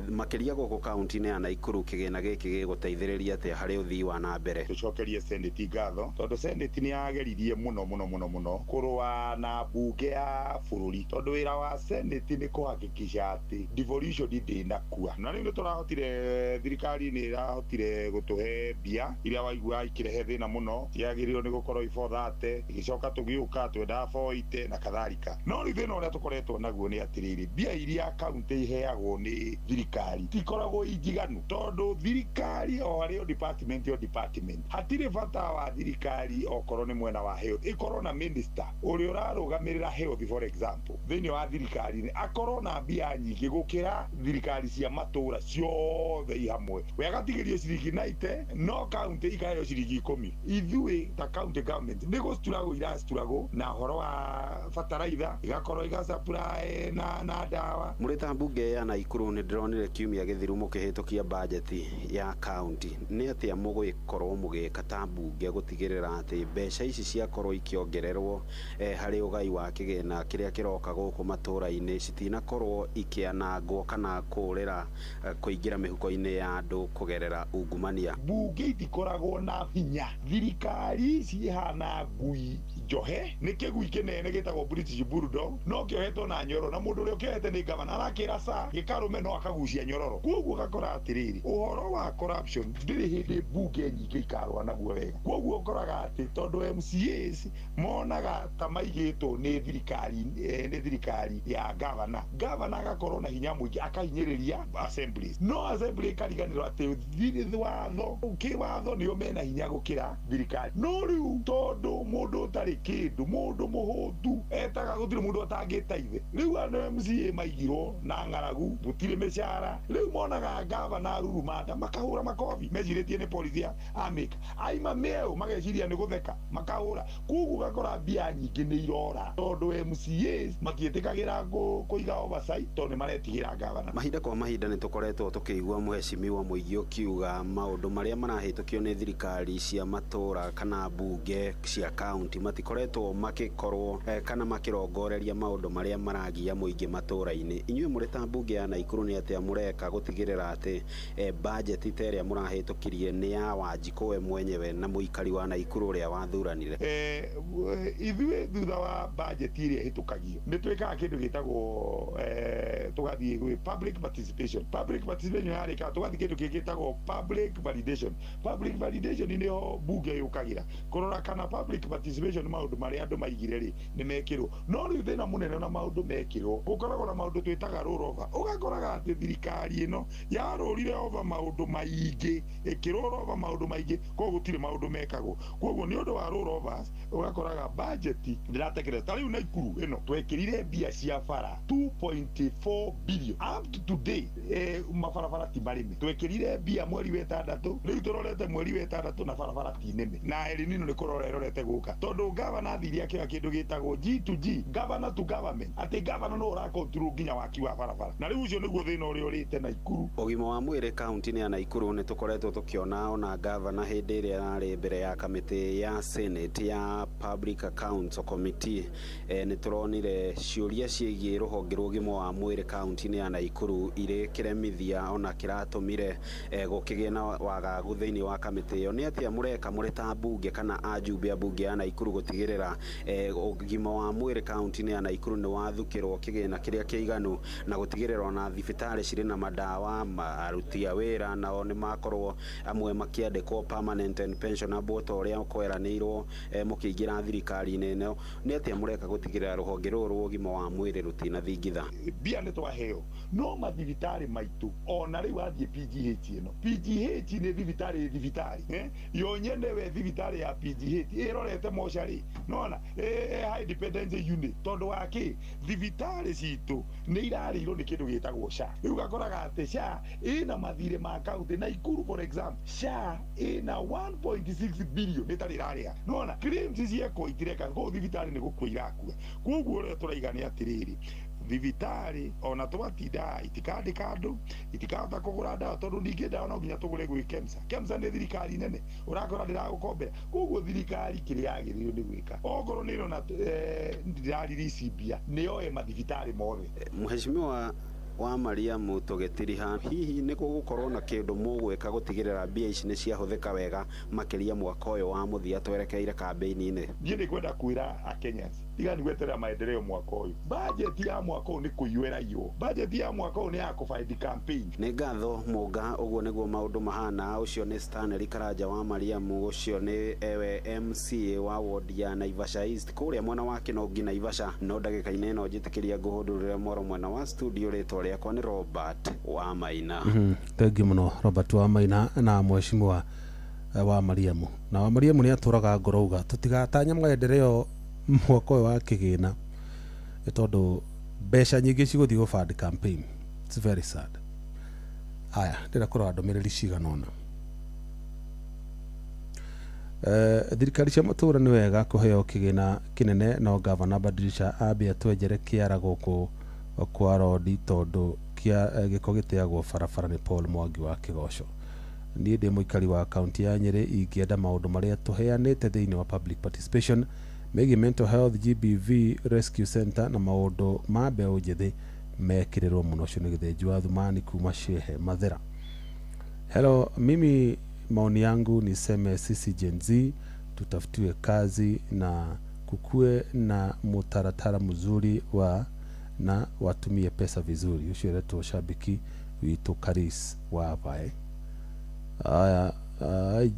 makĩria gũkũ kaunti-inĩ ya Naikuru kĩgĩna gĩkĩ gĩgũteithĩrĩria atĩa harĩ ũthii wa na mbere? Tucokerie Senate ngatho, tondũ Senate nĩ yageririe mũno mũno mũno mũno kũrũa na mbunge ya bũrũri, tondũ wĩra wa Senate nĩ kũhakikisha atĩ devolution ndĩnakua. Na rĩu nĩ tũrahotire, thirikari nĩ ĩrahotire gũtũhe mbia iria waigua ikĩrehe thĩna mũno, ciagĩrĩirwo nĩ gũkorwo i 430, igĩcoka tũgĩũka twendaga 480 na kadhalika. No rĩu thĩna ũrĩa tũkoretwo naguo nĩ atĩrĩrĩ, mbia iria kaunti iheagwo nĩ thirikari tikoragwo injiganu, tondũ thirikari o harĩ o department, o department, hatirĩ bata wa thirikari, okorwo nĩ mwena wa health ĩkorwo na minister ũrĩa ũrarũgamĩrĩra health, for example, thĩinĩ wa thirikari akorwo na mbia nyingĩ gũkĩra thirikari cia matũra ciothe i hamwe. We agatigĩrio ciringi 90, no kaunti ikaheo ciringi 10. Ithuĩ ta county government nĩ gũcituragwo iracituragwo na ũhoro wa bataraitha, igakorwo igasupply na ndawa. Mũrĩ ta mbunge ya Naikuru nĩ ndĩrona Nĩndĩronire kiumia gĩthiru mũkĩhĩtũkia bajeti ya kaunti. Nĩ atĩa mũgũkorwo mũgĩka ta mbunge gũtigĩrĩra atĩ mbeca ici ciakorwo ikĩongererwo harĩ ũgai wa kĩgĩna kĩrĩa kĩroka gũkũ matũũra-inĩ citinakorwo ikĩanangwo kana kũrĩra kũingĩra mĩhuko-inĩ ya andũ kũgerera ungumania? Bunge itikoragwo na hinya, thirikari ici ihana ngui njohe, nĩ kĩgui kĩnene gĩtagwo British Bulldog, no kĩohetwo na nyororo, na mũndũ ũrĩa ũkĩohete nĩ gavana arakĩra ca gĩkarũme no akagucia nyororo. Koguo ũgakora atĩrĩrĩ, ũhoro wa corruption ndĩrĩ hĩndĩ bunge nyingĩ ikarũa naguo wega. Koguo ũkoraga atĩ tondũ MCAs monaga ta maigĩtwo nĩ thirikari, nĩ thirikari ya gavana, gavana agakorwo na hinya mũingĩ akahinyĩrĩria assemblies, no assembly ĩkariganĩrwo atĩ watho kĩwatho nĩo mena hinya gũkĩra thirikari. No rĩu tondũ mũndũ ũtarĩ kĩndũ, mũndũ mũhũtu etaga gũtirĩ mũndũ atangĩta ithe, rĩu andũ MCA maigirwo na ng'aragu, gũtirĩ mĩcara, rĩu monaga gavana arurumanda makahũra makobi mecirĩtie nĩ policy ya amĩka aima mĩeũ mageciria nĩ gũtheka makahũra. Koguo ũgakora mbia nyingĩ nĩ irora tondũ MCAs matiĩtĩkagĩra kũiga oversight tondũ nĩ maretigĩra gavana. Mahinda kwa mahinda nĩ tũkoretwo tũkĩigua mũhecimiwa Mũingĩ ũkiuga maũndũ marĩa marahĩtũkio nĩ thirikari cia matũũra kana mbunge cia kaunti matikoretwo makĩkorwo kana makĩrongoreria maũndũ marĩa maragia mũingĩ matũũra-inĩ. Inyuĩ mũrĩ ta mbunge ya Naikuru nĩ atĩa mũreka gũtigĩrĩra atĩ bajeti ta ĩrĩa mũrahĩtũkirie nĩ ya Wanjikũ we mwenyewe na mũikari wa Naikuru ũrĩa wathuranire? Ithuĩ thutha wa bajeti ĩrĩa ĩhĩtũkagio nĩ twĩkaga kĩndũ gĩtagwo tũgathiĩ gwĩ public participation. Public participation yarĩka tũgathiĩ kĩndũ kĩngĩ gĩtagwo public validation. Public validation nĩho bunge yũkagĩra kũrora kana public participation maũndũ marĩa andũ maigire rĩ nĩ mekĩrwo. No rĩu thĩna mũnene na maũndũ mekĩrwo gũkoragwo na maũndũ twĩtaga rollover. Ũgakoraga atĩ thirikari ĩno yarũrire over maũndũ maingĩ, ĩkĩrũra over maũndũ maingĩ, koguo gũtirĩ maũndũ mekagwo. Koguo nĩ ũndũ wa rollovers ũgakoraga bajeti ndĩratekereza. Ta rĩu Naikuru ĩno twekĩrire mbia cia bara 2.4 billion up to today, mabarabara ti marĩme. Twekĩrire mbia mweri wa ĩtandatũ, rĩu tũrorete mweri wa ĩtandatũ na barabara ti nĩme, na El Nino nĩ kũrora ĩrorete gũka tondũ gavana athire akĩoya kĩndũ gĩtagwo G to G, governor to government, atĩ gavana no ũrakontrol nginya waki wa barabara. Na rĩu ũcio nĩguo thĩna ũrĩa ũrĩte Naikuru. Ũgima wa mwĩrĩ kaunti-inĩ ya Naikuru nĩ tũkoretwo tũkĩona ona gavana hĩndĩ ĩrĩa ararĩ mbere ya kamĩtĩ ya Senate ya Public Accounts Committee, nĩ tũronire ciũria ciĩgiĩ rũhonge rwa ũgima wa mwĩrĩ kaunti-inĩ ya Naikuru irĩ kĩremithia ona kĩratũmire gũkĩgĩe na wagagu thĩinĩ wa kamĩtĩ ĩyo. Nĩ atĩa mũreka mũrĩ ta mbunge kana ajumbe a mbunge ya Naikuru gũtigĩrĩra ũgima wa mwĩrĩ kaunti-inĩ ya Naikuru nĩ wathukĩrwo kĩgĩna kĩrĩa kĩiganu na gũtigĩrĩra ona thibitarĩ cirĩ na madawa, aruti a wĩra nao nĩ makorwo amwe makĩandĩkwo permanent and pensionable ta ũrĩa kweranĩirwo mũkĩingĩra thirikari-inĩ ĩno? Nĩ atĩa mũreka gũtigĩrĩra rũhonge rũrũ rwa ũgima wa mwĩrĩ rũtinathingitha? Mbia nĩ twaheo no mathibitarĩ maitũ ona rĩu wathiĩ PGH ĩno, PGH nĩ thibitarĩ yo nyenewe thibitarĩ ya PGH ĩrorete mocarĩ nona high dependency unit tondũ wa kĩ thibitarĩ citũ nĩ irarĩirwo nĩ kĩndũ gĩtagwo SHA. Rĩu ũgakoraga atĩ SHA ĩna mathirĩ ma kaunti. Naikuru for example, SHA ĩna 1.6 billion ĩtarĩ ĩrarĩha, nona claims ciekwo itireka, koguo thibitarĩ nĩ gũkua irakua. Koguo ũrĩa tũraiga nĩ atĩrĩrĩ, thibitarĩ ona twatinda itikandĩka andũ, itikahota kũgũra ndawa tondũ ningĩ ndawa no nginya tũgũre gwĩ KEMSA. KEMSA nĩ thirikari nene, ũrakora ndĩragũkombera. Koguo thirikari kĩrĩa yagĩrĩirwo nĩ gwĩka, okorwo nĩ ĩrona ndĩraririci mbia, nĩ yoe mathibitarĩ mothe. Mheshimiwa wa Mariamu tũgĩtiriha, hihi nĩ gũgũkorwo na kĩndũ mũgwĩka gũtigĩrĩra mbia ici nĩ ciahũthĩka wega makĩria mwaka ũyũ wa mũthia twerekeire kambĩini-inĩ? Niĩ nĩ kwenda kwĩra Akenyans tiga nĩ gweterera maendeleo mwaka ũyũ. Bajeti ya mwaka ũyũ nĩ kũiywo ĩraiywo, bajeti ya mwaka ũyũ nĩ ya kũbaindi campaign. Nĩ ngatho Mũnga, ũguo nĩguo maũndũ mahana. Ũcio nĩ Stanley Karanja wa Mariamu, ũcio nĩ ewe MCA wa ward ya Naivasha East kũrĩa mwena wa Kĩnongi Naivasha. No ndagĩka-inĩ ĩno njĩtĩkĩria ngũhũndũrĩre mwaro mwena wa studio, rĩtwa rĩakwa nĩ Robert wa Maina. Thengiũ mũno Robert wa Maina na mheshimiwa wa Mariamu. Na wa Mariamu nĩ atũraga ngoro uga tũtigatanye maendeleo mwaka ũyũ wa kĩgĩna nĩ tondũ mbeca nyingĩ cigũthiĩ gũ fund campaign. It's very sad. Aya, ndĩrenda kũrora ndũmĩrĩri cigana ũna. Thirikari cia matũũra nĩ wega kũheo kĩgĩna kĩnene, no gavana badilisha ambe atwenjere kĩara gũkũ kwa rodi tondũ gĩko gĩteagwo barabara. Nĩ Paul Mwangi wa Kĩgoco. Niĩ ndĩ mũikari wa kaunti ya Nyĩrĩ, ingĩenda maũndũ marĩa tũheanĩte thĩinĩ wa public participation megiĩ mental health, GBV rescue center na maũndũ ma mbeũ njĩthĩ mekĩrĩrwo mũno. Ũcio nĩ Gĩthĩnji wa Thumani kuma Shehe Mathera. Hello, mimi maoni yangu niseme sisi Gen Z tutafutiwe kazi na kukue na mutaratara mzuri wa na watumie pesa vizuri. Ucio eretwo shabiki witũ Karis wa Vae. Aya,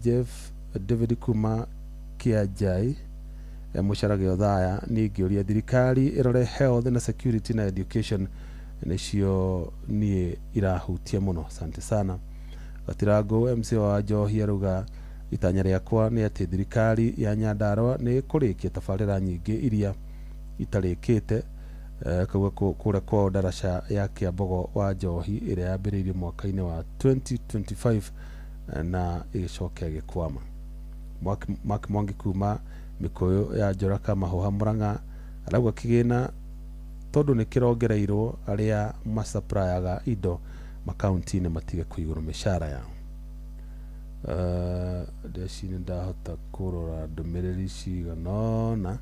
Jeff David kuma Kiajai Mũcarage Othaya, ningĩũria thirikari ĩrore health na security na education nĩcio niĩ irahutia mũno. Asante sana. Gatirango MC wa Njohi aruga itanya rĩakwa nĩ atĩ thirikari ya Nyandarua nĩ kũrĩkia tabarĩra nyingĩ iria itarĩkĩte kauga kũrĩa kwao ndaraca ya Kĩambogo wa Njohi ĩrĩa yambĩrĩirio mwaka-inĩ wa 2025 na ĩgĩcoka ĩgĩkwama. Mark Mwangi kuma Mĩkũyũ ya Njoraka Mahũha Mũrang'a arauga kĩgĩna tondũ nĩ kĩrongereirwo arĩa macaprayaga indo makaunti-inĩ matige kũigũrũ mĩcara yao. Ndeci nĩ ndahota kũrora ndũmĩrĩri cigana ũna.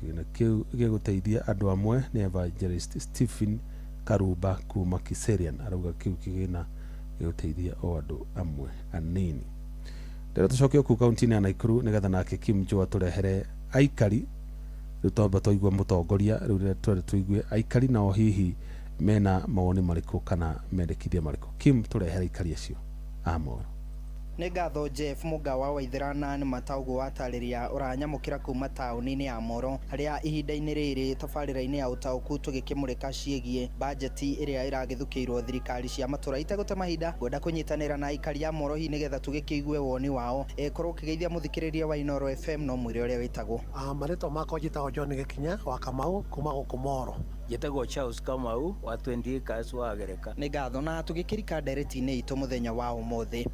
Kĩgĩna kĩu gĩgũteithia andũ amwe nĩ Evangelist Stephen Karumba kuma Kiserian arauga kĩu kĩgĩna gĩgũteithia o andũ amwe anini. Rĩrĩa tũcoke kũu kaunti-inĩ ya Nakuru nĩgetha nake Kim Joa tũrehere aikari. Rĩu twamba twaigua mũtongoria, rĩu rĩrĩa twende tũigue aikari nao hihi mena mawoni marĩkũ kana mendekithia marĩkũ. Kim, tũrehere aikari acio a Moro. Nĩ ngatho Jeff Mũgawa wa Ithirana nĩ mataugo watarĩria ũranyamũkĩra kuma taũni-inĩ ya Moro harĩa ihinda-inĩ rĩrĩ tabarĩra-inĩ ya ũtaũku tũgĩkĩmũrĩka ciĩgiĩ bajeti ĩrĩa ĩragĩthukĩirwo thirikari cia matũra. Itegũte mahinda ngwenda kũnyitanĩra na aikari a Moro hihi nĩgetha tũgĩkĩigue woni wao. Korwo ũkĩgeithia mũthikĩrĩria wa Inooro FM no mwĩre ũrĩa wĩtagwo. Marĩtwa makwa njĩtagwo John Gĩkinya wa Kamau kuma gũkũ Moro. Njĩtagwo Charles Kamau wa 20 acres wa Gereka. Nĩ ngatho na tũgĩkĩrika ndereti-inĩ itũ mũthenya wa ũmũthĩ.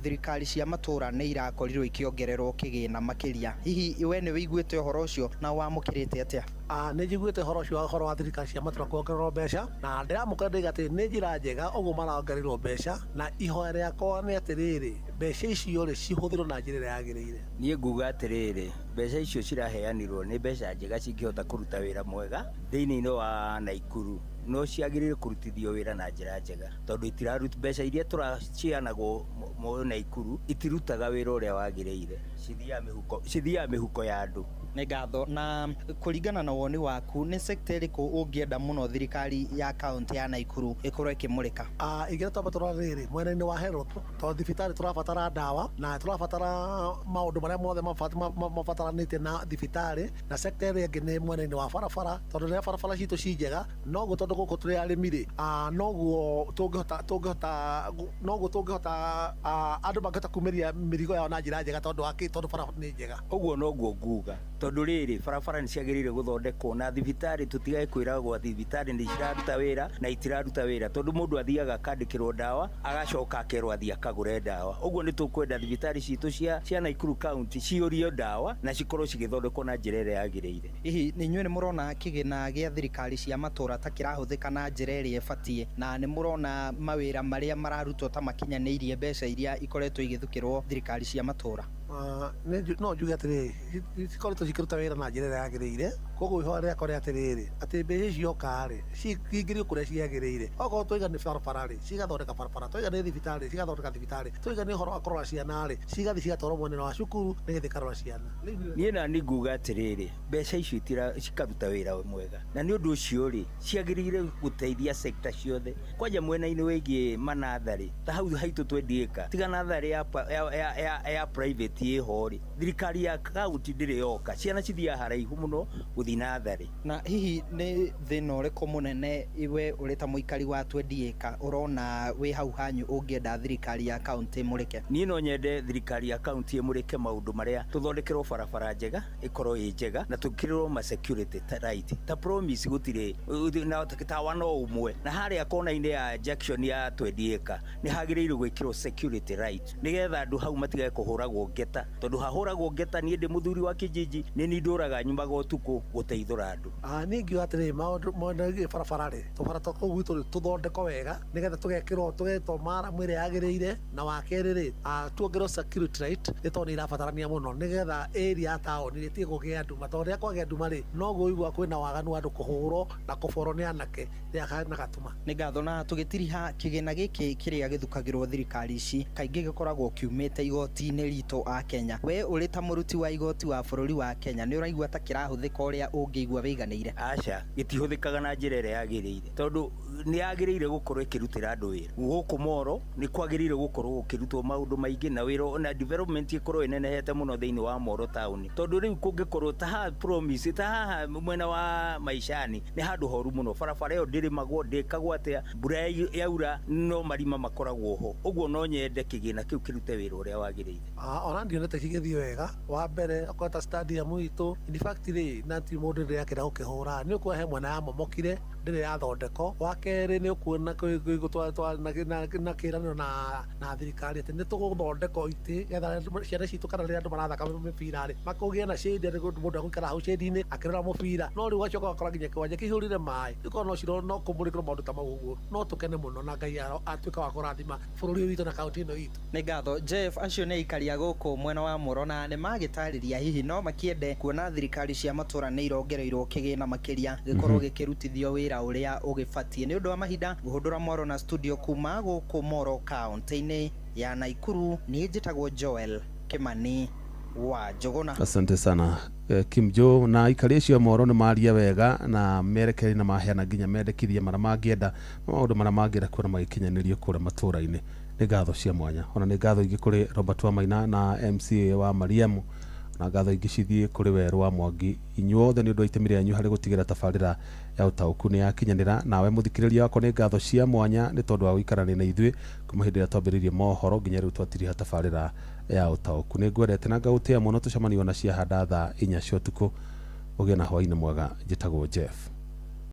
Thirikari cia matũra nĩ irakorirwo ikĩongererwo kĩgĩna makĩria. Hihi we nĩ wĩiguĩte ũhoro ũcio na wamũkĩrĩte atĩa? Nĩ njiguĩte ũhoro ũcio ũhoro wa thirikari cia matũra kuongererwo mbeca na ndĩramũkĩra ndĩiga atĩ nĩ njĩra njega ũguo marongererwo mbeca na ihoya rĩakwa nĩ atĩrĩrĩ mbeca icio rĩ cihũthĩrwo na njĩra ĩrĩa yagĩrĩire. Niĩ nguga atĩrĩrĩ mbeca icio ciraheanirwo nĩ mbeca njega cingĩhota kũruta wĩra mwega thĩinĩ wa Nakuru no ciagĩrĩire kũrutithio wĩra na njĩra njega tondũ itiraruta mbeca iria tũracianagwo Nakuru itirutaga wĩra ũrĩa wagĩrĩire, cithiaga mĩhuko ya andũ. Nĩ ngatho. Na kũringana na woni waku nĩ sector ĩrĩkũ ũngĩenda mũno thirikari ya kaunti ya Nakuru ĩkorwo ĩkĩmũrĩka? Ingĩenda twambe tũrore rĩrĩ mwena-inĩ wa health tondũ thibitarĩ tũrabatara ndawa na tũrabatara maũndũ marĩa mothe mabataranĩtie na thibitarĩ, na sector ĩrĩa ĩngĩ nĩ mwena-inĩ wa barabara tondũ rĩrĩa barabara citũ ci njega noguo tondũ gũkũ tũrĩ arĩmi rĩ noguo tũngĩhota andũ mangĩhota kumĩria mĩrigo yao na njĩra njega tondũ bara nĩ njega. Ũguo noguo nguga tondũ rĩrĩ barabara nĩ ciagĩrĩire gũthondekwo na thibitarĩ tũtigage kwĩragwo thibitarĩ nĩ ciraruta wĩra na itiraruta wĩra tondũ mũndũ athiaga akandĩkĩrwo ndawa agacoka akerwo athiĩ akagũre ndawa. Ũguo nĩ tũkwenda thibitarĩ citũ cia Nakuru County ciyũrio ndawa na cikorwo cigĩthondekwo na njĩra ĩrĩa yagĩrĩire. Hihi inyuĩ nĩ mũrona kĩgĩna gĩa thirikari cia matũra ta kĩrahũthĩka na njĩra ĩrĩa ĩbatiĩ na nĩ mũrona mawĩra marĩa mararutwo ta makinyanĩirie mbeca iria ikoretwo igĩthukĩrwo thirikari cia matũra? No njuge atĩrĩrĩ cikoretwo cikĩruta wĩra na njĩra ĩrĩa yagĩrĩire, koguo ihoya rĩakwa rĩ atĩrĩrĩ atĩ mbeca ici cioka rĩ cingĩrio kũrĩa ciagĩrĩire. Okorwo twaiga nĩ barabara rĩ cigathondeka barabara, twaiga nĩ thibitarĩ cigathondeka thibitarĩ, twaiga nĩ ũhoro wa kũrora ciana rĩ cigathiĩ cigatwarwo mwena wa cukuru nĩgetha ikarora ciana. Niĩ nani nguga atĩrĩrĩ mbeca icio cikaruta wĩra mwega na nĩ ũndũ ũcio rĩ ciagĩrĩire gũteithia sector ciothe kwanja mwena-inĩ wĩgiĩ manatharĩ ta hau haitũ 20 acre tiga natharĩ ya private ĩho rĩ thirikari ya kaunti ndĩrĩ yoka, ciana cithiaga haraihu mũno gũthiĩ ngathi natharĩ. Na hihi nĩ thĩna ũrĩkũ mũnene iwe ũrĩ ta mũikari wa 20 ĩka ũrona wĩ hau hanyu ũngĩenda thirikari ya kaunti ĩmũrĩke? Niĩ no nyende thirikari ya kaunti ĩmũrĩke maũndũ marĩa tũthondekerwo barabara njega, ĩkorwo ĩ njega, na tũkĩrĩrwo ma security ta right ta promise gũtirĩ na tawa no ũmwe, na harĩa kona-inĩ ya junction ya 20 ĩka nĩ hagĩrĩirwo gwĩkĩrwo security right nĩgetha andũ hau matigage kũhũragwo ngeta, tondũ hahũragwo ngeta niĩ ndĩ mũthuri wa kijiji nĩ niĩ ndũraga nyumaga ũtukũ gũteithũra andũ. Niĩ ingiuga atĩrĩrĩ, maũndũ megiĩ barabara rĩ, tũbara twa kũu gwitũ rĩ, tũthondekwo wega nĩgetha tũgekĩrwo tũgetwo maramu ĩrĩa yagĩrĩire, na wa kerĩ rĩ, tuongererwo security light nĩ tondũ nĩ irabatarania mũno nĩgetha area ya taũni rĩ ĩtige kũgĩa nduma, tondũ rĩrĩa kwagĩa nduma rĩ, noguo ũiguaga kwĩna waganu wa andũ kũhũrwo na kũborwo nĩ anake rĩrĩa na gatuma. Nĩ ngatho. Na tũgĩtiriha kĩgĩna gĩkĩ kĩrĩa gĩthukagĩrwo thirikari ici kaingĩ gĩkoragwo kiumĩte igoti-inĩ ritũ a Kenya, we ũrĩ ta mũruti wa igoti wa bũrũri wa Kenya nĩ ũraigua ta kĩrahũthĩka ũrĩa ũngĩigua wĩiganĩire? Aca, gĩtihũthĩkaga na njĩra ĩrĩa yagĩrĩire, tondũ nĩ yagĩrĩire gũkorwo ĩkĩrutĩra andũ wĩra. Gũkũ Moro nĩ kwagĩrĩire gũkorwo gũkĩrutwo maũndũ maingĩ na wĩra na development ĩkorwo ĩnenehete mũno thĩinĩ wa Moro town, tondũ rĩu kũngĩkorwo ta haha promise ta haha mwena wa Maishani nĩ handũ horu mũno, barabara ĩyo ndĩrĩmagwo ndĩkagwo atĩa, mbura yaura no marima makoragwo ho. Ũguo no nyende kĩgĩna kĩu kĩrute wĩra ũrĩa wagĩrĩire. Ona ndionete kĩgĩthiĩ wega. Wa mbere okorwo ta stadium itũ, in fact rĩ, na ti mũndũ ndĩrĩ akĩenda gũkĩhũra, nĩ ũkuona he mwena yamomokire ndĩrĩ yathondekwo. Wa kerĩ nĩ ũkuona na kĩĩranĩro na thirikari atĩ nĩ tũgũthondekwo itĩ getha ciana citũ kana rĩrĩa andũ marathaka mĩbira rĩ makũgĩe na shade, atĩ mũndũ agũikara hau shade-inĩ akĩrora mũbira. No rĩu ũgacoka ũgakora nginya kĩwanja kĩihũrire maĩ, rĩu no ciro no kũmũrĩkĩrwo maũndũ ta mau ũguo, no tũkene mũno na Ngai atuĩka wa kũrathima bũrũri ũyũ witũ na kaunti ĩno itũ. Nĩ ngatho Jeff. Acio nĩ aikari a gũkũ mwena wa Moro na nĩ magĩtarĩria hihi no makĩende kuona thirikari cia matũra nĩ irongereirwo kĩgĩna makĩria gĩkorwo gĩkĩrutithio wĩra ũrĩa ũgĩbatiĩ. Nĩ ũndũ wa mahinda ngũhũndũra Moro na studio kuma gũkũ Moro kaunti-inĩ ya Naikuru, niĩ njĩtagwo Joel Kimani wa Njũgũna. Asante sana Kim Jo. Na aikari acio a Moro nĩ maria wega na merekeri na maheana nginya mendekithia marĩa mangĩenda, maũndũ marĩa mangĩenda kuona magĩkinyanĩrio kũrĩa matũra-inĩ. Nĩ ngatho cia mwanya. Ona nĩ ngatho ingĩ kũrĩ Robert Wamaina na MCA wa Mariamu, na ngatho ingĩ cithiĩ kũrĩ Werũ wa Mwangi. Inyuothe nĩ ũndũ wa itemi rĩanyu harĩ gũtigĩra tabarĩra ya ũtaũku nĩ yakinyanĩra. Nawe mũthikĩrĩria wakwa nĩ ngatho cia mwanya nĩ tondũ wa gũikarania na ithuĩ kuma hĩndĩ ĩrĩa twambĩrĩirie mohoro nginya rĩu twatiriha tabarĩra ya ũtaũku. Nĩ ngwendete na ngagũtĩĩa mũno. Tũcemanie ona ciahanda thaa 4 cia ũtukũ. Ũgĩe na hwaĩ-inĩ mwega. Njĩtagwo Jeff.